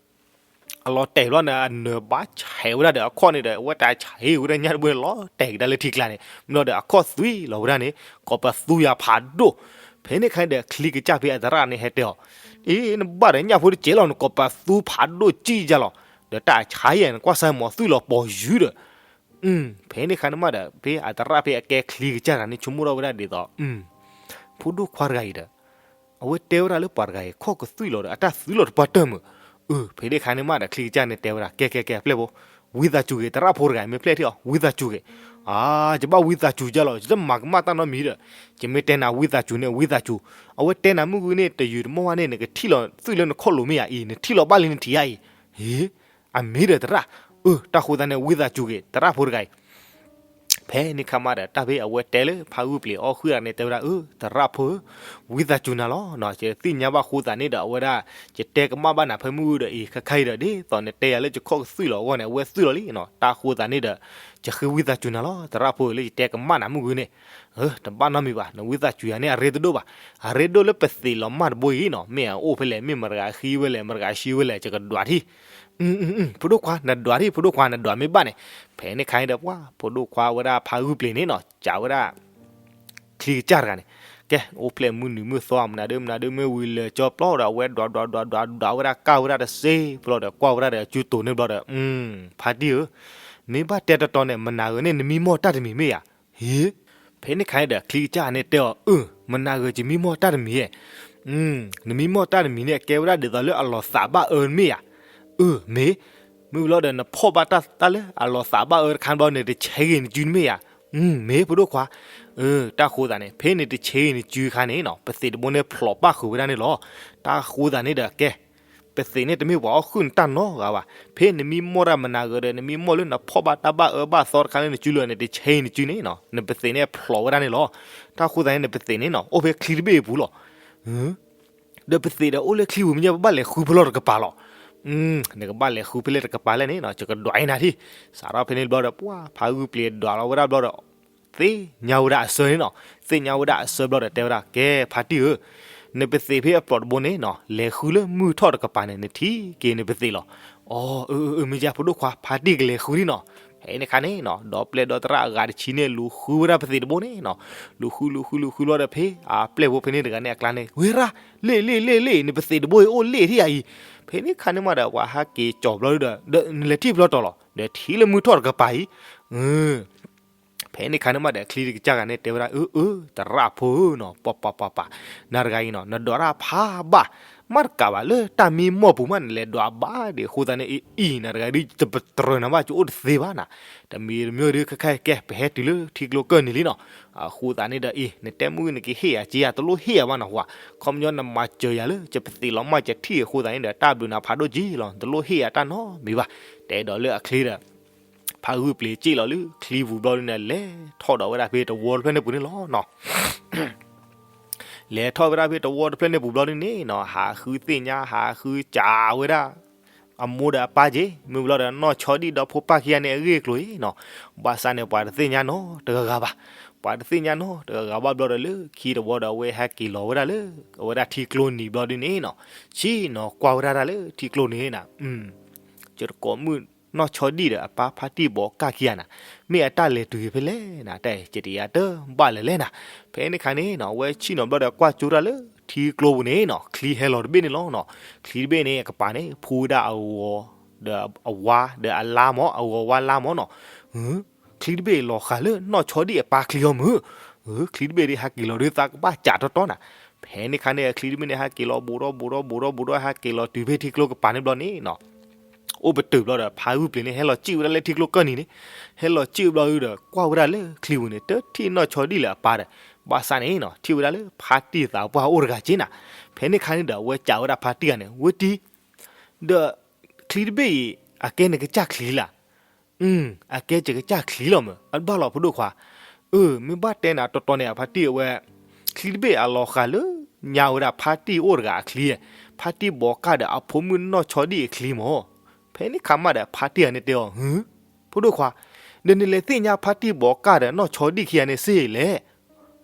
အလီၤတဲာ်ဘျီန့ၣ် အနၢၤဘၣ်ဆဲးဝဲဒၣ်ဒီးအခီၣ်န့ၣ်ဒီး အဝဲတၢ်ဆဲးဝဲဒၣ်ညၣ်တဘိန့ၣ် လီၤတဲာ်ကဒါလၢထံကျါန့ၣ် မ့ၢ်လီၤဒီးအခီၣ်သွံလီၤဝဲဒၣ်န့ၣ် ကိးပသူယၤဖးဒိၣ်, ဖဲန့ၣ်ခါဒီး ချံကစၢ်ဖဲအသရၣ်န့ၣ်ဟဲတဲအီၤ, အ့ နဘၣ်ဒီးညၣ်ဖိတစဲးလီၤ နကိးပသူဖးဒိၣ်ကံၣ်ယါလီၤ, ဒီးတၢ်ဆါယဲၢ် နကွၢ်စၢ်မၤသွံလီၤပိာ်ယုၢ်ဒီး ဖဲန့ၣ်ခါန့ၣ်မးဒီး ဖဲအသရၣ်ဖဲအကဲချံကစၢ်တဂၤန့ၣ် ဆိကမိၣ်ထီၣ်ဝဲဒၣ်ဒ်သိး ဖိဒိၣ်ခွါတဂၤအံၤဒီး အဝဲတဲဝဲဒၣ်လၢပှၤတဂၤအံၤ ခီၣ်ကသွံလီၤဒီး အတၢ်သွံလီၤတပှၢ်တၢၢ်မုၢ်, အၢ ဖဲန့ၣ်ခါန့ၣ်မးဒီး ချံကစၢ်န့ၣ်တဲဝဲဒၣ် ကဲ ကဲ ကဲ ပျဲၢ်ဖိ, ဝံသးစူၤဂ့ၤ သရၣ်ဖိတဂၤအံၤ မ့ၢ်ပျဲၢ်ထံၣ်အီၤ ဝံသးစူၤဂ့ၤ, အါ ယဘၣ်ဝံသးစူၤယါလီၤ ယတမၤကမၣ်တၢ်နီတမံၤဒီး, ယမ့ၢ်တဲနၤဝံသးစူၤန့ၣ် ဝံသးစူၤ, အဝဲတဲနၤမုၢ်ဂုၢ်န့ၣ် တယုာ်တမီၢ်ဘၣ်န့ၣ် နကထံၣ်လီၤသွံလၢနခီၣ်လိၤမ့ၢ်ဧါအံၤ နထံၣ်လီၤဘၣ်လံနထံၣ်ဧါအံၤ, ဟ့ အမ့ၢ်ဒီးသရၣ်, အၢ တၢ်ဃိသတးန့ၣ် ဝံသးစူၤဂ့ၤ သရၣ်ဖိတဂၤအံၤ ဖဲန့ၣ်ခါမးဒီး တၢ်ဖဲအဝဲတဲလၢဖးဂုၢ်ပျံၤအီၣ်ဃုာ်န့ၣ် တဲဝဲဒၣ် အၢ သရၣ်ဖိဧၢ, ဝံသးစူၤနၤလီၤ, ယသ့ၣ်ညါဘၣ်ဃိသတးန့ၣ်ဒီး အဝဲဒၣ် ယတဲကမၣ်ဘၣ်နၤဖဲမုၢ်ဂုၢ်ဒီးအံၤ ခဲခါအံၤဒီး ဒ်သိးနတဲယၤလၢယခီၣ်ကသွံလီၤအဂီၢ်န့ၣ် အဝဲသွံလီၤလံနီၤ, တၢ်ဃိသတးန့ၣ်ဒီး ယဃ့ဝံသးစူၤနၤလီၤ သရၣ်ဖိဧၢ လၢယတဲကမၣ်နၤမုၢ်ဂုၢ်န့ၣ်, တဘၣ်နီတမံၤဘၣ် နဝံသးစူၤယၤန့ၣ် အရ့တဒိၣ်ဘၣ်, အရ့ဒိၣ်လၢပသံးလီၤမၢ်တဘိအံၤနီၤ, မ့ၢ်အအိၣ်ဖဲလဲၣ် မ့ၢ်မတၤဂၤဃံဝဲလဲၣ် မတၤဂၤဃံဝဲလဲၣ် ယကဒွးထံၣ် ဖိဒိၣ်ခွါ နဒွးထံၣ် ဖိဒိၣ်ခွါ နဒွးမ့ၢ်ဘၣ်န့ၣ်, ဖဲန့ၣ်ခါအံၤဒီး ပှၤဖိဒိၣ်ခွါဝဲဒၣ်ဖးဂုၢ်ပျံၤန့ၣ်နီၤ စံးဝဲဒၣ် ချံကစၢ်တဂၤန့ၣ်, ကဲ အိၣ်ဖျဲၣ်မုၢ်နုာ်မုၢ်သီ မနုၤဒုမနုၤဒု မ့ၢ်ဝံၤလၢာ်ကၠီပျီဒီး အဝဲဒွးဒွးဒွးဒွးဒွးဝဲဒၣ်ကၢ်ဝဲဒၣ်တစ့ ပျီဒီးကွၢ်ဝဲဒၣ်ဒီး အစုတိၤန့ၣ်ဘျီဒီး ဖါတံၢ်ဧၢ, မ့ၢ်ဘၣ်တဲတီတီန့ၣ် မနၤဂၤန့ၣ် နမံမီၢ်တၢ်တမံၤမ့ၢ်ဧါ, ဟ့ ဖဲန့ၣ်ခါအံၤဒီး ချံကစၢ်န့ၣ်တဲအီၤ အၢ မနၤဂၤ ယမံမီၢ်တၢ်တမံၤဧါ, နမံမီၢ်တၢ်တမံၤန့ၣ် အကဲဝဲဒၣ်ဒ်သိးလၢအလီၤသးဘၣ်အၢတမ့ၢ်ဧါ, အၢ မ့ၢ်, မ့ၢ်ဝံၤလီၤဒီး နဖီၣ်ဘၣ်တၢ်တၢ်လၢအလီၤသးဘၣ်အၢတခါဘျီန့ၣ် တဆဲးဂ့ၤနစုတမ့ၢ်ဧါ, မ့ၢ် ဖိဒိၣ်ခွါ, အၢ တၢ်ဃိသတးန့ၣ် ဖဲန့ၣ်တဆဲးဂ့ၤနစုအခါန့ၣ်နီၤ ပသံးတဘိန့ၣ်ဖျိးပၣ်ဃုာ်ဝဲဒၣ်န့ၣ်လီၤ, တၢ်ဃိသတးန့ၣ်ဒီး ကဲ ပသံးန့ၣ်တမ့ၢ်ပှၤအီၣ်ဃုာ်နတၢ်နီတဂၤဘၣ်, ဖဲနမံမီၢ်တၢ်မနၤဂၤဒီး နမံမီၢ်လၢနဖီၣ်ဘၣ်တၢ်ဘၣ်အၢဘၣ်သီတခါလၢနစုလၢာ်န့ၣ် တဆဲးဂ့ၤနစုန့ၣ်နီၤ နပသံးန့ၣ်ဖျိးဝဲဒၣ်န့ၣ်လီၤ, တၢ်ဃိသတးန့ၣ် နပသံးန့ၣ်နီၤ အိၣ်ဖဲချံတဘ့ၣ်အပူၤလီၤ ဒီးပသံးဒီးအိၣ်လၢချံပူၤမ့ၢ်ညါ ပဘၣ်လဲၤဃုဖဲလဲၣ်တကပၤလီၤ, နကဘၣ်လဲၤဃုဖဲလဲၣ်တကပၤလဲၣ်န့ၣ်နီၤ ယကဒွးအံၤနၤထံၣ်, စးထီၣ်ဖဲန့ၣ်ဘျီဒီး ပှၤဖးဂုၢ်ပျံၤဒွးလီၤဝဲဒၣ်ဘျီဒီး သ့ၣ်ညါဝဲဒၣ်အဆၢန့ၣ်နီၤ သ့ၣ်ညါဝဲဒၣ်အဆၢဘျီဒီးတဲဝဲဒၣ် ကဲ ဖါတံၢ်ဧၢ, နပသံးဖဲအပျိးတဘိန့ၣ်နီၤ လဲၤဃုလၢမုၢ်ထီၣ်တကပၤန့ၣ် နထံၣ်က့ၤနပသံးလီၤ, အၢ အၢ အၢ မ့ၢ်ယါ ဖိဒိၣ်ခွါ ဖါတံၢ်ကလဲၤဃုလံနီၤ, ဖဲန့ၣ်ခါန့ၣ်နီၤ ဒီပျဲၢ်ဒီသရၣ်အဂၤတဆံန့ၣ် လူၤဃုဝဲဒၣ်ပသံးတဘိန့ၣ်နီၤ, လူၤဃုလူၤဃုလူၤဃုဘျီဒီးဖဲ အပျဲၢ်ဖိဖဲန့ၣ်တဂၤန့ၣ်အကျါန့ၣ် ဝဲရၣ် လ့ၣ်လ့ၣ်လ့ၣ်လ့ၣ် နပသံးတဘိအံၤအိၣ်လ့ၣ်ထံၣ်ဧါအံၤ, ဖဲန့ၣ်ခါန့ၣ်မးဒီး ပှၤဟဲက့ၤကၠီၤဘျီဒီး ဒီးနလဲၤထံၣ်ဖဲလဲၣ်တီၤလီၤ ဒီးထံၣ်လၢမုၢ်ထီၣ်တကပၤအံၤ ဖဲန့ၣ်ခါန့ၣ်မးဒီး ချံတကစၢ်ဂၤန့ၣ် တဲဝဲဒၣ် အၢ အၢ သရၣ်ဖိဧၢနီၤ ပှၤပှၤပှၤပှၤ နၤတဂၤအံၤနီၤ နဒွးတၢ်ဖးဘၣ် မ့ၢ်တကးဘၣ်လၢတၢ်မံမီၢ်ပူၤမး နလဲၤဒွးဘၣ်ဒ်အဃိသတးန့ၣ် အံၤ နၤတဂၤဒ် ယတပတြၢၤနၤဘၣ် ယအိၣ်တသ့ဘၣ်နၤ, တမံၤတမံၤဒီး ခဲခါကဲ ပဟဲတုၤလၢထံကျိကၢၢ်နံၤလံနီၤ, အဃိသတးန့ၣ်ဒီး အံၤ နတဲမုၢ်ဂ့ၤ နကဟ့ၣ်ယၤက့ယၤ တလိၣ်ဟ့ၣ်ယၤဘၣ်နီၤ ဟါ, ခီပညီနမၤစၢၤယၤလၢ ယပသံးလီၤမၢ် ယထံၣ်အဃိသတးန့ၣ်ဒီး တၢ်ဘျုးနၤဖးဒိၣ်က့လီၤ တလိၣ်ဟ့ၣ်ယၤတၢ်နီတမံၤဘၣ်, တဲဒီးလၢအချံဒီး ဖးဂုၢ်ပျံၤစံၣ်လီၤလၢချံပူၤဘျီဒ်န့ၣ် လဲၤထီၣ်ဒီးဝဲဒၣ်ဖဲတဝီတဖျၢၣ်န့ၣ်ပူၤန့ၣ်လီၤနီၤ လဲၤထီၣ်ဝဲဒၣ်ဖဲတဝီတဖျၢၣ်န့ၣ်ပူၤဘျီဒ်န့ၣ်နီၤ ဟးဃုသ့ၣ်ညါ ဟးဃုစံးဝဲဒၣ် အမိၢ်ဒီးအပၢ်က့ မ့ၢ်ဘျီဒီးနီၢ်ဆီဒံၣ်ဒီးဖိပၢ်ခံဂၤန့ၣ်အဂ့ၢ်အကျိၤအံၤနီၤ, ဘၣ်ဆၣ်န့ၣ် ပှၤတသ့ၣ်ညါနီတဂၤဂၤဘၣ်, ပှၤတသ့ၣ်ညါနီတဂၤဂၤဘၣ်ဘျီဒီးလၢခံတဝီဒီး အဝဲဟဲက့ၤလီၤဝဲဒၣ်လၢ အဝဲဒၣ်ထံကျိနံၤဘျီဒ်န့ၣ်နီၤ, ဆ့ၣ်နီၤကွၢ်ဝဲဒၣ်တၢ်လၢထံကျိန့ၣ်နၤ ယတကိးမုၢ်နီၢ်ဆီဒံၣ်ဒီးအပၢ်ဖါတံၢ်ဘီးကၢ်ခံဂၤနၤ, မ့ၢ်အတၢ်လဲၤတုၤဖဲလဲၣ်နၤ, တၢ်အံၤ ယတယၤတဘၣ်လၢၤလဲၣ်နၤ, ဖဲန့ၣ်ခါန့ၣ်နီၤ အဝဲဆ့ၣ်နီၤဘျီဒီးကွၢ်ကၠိတၢ်လၢထံကျိပူၤန့ၣ်နီၤ ချံဟဲလီၤတဘ့ၣ်န့ၣ်လီၤနီၤ, ချံတဘ့ၣ်န့ၣ် အကပၤန့ၣ် ဖှူဝဲဒၣ်အဂီၤ ဒီးအဝါ ဒီးအလါမၢ် အဂီၤဝါလါမၢ်နီၤ ချံတဘ့ၣ်လီၤဃာ်လၢနီၢ်ဆီဒံၣ်အပၢ်ချံအီၤမုၢ်, ချံတဘ့ၣ်ဒ်ဟဲက့ၤလီၤဒ်သးကဘၣ်စးတီတီနၤ, ဖဲန့ၣ်ခါန့ၣ် အချံတဘ့ၣ်န့ၣ် ဟဲက့ၤလီၤဘူးဒီးဘူးဒီးဘူးဒီးဘူးဒီး ဟဲက့ၤလီၤတုၤဖဲထံကျိကပၤန့ၣ်ဘျီန့ၣ်နီၤ, အိၣ်ပတုာ်ဘျီဒီး ဖါဂုၢ်ပျံၤန့ၣ် ဟဲလီၤစံၣ်ဝဲဒၣ်လၢထံကျိကၢၢ်နံၤန့ၣ်, ဟဲလီၤစံၣ်ဘျီဒီး ကွၢ်ဝဲဒၣ်လၢချံပူၤန့ၣ် တထံၣ်နီၢ်ဆီဒံၣ်လၢအပၢ်ဒီး, ဘၣ်ဆၣ်န့ၣ်နီၤ ထံၣ်ဝဲဒၣ်လၢဖါတံၢ်သးပှၢ်အိၣ်တဂၤက့နၤ, ဖဲန့ၣ်ခါန့ၣ်ဒီး အဝဲစံးဝဲဒၣ်ဖါတံၢ်ဂၤန့ၣ် ဝဲတံၢ် ဒီးချံတဘ့ၣ်အံၤ အကဲနကစၢ်ချံလၢ်, အကဲယကစၢ်ချံလီၤမုၢ် အဘၣ်လီၤဖိဒိၣ်ခွါ, အၢ မ့ၢ်ဘၣ်တဲနၤတီတီန့ၣ် အဖါတံၢ်အဝဲ ချံတဘ့ၣ်အလီၤဃာ်လၢ ညါဝဲဒၣ်ဖါတံၢ်အိၣ်တဂၤအချံ, ဖါတံၢ်ဘီးကၢ်ဒီးအဖိမုၣ်နီၢ်ဆီဒံၣ်အချံမၢ်, ဖဲန့ၣ်ခါမးဒီး ဖါတံၢ်ဂၤန့ၣ်တဲအီၤ ဟု ဖိဒိၣ်ခွါ, ဒီးနလဲၤသ့ၣ်ညါဖါတံၢ်ဘီးကၢ်ဒီးနီၢ်ဆီဒံၣ်ခံဂၤန့ၣ်စ့ၢ်လဲၣ်,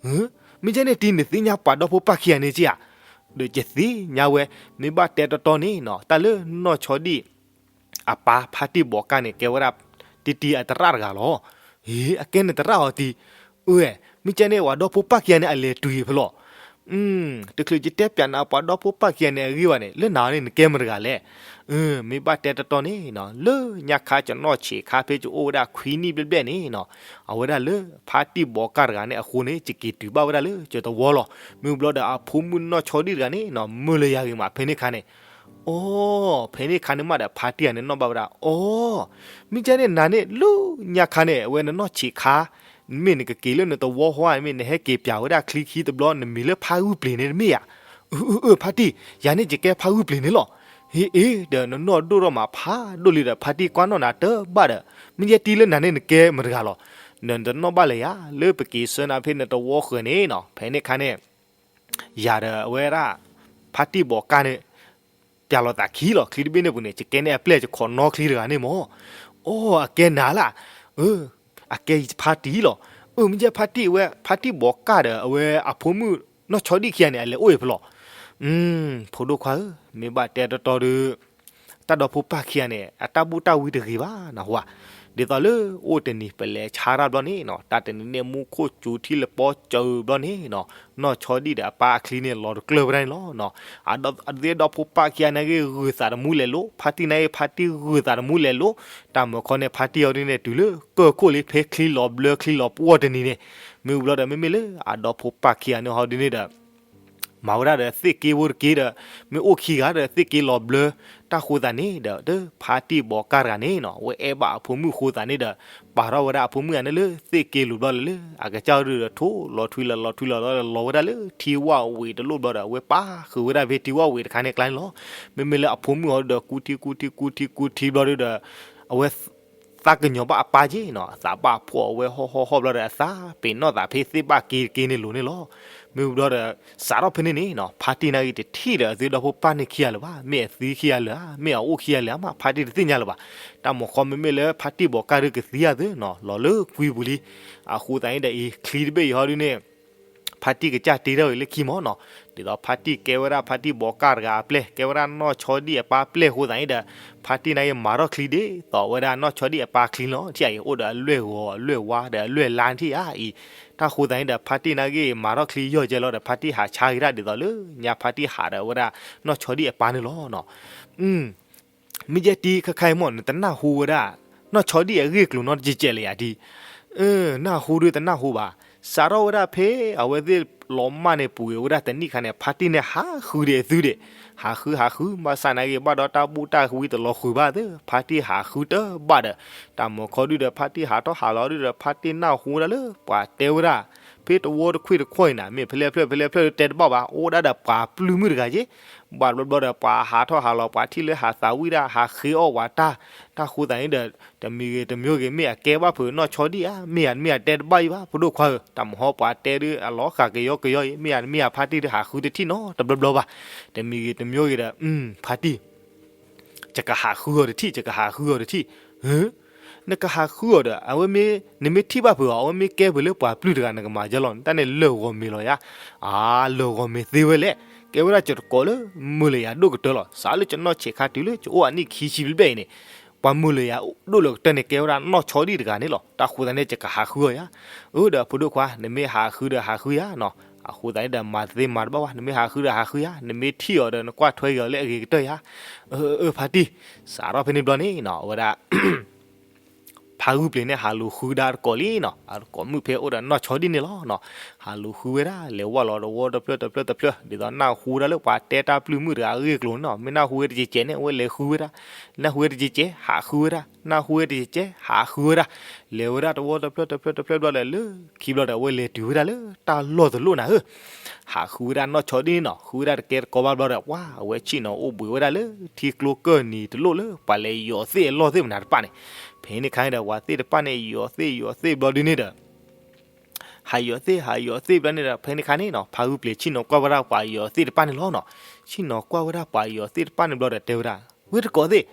မ့ၢ်ကဲန့ၣ်တံၢ် နသ့ၣ်ညါပှၤဒီဖိပၢ်ခံဂၤန့ၣ်က့ဧါ, ဒီးယသ့ၣ်ညါဝဲ မ့ၢ်ဘၣ်တဲတီတီန့ၣ်နီၤ တၢ်လၢနီၢ်ဆီဒံၣ် အပၢ်ဖါတံၢ်ဘီးကၢ်န့ၣ် ကဲဝဲဒၣ် တံတံအတရၣ်တဂၤလီၤ. ဟ့ အကဲနတရၣ်အီၤတံ, အၢ မ့ၢ်ကဲန့ၣ် ပှၤဒီဖိပၢ်ခံဂၤန့ၣ် အလဲၤတုၤဖဲလဲၣ်. တချုးယတဲပၠးနၤ ပှၤဒီဖိပၢ်ခံဂၤန့ၣ် အဂ့ၢ်ဘၣ်န့ၣ် လၢနၤန့ၣ် နကဲမတၤတဂၤလဲၣ်. မ့ၢ်ဘၣ်တဲတီတီန့ၣ်နီၤ လၢညါခါ ကနီၢ်ဆံးခါ ဖဲကအိၣ်ဝဲဒၣ်ခွံနံၣ်ဘျဲၣ်ဘျဲၣ်န့ၣ်နီၤ, အဝဲဒၣ်လၢဖါတံၢ်ဘီးကၢ်တဂၤန့ၣ်အဃိန့ၣ် ယက့ၤတုၤဘၣ်ဝဲဒၣ်လၢယသဝီလီၤ. မ့ၢ်ဘျီဒီး အဖိမုၣ်နီၢ်ဆီဒံၣ်တဂၤန့ၣ်နီၤ မၢလၢယၤဂ့ၤမး ဖဲန့ၣ်ခါန့ၣ် အိ ဖဲန့ၣ်ခါန့ၣ်မးဒီး ဖါတံၢ်ဂၤန့ၣ်နီၣ်ဘၣ်ဝဲဒၣ် အိ မ့ၢ်ကဲန့ၣ် နၤန့ၣ် လၢညါခါန့ၣ် အဝဲနနီၢ်ဆံးခါ မ့ၢ်နကက့ၤလၢနသဝီဟီဧါ မ့ၢ်နဟဲက့ၤပၠးဝဲဒၣ်ချံခံတဘျီ နမံၤလၢဖါဂုၢ်ပျ့ၤန့ၣ်တမ့ၢ်ဧါ. အၢ အၢ အၢ ဖါတံၢ် ယၤန့ၣ်ယကဲဖါဂုၢ်ပျ့ၤန့ၣ်လီၤ. ဟ့ အ့ ဒီးနနီၢ်ဒိၣ်ထီၣ်မးဖးဒိၣ်လံဒီး ဖါတံၢ်ကွၢ်နီၣ်နၤတဘၣ်ဒီး မ့ၢ်ယဲတံၢ်လၢနၤန့ၣ်နကဲမတၤတဂၤလီၤ. နတနီၣ်ဘၣ်လၢၤယၤ လၢပက့ၤဆှၢနၤဖဲနသဝီဃၢၤန့ၣ်နီၤ ဖဲန့ၣ်ခါန့ၣ် ယၤဒီးအဝဲဒၣ် ဖါတံၢ်ဘီးကၢ်န့ၣ် ပၠးလီၤသးခံလီၤ ချံတဘ့ၣ်န့ၣ်ပူၤန့ၣ် ယကဲန့ၣ်အပျဲၢ်ယခီၣ်နီချံတဂၤန့ၣ်မၢ်. အိ အကဲနၤလၢ်. အကဲဖါတံၢ်လီၤ. အၢ မ့ၢ်ယဲဖါတံၢ်ဝဲ ဖါတံၢ်ဘီးကၢ်ဒီးအဝဲအဖိမုၣ်နီၢ်ဆီဒံၣ်ခံဂၤန့ၣ် အလဲၤအိၣ်အံၤဖဲလဲၣ်. ဖိဒိၣ်ခွါဧၢ, မ့ၢ်ဘၣ်တဲတီတီဒီး တၢ်ဒီဖိပၢ်ခံဂၤန့ၣ် အတၢ်ဘူၣ်တၢ်ဝံတဂ့ၤဘၣ်နဟူဧါ. ဒ်သိးလၢအိၣ်တနံၤပလဲၤဆါတၢ်ဘျီန့ၣ်နီၤ တၢ်တနံၤန့ၣ်မူခိၣ်စူၤထံလၢပီစၢၤဘျီန့ၣ်နီၤ နီၢ်ဆီဒံၣ်ဒီးအပၢ်အချံန့ၣ်လီၤတကျၢၢ်ဝဲဒၣ်န့ၣ်လီၤ. အသ့ၣ်ဒီဖိပၢ်ခံဂၤန့ၣ်ဂ့ၤ ဂုာ်သးတမူလဲၤလိၤ ဖါတံၢ်န့ၣ်ဂ့ၤ ဖါတံၢ်ဂုာ်သးတမူလဲၤလိၤ တၢ်မၢခီန့ၣ် ဖါတံၢ်အီၤဒ်န့ၣ် တုၤလၢကၢၢ်ခိၣ်လံ ဖဲချံလီၤဘျၢချံလီၤပှီၢ်တနံၤန့ၣ် မ့ၢ်ဘျီဒီး မ့မ့ၢ်လၢအဒီဖိပၢ်ခံဂၤန့ၣ်ဟီဒ်န့ၣ်ဒီး မၤဝဲဒၣ်ဒီးသ့ၣ်က့ဖိတက့ဒီး မ့ၢ်အိၣ်ခံဂၤဒီးသ့ၣ်က့လီၤဘျၢ တၢ်ဃိသးန့ၣ်ဒီး တဖါတံၢ်ဘီးကၢ်တဂၤန့ၣ်နီၤ အဝဲအဲၣ်ဘၣ်အဖိမုၣ်ဃိသးန့ၣ်ဒီး ပာ်ထီၣ်ဝဲဒၣ်အဖိမုၣ်ဂၤန့ၣ်လၢသ့ၣ်က့လိၤဘျီဒီးလၢ အကစၢ်ဒုးဒီးထိၣ်လီၤထွံလီၤလီၤထွံလီၤလီၤဒီးလီၤဝဲဒၣ်လၢထံဝၣ်ဝံၤတလိၣ်ဘျီဒီး အဝဲပာ်ဃုာ်ဝဲဒၣ်ဖဲထံဝၣ်ဝံၤတခါန့ၣ်အကျါန့ၣ်လီၤ. မ့မ့ၢ်လၢအဖိမုၣ်အီၤဒီးကူထံကူထံကူထံကူထံဘျီဒီး အဝဲ သးကညီၤဘၣ်အပၢ်က့နီၤ အသးဘၣ်ဖှီၣ်အဝဲဟီၣ်ဟီၣ်ဟီၣ်ဘျီဒီး အသးပ့ၤနီၣ်သးဖဲသ့ၣ်ဘၣ်က့တက့န့ၣ်လိၤန့ၣ်လီၤ. မ့ၢ်ဘျီဒီး စးထီၣ်ဖဲန့ၣ်န့ၣ်နီၤ ဖါတံၢ်န့ၣ်ဂ့ၤတထံၣ်ဒီးအသ့ၣ်ဒီဖိပၢ်န့ၣ်ခံဂၤလၢၤဘၣ် မ့ၢ်အသံခံဂၤလၢၤဧါ မ့ၢ်အအိၣ်ခံဂၤလၢၤဧါမး ဖါတံၢ်တသ့ၣ်ညါလၢၤဘၣ်. တၢ်မၢခီမ့မ့ၢ်လၢဖါတံၢ်ဘီးကၢ်ဒုးကသံအသးနီၤ လီၤလၢကွံပူၤလံ. အဃိသတးန့ၣ်ဒီးအံၤ ချံတဘ့ၣ်အံၤဟီဒုန့ၣ် ဖါတံၢ်ကစၢ်တ့ထီၣ်ဂ့ၤလၢခံမၢ်နီၤ. ဒ်သိးဖါတံၢ်ကဲဝဲဒၣ်ဖါတံၢ်ဘီးကၢ်တဂၤအပျဲၢ် ကဲဝဲဒၣ်နီၢ်ဆီဒံၣ်အပၢ်ပျဲၢ်အဃိသတးန့ၣ်ဒီး ဖါတံၢ်န့ၣ်ဂ့ၤမၤထီၣ်ချံဒ်သိးဝဲဒၣ်နီၢ်ဆီဒံၣ်အပၢ်ချံလီၤ ထံၣ်အံၤ အိၣ်ဒီးအလွဲၢ်ဂီၤအလွဲၢ်ဝါဒီးအလွဲၢ်လါထံၣ်ဧါအံၤ. တၢ်ဃိသတးန့ၣ်ဒီး ဖါတံၢ်န့ၣ်ဂ့ၤမၤထီၣ်ချံယီၢ်ကဲလီၤဒီး ဖါတံၢ်ဟးဆါက့ၤတၢ်ဒ်သိးလၢညါဖါတံၢ်ဟးဒီးဝဲဒၣ်နီၢ်ဆီဒံၣ်အပၢ်န့ၣ်လီၤနီၤ. မ့ၢ်ယဲတံၢ်ခါခါအံၤမၢ် နတနၢ်ဟူဝဲဒၣ် နီၢ်ဆီဒံၣ်အဂ့ၢ်ကျိၤနီတကဲးကဲးလၢၤယၤတံၢ်. နၢ်ဟူဒုးတနၢ်ဟူဘၣ်. စးထီၣ်ဝဲဒၣ်ဖဲအဝဲသ့ၣ်လီၤမၢ်န့ၣ်ပူၤဝဲဒၣ်တနံၣ်ခါန့ၣ် ဖါတံၢ်န့ၣ်ဟးဃုဒံးအသုဒံး. ဟးဃုဟးဃု ဘၣ်ဆၣ်န့ၣ်ဂ့ၤ ဘၣ်ဒီးတၢ်ဘူၣ်တၢ်ဝံတလီၤဃုာ်ဘၣ်သ့ၣ် ဖါတံၢ်ဟးဃုတဘၣ်ဒီး တၢ်မၢခီဒုဒီး ဖါတံၢ်ဟးထီၣ်ဟးလီၤဒုဒီး ဖါတံၢ်နၢ်ဟူဝဲဒၣ်လၢပှၤတဲဝဲဒၣ် ဖဲတဝီတခွံၣ်တခွီၣ်အံၤန့ၣ် မ့ၢ်ဖဲလဲၣ်ဖျၢၣ်ဖဲလဲၣ်ဖျၢၣ်တဲတဘၣ်ဘၣ် အိၣ်ဝဲဒၣ်ဒီးပှၤပျုၢ်မုၣ်တဂၤက့ ဘၣ်ဘျီဘျီဒီး ပှၤဟးထီၣ်ဟးလီၤ ပှၤထံၣ်လၢဟးသးဝံၣ်ဒၣ် ဟးဃ့အီၣ်ဝဲတၢ်, တၢ်ဃိသတးန့ၣ်ဒီး တမံၤဂ့ၤတမံၤဂ့ၤ မ့ၢ်အကဲဘၣ်ဖုးနီၢ်ဆီဒံၣ်ဧါ မ့ၢ်ဧါ မ့ၢ်အတဲတဘၣ်အံၤဘၣ် ဖိဒိၣ်ခွါဧၢ, တၢ်မဟီပှၤတဲဒုး အလီၤဃာ်ကယီကယီအံၤ မ့ၢ်ဧါ မ့ၢ်ဧါ ဖါတံၢ်ဒုးဟးဃုတထံၣ်နီတဘျီဘျီဘၣ်, တမံၤဂ့ၤတမံၤဂ့ၤဒီး ဖါတံၢ် ယကဟးဃုအီၤတထံၣ် ယကဟးဃုအီၤတထံၣ်, ဟၢ နကဟးဃုအီၤဒီး အဝဲမ့ၢ် နမ့ၢ်ထံၣ်ဘၣ်ဖုးအီၤ အဝဲမ့ၢ်ကဲဖုးလၢပှၤပျုၢ်တဂၤ နကမၤယဲလီၤ တၢ်န့ၣ်လၢာ်ဂီၤမ့ၤလီၤယါ, အါ လၢာ်ဂီၤမ့ၤသ့ဝဲလဲၣ်, ကဲဝဲဒၣ်ယတကိးလၢ မုာ်လၢယၤဒိၣ်ကတၢၢ်လီၤ, စးလၢယနီၢ်ဆံးခါတုၤလၢယအိၣ်အနံၣ်ခံဆံဘျဲၣ်အံၤန့ၣ်, ပှၤမုာ်လၢယၤဒိၣ်လၢကတၢၢ်န့ၣ် ကဲဝဲဒၣ်နီၢ်ဆီဒံၣ်တဂၤန့ၣ်လီၤ, တၢ်ဃိသတးန့ၣ် ယကဟးဃုအီၤယါ, အၢ ဒီးဖိဒိၣ်ခွါ နမ့ၢ်ဟးဃုဒီးဟးဃုယါနီၤ, အဃိသတးန့ၣ်ဒီး မၤသ့မၤတဘၣ်ဘၣ်, နမ့ၢ်ဟးဃုဒီးဟးဃုယါ, နမ့ၢ်ထံၣ်အီၤဒီး နကွၢ်ထွဲက့ၤအီၤလၢအဂ့ၤကတၢၢ်ယါ, အၢ အၢ ဖါတံၢ်, စးထီၣ်ဖဲန့ၣ်ဘျီန့ၣ်နီၤ အဝဲဒၣ် ဖါဂုၢ်ပျ့ၤန့ၣ် ဟးလူၤဃုဒၣ်တကိးလံနီၤ, အတကိးမုၣ်ဖဲအိၣ်ဒီးနီၢ်ဆီဒံၣ်န့ၣ်လီၤနီၤ, ဟးလူၤဃုဝဲဒၣ် လဲၤဝဲလီၤတဝီတဖျၢၣ်တဖျၢၣ်တဖျၢၣ် ဒ်သိးနၢ်ဟူဒၣ်လၢပှၤတဲတၢ်ပျုၢ်မုၣ်တဂၤအဂ့ၢ်အကျိၤန့ၣ်နီၤ, မ့ၢ်နၢ်ဟူဝဲတကဲးကဲးန့ၣ် အဝဲလဲၤဃုဝဲဒၣ်, နၢ်ဟူဝဲတကဲးကဲး ဟးဃုဝဲဒၣ်, နၢ်ဟူဝဲတကဲးကဲး ဟးဃုဝဲဒၣ်, လဲၤဝဲဒၣ်တဝီတဖျၢၣ်တဖျၢၣ်တဖျၢၣ်ဘျီဒီး လၢခံဘျီဒီး အဝဲလဲၤတုၤဝဲဒၣ်လၢတၢ်လီၢ်တလိၣ်နၤဧၢ ဟးဃုဝဲဒၣ်နီၢ်ဆီဒံၣ်န့ၣ်နီၤ, ဃုဝဲဒၣ်တကဲတကိးဘၣ်ဘျီဒီး ပှၤအဝဲဆ့ၣ်နီၤအိၣ်ဘှံးဝဲဒၣ်လၢ ထံကျိကၢၢ်နံၤတလိၣ်လၢပှၤလဲၤယီၤသ့ၣ်အလီၢ်သ့ၣ်မနုၤတဖၣ်န့ၣ်, ဖဲန့ၣ်ခါန့ၣ်ဒီး ပှၤသ့ၣ်တဖၣ်န့ၣ် ယီၤသ့ၣ်ယီၤသ့ၣ်ဘျီဒ်န့ၣ်ဒီး ဟးယီၤသ့ၣ် ဟးယီၤသ့ၣ်ဘျီန့ၣ်ဒီး ဖဲန့ၣ်ခါန့ၣ်နီၤ ဖါဂုၢ်ပျ့ၤဆ့ၣ်နီၤကွၢ်ဝဲဒၣ်ပှၤယီၤသ့ၣ်တဖၣ်န့ၣ်လီၤနီၤ, ဆ့ၣ်နီၤကွၢ်ဝဲဒၣ်ပှၤယီၤသ့ၣ်တဖၣ်န့ၣ်ဘျီဒီးတဲဝဲဒၣ်, ဝဲတကိးသ့ၣ်,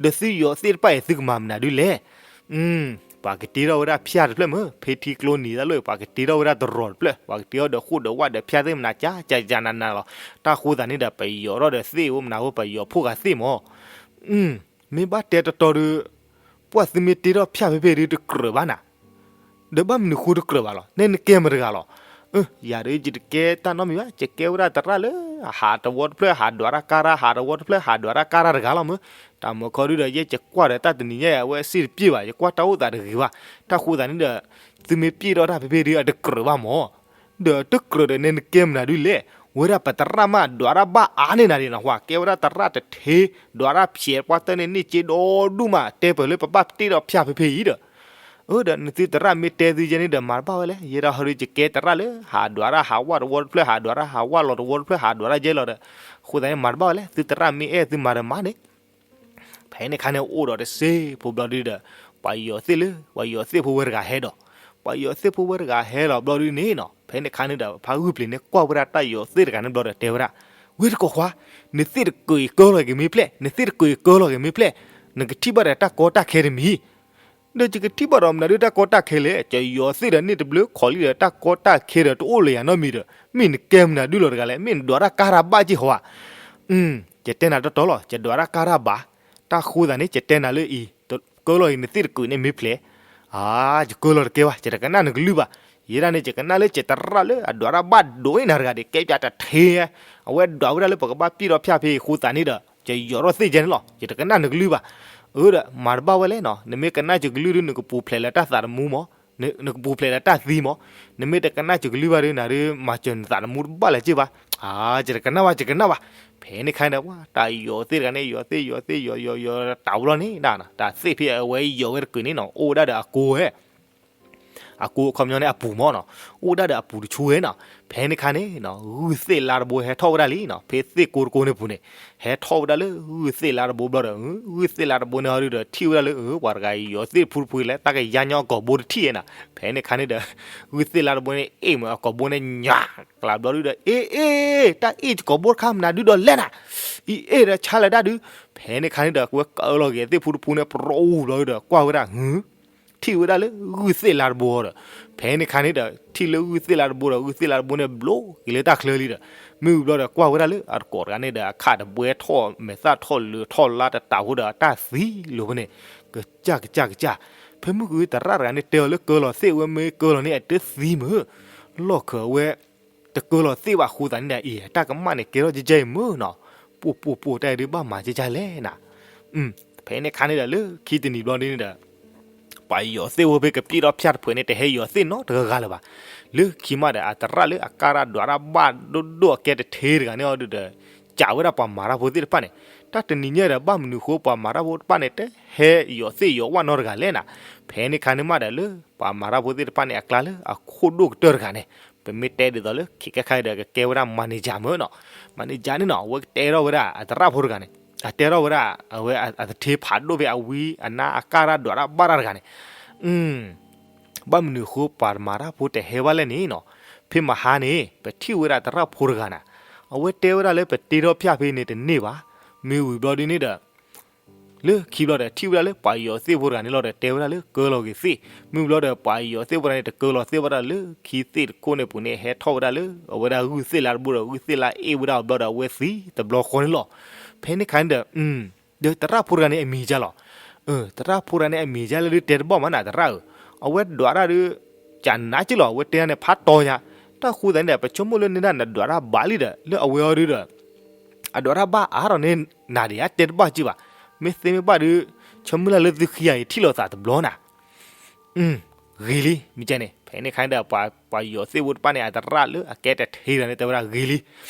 ဒီးသုယီၤသ့ၣ်တဖၣ်အံၤ သုကမၤမနုၤဒ်လဲၣ်, ပှၤကတ့ထီၣ်ဝဲဒၣ်ဖၠၣ်တဖျၢၣ်မ့ၢ် ဖဲထံကျိနံၤတၢ်လီၢ်အံၤ ပှၤကတ့ထီၣ်ဝဲဒၣ်တရီၤတဖျၢၣ် ပှၤကတ့ထီၣ်ဒီးဃိၣ်ဒီးဝၣ်ဒီးဖၠၣ်သ့ၣ်မနုၤ ကၠးကၠးကၠးနးနးလီၤ, တၢ်ဃိသတးန့ၣ်ဒီး ပယီၤထီၣ်ဒီးသ့ၣ်အိၣ်မနုၤဝဲ ပယီၤဖှိၣ်ဃာ်သ့ၣ်မၢ်, မ့ၢ်ဘၣ်တဲတတီၤဒီး ပှၤသုမ့ၢ်တ့ထီၣ်ဖၠၣ်ဖဲဖဲဒီးတကြၢးဘၣ်နၤ, ဒီးဘၣ်မနုၤဃိတကြၢးဘၣ်လီၤ, နဲနကဲမတၤတဂၤလီၤ. အၢ ယၤဒီးယတကဲတၢ်နီတမံၤဘၣ်, ယကဲဝဲဒၣ်သရၣ်လၢ ဟးတဝီတဖျၢၣ်ဟးဒွးတၢ်ကါတၢ်, ဟးတဝီတဖျၢၣ်ဟးဒွးတၢ်ကါတၢ်တဂၤလီၤမၢ်. တၢ်မုၢ်ခီဒုဒီး ယဲယကွၢ်ဒီးတၢ်တနံၤညါအံၤ အဝဲစ့ၣ်တပျ့ၣ်ဘၣ်, ယကွၢ်တၢ်အိၣ်သးတဂ့ၤဘၣ်. တၢ်ဃိသးန့ၣ်ဒီး သုမ့ၢ်ပျ့ၣ်ထီၣ်တၢ်ဖဲဖဲဒီးအတကြၢးဘၣ်မၢ်. ဒီးတကြၢးဒီးနဲနကဲမနုၤဒုလဲၣ်, ဝဲဒၣ်ပသရၣ်မးဒွးတၢ်ဘၣ်အါန့ၢ်နၤဒံးနီၤ, ဟးကဲဝဲဒၣ်သရၣ်တထ့, ဒွးတၢ်ဖျဲးပှၤတၢ်န့ၣ်န့ၢ်စ့ဒီဒူၣ်မး, တဲပၢၢ်လၢပဘၣ်တ့ထီၣ်ဖၠၣ်ဖဲဖဲအံၤဒီး အၢ ဒီးနသုသရၣ်မ့ၢ်တဲသုယဲန့ၣ်ဒီး မၤတဘၣ်ဝဲလဲၣ်, ယဲဒၣ်ဟီဒီးယကဲသရၣ်လၢ ဟးဒွးတၢ်ဟးဝၣ်တဝီတဖျၢၣ် ဟးဒွးတၢ်ဟးဝၣ်လီၤတဝီတဖျၢၣ် ဟးဒွးတၢ်ယဲလီၤဒီး, အဃိသတးန့ၣ် မၤတဘၣ်ဝဲလဲၣ်, သုသရၣ်မ့ၢ်အဲၣ်သုမၤဒီးမၤန့ၣ် ဖဲန့ၣ်ခါန့ၣ်အိၣ်ဒီးတစ့ဖိဘျီဒုဒီး ပှၤယီၤသ့ၣ်လၢ ပှၤယီၤသ့ၣ်ဖိဝဲတဂၤဟဲဒီး, ပှၤယီၤသ့ၣ်ဖိဝဲတဂၤဟဲလီၤဘျီဒုန့ၣ်နီၤ, ဖဲန့ၣ်ခါန့ၣ်ဒီး ဖါဂုၢ်ပျံၤန့ၣ်ကွၢ်ဝဲဒၣ်တၢ်ယီၤသ့ၣ်တဂၤန့ၣ်ဘျီဒီးတဲဝဲဒၣ်, ဝ့ၢ်တကိးခွါ, နသ့ၣ်တကုးအံၤကၢလီၤက့ၤမ့ၢ်ဖျဲၣ်, နသ့ၣ်တကုးအံၤကၢလီၤက့ၤမ့ၢ်ဖျဲၣ်, နကထံၣ်ဘၣ်ဒီးတၢ်ကီတၢ်ခဲတမံၤ ဒီးယကထံၣ်ဘၣ်ဒီးမနုၤဒုတၢ်ကီတၢ်ခဲလဲၣ်, ယီၤသ့ၣ်ဒီးန့ၢ်တဘျုးခီၣ်လံဒီး တၢ်ကီတၢ်ခဲဒီးတအိၣ်လၢၤယၤနီတမံၤဒီး မ့ၢ်နကဲမနုၤဒုလီၤတဂၤလဲၣ်, မ့ၢ်နဒွးတၢ်ကါတၢ်ဘၣ်က့ၢ်ဟီဧါ. ယတဲနၤတီတီလီၤ, ယဒွးတၢ်ကါတၢ်ဘၣ်, တၢ်ဃိသးန့ၣ် ယတဲနၤလၢအံၤ, ကၢလီၤအံၤနသ့ၣ်တကုးန့ၣ်မ့ၢ်ဖျဲၣ်, အါ ယကၢလီၤတကဲဘၣ်, ယတကနၣ်နကလုၢ်ဘၣ်. ယဲဒၣ်န့ၣ် ယကနၣ်လၢယသရၣ်လၢအဒွးတၢ်ဘၣ်ဒိၣ်အံၤနၤတဂၤဒီး ကဲပၠးတထ့, အဝဲဒွးဝဲဒၣ်လၢပကဘၣ်ပျ့ၢ်ထီၣ်ဖၠၣ်ဖဲအံၤအဃိသတးန့ၣ်ဒီး ယယီၤထီၣ်သ့ၣ်ယဲန့ၣ်လီၤ, ယတကနၣ်နကလုၢ်ဘၣ်. အၢဒီး မၤတဘၣ်ဝဲလဲၣ်နီၤ, နမ့ၢ်ကနၣ်ယကလုၢ်ဒု နကပူၤဖျဲးလၢတၢ်သးသမူမး, နကပူၤဖျဲးလၢတၢ်သံမး, နမ့ၢ်တကနၣ်ယကလုၢ်ဘၣ်ဒု နၤဒု မၤစၢၤနသးသမူတဘၣ်လၢၤက့ၢ်ဘၣ်. အါ ယတကနၣ်ဘၣ် ယကနၣ်ဘၣ်. ဖဲန့ၣ်ခါန့ၣ်ဒီး ပှၤတၢ်ယီၤသ့ၣ်တဂၤန့ၣ် ယီၤသ့ၣ် ယီၤသ့ၣ် ယီၤ ယီၤ ယီၤ တၢ်ဘျီန့ၣ် တၢ်သ့ၣ်ဖဲအဝဲယီၤဝဲတကုးန့ၣ်နီၤ အိၣ်ဝဲဒၣ်ဒီးအကိးဝဲ အကိးအခီပညီန့ၣ်အပူၤမးနီၤ, အိၣ်ဝဲဒၣ်ဒီးအပူၤတဆူဝဲနီၤ. ဖဲန့ၣ်ခါန့ၣ် ဂုၢ်သ့ၣ်လါတဘိဟဲထီၣ်ဝဲဒၣ်လံနီၤ, ဖဲသ့ၣ်ကိတကိန့ၣ်ပူၤန့ၣ် ဟဲထီၣ်ဝဲဒၣ်လၢဂုၢ်သ့ၣ်လါတဘိဘျီဒီး ဂုၢ်သ့ၣ်လါတဘိန့ၣ်ဟီဒုဒီး ထံၣ်ဝဲဒၣ်လၢ ပှၤတဂၤယီၤသ့ၣ်တဖုတဖုလဲၣ် တၢ်ကယါညီအကိာ်ဘိတထံၣ်နီၤ. ဖဲန့ၣ်ခါန့ၣ်ဒီး ဂုၢ်သ့ၣ်လါတဘိန့ၣ် အ့ၣ်မ့ၢ်အကိာ်ဘိန့ၣ်ညါကျါဘျီဒုဒီး အ့ၣ် အ့ၣ် တၢ်အ့ၣ်ယကိာ်ဘိတခါမနုၤဒုဒီးလဲၣ်နၤ, အံၤအ့ၣ်ဒီးဆါလၢၤတၢ်ဒု. ဖဲန့ၣ်ခါန့ၣ်ဒီး ဝဲကၢလီၤက့ၤသ့ၣ်ဖုတဖုန့ၣ် ပရိအူဘျီဒုဒီး ကွၢ်ဝဲဒၣ် ထံၣ်ဝဲဒၣ်လၢဂုၢ်သ့ၣ်လါတဘိဒီး ဖဲန့ၣ်ခါန့ၣ်ဒီး ထံၣ်လၢဂုၢ်သ့ၣ်လါတဘိဒီး ဂုၢ်သ့ၣ်လါတဘိန့ၣ် ဘျိက့ၤလၢတၢ်ချၢလံဒီး မ့ၢ်ဝံၤဘျီဒီး ကွၢ်ဝဲဒၣ်လၢအတကိးတဂၤန့ၣ်ဒီး အခၣ်တဘှဲထီၣ် မဲာ်သၣ်ထီၣ်လၢထီၣ်လါတတးဖိဒီး အတၢ်သံလီၤဖဲန့ၣ် ကစၢ်ကစၢ်ကစၢ်. ဖဲမုၢ်ဂုၢ်သရၣ်တဂၤန့ၣ် တဲအီၤလၢကၢလီၤသ့ၣ်ဝဲ မ့ၢ်ကၢလီၤန့ၣ် အတသံမုၢ် လီၢ်ခၢးဝဲ တကၢလီၤသ့ၣ်ဘၣ်အဃိသတးန့ၣ်ဒီး အံၤ တၢ်ကမၣ်န့ၣ် ကဲထီၣ်ကဲကဲအံၤမုၢ်နီၤ, ပိၢ်ပိၢ်ပိၢ် တၢ်အံၤဒုးဘၣ်မၤကဲကဲလဲၣ်နၤ. ဖဲန့ၣ်ခါန့ၣ်ဒီး လၢခံတနံၤဘျီဒ်န့ၣ်ဒီး ပှၤယီၤသ့ၣ်ဖိဖဲကပျ့ၢ်ထီၣ်ဖၠၣ်တဖုန့ၣ် တဟဲယီၤသ့ၣ်နီတဂၤဂၤလၢၤဘၣ်. လၢခံမးဒီး အသရၣ်လၢအကါတၢ်ဒွးတၢ်ဘၣ်ဒိၣ်ဒိၣ်အကဲတထ့တဂၤန့ၣ်အီၤဒုးဒီး စံးဝဲဒၣ်ပှၤမၤတၢ်ဖိသ့ၣ်တဖၣ်န့ၣ်, တၢ်တနံၤညါဒီး ဘၣ်မနုၤဃိပှၤမၤတၢ်ဖိတဖၣ်န့ၣ် တဟဲယီၤသ့ၣ်ယီၤဝၣ်နီတဂၤလဲၣ်နၤ. ဖဲန့ၣ်ခါန့ၣ်မးဒီး လၢပှၤမၤတၢ်ဖိသ့ၣ်တဖၣ်န့ၣ် အကျါလၢအခိၣ်ဒိၣ်ကတၢၢ်တဂၤန့ၣ် ပမ့ၢ်တဲဒ်သိးလၢခံခါခါဒီး ကကဲဝဲဒၣ် manager မၢ်နီၤ, manager န့ၣ်နီၤ အဝဲကတဲထီၣ်ဝဲဒၣ်အသရၣ်ဖိတဂၤန့ၣ်, အတဲထီၣ်ဝဲဒၣ် အဝဲအတထ့ဖးဒိၣ်ဖဲအဝံအနါအကါတၢ်ဒွးတၢ်ဘၣ်တၢ်တဂၤန့ၣ် ဘၣ်မနုၤဃိပှၤမၤတၢ်ဖိတဟဲဘၣ်လဲၣ်န့ၣ်နီၤ, ဖဲမဟါန့ၣ် ပထံၣ်ဝဲဒၣ်သရၣ်ဖိတဂၤနၤ, အဝဲတဲဝဲဒၣ်လၢပတ့ထီၣ်ဖၠၣ်ဖဲန့ၣ်တန့ၢ်ဘၣ်, မ့ၢ်ဝံၤဘျီဒ်န့ၣ်ဒီး လၢခံဘျီဒီး ထံၣ်ဝဲဒၣ်လၢပှၤယီၤသ့ၣ်ဖိတဂၤန့ၣ်လီၤဒီး တဲဝဲဒၣ်လၢကၢလီၤက့ၤသ့ၣ်, မ့ၢ်ဘျီဒီး ပှၤယီၤသ့ၣ်ဖိတဂၤန့ၣ် တကၢလီၤသ့ၣ်ဘၣ်ဒီး လၢခံသ့ၣ်တခိၣ်န့ၣ်ပူၤန့ၣ် ဟဲထီၣ်ဝဲဒၣ်လၢ အဝဲဒၣ်ဂုၢ်သ့ၣ်လါတဘိဒီး ဂုၢ်သ့ၣ်လါအ့ၣ်ဝဲဒၣ်အဘျီဒီး အဝဲသံတဘျီဃီန့ၣ်လီၤ. ဖဲန့ၣ်ခါန့ၣ်ဒီး ဒီးသရၣ်ဖိတဂၤန့ၣ်အမံၤဒ်လဲၣ်, သရၣ်ဖိတဂၤန့ၣ်အမံၤဒ်လဲၣ်ဒုးတဲတဘၣ်မးနၤ သရၣ်ဧၢ, အဝဲဒွးတၢ်ဒုး ကနးက့လီၤ အဝဲတဲန့ၣ်ဖးတီညါ, တၢ်ဃိသတးန့ၣ်ဒီး ပဆိကမိၣ်လၢန့ၣ်ဒၣ်နဒွးတၢ်ဘၣ်လံဒီး လၢအဝဲအီၤဒုးဒီး အဒွးတၢ်ဘၣ်အါထီၣ်န့ၣ် နၤဒံးဧါတဲတဘၣ်က့ဘၣ်, မ့ၢ်သ့မ့ၢ်ဘၣ်ဒုး ဆိကမိၣ်လၢလၢသုခံဂၤအံၤထံၣ်လိာ်သးတဘျီနၤ ဂ့ၤလံ မ့ၢ်ကဲန့ၣ် ဖဲန့ၣ်ခါန့ၣ်ဒီး ပှၤယီၤသ့ၣ်ဖိတဖၣ်န့ၣ် အသရၣ်လၢအကဲတထ့တဂၤန့ၣ် တဲဝဲဒၣ်ဂ့ၤလံ,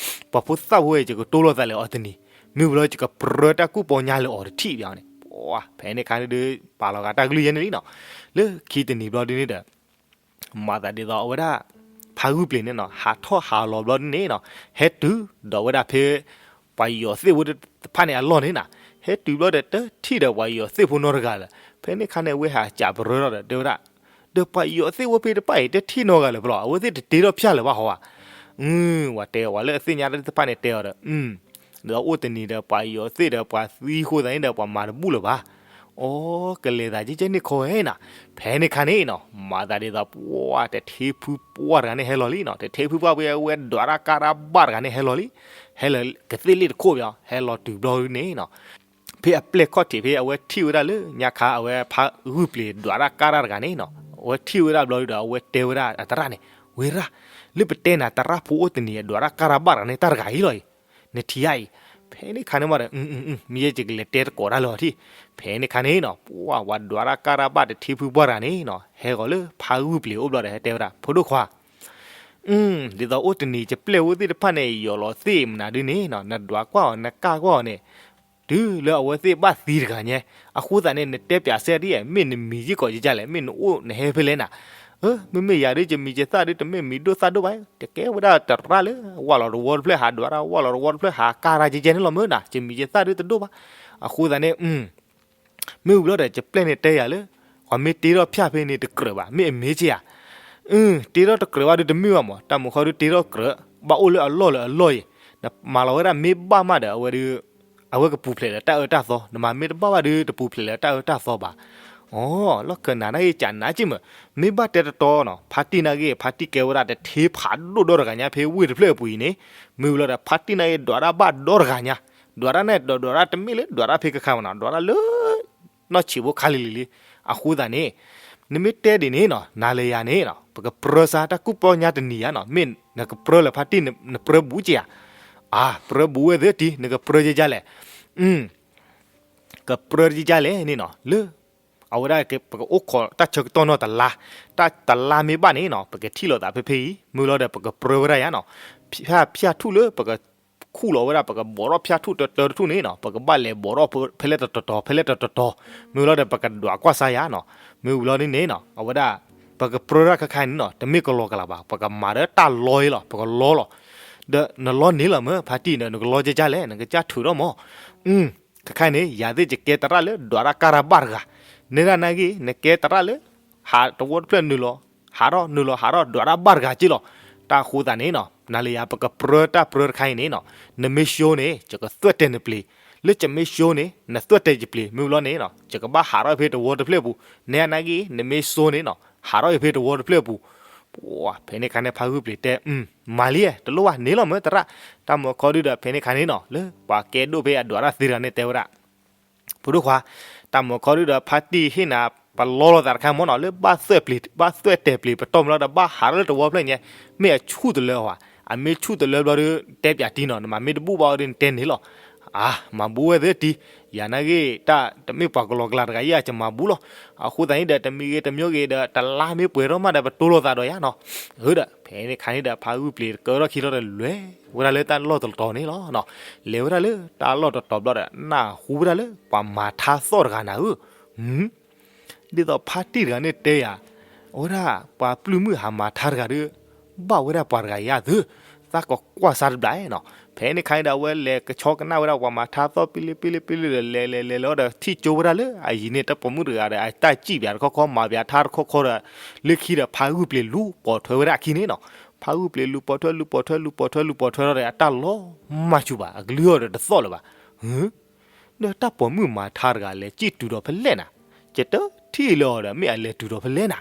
ပှၤဖိသၣ်ဖိဝဲ ယကတိၢ်လိာ်သးလၢအီၤတနံၤ, မ့ၢ်ဝံၤလီၤယကပြၢတၢ်ကူၣ်ပီညါလၢအီၤတထံၣ်ဘၣ်န့ၣ်, ပှၤ ဖဲန့ၣ်ခါန့ၣ်ဒီး ပာ်လီၤဂာ်တၢ်ကလုၢ်ယဲန့ၣ်လံနီၤ, လၢခံတနံၤဘျီဒ်န့ၣ်ဒီး မၤသးဒ်သိးအဝဲဒၣ် ဖါဂုၢ်ပျ့ၤန့ၣ်နီၤ ဟးထီၣ်ဟးလီၤဘျီဒ်န့ၣ်နီၤ, ဟဲတုၤဒီးဝဲဒၣ်ဖဲ ပှၤယီၤသ့ၣ်ဖိတဖၣ်န့ၣ်အလီၢ်န့ၣ်နၤ, ဟဲတုၤဘျီဒီး တထံၣ်ဒီးပှၤယီၤသ့ၣ်ဖိနီတဂၤလၢၤ, ဖဲန့ၣ်ခါန့ၣ် အဝဲဟးစံးပြၢထီၣ်ဒီး တဲဝဲဒၣ်, ဒီးပှၤယီၤသ့ၣ်ဖိဖဲတဖၣ်အံၤ တထံၣ်နီတဂၤလၢၤဘၣ်လီၤ, အဝဲသ့ၣ်တတ့ထီၣ်ဖၠၣ်လၢၤဘၣ်ဟီဧါ, ဝဲတဲဝဲလၢအသ့ၣ်ညါတၢ်သ့ၣ်တဖၣ်န့ၣ်တဲအီၤဒီး ဒီးအိၣ်တနံၤဒီး ပှၤယီၤသ့ၣ်ဒီးပှၤသံဃိသးန့ၣ်ဒီး ပှၤမၤတဘူၣ်လၢၤဘၣ်, အိ ကလဲၤသးကဲကဲန့ၣ်ခီဝဲနၤ, ဖဲန့ၣ်ခါန့ၣ်နီၤ မၤသးဒ်သိး ပှၤတထ့ဖုပှၢ်တဂၤန့ၣ်ဟဲလီၤလံနီၤ, တထ့ဖုပှၢ်ဝဲ အဝဲဒွးတၢ်ကါတၢ်ဘၣ်တဂၤန့ၣ်ဟဲလီၤလံ, ဟဲလီၤကသ့ၣ်လ့ၣ်တခိၣ်ဘၣ် ဟဲလီၤတုၤဘျီဒ်န့ၣ်နီၤ ဖဲအပျဲၢ်ခီၣ်ထံးဖဲအဝဲထံၣ်ဝဲဒၣ်လၢညါခါ အဝဲဖးဂုၢ်ပျံၤဒွးတၢ်ကၢ်တၢ်တဂၤန့ၣ်နီၤ, အဝဲထံၣ်ဝဲဒၣ်ဘျီဒီး အဝဲတဲဝဲဒၣ်အသရၣ်န့ၣ်, ဝ့ၤရၣ်, လၢပတဲနၤသရၣ်ဖိအိၣ်တနံၤ အဒွးတၢ်ကၢ်တၢ်ဘၣ်တဂၤန့ၣ် တၢ်တဂၤအံၤလီၤအံၤ, နထံၣ်ဧါအံၤ. ဖဲန့ၣ်ခါန့ၣ်မးဒီး မ့ၢ်ယဲယကလဲၤတဲတကိးတၢ်လၢအီၤထံၣ်. ဖဲန့ၣ်ခါန့ၣ်နီၤ ပှၤ ပှၤဒွးတၢ်ကၢ်တၢ်ဘၣ်တထံဖုပှၢ်တဂၤန့ၣ်နီၤ ဟဲဂီၤလၢဖးဂုၢ်ပျံၤအိၣ်ဘျီဒီး ဟဲတဲဝဲဒၣ် ဖိဒိၣ်ခွါ ဒ်သိးအိၣ်တနံၤ ယပျဲၢ်ဖိသ့ၣ်တဖၣ်န့ၣ် ယီၤလီၤသ့ၣ်မနုၤဒုန့ၣ်နီၤ နဒွးကွၢ်အီၤ နကၢ်ကွၢ်အီၤန့ၣ် တုၤလၢအဝဲသ့ၣ်ဘၣ်သံတဂၤညါ, အဃိသတးန့ၣ် နတဲပၠးစဲဒ်အံၤ မ့ၢ်နမံၤယ့ၢ်ကီးယကလဲၣ်, မ့ၢ်နအိၣ်နဟဲဖဲလဲၣ်နၤ. အၢ မ့မ့ၢ်ယၤဒုး ယမံၤယသၣ်ဒုး တမ့ၢ်မံၤဒိၣ်သၣ်ဒိၣ်ဘၣ်, ယကဲဝဲဒၣ်သရၣ်လၢ ဝၢ်လီၤတဝီတဖျၢၣ်ဟးဒွးတၢ် ဝၢ်လီၤတဝီတဖျၢၣ်ဟးကၢ်တၢ်ကဲကဲန့ၣ်လီၤမ့ၢ်နၤ, ယမံၤယသၣ်ဒုးတဒိၣ်ဘၣ်. အဃိသတးန့ၣ် မ့ၢ်ဝံၤဘျီဒီး ယပျဲၢ်န့ၣ်တဲယၤလၢ ပှၤမ့ၢ်တ့ထီၣ်ဖၠၣ်ဖဲန့ၣ်တကြၢးဘၣ်, မ့ၢ်အမ့ၢ်က့ဧါ. အၢ တ့ထီၣ်တကြၢးဘၣ်ဒုးတမ့ၢ်ဘၣ်မး, တၢ်မုာ်ခီဒုးတ့ထီၣ်ကြၢး, ဘၣ်အိၣ်လၢအလီၢ်လၢအလီၢ်အံၤ, နမၤလီၤဝဲဒၣ်မ့ၢ်ဘၣ်မးဒီး အဝဲဒုး အဝဲကပူၤဖျဲးလၢတၢ်အၢတၢ်သီ, နမၤမ့ၢ်တဘၣ်ဘၣ်ဒုး တပူၤဖျဲးလၢတၢ်အၢတၢ်သီဘၣ်. အိ လီၢ်ခၢၣ်နၤနာ်က့ ကနၣ်က့မး, မ့ၢ်ဘၣ်တဲတတီနီၤ ဖါတံၢ်နာ်က့ ဖါတံၢ်ကဲဝဲဒၣ်တထ့ဖးဒိၣ်ဒီတဂၤညါ ဖဲဝ့ၢ်တဖျၢၣ်အပူၤအံၤန့ၣ်, မ့ၢ်ဝံၤလီၤဒီး ဖါတံၢ်နာ်က့ ဒွးတၢ်ဘၣ်ဒီတဂၤညါ, ဒွးတၢ်န့ၣ် ဒွး ဒွးတၢ်တမ့ၢ်လၢ ဒွးတၢ်ဖဲကခါမးနီၤ ဒွးတၢ်လၢ နီၢ်ဆံးဖိခါလံၤလံၤလံ. အဃိသတးန့ၣ် နမ့ၢ်တဲဒ်န့ၣ်နီၤ နၤလၢယၤန့ၣ်နီၤ ပကပြၢစါတၢ်ကူၣ်ပီညါတနံၤဧါနီၤ, မ့ၢ်နကပြၢလၢဖါတံၢ် နပြၢဘူးက့ဧါ. အါ ပြၢဘူးဝဲသ့ၣ်တံၢ် နကပြၢကဲကလဲၣ်. ကပြၢကဲကလဲၣ်န့ၣ်နီၤ လၢ အဝဲဒၣ်ပကအိၣ်ခိးတၢ်ဆၢကတီၢ်နီၢ်တလါ, တၢ်တလါမ့ၢ်ဘၣ်န့ၣ်နီၤ ပကထံၣ်လိာ်သးဖဲဖဲအံၤ, မ့ၢ်လီၤဒီး ပကပြၢဝဲဒၣ်ယါနီၤ, ဖၠၣ် ဖၠၣ်ထူၣ်လၢပက ခူၣ်လီၤဝဲဒၣ် ပကဘိးထီၣ်ဖၠၣ်ထူၣ်တတၢတထူၣ်န့ၣ်နီၤ ပကဘၣ်လဲၤဘိးထီၣ်ဖဲလဲၣ်တတီၤတီၤ ဖဲလဲၣ်တတီၤတီၤ, မ့ၢ်လီၤဒီး ပကဒွးကွၢ်စါယါနီၤ, မ့ၢ်ဝံၤလီၤန့ၣ်နီၤ အဝဲဒၣ် ပကပြၢတၢ်ခဲခါန့ၣ်နီၤ တမ့ၢ်ကလီကလးဘၣ် ပကမၤဒီးတၢ်လီအံၤလီၤ ပကလီလီၤ. ဒီးနလီန့ၢ်လီၤမ့ၢ် ဖါတံၢ်ဒီး နကလီကဲကလဲၣ် နကစၢ်ထုးထီၣ်မး. ခဲခါန့ၣ် ယၤသ့ၣ်ယကဲသရၣ်လၢ ဒွးတၢ်ကၢ်တၢ်ဘၣ်တဂၤ, နဲဒၣ်နာ်က့ နကဲသရၣ်လၢ ဟးတဝီတဖျၢၣ်နုာ်လီၤ ဟးထီၣ်နုာ်လီၤ ဟးထီၣ်ဒွးတၢ်ဘၣ်တဂၤက့လီၤ. တၢ်အဃိသတးန့ၣ်နီၤ နၤလၢယၤ ပကပြၢတၢ်ပြၢတခါအံၤန့ၣ်နီၤ, နမ့ၢ် show န့ၣ် ယကသွဲၣ်တဲာ်နပျ့ၤ, လၢယမ့ၢ် show န့ၣ် နသွဲၣ်တဲာ်ယပျ့ၤ, မ့ၢ်ဝံၤလီၤန့ၣ်နီၤ ယကဘၣ်ဟးထီၣ်ဖဲတဝီတဖျၢၣ်ပူၤ, နဲဒၣ်နာ်က့ နမ့ၢ် show န့ၣ်နီၤ ဟးထီၣ်ဖဲတဝီတဖျၢၣ်ပူၤ. ပှၤ ဖဲန့ၣ်ခါန့ၣ် ဖါဂုၢ်ပျ့ၤတဲ မၤလံ တလိၣ်ဘၣ်န့ၣ်လီၤမ့ၢ်သရၣ်. တၢ်မုာ်ခီဒုဒီး ဖဲန့ၣ်ခါန့ၣ်နီၤ လၢပှၤကဲဒိၣ်ဖဲအဒွးတၢ်သ့တဂၤန့ၣ်တဲဝဲဒၣ် ဖိဒိၣ်ခွါ, တၢ်မုာ်ခီဒုဒီး ဖါတံၢ်ဟ့ၣ်နၤ ပလီလိာ်သးတခါမ့ၢ်နီၤ လၢဘၣ်သွဲၣ်ပျ့ၤ ဘၣ်သွဲၣ်တဲာ်ပျ့ၤပတီၢ်မ့ၢ်လီၤဒီး ဘၣ်ဟးထီၣ်လၢတဝီဖျၢၣ်ညါ, မ့ၢ်အဆူၣ်တလၢအီၤဘၣ်, အမ့ၢ်ဆူၣ်တလၢဘျီဒီး တဲပၠးတံၢ်နီၤ နမၤမ့ၢ်တဘူၣ်ဘၣ်အီၤဒီး နတဲန့ၣ်လီၤ. အါ မၤဘူၣ်ဝဲသ့ၣ်တံၢ်, ယၤနာ်က့ တၢ်တမ့ၢ်ပှၤကလီကလးတဂၤအံၤ ယမၤဘူၣ်လီၤ. အဃိသတးန့ၣ်ဒီး တမံၤဂ့ၤတမံၤဂ့ၤဒီး တလါမ့ၢ်ပှဲၤထီၣ်မးဒီး ပတိလိာ်သးဒီးယါနီၤ. အၢဒီး ဖဲန့ၣ်ခါန့ၣ်ဒီး ဖါဂုၢ်ပျ့ၤတကၢထီၣ်ခံလီၤဒီး လဲၤဝဲဒၣ်လၢတၢ်လီၢ်တတီၤန့ၣ်လီၤ. လဲၤဝဲဒၣ်လၢတၢ်လီၢ်တတီၤဘျီဒီး နၢ်ဟူဝဲဒၣ်လၢပှၤမၤထါသီၣ်တဂၤနၤဧၢ, ဒ်သိးဖါတံၢ်တဂၤန့ၣ်တဲယၤ, အဝဲဒၣ်ပှၤပျုၢ်မုၣ်ဟးမၤထါတဂၤဒီး ဘၣ်ဝဲဒၣ်ပှၤတဂၤအံၤအသၢ, သးကကွၢ်စါတဘျီနီၤ. ဖဲန့ၣ်ခါန့ၣ်ဒီး အဝဲလဲၤကဆီကနၣ်ဝဲဒၣ်ပှၤမၤထါသီၣ်ပံလံပံလံပံလံဒီး လဲၤလဲၤလဲၤလဲၤဒီး ထံၣ်ကၠိဝဲဒၣ်လၢအယံၤန့ၣ် တၢ်ပိာ်မုၣ်တဂၤဒီး အတၢ်စံၣ်ပၠးတခီခီ မၤပၠးထါတခီခီဒီး လၢခံဒီး ဖါဂုၢ်ပျ့ၤလူၤပိာ်ထွဲဝဲဒၣ်အခံန့ၣ်နီၤ. ဖါဂုၢ်ပျ့ၤလူၤပိာ်ထွဲ လူၤပိာ်ထွဲ လူၤပိာ်ထွဲ လူၤပိာ်ထွဲဒီး အတၢ်လီၤမၢ်ဆူၣ်ဘၣ် အကလုၢ်အီၤဒီးတသီၣ်လၢၤဘၣ်. ဒီးတၢ်ပိာ်မုၣ်မၤထါတဂၤလဲၤစံၣ်တုၤဒီးဖဲလဲၣ်နၤ, ယတထံၣ်လၢၤအီၤဒီး မ့ၢ်အလဲၤတုၤဒီးဖဲလဲၣ်နၤ.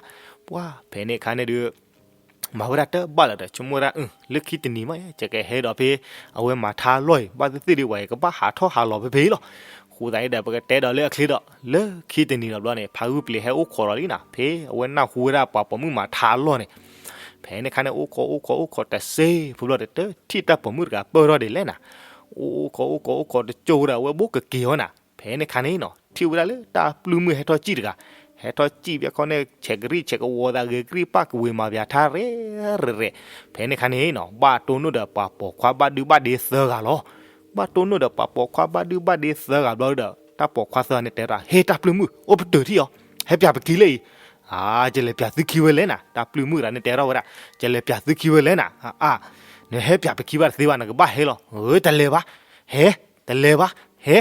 ပှၤဖဲန့ၣ်ခါန့ၣ်ဒီး မၤဝဲဒၣ်တဘၣ်လၢၤဒီး ဆိကမိၣ်ဝဲဒၣ် လၢခံတနံၤမး ယကဟဲဒီးဖဲ အဝဲမၤထါအလီၢ်အံၤ ဘၣ်သ့ၣ်သ့ၣ်ဒီး ပှၤယကဘၣ်ဟးထီၣ်ဟးလီၤဖဲဖဲအံၤလီၤ. အဃိသတးန့ၣ်ဒီး ပကတဲဒီးလၢအချ့ဒီး လၢခံတနံၤဒီးဘျီန့ၣ် ဖါဂုၢ်ပျ့ၤဟဲအိၣ်ခိးဒီးလံနၤ ဖဲအဝဲနၢ်ဟူဝဲဒၣ်ပှၤပိာ်မုၣ်မၤထါအလီၢ်န့ၣ် ဖဲန့ၣ်ခါန့ၣ် အိၣ်ခိးအိၣ်ခိးအိၣ်ခိးတစဲးဖိဘျီဒီး တထံၣ်တၢ်ပိာ်မုၣ်တဂၤပၢၢ်ထီၣ်ဒ်လဲၣ်နၤ. အိၣ်ခိးအိၣ်ခိးအိၣ်ခိးတကၠိဝဲဒီး အဝဲဘိကက့ၤအီၤနၤ. ဖဲန့ၣ်ခါန့ၣ်နီၤ ထံၣ်ဝဲဒၣ်လၢတၢ်ပျုၢ်မုၣ်ဟဲထီၣ်စံၣ်တဂၤ, ဟဲထီၣ်စံၣ်ဘၣ်ခီန့ၣ် ဆဲးကရံၣ်ဆဲးကဝီၤသးဂဲၤကရံၣ်ပၣ်ကဝ့ၤမၤပၠးထါရဲၣ်ရဲၣ်. ဖဲန့ၣ်ခါန့ၣ်နီၤ ဘၣ်တိၢ်နီၣ်ဒီးပှၤပိာ်ခွါဘၣ်ဒုဘၣ်ဒ့သၢဂၤလီၤ. ဘၣ်တိၢ်နီၣ်ဒီးပှၤပိာ်ခွါဘၣ်ဒုဘၣ်ဒ့သၢဂၤဘျီဒီး တၢ်ပိာ်ခွါသၢဂၤန့ၣ်တဲဒၣ် ဟ့ၣ်တၢ်ပျုၢ်မုၣ် အိၣ်ပတုာ်ထံၣ်အီၤ, ဟဲပၠးပခံလၢအံၤ. အါ ယလဲၤပၠးသုခံဝဲလဲၣ်နၤ, တၢ်ပျုၢ်မုၣ်တဂၤန့ၣ်တဲထီၣ်ဝဲဒၣ် ယလဲၤပၠးသုခံဝဲလဲၣ်နၤ. အါ နဟဲပၠးပခံဘၣ်တသ့ဘၣ် နကဘၣ်ဟဲလီၤ. အၢ တလဲၤဘၣ်, ဟဲ တလဲၤဘၣ်, ဟဲ.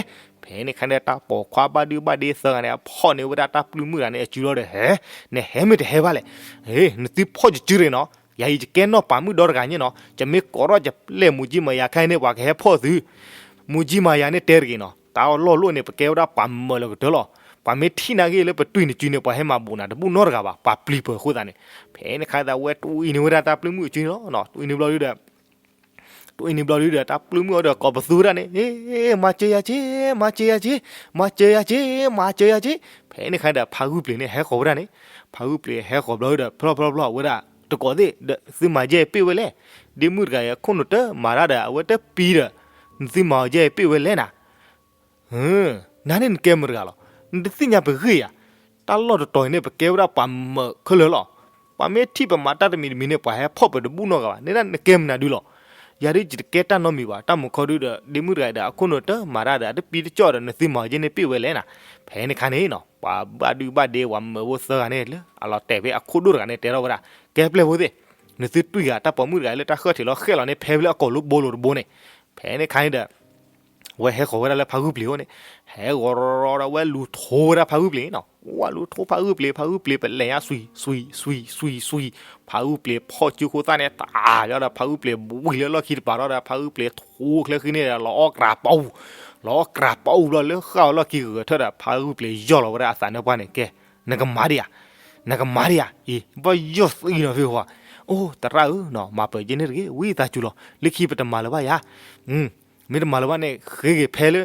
ဖဲန့ၣ်ခါန့ၣ် တၢ်ပိာ်ခွါဘၣ်ဒုဘၣ်ဒ့သၢဂၤန့ၣ် အဖီၣ်န့ၢ်ဝဲဒၣ်တၢ်ပျုၢ်မုၣ်တဂၤန့ၣ် အစုလီၤဒီး ဟဲ, နဟဲမ့ၢ်တဟဲဘၣ်လဲၣ်. ဟ့ နသုဖီၣ်ယစုတဂ့ၤနီၤ, ယၤအံၤယကဲနီၢ်ပၤမုၣ်ဒီတဂၤညါနီၤ, ယမ့ၢ်ကိးထီၣ်ယပျဲၢ်မူၤကံမၤယၤခဲအံၤန့ၣ် ပှၤကဟဲဖီၣ်သု. မူၤကံမၤယၤန့ၣ်တဲတဂ့ၤနီၤ, တၢ်အလီၢ်လိၣ်န့ၣ် ပကဲဝဲဒၣ်ပှၤမၢလၢကတၢၢ်လီၤ. ပှၤမ့ၢ်ထံၣ်နာ်က့လၢပတွံၢ်နစုန့ၣ် ပှၤဟဲမၤဘူးနၤတဘူၣ်နီတဂၤဘၣ်, ပှၤပျံၤပၢၤအဃိသတးန့ၣ်. ဖဲန့ၣ်ခါသးဝဲတွံၢ်န့ၢ်ဝဲဒၣ်တၢ်ပျုၢ်မုၣ်အစုန့ၣ်လီၤ, တွံၢ်န့ၢ်ဘျီဒုဒီး တအံၤန့ၣ်ဘျီဒုဒီး တၢ်ပျုၢ်မုၣ်အီၤဒီးကိးပသူဝဲဒၣ်န့ၣ်, မၤစၢၤယၤက့, မၤစၢၤယၤက့, မၤစၢၤယၤက့, မၤစၢၤယၤက့. ဖဲန့ၣ်ခါဒီး ဖါဂုၢ်ပျ့ၤန့ၣ် ဟဲဃီၤဝဲဒၣ်န့ၣ်, ဖါဂုၢ်ပျ့ၤဟဲဃီၤဘျီဒီး ဖျီဖျီဖျီဝဲဒၣ်, တကိးသ့ၣ်ဒီး သုမၤယဲၢ်ပ့ၢ်ဝဲလဲၣ်, ဒ့မုၣ်တဂၤအံၤအခိၣ်နူာ်တမၤတၢ်ဒီး အဝဲတပံဒီး နသုမၤအီၤယဲၢ်ပ့ၢ်ဝဲလဲၣ်နၤ နၤန့ၣ်နကဲမတၤတဂၤလီၤ. နတသ့ၣ်ညါပဂ့ၢ်ဧါ. တၢ်လီၢ်တတီၤအံၤန့ၣ် ပကဲဝဲဒၣ်ပှၤမၢးခဲလၢာ်လီၤ. ပှၤမ့ၢ်ထံၣ်ပမၤတၢ်တမံၤတမံၤန့ၣ် ပှၤဟဲဖီၣ်ပတဘူၣ်နီတဂၤဘၣ်. နဒၣ်နကဲမနုၤဒုလီၤ. ယၤဒုးယတကဲတၢ်နီတမံၤဘၣ်. တၢ်မူခီဒုဒီး ဒ့မုၣ်တဂၤအံၤဒီး အခိၣ်နူာ်တမၤတၢ်ဒီး အတပံတကၠီၣ်ဒီး နသုမၤအီၤယဲၢ်န့ၣ်ပ့ၢ်ဝဲလဲၣ်နၤ. ဖဲန့ၣ်ခါန့ၣ်နီၤ ပှၤဘၣ်ဒုၣ်ဘၣ်ဒ့ ပှၤမၢးဖိသၢဂၤန့ၣ်လၢ အလီၤတဲာ်ဖဲအခိၣ်ဒိၣ်တဂၤန့ၣ် တဲထီၣ်ဝဲဒၣ်, ကဲပျဲၢ်ဖိသ့ၣ်, နသုတွံၢ်ဂၤ တၢ်ပိာ်မုၣ်တဂၤလၢတၢ်ဃၢၣ်ထံးလီၤဃဲၣ်လီၤန့ၣ် ဖဲဖဲလၢအကိာ်လိဘိလိာ်တဘိန့ၣ်. ဖဲန့ၣ်ခါန့ၣ်ဒီး အဝဲဟဲဃီၤဝဲဒၣ်လၢဖါဂုၢ်ပျ့ၤအအိၣ်န့ၣ်, ဟဲဃီၤရီၤဒီး ဝဲလူၤထိဝဲဒၣ်ဖါဂုၢ်ပျ့ၤနီၤ. ဝဲလူၤထိဖါဂုၢ်ပျ့ၤ, ဖါဂုၢ်ပျ့ၤပလဲၤညါ စွံၣ် စွံၣ် စွံၣ် စွံၣ် စွံၣ်, ဖါဂုၢ်ပျ့ၤဖီၣ်စုခိၣ်သၣ်န့ၣ် တၢ်လီၤဒီး ဖါဂုၢ်ပျ့ၤဘှံးလၢလီၢ်ခံတပၤဒီး ဖါဂုၢ်ပျ့ၤထိချၢဃံန့ၣ်ဒီး လီၤအီၣ်ကြးပီအူ, လီၤအီၣ်ကြးပီအူဘျီလၢဃၣ်အီၤလီၢ်ခံဂၢၢ်ထၢၣ်ဒီး ဖါဂုၢ်ပျ့ၤယီၢ်လီၤဝဲဒၣ်အသးနၢပှၢ်န့ၣ် ကဲ, နကမၤဒံးဧါ, နကမၤဒံးဧါ, အံၤ ဘၣ်ယီၢ်သံနီၤဖဲဃီ, အိၣ် သရၣ်ဧၢနီၤ မၤပၢၤက့န့ၣ်တဂ့ၤ ဝံသးစူၤလီၤ လၢခံပတမၤလၢၤဘၣ်ယၤ မ့ၢ်တမၤလၢၤဘၣ်န့ၣ် ဃ့က့ၤဖဲလၢ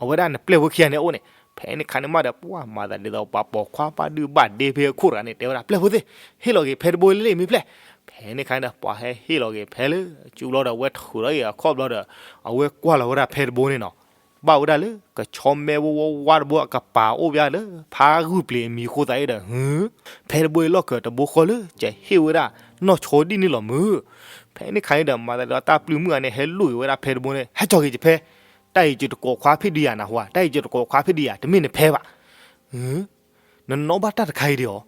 အဝဲဒၣ်နပျဲၢ်ဖိခံဂၤန့ၣ်အအိၣ်န့ၣ်. ဖဲန့ၣ်ခါန့ၣ်မးဒီး ပှၤမၤသးဒ်သိး ပှၤပိာ်ခွါဘၣ်ဒုၣ်ဘၣ်ဒ့ဖဲအခိၣ်တဂၤန့ၣ် တဲဝဲဒၣ် ပျဲၢ်ဖိသ့ၣ် ဟ့ၣ်လီၤက့ၤဖဲတဘိလံမ့ၢ်ဖျဲၣ်. ဖဲန့ၣ်ခါန့ၣ်ဒီး ပှၤဟဲဟ့ၣ်လီၤက့ၤဖဲလၢ အစုဘျီဒီး အဝဲထုးလီၤက့ၤအခီၣ်ဘျီဒီး အဝဲကွၢ်လီၤဝဲဒၣ်ဖဲတဘိန့ၣ်နီၤ. ဘၣ်ဝဲဒၣ်လၢ ကဆီမဲဝီဝါဝါတဘိအကပၤအိၣ်ဘၣ်လၢ ဖါဂုၢ်ပျ့ၤအမံၤအဃိသတးဒီး ဖဲတဘိအံၤလီၢ်ခၢၣ်တဘိဃီလၢ ကဟ့ၣ်ဝဲဒၣ်နီၢ်ဆီဒံၣ်န့ၣ်လီၤမုၢ်. ဖဲန့ၣ်ခါန့ၣ်ဒီး မၤသးဒ်သိးတၢ်ပျုၢ်မုၣ်ဂၤန့ၣ် ဟဲလိၣ်က့ၤဝဲဒၣ်ဖဲတဘိန့ၣ် ဟဲကၠီၤက့ၤယဖဲ, တၢ်အံၤယတကိးခွါဖံးဒံးယၤနဟူဧါ, တၢ်အံၤယတကိးခွါဖံးဒံးယၤ တမ့ၢ်နဖဲဘၣ်. နနီၣ်ဘၣ်တၢ်တခါအံၤဒံးဧါ.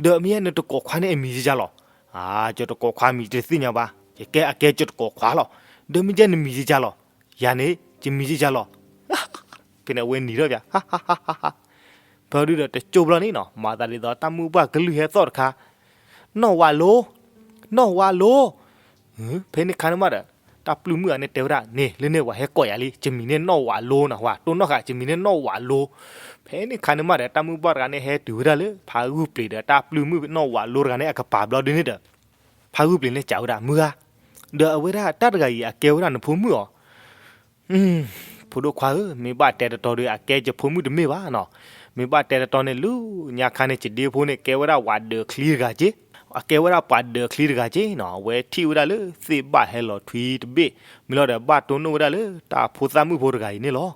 ဒီးမ့ၢ်ယဲနတကိးခွါန့ၣ်အမံၤယကၢ်လီၤ. အါ ယတကိးခွါမံၤတသ့ၣ်ညါဘၣ်, ယကဲအကဲယတကိးခွါလီၤ. ဒီးမ့ၢ်ယဲနမံၤယကၢ်လီၤ. ယၤန့ၣ် ယမံၤယကၢ်လီၤ. ဖဲန့ၣ်အဝဲနံၤထီၣ်ပၠး ဖဲဒုဒီးတကၠိဘျီန့ၣ်နီၤ မၤသးဒ်သိးတၢ်မုၢ်ပှၢ်ကလုၢ်ဟဲသီၣ်တခါ, နီၢ်ဝးလိ, နီၢ်ဝးလိ. ဖဲန့ၣ်ခါန့ၣ်မးဒီး တၢ်ပျုၢ်မုၣ်ဂၤန့ၣ်တဲဝဲဒၣ်န့ၣ် လၢန့ၣ်ပှၤဟဲကိးယၤလံ ယမံၤန့ၣ်နီၢ်ဝးလိနဟူဧါ, တိၢ်နီၣ်ဃာ် ယမံၤန့ၣ်နီၢ်ဝးလိ. ဖဲန့ၣ်ခါန့ၣ်မးဒီး တၢ်မုၢ်ပှၢ်တဂၤန့ၣ် ဟဲတုၤဝဲဒၣ်လၢ ဖါဂုၢ်ပျ့ၤဒီးတၢ်ပျုၢ်မုၣ်နီၢ်ဝးလိတဂၤန့ၣ် အကပၤဘျီဒုန့ၣ်ဒီး ဖါဂုၢ်ပျ့ၤန့ၣ်စံးဝဲဒၣ် မုၢ်ဂၤ, ဒီးအဝဲဒၣ်တၢ်တဂၤအံၤ အကဲဝဲဒၣ်နဖိမုၣ်ဧါ. ဖိဒိၣ်ခွါဧၢ, မ့ၢ်ဘၣ်တဲတတီၤဒီး အကဲယဖိမုၣ်တမ့ၢ်ဘၣ်နီၤ. မ့ၢ်ဘၣ်တဲတတီၤန့ၣ် လၢညါခါန့ၣ် ယဒ့ဖိန့ၣ် ကဲဝဲဒၣ်ပှၤဒၢးချံတဂၤက့, အကဲဝဲဒၣ်ပှၤဒၢးချံတဂၤက့နီၤ. အဝဲထံၣ်ဝဲဒၣ်လၢသ့ၣ်ဘၣ်ဟဲလီၤထွံတဘ့ၣ်, မ့ၢ်လီၤဒီး ဘၣ်တိၢ်နီၣ်ဝဲဒၣ်လၢတၢ်ဖိသၣ်မုၣ်ဖိတဂၤအံၤန့ၣ်လီၤ.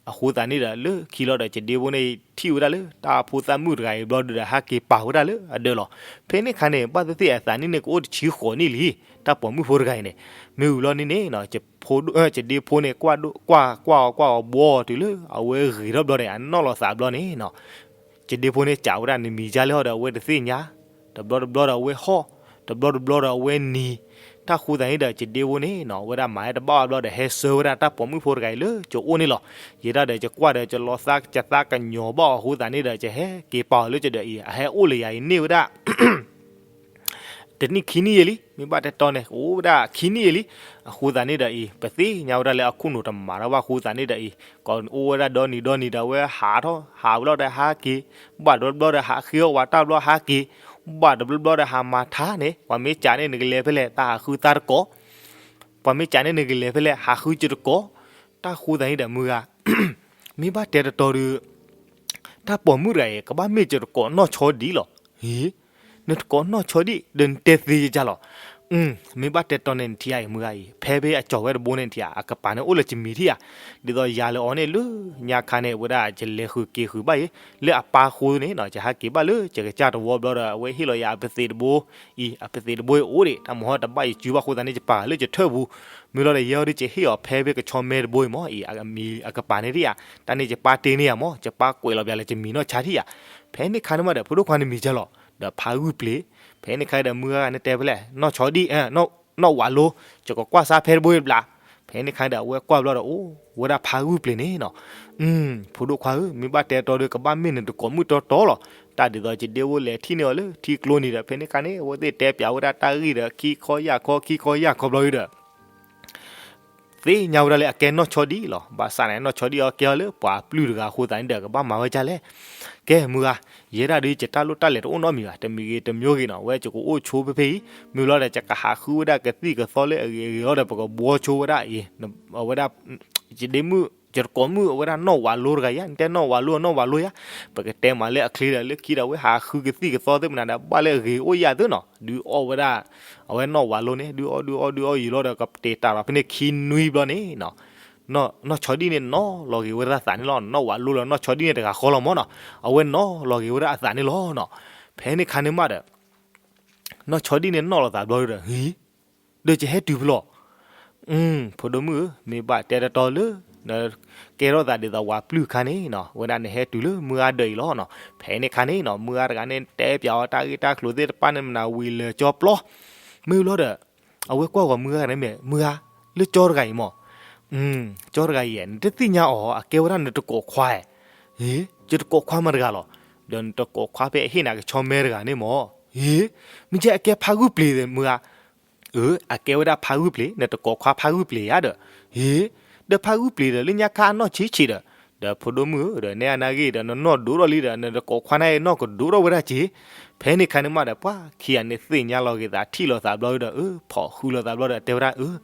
အဃိသတးန့ၣ်ဒီး လၢခံလီၤဒီး ယဒ့ဖိန့ၣ် ထံၣ်ဝဲဒၣ်လၢတၢ်ဖိသၣ်မုၣ်တဂၤအံၤဘျီဒုဒီး ဟးက့ၤပာ်ဝဲဒၣ်လၢအဒၢးလီၤ. ဖဲန့ၣ်ခါန့ၣ် ဘၣ်သ့ၣ်သ့ၣ်အသးနံၣ်န့ၣ် ကအိၣ်တဆံဃိးနံၣ်လံ, တၢ်ပိာ်မုၣ်ဖိတဂၤအံၤန့ၣ်. မ့ၢ်ဝံၤလီၤန့ၣ်န့ၣ် ယဒ့ဖိန့ၣ် ကွၢ်ကွၢ်အီၤကွၢ်အီၤဘှီတုၤလၢ အဝဲဂ့ၤထီၣ်ဘျီန့ၣ် အနီၢ်လီၤသးဘျီန့ၣ်နီၤ. ယဒ့ဖိန့ၣ်စံးဝဲဒၣ် နမံၤယါလဲၣ်ဟီဒီး အဝဲတသ့ၣ်ညါ, တဘျီတဘျီဒီးအဝဲဟီၣ်, တဘျီတဘျီဒီးအဝဲနံၤ, တၢ်ဃိသတးန့ၣ်ဒီး ယဒ့ဖိန့ၣ်နီၤ အဝဲဒၣ်မၤဟဲတဘၣ်ဘၣ်ဘျီဒီး ဟဲဆှၢဝဲဒၣ်တၢ်ပိာ်မုၣ်ဖိတဂၤအံၤလၢကအိၣ်န့ၣ်လီၤ. ယဲဒၣ်ဒီး ယကွၢ်ဒီး ယလီၤသး ယသးကညီၤဘၣ်အီၤအဃိသတးန့ၣ်ဒီး ယဟဲက့ၤပာ်အီၤလၢယဒၢးအံၤ အဟဲအိၣ်လၢယၤအံၤန့ၢ်ဝဲဒၣ် တနံၣ်ခံနံၣ်ယဲလံ, မ့ၢ်ဘၣ်တဲတီၤန့ၣ် အိၣ်ဝဲဒၣ်ခံနံၣ်ယဲလံ. အဃိသတးန့ၣ်ဒီးအံၤ ပသ့ၣ်ညါဝဲဒၣ်လၢအခိၣ်နူာ်တမၤတၢ်ဘၣ်အဃိသတးန့ၣ်ဒီးအံၤ ကိးအိၣ်ဝဲဒၣ်ဒီနံၤဒီနံၤဒီး အဝဲဟးထီၣ် ဟးဝဲလီၤဒီးဟးက့ၤ, ဘၣ်တဘျီဘျီဒီးဟးဃ့အီၣ်ဝဲတၢ်ဘျီဟးက့ၤ, ဘၣ်တဘျီဘျီဒီးဟးမၤထါန့ၣ် ပှၤမ့ၢ်စံးန့ၣ် နကလဲၤဖဲလဲၣ် တၢ်ဟးဃုသါတကိး, ပှၤမ့ၢ်စံးန့ၣ် နကလဲၤဖဲလဲၣ် ဟးဃုက့ၤတကိး. တၢ်ဃိသတးန့ၣ်ဒီး မုၢ်ဂၤ မ့ၢ်ဘၣ်တဲတတီၤဒီး တၢ်ပိာ်မုၣ်တဂၤအံၤ ကဘၣ်မ့ၢ်ယတကိးနီၢ်ဆီဒံၣ်လီၤ. ဟ့ၣ်, နတကိးနီၢ်ဆီဒံၣ် ဒီးနတဲသ့ယကၢ်လီၤ. မ့ၢ်ဘၣ်တဲတီၤန့ၣ် နထံၣ်အံၤ မုၢ်ဂၤအံၤ ဖဲဖဲအကၠီၤဝဲတဘိန့ၣ်ထံၣ်ဧါ အကပၤန့ၣ်အိၣ်လၢယမံၤထံၣ်ဧါ. ဒ်သိးယၤလၢအီၤန့ၣ် လၢညါခါန့ၣ် ဝဲဒၣ်ယလဲၤဃုာ်က့ၤဃုာ်ဘၣ်အံၤ လၢအပၢ်ဃိန့ၣ်နီၤ ယဟးက့ၤဘၣ်လၢယကစၢ်တဝီဘျီဒီး အဝဲဟ့ၣ်လီၤယၤအပသံးတဘိအံၤ အပသံးတဘိအံၤအိၣ်ဒံး တၢ်မဟီတဘၣ်ယစုဘၣ်အဃိသတးန့ၣ် ယပာ်ဃာ်လၢယထၢၣ်ပူၤ မ့ၢ်လီၤဒီး ယဲအီၤဒ်ယဟ့ၣ်အီၤဖဲဖဲကဆီမဲတဘိအံၤမး အံၤအမံၤအကပၤန့ၣ်ဒံးဧါ. တၢ်န့ၣ်ယပၢ်တ့န့ၢ်ယၤမး ယပၢ်ကွဲးလီၤပျၢၤလၢယမံၤနီၢ်ဆါထံၣ်ဧါ. ဖဲန့ၣ်ခါန့ၣ်မးဒီး ဖိဒိၣ်ခွါနမံၤကၢ်လီၤ ဒီးဖါဂုၢ်ပျ့ၤ. ဖဲန့ၣ်ခါဒီး မုၢ်ဂၤန့ၣ်တဲဖဲလဲၣ် နီၢ်ဆီဒံၣ် နီၢ်ဝးလိ ယကကွၢ်စါဖဲတဘိတဘျီ. ဖဲန့ၣ်ခါဒီး အဝဲကွၢ်ဘျီဒီး အိၣ်ဝဲဒၣ်ဖါဂုၢ်ပျ့ၤန့ၣ်နီၤ. ဖိဒိၣ်ခွါဧၢ မ့ၢ်ဘၣ်တဲတီၤဒီး ကဘၣ်မ့ၢ်နတကိးမုၣ်တီတီလီၤ. တၢ်ဒ်သိး ယဒ့ဖိလဲၤထံၣ်န့ၢ်အီၤလၢထံကျိနံၤဒီး ဖဲန့ၣ်ခါန့ၣ် အဝဲသ့ၣ်တဲပျးဝဲဒၣ်တၢ်ဂ့ၢ်ဒီး ခံခီယၢ်ခီ ခံခီယၢ်ခီဘျီဒီး သ့ၣ်ညါဝဲဒၣ်လၢအကဲနီၢ်ဆီဒံၣ်လီၤ. ဘၣ်ဆၣ်န့ၣ် နီၢ်ဆီဒံၣ်အီၤကဲအီၤလၢပှၤပျုၢ်တဂၤအဃိသတးန့ၣ်ဒီး ကဘၣ်မၤဝဲဒ်လဲၣ်. ကဲမုၢ်ဂၤ, ယဲဒၣ်ဒုးယတၢ်လိၣ်တၢ်လဲၤတအိၣ်နီတမံၤဘၣ်, တမံၤဂ့ၤတမံၤဂ့ၤနီၤ, ဝဲယကအိၣ်ဆိဖဲဖဲအံၤ, မ့ၢ်လီၤဒီး ယကဟးဃုဝဲဒၣ်ကသံၣ်ကသီလၢအဂ့ၤအဂ့ၤလီၤဒီး ပကဘှီဆိဝဲဒၣ်အံၤ, အဝဲဒၣ် ယဒ့မုၣ် ယတကိးမုၣ်အဝဲဒၣ်နီၢ်ဝးလိတဂၤယါ, နတဲနီၢ်ဝးလိနီၢ်ဝးလိယါ, ပကတဲမးလၢအချ့ဒီး လၢခံဒီး ဝဲဟးဃုကသံၣ်ကသီသ့ၣ်မနုၤဒီး ဘၣ်လၢအဂ့ၤအိၣ်ယၤသ့နီၤ, ဒုးအီၣ်ဝဲဒၣ် အဝဲနီၢ်ဝးလိန့ၣ် ဒုးအီၣ်ဒုးအီၣ်ဒုးအီၣ်ယံာ်လီၤဒီး ကတ့ၤတၢ်လီၤဖဲန့ၣ်ခံနွံဘျီန့ၣ်နီၤ, နီၢ်ဆီဒံၣ်န့ၣ်နီၤလီၤဂ့ၤဝဲဒၣ်အသးန့ၣ်လီၤ. နီၢ်ဝးလိလၢနီၢ်ဆီဒံၣ်န့ၣ်တဂၤဃီလီၤမၢ်နီၤ, အဝဲနီၤလီၤဂ့ၤဝဲဒၣ်အသးန့ၣ်လီၤနီၤ. ဖဲန့ၣ်ခါန့ၣ်မးဒီး နီၢ်ဆီဒံၣ်န့ၣ်နီၣ်လီၤသးဘျီဒီး ဟ့, ဒီးယဟဲတုၤဖဲလဲၣ်. ဖိဒိၣ်မုၣ်ဧၢ, မ့ၢ်ဘၣ်တဲတီတီလၢ နကဲထီၣ်သးဒ်သိးဝၤပျုၢ်ခါန့ၣ်နီၤ, ဝဲဒၣ်နဟဲတုၤလၢမုၢ်ဂၤဒၢးအံၤလီၤနီၤ. ဖဲန့ၣ်ခါန့ၣ်နီၤ မုၢ်ဂၤတဂၤန့ၣ် တဲပၠးအီၤတၢ်ဂ့ၢ်တၢ်ကျိၤသ့ၣ်တဖၣ်န့ၣ် မနၤဝံၤလၢာ်ကၠီပျီ, မ့ၢ်လီၤဒီး အဝဲကွၢ်ဂီၤမုၢ်ဂၤတဂၤန့ၣ်မ့ၢ် မုၢ်ဂၤ လၢကၠီတဂၤအံၤမၢ် ကၠီတဂၤအံၤ နတသ့ၣ်ညါအီၤ အကဲဝဲဒၣ်နတကိးခွါဧါ. ဟ့, ယတကိးခွါမတၤတဂၤလီၤ. ဒီးနတကိးခွါဖဲအဟ့ၣ်နၤကဆီမဲတဂၤန့ၣ်မၢ်. ဟ့, မ့ၢ်ကဲအကဲဖးဂုၢ်ပျ့ၤမုၢ်ဧါ. အၢ, အကဲဝဲဒၣ်ဖးဂုၢ်ပျ့ၤ, နတကိးခွါဖးဂုၢ်ပျ့ၤဧါဒီး. ဟ့, ဒီးဖးဂုၢ်ပျ့ၤဒီးလၢညါခါအနီၢ်ဆံးဆံးဒီး, ဒီးဖိဒိၣ်မုၣ်ဧၢ ဒီးနဲအနၢ်ဂ့ၢ်ဒီး နနီၢ်ဒိၣ်ထီၣ်လံဒီး နတကိးခွါန့ၣ်နီၢ်ကဒိၣ်ထီၣ်ဝဲဒၣ်က့ၤ. ဖဲန့ၣ်ခါန့ၣ်မးဒီး ပှၤခံဂၤန့ၣ်သ့ၣ်ညါလီၤဂ့ၤသး ထံၣ်လီၤသးဘျီဒီး အၢ ဖီၣ်ဃုလီၤသးဘျီဒီး တဲဝဲဒၣ် အၢ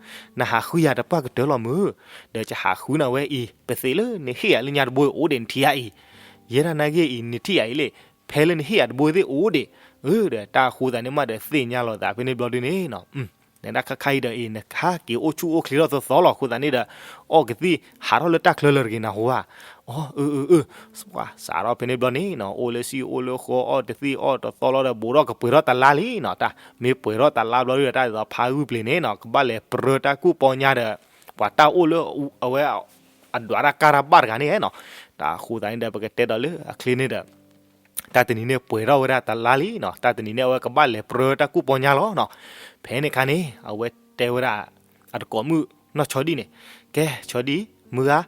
နဟးဃုယၤတပှၢ်ကတၢၢ်လီၤမုၢ်, ဒီးယဟးဃုနၤဝဲအံၤ ပသ့ၣ်လၢနဟ့ၣ်ယၤလၢညါတဘိအိၣ်ဒံးနထံၣ်ယၤအံၤ, ယဲဒၣ်နၢ်ဂ့ၢ်အံၤ နထံၣ်ယၤအံၤလံ, ဖဲလၢနဟ့ၣ်ယၤတဘိသ့ၣ်အိၣ်ဒံး, အၢ ဒီးတၢ်အဃိသတးန့ၣ်မးဒီး သ့ၣ်ညါလီၤသးဖဲန့ၣ်ဘျီဒုန့ၣ်နီၤ နဒၣ်ခါခါအံၤဒီးအံၤ နဟးက့ၤအိၣ်ဆူၣ်အိၣ်ချ့ထီၣ်သီသီလီၤ. အဃိသတးန့ၣ်ဒီး အီၣ်ကသံၣ်ဟးထီၣ်လၢတၢ်ချၢလၢာ်တဂ့ၤနၢ်ဟူဧါ. အီ အၢ အၢ အၢ ပှၤစးထီၣ်ဖဲန့ၣ်ဘျီန့ၣ်နီၤ အိၣ်လၢစံၣ်အိၣ်လၢဃီ အီၣ်တသံၣ်အီၣ်တသီလီၤဒီး ဘူးထီၣ်ကပှဲၤထီၣ်တလါလံနီၤ. တၢ်မ့ၢ်ပှဲၤထီၣ်တလါဘျီဒီး တၢ်ဒ်သိးဖးဂုၢ်ပျ့ၤန့ၣ်နီၤ ကဘၣ်လဲၤပြၢတၢ်ကူၣ်ပီညါဒီး ပှၤတၢ်အိၣ်လၢအဝဲ အဒွးတၢ်ကၢ်တၢ်ဘၣ်တဂၤန့ၣ်နီၤ. တၢ်အဃိသတးန့ၣ်ဒီး ပကတဲဒီးလၢအချ့န့ၣ်ဒီး တၢ်တနံၤန့ၣ်ပှဲၤထီၣ်ဝဲဒၣ်တလါလံနီၤ. တၢ်တနံၤန့ၣ် အဝဲကဘၣ်လဲၤပြၢတၢ်ကူၣ်ပီညါလီၤနီၤ. ဖဲန့ၣ်ခါန့ၣ် အဝဲတဲဝဲဒၣ် အတကိးမုၣ်နီၢ်ဆီဒံၣ်န့ၣ်, ကဲ ဆီဒံၣ် မုၢ်ဂၤ,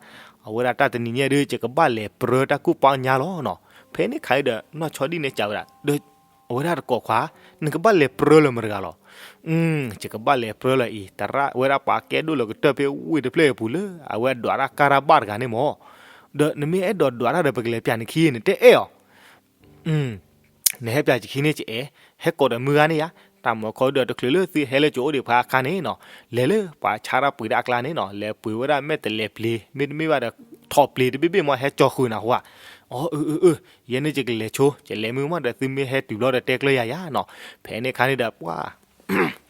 အဝဲဒၣ်တၢ်တနံၤညါဒီး ယကဘၣ်လဲၤပြၢတၢ်ကူၣ်ပီညါလီၤနီၤ. ဖဲန့ၣ်ခါအံၤဒီး နီၢ်ဆီဒံၣ်န့ၣ်စံးဝဲဒၣ် ဒီး အဝဲဒၣ်တကိးခွါ, နကဘၣ်လဲၤပြၢလၢမတၤတဂၤလီၤ. ယကဘၣ်လဲၤပြၢလၢအံၤ သရၣ်ဝဲဒၣ်ပှၤကဲဒိၣ်လၢကတၢၢ်ဖဲဝ့ၢ်တဖျၢၣ်အပူၤလၢ အဝဲဒွးတၢ်ကၢ်တၢ်ဘၣ်တဂၤန့ၣ်မၢ်. ဒီးနမ့ၢ်အဲၣ်ဒိးဒွးတၢ်ဒီး ပကလဲၤပၠးနခံ နတအဲၣ်အီၤ နဟဲပၠးယခံန့ၣ် ယအဲၣ်, ဟဲကိးဒီးမုၢ်ဂၤန့ၣ်ယါ, တၢ်မၤခီဒီးတချုးလၢသုဟဲလၢကၠိအိၣ်ဒံးဖးအခါန့ၣ်နီၤ, လဲၤလၢပှၤဆါတၢ်ပှ့ၤတၢ်အကျါန့ၣ်နီၤ, လဲၤပှ့ၤဝဲဒၣ်မဲာ်တလဲၤပျ့ၤ, မ့တမ့ၢ်ဘၣ်ဒီး ထိးပျ့ၤတဘ့ၣ်ဘ့ၣ်မၢ် ဟဲကၠီၤဃုာ်နၢ်ဟူဧါ. အီ အၢ အၢ အၢ ယဲန့ၣ်ယကလဲၤဆိ, ယလဲၤမုၢ်မးဒီး သုမ့ၢ်ဟဲတုၤဘျီဒီးတဲကျၢၤယၤယၤနီၤ. ဖဲန့ၣ်ခါန့ၣ်ဒီး ပှၤ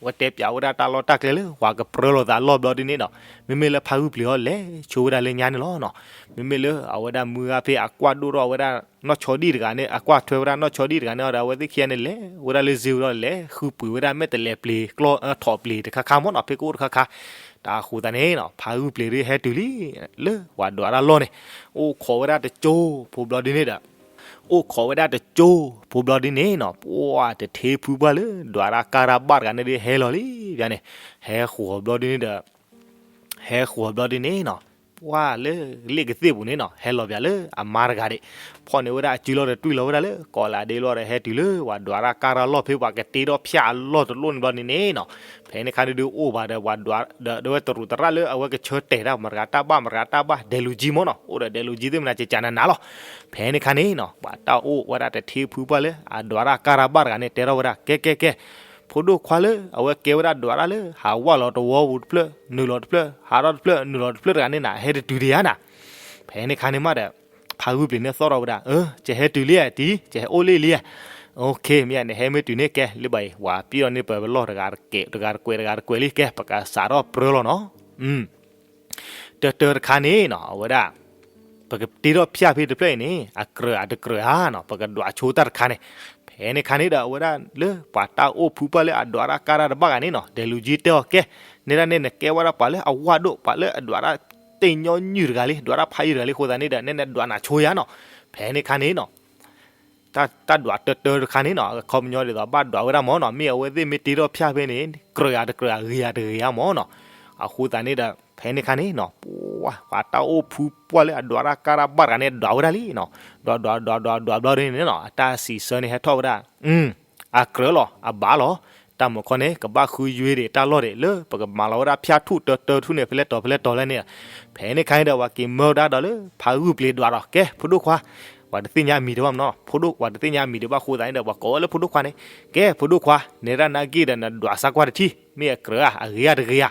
ဝဲတဲပၠးဝဲဒၣ်တၢ်လီၢ်တၢ်ကျဲလၢ ပှၤကပြၢလိာ်သးလီၢ်ဘျီဒ်န့ၣ်နီၤ, မ့မ့ၢ်လၢဖးဂုၢ်ပျ့ၤအီၤလဲၤဆိဝဲဒၣ်လၢညါန့ၣ်လီၤနီၤ. မ့မ့ၢ်လၢအဝဲဒၣ်မုၢ်ဂၤဖဲအကွၢ်ဒိၣ်ထီၣ်ဝဲဒၣ်နီၢ်ဆီဒံၣ်တဂၤန့ၣ်, အကွၢ်ထွဲဝဲဒၣ်နီၢ်ဆီဒံၣ်တဂၤန့ၣ်ဒီး အဝဲသ့ၣ်ခံဂၤန့ၣ် လဲၤဝဲဒၣ်လၢစ့ဝဲဒီး လဲၤဃုပှ့ၤဝဲဒၣ်မဲာ်တလဲၤပျ့ၤကျီၢ်ထိးပျ့ၤတခါခါမၢ်နီၤ, ဖဲကအိၣ်တခါခါ. တၢ်အဃိသတးန့ၣ်နီၤ ဖးဂုၢ်ပျ့ၤဒ်ဟဲတုၤလံ လၢပှၤဒွးတၢ်လီၢ်န့ၣ်, အိၣ်ခိးဝဲဒၣ်တကၠိဖိဘျီဒ်န့ၣ်ဒီး အိၣ်ခိးဝဲဒၣ်တကၠိဖိဘျီဒ်န့ၣ်နီၤ, ပှၤတထ့ဖုပှၢ်လၢ ဒွးတၢ်ကၢ်တၢ်ဘၣ်တဂၤန့ၣ်ဒ်ဟဲလီၤလံ, ဘၣ်န့ၣ် ဟဲဃီၤဘျီဒ်န့ၣ်ဒီး ဟဲဃီၤဘျီဒ်န့ၣ်နီၤ, ပှၤလၢလ့ၣ်ကသ့ၣ်ပူၤန့ၣ်နီၤ ဟဲလီၤပၠးလၢအမါတဂၤဒံး, ဖီၣ်န့ၢ်ဝဲဒၣ်အစုလီၤဒီးတွံၢ်လီၤဝဲဒၣ်လၢ ကီးလးဒ့လီၤဒီး ဟဲတုၤလၢပှၤဒွးတၢ်ကၢ်တၢ်လီၢ်ဖဲ ပှၤကတ့ထီၣ်ဖၠၣ်အလီၢ်တလီၢ်န့ၣ်ဘျီန့ၣ်န့ၣ်နီၤ, ဖဲန့ၣ်ခါန့ၣ်ဒုးအိၣ်ဘၣ်ဒီးပှၤဒွး ဒီးဝဲတရူးသရၣ်လၢအဝဲကဆၢတဲာ်တၢ် မတၤတဂၤတၢ်ဘၣ် မတၤတဂၤတၢ်ဘၣ် ဒဲးလူၤကၠံမၢ်နီၤ, အိၣ်ဒီးဒဲးလူၤကၠံသ့ၣ်မနၤ ကကးနးနးလီၤ. ဖဲန့ၣ်ခါန့ၣ်နီၤ ပှၤတၢ်အိၣ်ဝဲဒၣ်တထ့ဖုပှၢ်လၢ အဒွးတၢ်ကၢ်တၢ်ဘၣ်တဂၤန့ၣ် တဲထီၣ်ဝဲဒၣ် ကဲ ကဲ ကဲ ဖိဒိၣ်ခွါလၢ အဝဲကဲဝဲဒၣ်ဒွးတၢ်လၢ ဟးဝၣ်လီၤတဝီပူၤတဖျၢၣ် နုာ်လီၤတဖျၢၣ် ဟးထီၣ်တဖျၢၣ် နုာ်လီၤတဖျၢၣ်တဂၤန့ၣ်နၤ ဟဲတတုၤဒံးဧါနၤ. ဖဲန့ၣ်ခါန့ၣ်မးဒီး ဖးဂုၢ်ပျ့ၤန့ၣ်သီၣ်ထီၣ်ဝဲဒၣ် အၢ ယဟဲတုၤလံဧါတံၤ ယဟဲအိၣ်လံလံဧါ. အိၣ်ခ့ မ့ၢ်နဟဲမ့ၢ်တုၤန့ၣ် ကဲ လၢဘၣ်အံၤ ပှၤပျီၢ်န့ၢ်ပှၤလီၢ်တဂၤတကွဲးတဂၤတကွဲးလံ ကဲ ပကစးထီၣ်ပြၢလီၤနီၤ. တၢတၢတခါန့ၣ်နီၤ အဝဲဒၣ် ပကတ့ထီၣ်ဖၠၣ်ဖဲတဖျၢၣ်အံၤန့ၣ် အကြၢးအတကြၢးဧါနီၤ ပကဒွးဆိတၢ်တခါန့ၣ်. ဖဲန့ၣ်ခါန့ၣ်ဒီး အဝဲဒၣ်လၢပှၤတၢ်အိၣ်ဖုပှၢ်လၢအဒွးတၢ်ကၢ်တၢ်တဘၣ်ဂၤန့ၣ်နီၤ ဒဲးလူၤကၠံတဲအီၤ ကဲ နဲဒၣ်န့ၣ် နကဲဝဲဒၣ်ပှၤလၢအဝၣ်ဒိၣ် ပှၤလၢအဒွးတၢ်တ့ၢ်ညီနုၢ်တဂၤလံ ဒွးတၢ်ဖးယံာ်တဂၤလံ အဃိသတးန့ၣ်ဒီး နဲနဒွးနၤဆိယၤနီၤ. ဖဲန့ၣ်ခါန့ၣ်နီၤ တၢ်ဒွးတၢတၢတခါန့ၣ်နီၤ အခီပညီဒ်သိးဘၣ်ဒွးဝဲဒၣ်မၢ်နီၤ မ့ၢ်အဝဲသ့ၣ်မ့ၢ်တ့ထီၣ်ဖၠၣ်ဖဲန့ၣ် ကြၢးယၤတကြၢး ဂ့ၤယၤတဂ့ၤဧါမၢ်နီၤ. အဃိသတးန့ၣ်ဒီး ဖဲန့ၣ်ခါန့ၣ်နီၤ ပှၤတၢ်အိၣ်ဖုပှၢ်လၢအဒွးတၢ်ကၢ်တၢ်ဘၣ်တဂၤန့ၣ် ဒွးဝဲဒၣ်လံနီၤ. ဒွးဒွးဒွးဒွးဒွးဘျီန့ၣ်နီၤ အတၢ်စံးဆၢန့ၣ်ဟဲထီၣ်ဝဲဒၣ် အကြၢးလီၤ အဘၣ်လီၤ. တၢ်မုၢ်ခီန့ၣ် ကဘၣ်ဃုယွ့ဒံးတၢ်လီၢ်ဒံး လၢပကမၤလီၤဝဲဒၣ်ဖၠၣ်ထူၣ်တၢတၢထူၣ်န့ၣ် ဖဲလဲၣ်တီၤဖဲလဲၣ်တီၤလဲၣ်န့ၣ်, ဖဲန့ၣ်ခါန့ၣ်ဒီး ပှၤက့ၤမၢကဒါဒီးလၢ ဖါဂုၢ်ပျံၤဒွးဒီး ကဲ ဖိဒိၣ်ခွါ, ပှၤတသ့ၣ်ညါအမံၤဒံးဘၣ်မနီၤ, ဖိဒိၣ် ပှၤတသ့ၣ်ညါအမံၤဒံးဘၣ်အဃိသတးန့ၣ်ဒီး ပှၤကိးဝဲလၢဖိဒိၣ်ခွါန့ၣ်, ကဲ ဖိဒိၣ်ခွါ, နဲဒၣ်နၢ်က့ၢ်ဒီး နဒွးစၢ်ကွၢ်တထံၣ် မ့ၢ်အကြၢးဧါ အဂ့ၤဧါတဂ့ၤဧါ.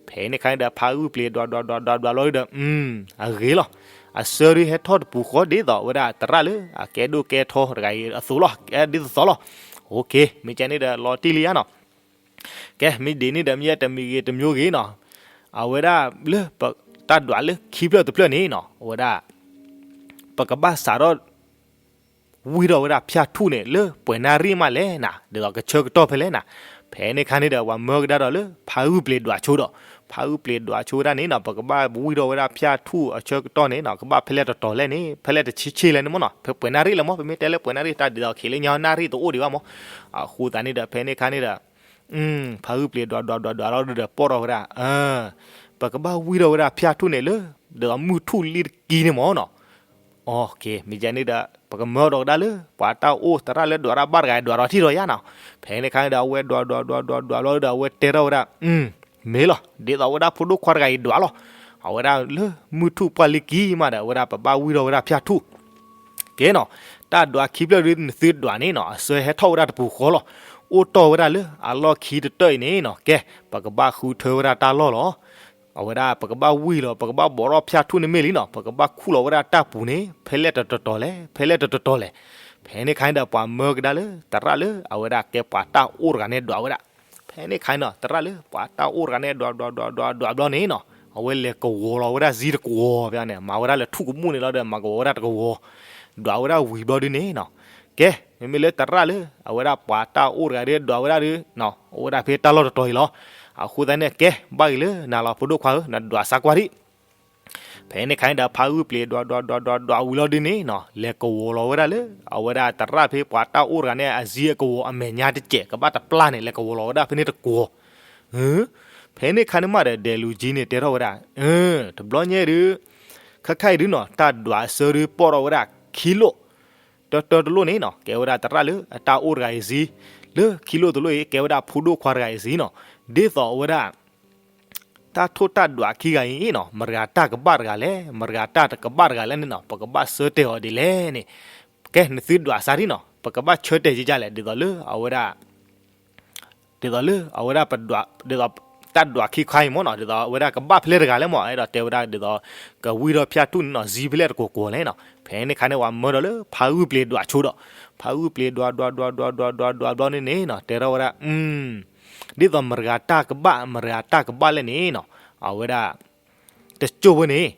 ဖဲန့ၣ်ခါန့ၣ်ဒီး ဖါဂုၢ်ပျံၤဒွးဒွးဒွးဒွးဒွးဘျီဒီး အဂ့ၤလီၤ. အဆၢဒုးဟဲထီၣ်တပူၤဃီဒ်သိးဝဲဒၣ်သရၣ်လၢ အကဲဒိၣ်ကဲထီတဂၤအံၤအသိးလီၤ, ကဲဒ်သိးသိးလီၤ. မ့ၢ်ကဲန့ၣ်ဒီးလီၤတံၢ်လံဧါနီၤ. ကဲ မ့ၢ်ဒ်န့ၣ်ဒီး မ့ၢ်တမံၤဂ့ၤတမံၤဂ့ၤနီၤ, အဝဲဒၣ်လၢ တၢ်ဒွးလၢခံဖျၢၣ်တဖျၢၣ်န့ၣ်နီၤ အဝဲဒၣ် ပကဘၣ်စးထီၣ် ဝံၢ်ထီၣ်ဝဲဒၣ်ဖၠၣ်ထူၣ်န့ၣ် လၢပှဲၤနၣ်ရံၣ်မးလဲၣ်နၤ, ဒ်သိးကဆၢကတီၢ်ဖဲလဲၣ်နၤ. ဖဲန့ၣ်ခါန့ၣ်ဒီး ပှၤမၢကဒါဒီးလၢ ဖါဂုၢ်ပျံၤဒွးဆိဒီး, ဖါဂုၢ်ပျံၤဒွးဆိဝဲဒၣ်န့ၣ်နီၤ ပကဘၣ်ဝံၢ်ထီၣ်ဝဲဒၣ်ဖၠၣ်ထူၣ်အဆၢကတီၢ်န့ၣ်နီၤ ကဘၣ်ဖဲလဲၣ်တတီၤလဲၣ်န့ၣ် ဖဲလဲၣ်တဆံးဆံးလဲၣ်န့ၣ်မနီၤ, ဖဲပှဲၤနၣ်ရံၣ်လၢမး ပမ့ၢ်တဲလၢပှဲၤနၣ်ရံၣ် တၢ်ဒ်သိးခံးလၢညါနၣ်ရံၣ်တအိၣ်ဒံးဘၣ်မး. အဃိသတးန့ၣ်ဒီး ဖဲန့ၣ်ခါန့ၣ်ဒီး ဖါဂုၢ်ပျံၤဒွးဒွးဒွးဒွးလီၤဒီး ပီၣ်ထီၣ်ဝဲဒၣ် ပကဘၣ်ဝံၢ်ထီၣ်ဝဲဒၣ်ဖၠၣ်ထူၣ်န့ၣ်လၢ ဒ်သိးမုၢ်ထူၣ်လံတကံန့ၣ်မနီၤ. မ့ၢ်ကဲန့ၣ်ဒီး ပကမၢဒီးကဒါလၢ ပှၤတၢ်အိၣ်သရၣ်လၢဒွးတၢ်ဘၣ်တဂၤအံၤဒွးထီၣ်ထံၣ်ဒီးယါနီၤ. ဖဲန့ၣ်ခါန့ၣ်ဒီး အဝဲဒွးဒွးဒွးဒွးဒွးဘျီဒီး အဝဲတဲထီၣ်ဝဲဒၣ် မ့ၢ်လီၤ ဒ်သိးဝဲဒၣ်ဖိဒိၣ်ခွါတဂၤအံၤဒွးလီၤ. အဝဲဒၣ်လၢမုၢ်ထူၣ်ပှၢ်လံကံမးဒီး အဝဲဒၣ်ပဘၣ်ဝံၢ်ထီၣ်ဝဲဒၣ်ဖၠၣ်ထူၣ် ကဲနီၤ, တၢ်ဒွးခံဖျၢၣ်ဒ်နသုဒွးန့ၣ်နီၤ အဆၢဟဲထီၣ်ဝဲဒၣ်တပူၤဃီလီၤ. အိၣ်တီၢ်ဝဲဒၣ်လၢအလီၢ်ခံတတၢၢ်အံၤန့ၣ်နီၤ ကဲ ပကဘၣ်ဃုထၢဝဲဒၣ်တၢ်လီၢ်လီၤ. အဝဲဒၣ်ပကဘၣ်ဝံၢ်လီၤ ပကဘၣ်ဘိးထီၣ်ဖၠၣ်ထူၣ်န့ၣ်မ့ၢ်လံနီၤ ပကဘၣ်ခူၣ်လီၤဝဲဒၣ်တၢ်ပူၤန့ၣ် ဖဲလဲၣ်တတီၤတီၤလဲၣ် ဖဲလဲၣ်တတီၤတီၤလဲၣ်. ဖဲန့ၣ်ခါန့ၣ်ဒီး ပှၤမၢကဒါလၢ သရၣ်လၢအဝဲဒၣ်ကဲပှၤတၢ်အိၣ်တဂၤန့ၣ်ဒွးဝဲဒၣ်. ဖဲန့ၣ်ခါန့ၣ်နီၤ သရၣ်လၢပှၤတၢ်အိၣ်တဂၤန့ၣ် ဒွးဒွးဒွးဒွးဒွးဘျီန့ၣ်နီၤ အဝဲလဲၤကဝီၤလီၤဝဲဒၣ်စ့တကဝီၤဖဲန့ၣ် မၤဝဲဒၣ်လၢထူၣ်ကမူၣ်န့ၣ်လီၤဒီး မၤကဝီၤဝဲဒၣ်တကဝီၤ ဒွးဝဲဒၣ်ဝံၤဘျီဒုန့ၣ်နီၤ. ကဲ မ့မ့ၢ်လၢသရၣ်လၢ အဝဲဒၣ်ပှၤတၢ်အိၣ်တဂၤဒၣ်ဒွးဝဲဒၣ်ဒု အိၣ်ဝဲဒၣ်ဖဲတၢ်လီၢ်တတီၤအံၤလီၤ. အဃိသတးန့ၣ် ကဲ ဘၣ်ဂ့ၤလၢနၤလီၤ ဖိဒိၣ်ခွါဧၢ နဒွးစၢ်ကွၢ်ဒံး ဖဲန့ၣ်ခါန့ၣ်ဒီး ဖါဂုၢ်ပျံၤဒွးဒွးဒွးဒွးဒွးဝံၤလီၤဒုန့ၣ်နီၤ လဲၤကဝီၤလီၤဝဲဒၣ်လၢ အဝဲဒၣ်သရၣ်ဖဲပှၤတၢ်အိၣ်တဂၤန့ၣ် အစ့အကဝီၤအမဲာ်ညါတစဲး ကဘၣ်တပျၢ်န့ၣ် လဲၤကဝီၤလီၤဝဲဒၣ်ဖဲန့ၣ်တကဝီၤ ဖဲန့ၣ်ခါန့ၣ်မးဒီး ဒဲးလူၤကၠံန့ၣ် တဲထီၣ်ဝဲဒၣ် တဘျီညါဒု ခဲခါအံၤဒုနီၤ တၢ်ဒွးအဆၢဒုပီၣ်ထီၣ်ဝဲဒၣ်ခံလိၣ် တၢတၢတလိၣ်န့ၣ်နီၤ ကဲဝဲဒၣ်သရၣ်လၢအတၢ်အိၣ်တဂၤအံၤစ့, လၢခံလိၣ်တလိၣ်အံၤ ကဲဝဲဒၣ်ဖိဒိၣ်ခွါတဂၤအံၤစ့နီၤ. ဒ်သိးအဝဲဒၣ် တၢ်ထိၣ်တၢ်ဒွးခံဂၤအံၤနီၤ မတၤတဂၤကဘၣ်တဂၤလဲၣ် မတၤတဂၤကဘၣ်တဂၤလဲၣ်န့ၣ်နီၤ ပကဘၣ်ဆၢတဲာ်အီၤဒ်လဲၣ်န့ၣ် ကဲ နသုဒွးစၢ်ဒံးနီၤ ပကဘၣ်ဆၢတဲာ်က့ၤဒ်လဲၣ် ဒ်သိးလၢအဝဲဒၣ် ဒ်သိးလၢအဝဲဒၣ်ပဒွး ဒ်သိးတၢ်ဒွးခံခါအံၤမ့ၢ်နီၤ ဒ်သိးအဝဲဒၣ်ကဘၣ်ဖဲလဲၣ်တဂၤလဲၣ်မ့ၢ် အဲၣ်ဒိးတဲဝဲဒၣ်ဒ်သိး ကဝံၢ်ထီၣ်ဖၠၣ်ထူၣ်န့ၣ်နီၤ စ့ဖဲလဲၣ်တကွီၤကွီၤလဲၣ်နီၤ. ဖဲန့ၣ်ခါန့ၣ် ပှၤမၢဒီးလၢဖါဂုၢ်ပျံၤဒွးဆိဒီး ဖါဂုၢ်ပျံၤဒွးဒွးဒွးဒွးဒွးဒွးဒွးဘျီန့ၣ်န့ၣ်နီၤ တဲထီၣ်ဝဲဒၣ် ဒ်သိးမတၤတဂၤတၢ်ကဘၣ် မတၤတဂၤတၢ်ကဘၣ်လဲၣ်န့ၣ်နီၤ အဝဲဒၣ် တစိၢ်ဖိန့ၣ်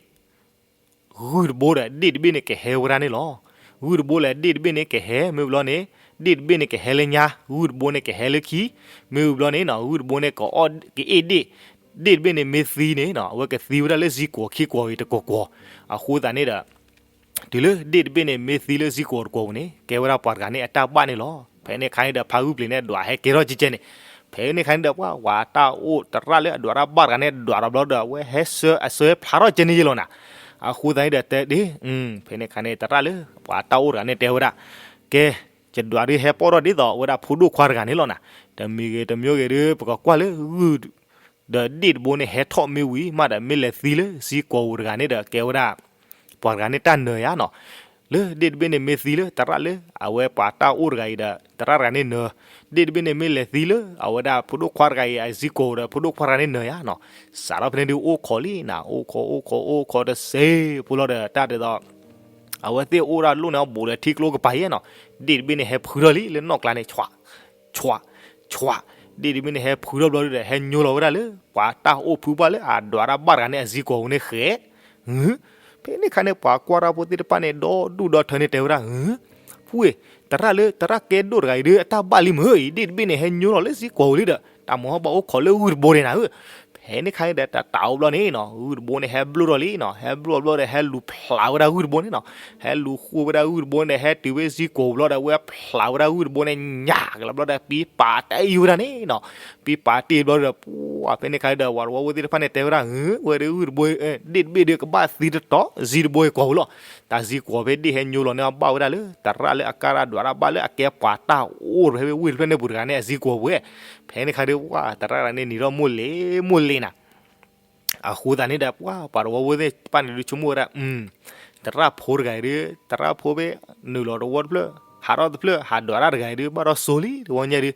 ဂုၢ်တဘိဒီးဒ့ၣ်တဘ့ၣ်န့ၣ်ကဟဲဝဲဒၣ်န့ၣ်လီၤ. ဂုၢ်တဘိလၢဒ့ၣ်တဘ့ၣ်န့ၣ်ကဟဲ မ့ၢ်ဘျီန့ၣ် ဒ့ၣ်တဘ့ၣ်န့ၣ်ကဟဲလၢညါ ဂုၢ်တဘိန့ၣ်ကဟဲလၢခံ မ့ၢ်ဘျီန့ၣ်နီၤ ဂုၢ်တဘိန့ၣ်ကအီၣ်ကအ့ၣ်ဒ့ၣ် ဒ့ၣ်တဘ့ၣ်န့ၣ်မ့ၢ်သံန့ၣ်နီၤ အဝဲကသံဝဲဒၣ်လၢစ့ကွီၤခံကွီၤဂ့ၤတကွီၤကွီၤ အဃိသတးန့ၣ်ဒီး တုၤလၢဒ့ၣ်တဘ့ၣ်န့ၣ် မ့ၢ်သံလၢစ့ကွီၤတကွီၤပူၤန့ၣ် ကဲဝဲဒၣ်ပှၤတဂၤန့ၣ်အတၢ်ဘၣ်န့ၣ်လီၤ. ဖဲန့ၣ်ခါန့ၣ်ဒီး ဖါဂုၢ်ပျံၤန့ၣ်ဒွးဟဲကဲထီၣ်ကဲကဲန့ၣ် ဖဲန့ၣ်ခါန့ၣ်ဒီး ပှၤပှၤတၢ်အိၣ်သရၣ်လၢအဒွးတၢ်ဘၣ်တဂၤန့ၣ် ဒွးဒီးဘျီဒီး အဝဲဟဲဆၢအဆၢဖျါထီၣ်ကဲန့ၣ်ယဲလီၤနၤ. အဃိသတးန့ၣ်ဒီးတဲဒ် ဖဲန့ၣ်ခါန့ၣ် သရၣ်လၢ ပှၤတၢ်အိၣ်တဂၤန့ၣ်တဲဝဲဒၣ် ကဲ ယဒွးဒုးဟဲပိာ်ထီၣ်ဒ်သိးအဝဲဒၣ်ဖိဒိၣ်ခွါတဂၤန့ၣ်လီၤနၤ. တမံၤဂ့ၤတမံၤဂ့ၤဒုး ပကကွၢ်လၢဂုၢ် ဒီးဒ့ၣ်တဘိန့ၣ်ဟဲထီၣ်မ့ၢ်ဝံၤမးဒီး မ့ၢ်လဲၤသံလၢစ့ကွီၤပူၤတဂၤန့ၣ်ဒီး ကဲဝဲဒၣ် ပှၤတဂၤန့ၣ်တၢ်နၢၤယါနီၤ. လၢဒ့ၣ်တဘ့ၣ်န့ၣ်မ့ၢ်သံလၢသရၣ်လၢအဝဲပှၤတၢ်အိၣ်တဂၤအံၤဒီး သရၣ်တဂၤန့ၣ်နၢၤ. ဒ့ၣ်တဘ့ၣ်န့ၣ်မ့ၢ်လဲၤသံလၢအဝဲဒၣ်ဖိဒိၣ်ခွါတဂၤအံၤအစ့ကွီၤဒီး ဖိဒိၣ်ခွါတဂၤန့ၣ်နၢၤယါနီၤ. စးထီၣ်ဖဲန့ၣ်ဒုးအိၣ်ခိးလံနၤ အိၣ်ခိးအိၣ်ခိးအိၣ်ခိးတစဲးဖိလီၤဒီး တၢ်ဒ်သိး အဝဲသ့ၣ်အိၣ်ဒၣ်လိၣ်န့ၣ် အဘူးဒီးထံကျိကပၤယဲနီၤ. ဒ့ၣ်တဘ့ၣ်န့ၣ်ဟဲဖုထီၣ်လံလၢနီၣ်ကျါန့ၣ် ဆွး ဆွး ဆွး ဒ့ၣ်တဘ့ၣ်န့ၣ်ဟဲဖုထီၣ်ဘျီဒုးဒီး ဟဲညိလီၤဝဲဒၣ်လၢ ပှၤတၢ်အိၣ်ဖုပှၢ်လၢအဒွးတၢ်ဘၣ်တဂၤန့ၣ်အစ့ကွီၤပူၤန့ၣ်ဃဲ ဖဲန့ၣ်ခါန့ၣ် ပှၤကွၢ်တၢ်ဖိသ့ၣ်တဖၣ်န့ၣ် ဒီဒူၣ်ဒီထၢန့ၣ်တဲဝဲဒၣ် ဖုဧၢ သရၣ်လၢသရၣ်ကဲဒိၣ်တဂၤအံၤဒုး အတၢ်ဘၣ်လံမ့ၢ်ဧါ ဒ့ၣ်တဘ့ၣ်န့ၣ် ဟဲညိလီၤလၢစ့ကွီၤပူၤလံဒီး တၢ်မၤဟီၣ်ဘၣ်အိၣ်ခိးလၢဂုၢ်တဘိန့ၣ်နၤဧၢ. ဖဲ ဖဲန့ၣ်ခါန့ၣ်ဒီး တၢ်တၢ်အိၣ်ဘျီန့ၣ်နီၤ ဂုၢ်တဘိန့ၣ် ဟဲဘျိၣ်ထီၣ်လံနီၤ, ဟဲဘျိၣ်ဘျီဒီး ဟဲလူၤဖျးဝဲဒၣ်ဂုၢ်တဘိန့ၣ်နီၤ, ဟဲလူၤဃုဝဲဒၣ်ဂုၢ်တဘိန့ၣ် ဟဲတုၤဝဲစံၣ်ကိာ်ပူၤလီၤဒီး ဝဲဖျးဝဲဒၣ်ဂုၢ်တဘိန့ၣ် ညၣ်ကလီၤဘျီဒီး ပံပာ်တ့ၢ်ဝဲဒၣ်န့ၣ်နီၤ, ပံပာ်တ့ၢ်ဘျီဒီး ပှၤဖဲန့ၣ်ခါဒီး ပှၤတဝီဖိသ့ၣ်တဖၣ်န့ၣ် တဲဝဲဒၣ် ဝဲဒၣ်ဂုၢ်တဘိ ဒ့ၣ်တဘ့ၣ်ဒီး ကဘၣ်သံတတီၤ စံၣ်တဘိအံၤကိာ်ပူၤလီၤ. တၢ်စံၣ်ကိာ်ဖဲဒ့ၣ်ဟဲညိလီၤန့ၣ် အဘၣ်ဝဲဒၣ်လၢ သရၣ်လၢအကါရၢ်ဒွးတၢ်ဘၣ်လၢအကဲပှၤတၢ်အိၣ်ဖဲဝ့ၢ်တဖျၢၣ်န့ၣ်ပူၤတဂၤန့ၣ် အစံၣ်ကိာ်ပူၤဝဲ, ဖဲန့ၣ်ခါဒီး ဝဲသရၣ်တဂၤန့ၣ်နံၤထီၣ်မိၢ်လ့ၤမိၢ်လ့ၤနၤ အဃိသတးန့ၣ်ဒီး ပှၤပှၤတဝီဖိသ့ၣ်တဖၣ်န့ၣ်ဒုး ဆိကမိၣ်ဝဲဒၣ် သရၣ်ဖိတဂၤအံၤဒီး သရၣ်ဖိဖဲ နုာ်လီၤတဝီတဖျၢၣ် ဟးထီၣ်တဖျၢၣ် ဟးဒွးတၢ်တဂၤအံၤဒီး ဘၣ်ဒီးစိၤလံတဝီညါဒီး,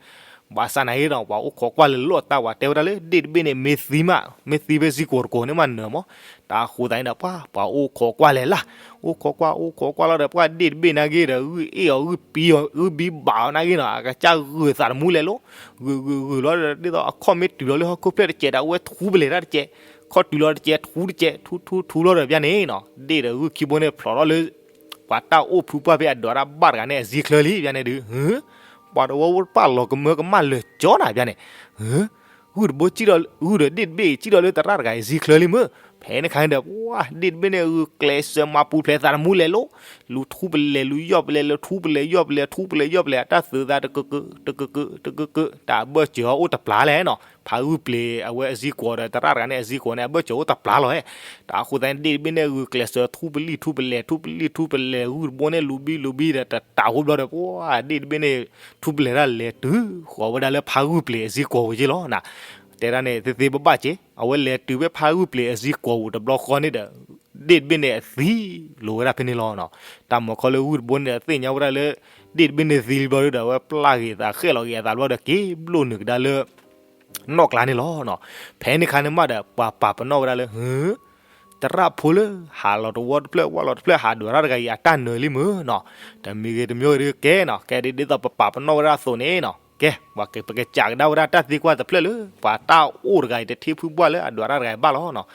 ဘၣ်ဆၣ်နာ်က့ဒီး ပှၤအိၣ်ခိးကွၢ်လဲၤလိာ်တၢ် ပှၤတဲဝဲဒၣ်လၢ ဒ့ၣ်တဘ့ၣ်န့ၣ် မ့ၢ်သံမး မ့ၢ်သံဖဲစံၣ်ကိာ်တကိးန့ၣ်မးနၢၤမး, တၢ်အဃိသတးန့ၣ်ဒီး ပှၤ ပှၤအိၣ်ခိးကွၢ်လဲၤလၢ်, အိၣ်ခိးကွၢ် အိၣ်ခိးကွၢ်လီၤဒီး ပှၤဒ့ၣ်တဘ့ၣ်နာ်က့ဒီး ဂုၢ်အ့ၣ်အီၤ ဂုၢ်ပံအီၤ ဂုၢ်ဘံဘၣ်အီၤနာ်က့နီၤ အကစၢ်ဂုာ်သးတမူလဲၤလိၤ, ဂုာ်ဂုာ်ဂုာ်လီၤဒီး ဒ်သိးအခီၣ်မ့ၢ်တုၤလီၤလၢဟီၣ်ခိၣ်ဖျၢၣ်တစဲးဒီး အဝဲထူပလဲၤတၢ်တစဲး, ခီၣ်တုၤလီၤတစဲး ထူတစဲး ထူထူထူလီၤဒီး ပျၢ်န့ၣ်နီၤ ဒ့ၣ်ဒီးဂုၢ်ခံဘိန့ၣ် ဖျိးထီၣ်လၢ ပှၤတၢ်အိၣ်ဖုပှၢ်ဖဲအဒွးတၢ်ဘၣ်တဂၤန့ၣ် အစံၣ်ချၢလံ ပျၢ်န့ၣ်ဒုး, ပှၤတဝီဖိတဖၣ်လီၤကမၢကမၣ်လၢာ်ကၠီနၤ ပျၢ်န့ၣ် ဂုၢ်တဘိစံၣ်ဒီး ဂုၢ်ဒီးဒ့ၣ်တဘ့ၣ်အံၤ စံၣ်ဒီးလၢသရၣ်တဂၤအံၤ စံၣ်ချၢလံမ့ၢ်, ဖဲန့ၣ်ခါန့ၣ်ဒီး ပှၤဒ့ၣ်တဘ့ၣ်န့ၣ် ဂုာ်ကျဲးစၢးမၤပူၤဖျဲးသးတမူလဲၤလိၤ, လူၤထူပလဲၤ လူၤယီၣ်ပလဲၤ လူၤထူပလဲၤယီၣ်ပလဲၤ ထူပလဲၤယီၣ်ပလဲၤ အတၢ်သုးသးတကက တကက တကက တၢ်အဘၢၣ်စၢၤအီၤအိၣ်တပျၢ်လဲၣ်နီၤ, ဖးဂုၢ်ပျ့ၤအဝဲအစံၣ်ကိာ်ဒီးသရၣ်တဂၤန့ၣ် အစံၣ်ကိာ်န့ၣ် အဘၢၣ်စၢၤအိၣ်တပျၢ်လီၤဟဲ, တၢ်အဃိသတးန့ၣ် ဒ့ၣ်တဘ့ၣ်န့ၣ် ဂုာ်ကျဲးစၢးထူပလံၣ်ထူပလဲၤ ထူပလံၣ်ထူပလဲၤ ဂုၢ်တဘိန့ၣ် လူၤဘံလူၤဘံဒီး တတၢ်ဟိဘျီဒီး ပှၤဒ့ၣ်တဘ့ၣ်န့ၣ် ထူပလဲၤတၢ်လဲၤတုၤဃီၤဝဲဒၣ်လၢဖးဂုၢ်ပျ့ၤအစံၣ်ကိာ်ပူၤက့လီၤနၤ, တဲဒၣ်န့ၣ် သ့သ့ဘၣ်ဘၣ်က့ အဝဲလဲၤတုၤဖဲဖးဂုၢ်ပျ့ၤအစံၣ်ကိာ်ပူၤတဘျီဃီန့ၣ်ဒီး ဒ့ၣ်တဘ့ၣ်န့ၣ်အသံလိၤဝဲဒၣ်ဖဲန့ၣ်လီၤနီၤ, တၢ်မၤခီလၢဂုၢ်တဘိန့ၣ်ဒီး သ့ၣ်ညါဝဲဒၣ်လၢ ဒ့ၣ်တဘ့ၣ်န့ၣ်သံလံဘျီဒီး အဝဲပျၢ်ဂ့ၤသးဃဲၣ်လီၤဂ့ၤအသးဘျီဒီး က့ၤဘျိၣ်နုာ်ကဒါလၢ နီၣ်ကျါန့ၣ်လီၤနီၤ, ဖဲန့ၣ်ခါန့ၣ်မးဒီး ပှၤပာ်ပနီၣ်ဝဲဒၣ်လၢ ဟု သရၣ်ဖိလၢ ဟးလီၤတဝီတဖျၢၣ် ဝၢ်လီၤတဖျၢၣ် ဟးဒွးတၢ်တဂၤအံၤ အတၢ်နၢၤလံမ့ၢ်နီၤ, တမံၤဂ့ၤတမံၤဂ့ၤဒီးကဲနီၤ ကဲဒ်သိးပပာ်ပနီၣ်ဝဲဒၣ်အသိးန့ၣ်နီၤ ကဲ ပကစးကဒါဝဲဒၣ်တၢ်သံကွၢ်တဖျၢၣ်လၢ ပှၤတၢ်အိၣ်တဂၤအံၤ တထံၣ်ဖုပှၢ်လၢအဒွးတၢ်တဂၤအံၤဘၣ်လီၤနီၤ,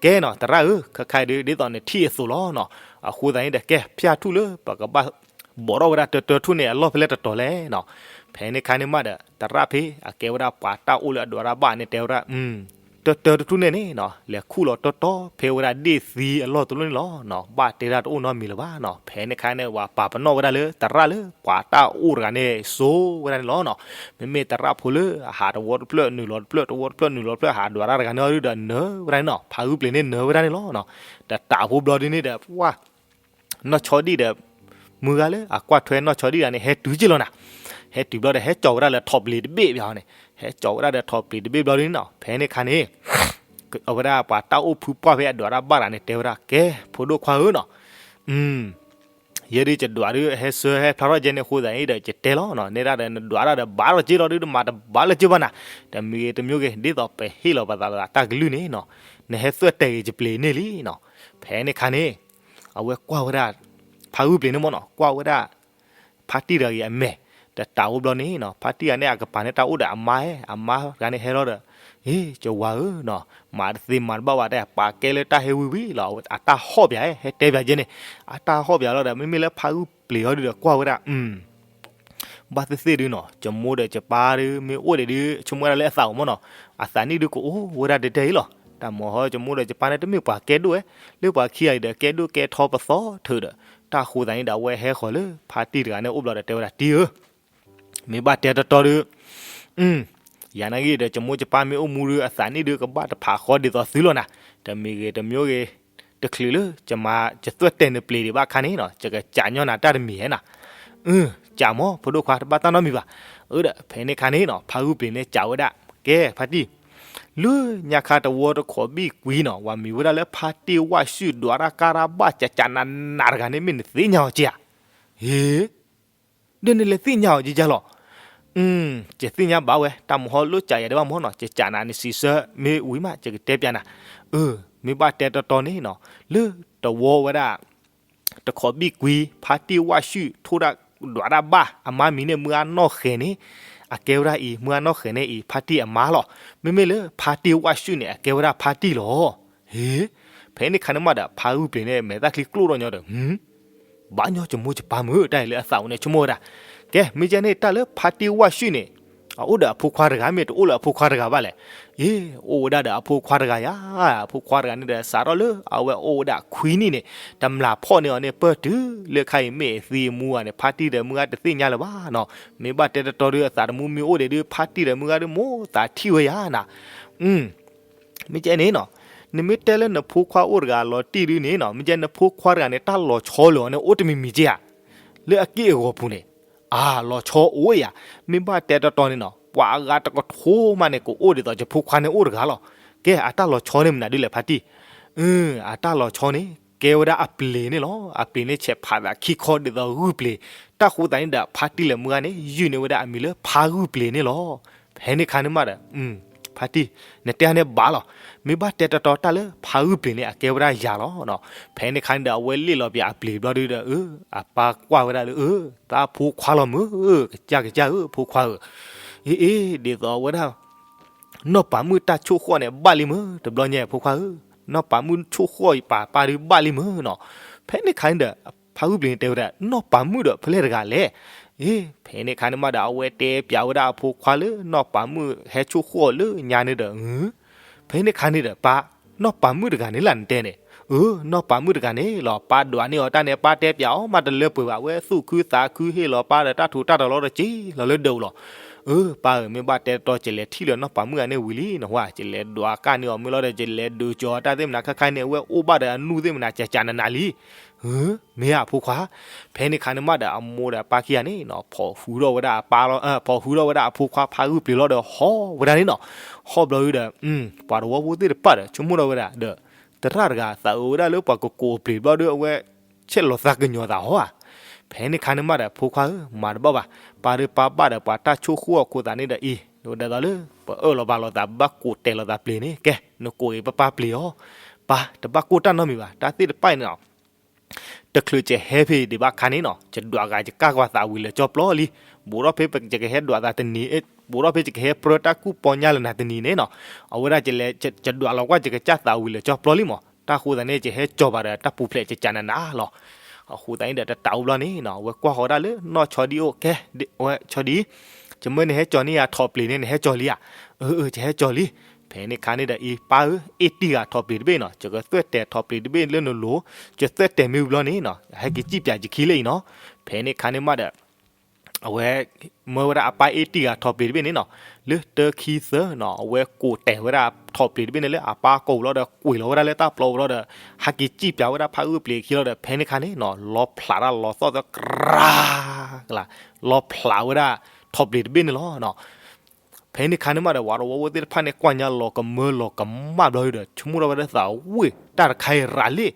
ကဲနီၤ သရၣ်ဧၢ ခဲခါအံၤဒုး ဒ်သိးနထံၣ်အသိးလီၤနီၤ, အဃိသတးန့ၣ်ဒီး ကဲ ဖၠၣ်ထူၣ်လၢ ပကဘၣ် ဘီးထီၣ်ဝဲဒၣ်တၢတၢထူၣ်န့ၣ် အလီၢ်ဖဲလဲၣ်တတီၤလဲၣ်နီၤ, ဖဲန့ၣ်ခါန့ၣ်မးဒီး သရၣ်ဖဲ အကဲဝဲဒၣ်ပှၤတၢ်အိၣ်လၢအဒွးတၢ်ဘၣ်န့ၣ် တဲဝဲဒၣ် တၢတၢတထူၣ်န့ၣ်န့ၣ်နီၤ လဲၤခူၣ်လီၤတီတီဖဲဝဲဒၣ်ဒ့ၣ်သံအလီၢ်တလီၢ်န့ၣ်လီၤနီၤ, ဘၣ်တဲဒၣ်တအိၣ်နီတမံၤလၢၤဘၣ်နီၤ, ဖဲန့ၣ်ခါန့ၣ် ပှၤပာ်ပနီၣ်ဝဲဒၣ်လၢသရၣ်လၢ ပှၤတၢ်အိၣ်တဂၤန့ၣ် စိာ်ဝဲဒၣ်န့ၣ်လီၤနီၤ, မ့မ့ၢ်သရၣ်ဖိလၢအဟးတဝီတဖျၢၣ်နုာ်လီၤတဖျၢၣ် တဝီတဖျၢၣ်နုာ်လီၤတဖျၢၣ် ဟးဒွးတၢ်တဂၤန့ၣ်ဒီး နၢၤဝဲဒၣ်န့ၣ်နီၤ, ဖးဂုၢ်ပျ့ၤန့ၣ်နၢၤဝဲဒၣ်န့ၣ်လီၤနီၤ, တတၢ်ဖိဘျီဒ်န့ၣ်ဒီး ပှၤ နီၢ်ဆီဒံၣ်ဒီး မုၢ်ဂၤလၢအကွၢ်ထွဲနီၢ်ဆီဒံၣ်တဂၤန့ၣ် ဟဲတုၤက့လီၤနၤ, ဟဲတုၤဘျီဒီး ဟဲကၠီၤဝဲဒၣ်လၢထိးပျ့ၤတဘ့ၣ်ဘၣ်န့ၣ်, ဟဲကၠီၤဝဲဒၣ်ဒီးထိးပျ့ၤတဘ့ၣ်ဘျီဒ်န့ၣ်နီၤ, ဖဲန့ၣ်ခါန့ၣ် အဝဲဒၣ်ပှၤတၢ်အိၣ်ဖုပှၢ်ဖဲအဒွးတၢ်ဘၣ်တဂၤန့ၣ် တဲဝဲဒၣ် ကဲ ဖိဒိၣ်ခွါဧၢနီၤ, ယဲဒၣ်ယဒွးဒုး ဟဲဆှၢဟဲဖျါထီၣ်ကဲန့ၣ်အဃိသတးန့ၣ်ဒီး ယတဲလီၤနီၤ, နဲဒၣ်ဒီးနဒွးတၢ်ဒီးဘၣ်ထီၣ်က့လီၤဒုး နမၤတဘၣ်လၢက့ဘၣ်နၤ, တမံၤဂ့ၤတမံၤဂ့ၤ ဒ်သိးပဟ့ၣ်လီၤပသးလၢတၢ်ကလုၢ်န့ၣ်နီၤ, နဟဲသွဲၣ်တဲာ်ဂ့ၤယပျ့ၤန့ၣ်လံနီၤ, ဖဲန့ၣ်ခါန့ၣ် အဝဲကွၢ်ဝဲဒၣ် ဖးဂုၢ်ပျ့ၤန့ၣ်မ့ၢ်နီၤ, ကွၢ်ဝဲဒၣ် ဖါတံၢ်တဂၤအံၤအမဲာ်, တတၢ်အိၣ်ဘျီန့ၣ်နီၤ, ဖါတံၢ်တဂၤန့ၣ် အကပၤန့ၣ်တၢ်အိၣ်ဒီးအမါ, အမါတဂၤန့ၣ်ဟဲလီၤဒီး, ဟ့ ကဝၤဧၢနီၤ, မၤတသ့မၤတဘၣ်ဘၣ်တဲ ပာ်ကဲလၢတၢ်ဟဲဝံၤဝံၤလီၤ, အတၢ်ဟီၣ်ပၠး ဟဲတဲပၠးကဲန့ၣ်, အတၢ်ဟီၣ်ပၠးလီၤဒီး မ့မ့ၢ်လၢဖးဂုၢ်ပျ့ၤအီၤဒုးဒီးကွၢ်ဝဲဒၣ် ဘၣ်သ့ၣ်သ့ၣ်ဒုးနီၤ, ယမိၢ်ဒီးယပၢ်ဒုး မ့ၢ်အိၣ်ဒံးဒုး ဆိကမိၣ်ဝဲဒၣ်လၢအသးအိၣ်မ့ၢ်နီၤ, အသးနံၣ်ဒုးကအိၣ်ဝဲဒၣ်တဲတဲအံၤလီၤ, တၢ်မၤဟီ ယမိၢ်ဒီးယပၢ်န့ၣ် တမ့ၢ်ပှၤကဲဒိၣ်ဝဲ, လၢပှၤခံဂၤအံၤဒီးကဲဒိၣ်ကဲထီပသီထုးဒီး, တၢ်ဃိသးန့ၣ်ဒီး အဝဲဟဲဃီၤလၢဖါတံၢ်တဂၤန့ၣ်အိၣ်ဘျီဒီးတဲဝဲဒၣ် တံၢ်ဧၢ မ့ၢ်ဘၣ်တဲတီတီဒုး, ယၤနာ်က့ဒီး ယမိၢ်ယပၢ်မ့ၢ်အိၣ်မူဒုး အသးနံၣ်ဒုးကဘၣ်တဖးဃီဒ်သိးသုလီၤနၤ, တမံၤဂ့ၤတမံၤဂ့ၤ, တချုးလၢ ယသွဲၣ်တဲာ်နပျ့ၤဒံးဘၣ်ခါန့ၣ်နီၤ ယကစးညီနၤတၢ်တမံၤဧဲနၤ, စးမ့ၢ် ဖိဒိၣ်ခွါ တဘၣ်တၢ်နီတမံၤဘၣ်, အဒီး ဖဲန့ၣ်ခါန့ၣ်နီၤ ဖါဂုၢ်ပျ့ၤန့ၣ်စံးဝဲဒၣ်, ကဲ ဖါတံၢ်, လၢညါခါတဝီတခိးဘံၣ်ကွံနီၤ ပှၤမံၤဝဲဒၣ်လၢဖါတံၢ်ဝၣ်ၡုၣ် ဒွးတၢ်ကါတၢ်ဘၣ်ကကနးနးတဂၤန့ၣ် မ့ၢ်နသ့ၣ်ညါအီၤက့ဧါ, ဟ့ ဒီးနလဲၤသ့ၣ်ညါအီၤယယၤလီၤ, ယသ့ၣ်ညါဘၣ်ဝဲ တၢ်မၤဟီလိၣ်စံးယၤဒံးဘၣ်မ့ၢ်နီၤ ယစံးစၢ်မ့ၢ်ဝံၤမး ယကတဲပျးနၤ, အ မ့ၢ်ဘၣ်တဲတီတီန့ၣ်နီၤ လၢတဝီဝဲဒၣ် တခိးဘံၣ်ကွံ ဖါတံၢ်ဝၣ်ၡုၣ် ထိၣ်ဒၣ်ဒွးတၢ်ဘၣ် အမါမံၤန့ၣ် မုၢ်အါနီၢ်ဃဲၤန့ၣ် အကဲဝဲဒၣ်အံၤ မုၢ်အါနီၢ်ဃဲၤန့ၣ်အံၤ ဖါတံၢ်အမါလီၤ, မ့မ့ၢ်လၢဖါတံၢ်ဝၣ်ၡုၣ်န့ၣ် အကဲဝဲဒၣ်ဖါတံၢ်လီၤ, ဟ့ ဖဲန့ၣ်ခါန့ၣ်မးဒီး ဖါဂုၢ်ပျ့ၤန့ၣ် မဲာ်သၣ်ချံကျိၣ်ထီၣ်ညီဒီး ဘၣ်ညီယမိၢ်ယပၢ်မုၢ် တၢ်အံၤလၢအသးအိၣ်န့ၣ် ဆိကမိၣ်ဝဲဒၣ်, ကဲ မ့ၢ်ကဲန့ၣ် တၢ်လၢဖါတံၢ်ဝၣ်ၡုၣ်န့ၣ် အအိၣ်ဒီးအဖိခွါတဂၤ မ့ၢ်တအိၣ်လၢအဖိခွါတဂၤဘၣ်လဲၣ်. အ့ အိၣ်ဝဲဒၣ်ဒီးအဖိခွါတဂၤယၤ, အဖိခွါတဂၤန့ၣ်ဒီး စးထီၣ်လၢအဝဲအိၣ်ဝဲဒၣ်ခွံနံၣ်န့ၣ် တမျၢ်ဖီၣ်န့ၢ်အီၤန့ၣ် ပၢၢ်တုၤလၢခါအံၤ မ့ၢ်အသံအမူဧါန့ၣ် ဖါတံၢ်ဒီးမုၢ်ဂၤတသ့ၣ်ညါလၢၤဘၣ်နီၤ. မ့ၢ်ဘၣ်တဲတတီၤဒီး အသးတမူမ့ၢ်အိၣ်ဒံးဒီး ဖါတံၢ်ဒီးမုၢ်ဂၤဒီး မိၢ်သးထံၣ်ဝဲယၤနၤ. မ့ၢ်ကဲန့ၣ်နီၤ, နမ့ၢ်တဲလၢနဖိခွါအိၣ်တဂၤလီၤတံၢ်ဒုန့ၣ်နီၤ, မ့ၢ်ကဲနဖိခွါတဂၤန့ၣ် တၢ်လီၤဆီလၢၤအီၤန့ၣ် အိၣ်တမံၤမံၤက့ဧါ. လၢအက့ၢ်အဂီၤပူၤန့ၣ် အလီၤဆီအိၣ်ယၤ. မ့ၢ်ဘၣ်တဲတတီၤန့ၣ်နီၤ, ပှၤအဂၤတကထိမးန့ၣ် ကအိၣ်ဒ်သိးယဖိခွါန့ၣ်အိၣ်တဂၤလီၤ. ကဲ အတၢ်လီၤဆီန့ၣ်မနုၤဒ်လဲၣ်ဖါတံၢ်. အတၢ်လီၤဆီန့ၣ် ကဲဝဲဒၣ်အပျ့ၤန့ၣ်လီၤ. အပျ့ၤန့ၣ်ဆဲးဖးသးခံခီဒ်သိးဂုၢ်ပျ့ၤ, တၢ်ဃိသတးန့ၣ်ဒီး ဖါတံၢ်လၢမုၢ်ဂၤန့ၣ် ယုၢ်န့ၢ်ဝဲဒၣ်အမံၤလၢဖါဂုၢ်ပျ့ၤန့ၣ်လီၤ. ဖဲန့ၣ်ခါန့ၣ်မးဒီး ဖါတံၢ် နတဲအါန့ၣ်ဘၣ်လီၤ. မ့ၢ်ဘၣ်တဲတတီၤတၢ်လၢဖါဂုၢ်ပျ့ၤန့ၣ် အကဲဝဲဒၣ်ယၤလီၤ. ဖဲန့ၣ်ခါန့ၣ်ဒီး အဝဲလ့ၣ်လီၤပၠးအပျ့ၤဘျီဒုဒီး အပၢ်ကွၢ်ဝဲဒၣ်လၢ တၢ်ဖိခွါလီၤမုၢ်, ကစၢ်ကစၢ်ဧၢ ဖိခွါဧၢ, အ့အ့ ဒ်သိးဝဲဒၣ် နီၢ်ပၤမုၣ်တၢ်ဆိၣ်ဃီၣ်န့ၣ် ဘၣ်လံမုၢ် တဘျီညါဖိခွါဧၢ, နီၢ်ပၤမုၣ်ဆိၣ်ဃီၣ်ပာ်ပၢ်ဒုဘၣ်လံမုၢ်နီၤ. ဖဲန့ၣ်ခါန့ၣ်ဒီး ဖါဂုၢ်ပျ့ၤန့ၣ်တဲဝဲဒၣ် နီၢ်ပၤမုၣ်ဒီးဖဲလဲၣ်တဂၤလဲၣ်. အ့ ဖဲန့ၣ်ခါန့ၣ်မးဒီး အဝဲတဲပၠးဝဲဒၣ်အဖိခွါလၢ နီၢ်ပၤမုၣ်ဟဲဆိၣ်ဃီၣ်လၢညါန့ၣ်ဒီး ဖဲန့ၣ်ခါန့ၣ်ဒီး ပၢ် နီၢ်ပၤမုၣ်တဂၤန့ၣ်လၢနတဲန့ၣ်, အၢ နီၢ်ပၤမုၣ်တဂၤန့ၣ်လီၤ. ပၢ်ဒွးန့ၢ်အီၤတၢ်န့ၣ် ပၢ်တဲပၠးအီၤမးတလၢပှဲၤဘၣ်, အဝဲသူၣ်ခုသးခုဟ့ၣ်လီၤပၢ်ဒီးတၢ်ထူးတၢ်တီၤလီၤဒီးက့ၤလီၤလၢဒၢးလီၤ. အၢ ပၢ်ဧၢ မ့ၢ်ဘၣ်တဲတတီၤ ယလဲၤထံၣ်လၢနီၢ်ပၤမုၣ်ဂၤန့ၣ်ဝံၤလံနီၤ, ယလဲၤဒွးကၢ်န့ၢ်အီၤမ့ၢ်လီၤဒီး ယလဲၤဒုးကၠီၤတၢ်သ့ၣ်မနၤခါခါန့ၣ် အဝဲအိၣ်ဘၣ်ဒီးအနူၢ်သ့ၣ်မနၤကကနးနးလံ. မ့ၢ်ဧါဖိခွါ. ဖဲန့ၣ်ခါန့ၣ်မးဒီး အမိၢ်ဒီးပၢ်ခံဂၤန့ၣ်နီၤ ဖီၣ်ဟုဒီးဝဲဒၣ်အပၢ်လီၤ, ဖီၣ်ဟုဒီးဝဲဒၣ်အဖိခွါဖါဂုၢ်ပျ့ၤလီၤဒီးဟီၣ်ဝဲဒၣ်န့ၣ်နီၤ. ဟီၣ်ဘျီဒုဒီး ပှၤတဝီဖိသ့ၣ်တဖၣ်ဒီး ဆိကမိၣ်ထီၣ်ဝဲဒၣ်ဒီး သရၣ်တဂၤသးအုးဝဲဒၣ်လၢပှၤကကိးအပျ့ၤဘျီဒီး အဝဲဆဲးလီၤသးကညီၤသးဟီဧါ. ဖဲန့ၣ်ခါန့ၣ်မးဒီး ဖိခွါဧၢ မၤတဘၣ်ဘၣ်, ပၢ်ဒုးပၢ်ဘၣ်ဒီးပှၤတၢ်ဆိၣ်ဃီၣ်အခိၣ်သးန့ၣ်ဒီးအံၤ ဒ်သိးလၢ ပအၢၣ်လီၤဘၣ်လိာ်သး ပဘၣ်ကိးတဲာ်လိာ်သးပျ့ၤန့ၣ် ကဲ နကိးအံၤပၢ်ပၢ်ပျ့ၤအီၤ. ပၢ် တဘၣ်ကိၢ်တၢ်နီတမံၤဘၣ်, တၢ်သ့ၣ်တဖၣ်အံၤန့ၣ်နီၤ တချုးယဟဲဖဲအံၤဒံးဘၣ်ခါန့ၣ်နီၤ ယဒွးဂၤယကၢ်ကွၢ်သးဝံၤလၢာ်ကၠီပျီလံ. ဘူးထီၣ်ဖဲယကဟဲဒွးသးတနံၤ, ဘူးထီၣ်ဖဲယကဟဲပြၢတၢ်ကူၣ်ပီညါလၢနၤတနံၤန့ၣ်နီၤ, အဝဲဒၣ် ယဒွးလီၤကွၢ်ယကစၢ်သးဝံၤလၢာ်ကၠီပျီလံမး, တၢ်ဃိသတးန့ၣ် ယဟဲကၠီၤဘၣ်ဒီးတၢ်ပူၤဖျဲးကကနးနးလီၤ. အဃိသတးန့ၣ်ဒီး တတးအိၣ်ဘျီန့ၣ်နီၤ အဝဲကွၢ်ဃီၤဒၣ်လၢနီၢ်ဆီဒံအိၣ် ကဲ ဆီဒံ, ယမၢန့ၣ်ဟဲကၠီၤန့ၢ်ယၤထိးပျ့ၤန့ၣ် နဟဲကၠီၤလံဧါ. အၢ ယဟဲကၠီၤလံ. ဖဲန့ၣ်ခါန့ၣ်ဒီး အံၤ ပၢ်ဧၢ အ့ၣ်တံၢ်ဂၤထိးပျ့ၤတဘ့ၣ်နီၤ, ယကသွဲၣ်တဲာ်ထိးပျ့ၤတဘ့ၣ်လၢနလိၤ, ယသွဲၣ်တဲာ်မ့ၢ်ဝံၤဘျီန့ၣ်နီၤ ဟဲက့ၤစံၣ်ပၠးယခံလၢအံၤနီၤ. ဖဲန့ၣ်ခါန့ၣ်မးဒီး အဝဲ မၢဝဲဒၣ်အပၢ်အ့ၣ်တံၢ်ဂၤထိးပျ့ၤတဘ့ၣ်န့ၣ်နီၤ, လၢတၢခံသၢနီၤ အဝဲကိးတဲာ်ဝဲဒၣ်ထိးပျ့ၤတဘ့ၣ်န့ၣ်လၢ အပၢ်ကိးလီၤဒီး ကွံာ်လီၤဝဲဒၣ်လၢတၢ်ပျီပူၤလီၤဒီး ဟဲက့ၤစံၣ်ပၠးဝဲဒၣ်ဖါဂုၢ်ပျ့ၤအခံလီၤဒီး ဖဲန့ၣ်ခါန့ၣ်နီၤ လီဖျးတၢ်လီၤသီၣ်သီၣ် ကြၢးကလး လီဖျးဝဲဒၣ်ထိးပျ့ၤတဘ့ၣ်န့ၣ်လီၤ. ဖဲန့ၣ်ခါန့ၣ်မးဒီး ပှၤတဝီဖိသ့ၣ်တဖၣ်န့ၣ် ကွၢ်ညါလီၤကမၢလီၤကမၣ်ဘျီဒီး ဆိကမိၣ်ထီၣ်ဝဲဒၣ်သးဝ့ၢ် တၢ်တခါအံၤရၤလံ.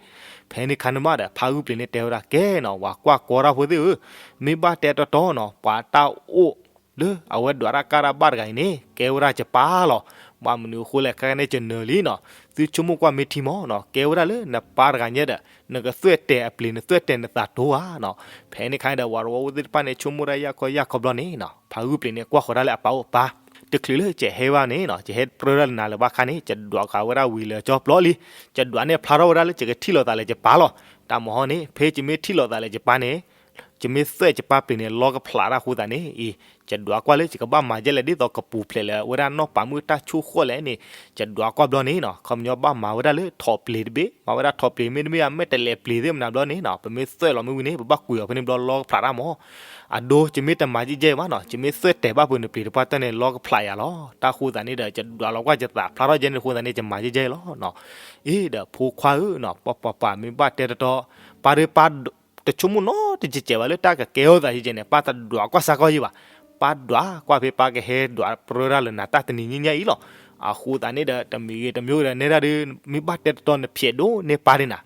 ဖဲန့ၣ်ခါန့ၣ်မးဒီး ဖါဂုၢ်ပျ့ၤန့ၣ်တဲဝဲဒၣ် ကဲနီၤ ပှၤကွၢ်ကီတၢ်ဖိသ့ၣ်ဧၢ, မ့ၢ်ဘၣ်တဲတီတီနီၤ ပှၤတၢ်အိၣ်လၢအဝဲဒွးတၢ်ကၢ်တၢ်ဘၣ်တဂၤအံၤန့ၣ် ကဲဝဲဒၣ်ယပၢ်လီၤ. ဘၣ်မနုၤအဃိလဲၣ် ခဲကနံၣ်န့ၣ် ယနၢၤလံနီၤ, သုဆိကမိၣ်ကွၢ်မ့ၢ်ထံမးနီၤ, ကဲဝဲဒၣ်လၢနပၢ်တဂၤညါဒီး နကသွဲၣ်တဲာ်အပျ့ၤ နသွဲၣ်တဲာ်နသးတိၤဧါနီၤ. ဖဲန့ၣ်ခါန့ၣ်ဒီး ပှၤတဝီဖိသ့ၣ်တဖၣ်န့ၣ် ဆိကမိၣ်တၢ်ယၢ်ခီယၢ်ခီဘျီန့ၣ်နီၤ ဖါဂုၢ်ပျ့ၤန့ၣ်ကွၢ်ဃီၤဒၣ်လၢအပၢ်အိၣ် ပၢ်, တချုးလၢယဟဲဘၣ်န့ၣ်နီၤ ယဟဲပြၢဒၣ်လၢနၤလၢၤဘၣ်ခါန့ၣ် ယဒွးဃာ်ဝဲဒၣ်ဝံၤလၢာ်ကၠီပျီလံ. ယဒွးန့ၢ်ဖျါထီၣ်ဝဲဒၣ်လၢယကထံၣ်လိာ်သးလၢယပၢ်လီၤ. တၢ်မဟီန့ၣ် ဖဲယမ့ၢ်ထံၣ်လိာ်သးလၢယပၢ်န့ၣ် ယမ့ၢ်သွဲၣ်ယပၢ်ပျ့ၤန့ၣ် လီကဖျးတၢ်အဃိသတးန့ၣ် အံၤ ယဒွးကွၢ်လၢယကဘၣ်မၤဒ်လဲၣ် ဒ်သိးကပူၤဖျဲးလၢအဝဲဒၣ်နီၢ်ပၤမုၣ်တၢ်ဆိၣ်ဃီၣ်လဲၣ်န့ၣ် ယဒွးကွၢ်ဘျီန့ၣ်နီၤ ခီပညီဘၣ်မၤဝဲဒၣ်လၢထိးပျ့ၤတဘ့ၣ်, မၤဝဲဒၣ်ထိးပျ့ၤမ့တမ့ၢ် အမဲာ်တဲးလဲးပျ့ၤသ့ၣ်မနၤဘျီန့ၣ်နီၤ ပမ့ၢ်သွဲၣ်လီၤမ့ၢ်ဝံၤန့ၣ် ပဘၣ်ကွံာ်အီၤဖဲန့ၣ်ဘျီလီကဖျးတၢ်မး. အဒိ ယမ့ၢ်တမၤယဲၢ်ယဲၢ်ဘၣ်နီၤ ယမ့ၢ်သွဲၣ်တဲာ်ဘၣ်ပှၤနပျ့ၤတပှၢ်တၢၢ်န့ၣ် လီကဖျးယၤလီၤ. တၢ်ဃိသတးန့ၣ်ဒီး ယဒွးလီၤကွၢ်ယသးဖျါထီၣ်ယဲန့ၣ်အဃိသတးန့ၣ် ယမၤယဲၢ်ယဲၢ်လီၤနီၤ. အ့ဒီးဖိခွါဧၢနီၤ ပၢ်ပၢ်ပၢ် မ့ၢ်ဘၣ်တဲတတီ ပၢ်ဒုးပၢ် တဆိကမိၣ်နီတစဲးစဲးဘၣ်လၢတၢ်ကကဲထီၣ်သးယဲၢ်ယဲၢ်န့ၣ် ပၢ်တဒွးကွၢ်စၢ်ကီၢ်ယဲၢ်ဘၣ်. ပၢ်ဒွးကွၢ်ဖဲပၢ်ကဟဲဒွးပြၢဒၣ်လၢနၤတၢ်တနံၤညါအံၤလီၤ. အဃိသတးန့ၣ်ဒီး တမံၤဂ့ၤတမံၤဂ့ၤဒီး နဲဒၣ်ဒုး မ့ၢ်ဘၣ်တဲတတီနဖျဲးဒိၣ်န့ၢ်ပၢ်ဒ်နၤ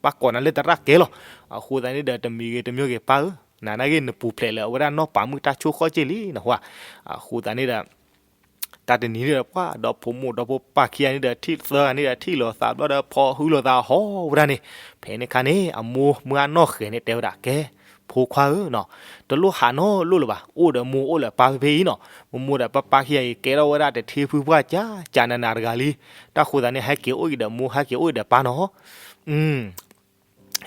ပၢ်ကိးနၤလၢသရၣ်ကဲလီၤ. အဃိသတးန့ၣ်ဒီး တမံၤဂ့ၤတမံၤဂ့ၤပၢ်ဧၢ, နၤနာ်က့နပူၤဖျဲးလၢအဝဲဒၣ်နီၢ်ပၤမုၣ်တၢ်ဆိၣ်ဃီၣ်က့ၢ်လံနဟါ. အဃိသတးန့ၣ်ဒီး တၢ်တနံၤန့ၣ်ဒီး ပှၤဒီဖိမိၢ်ဒီဖိပၢ်ခံဂၤန့ၣ်ဒီး ထံၣ်သၢဂၤန့ၣ်ဒီး ထံၣ်လိာ်သးဘျီဒီး ဖီၣ်ဟုလိာ်သးဟီဝဲဒၣ်န့ၣ်. ဖဲန့ၣ်ခါန့ၣ် အမိၢ်မုၢ်အနီၢ်ဃဲၤန့ၣ်တဲဝဲဒၣ် ကဲ ဖိခွါဧၢနီၤ, တလိၣ်ဟးနီတလိၣ်လၢၤဘၣ်, အိၣ်ဒီးမိၢ်အိၣ်လၢပၢ်ဖဲဖဲအံၤနီၤ. မိၢ်မိၢ်ဒီးပၢ်ပၢ်ခံဂၤအံၤ ကဲထီၣ်ဝဲဒၣ်တထံဖုပှၢ်ကၢ်ကၢ်နးနးတဂၤလံ. တၢ်ဃိသတးန့ၣ် ဟဲက့ၤအိၣ်အံၤဒီးမိၢ် ဟဲက့ၤအိၣ်အံၤဒီးပၢ်နီၤ.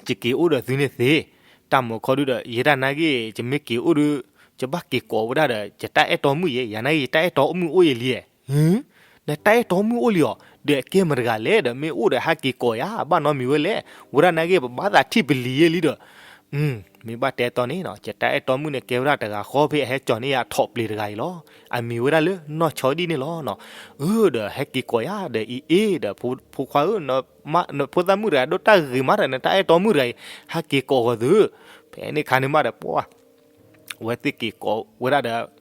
ယက့ၤအိၣ်ဒီးသုန့ၣ်သ့, တၢ်မၤခီဒုဒီး ယဲဒၣ်နာ်က့ ယမ့ၢ်က့ၤအိၣ်ဒု ယဘၣ်က့ၤကိးဝဲဒၣ်ဒီး ယတၢ်အဲၣ်တီမုၣ်ယဲ, ယၤနာ်က့ ယတၢ်အဲၣ်တီမုၣ်အိၣ်ယဲလံဧါ. နတၢ်အဲၣ်တီမုၣ်အိၣ်လံအီၤ, ဒီးအကဲမတၤတဂၤလဲၣ်, ဒီးမ့ၢ်အိၣ်ဒီးဟဲက့ၤကိးယၤ, ဘၣ်နီတမံၤဝဲလဲၣ်. ဝဲဒၣ်နာ်က့ ပဘၣ်သးထံၣ်ပလံၤယဲလံဒီး မ့ၢ်ဘၣ်တဲတီန့ၣ်နီၤ, ယတၢ်အဲၣ်တီမုၣ်န့ၣ် ကဲဝဲဒၣ်တဂၤဃီဖဲအဟဲကၠီၤန့ၢ်ယၤထိးပျ့ၤတဂၤအံၤလီၤ. အမံၤဝဲဒၣ်လၢနီၢ်ဆီဒံၣ်န့ၣ်လီၤနီၤ. အၢ ဒီးဟဲက့ၤကိးယၤဒီး အံၤအ့ဒီး ဖိခွါဧၢ, ဖိသၣ်မုၣ်တဂၤဒိၣ်တၢ်ဂ့ၤမးဒီး နတၢ်အဲၣ်တီမုၣ်တဂၤအံၤ ဟဲက့ၤကိးဂီၤသု, ဖဲန့ၣ်ခါန့ၣ်မးဒီး ပှၤ ဝဲသ့ၣ်က့ၤကိးဝဲဒၣ်ဒီး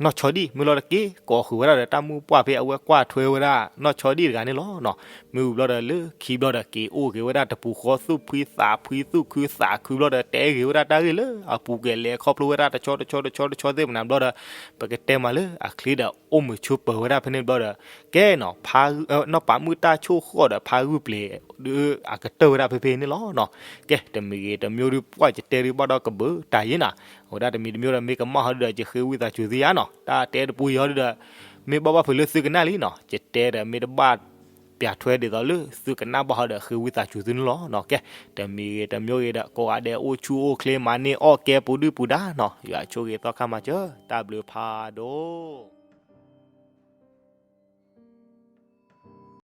နီၢ်ဆီဒံၣ် မ့ၢ်လီၤတက့ၢ် ကိးဃုာ်ဝဲဒၣ်ဒီးတၢ်မုၢ်ပှၢ်ဖဲအဝဲကွၢ်ထွဲဝဲဒၣ်နီၢ်ဆီဒံၣ်တဂၤန့ၣ်လီၤနီၤ. မ့ၢ်ဝံၤဘျီဒီးလၢခံဘျီဒီး က့ၤအိၣ်က့ၤဝဲဒၣ်တပူၤဃီ သူၣ်ဖှံသးဖှံ သူၣ်ခုသးခုဘျီဒီး တဲဂ့ၤဝဲဒၣ်တၢ်ဂ့ၢ်လၢအပူၤကွံာ် လဲၤခီဖျိဝဲဒၣ်တဆီတဆီတဆီတဆီသ့ၣ်မနၤဘျီဒီး ပကတဲမးလၢအချ့ဒီး အိၣ်မုာ်ဆိးပၢၤဝဲဒၣ်ဖဲန့ၣ်ဘျီဒီး ကဲနီၤ နီၢ်ပၤမုၣ်တၢ်ဆိၣ်ဃီၣ်ဒီးဖးဂုၢ်ပျ့ၤ ဒုးအကတၢၢ်ဝဲဒၣ်ဖဲဖဲန့ၣ်လီၤနီၤ. ကဲ တမံၤဂ့ၤတမံၤဒီး ပှၢ်ယတဲဒုးဘၣ်ဒီးကဘၢတၢ်ယဲနၤ, အဝဲဒၣ်တမံၤတမံၤဒီး မ့ၢ်ကမၣ်ဟီဒုဒီး ယဃ့ဝံသးစူၤသုယါနီၤ. တၢ်တဲတပူၤယဟီဒုဒီး မ့ၢ်ဘၣ်ဘၣ်ဖုးလၢသုကနၣ်လံနီၤ, ယတဲဒီးမ့ၢ်တဘၣ်ပၠးထွဲဒ်သိးလၢသုကနၣ်ဘၣ်ဟီဒီး ဃ့ဝံသးစူၤသုန့ၣ်လီၤနီၤ. ကဲ တမံၤဂ့ၤတမံၤဂ့ၤဒီး ကိးဂၤဒဲးအိၣ်ဆူၣ်အိၣ်ချ့ မၤန့ၢ်အီၣ်ကဲပူၤဒုၣ်ပူၤဒါနီၤ, ယွၤဆိၣ်ဂ့ၤသီခါမၤစၢၤ တၢ်ဘျုးဖးဒိၣ်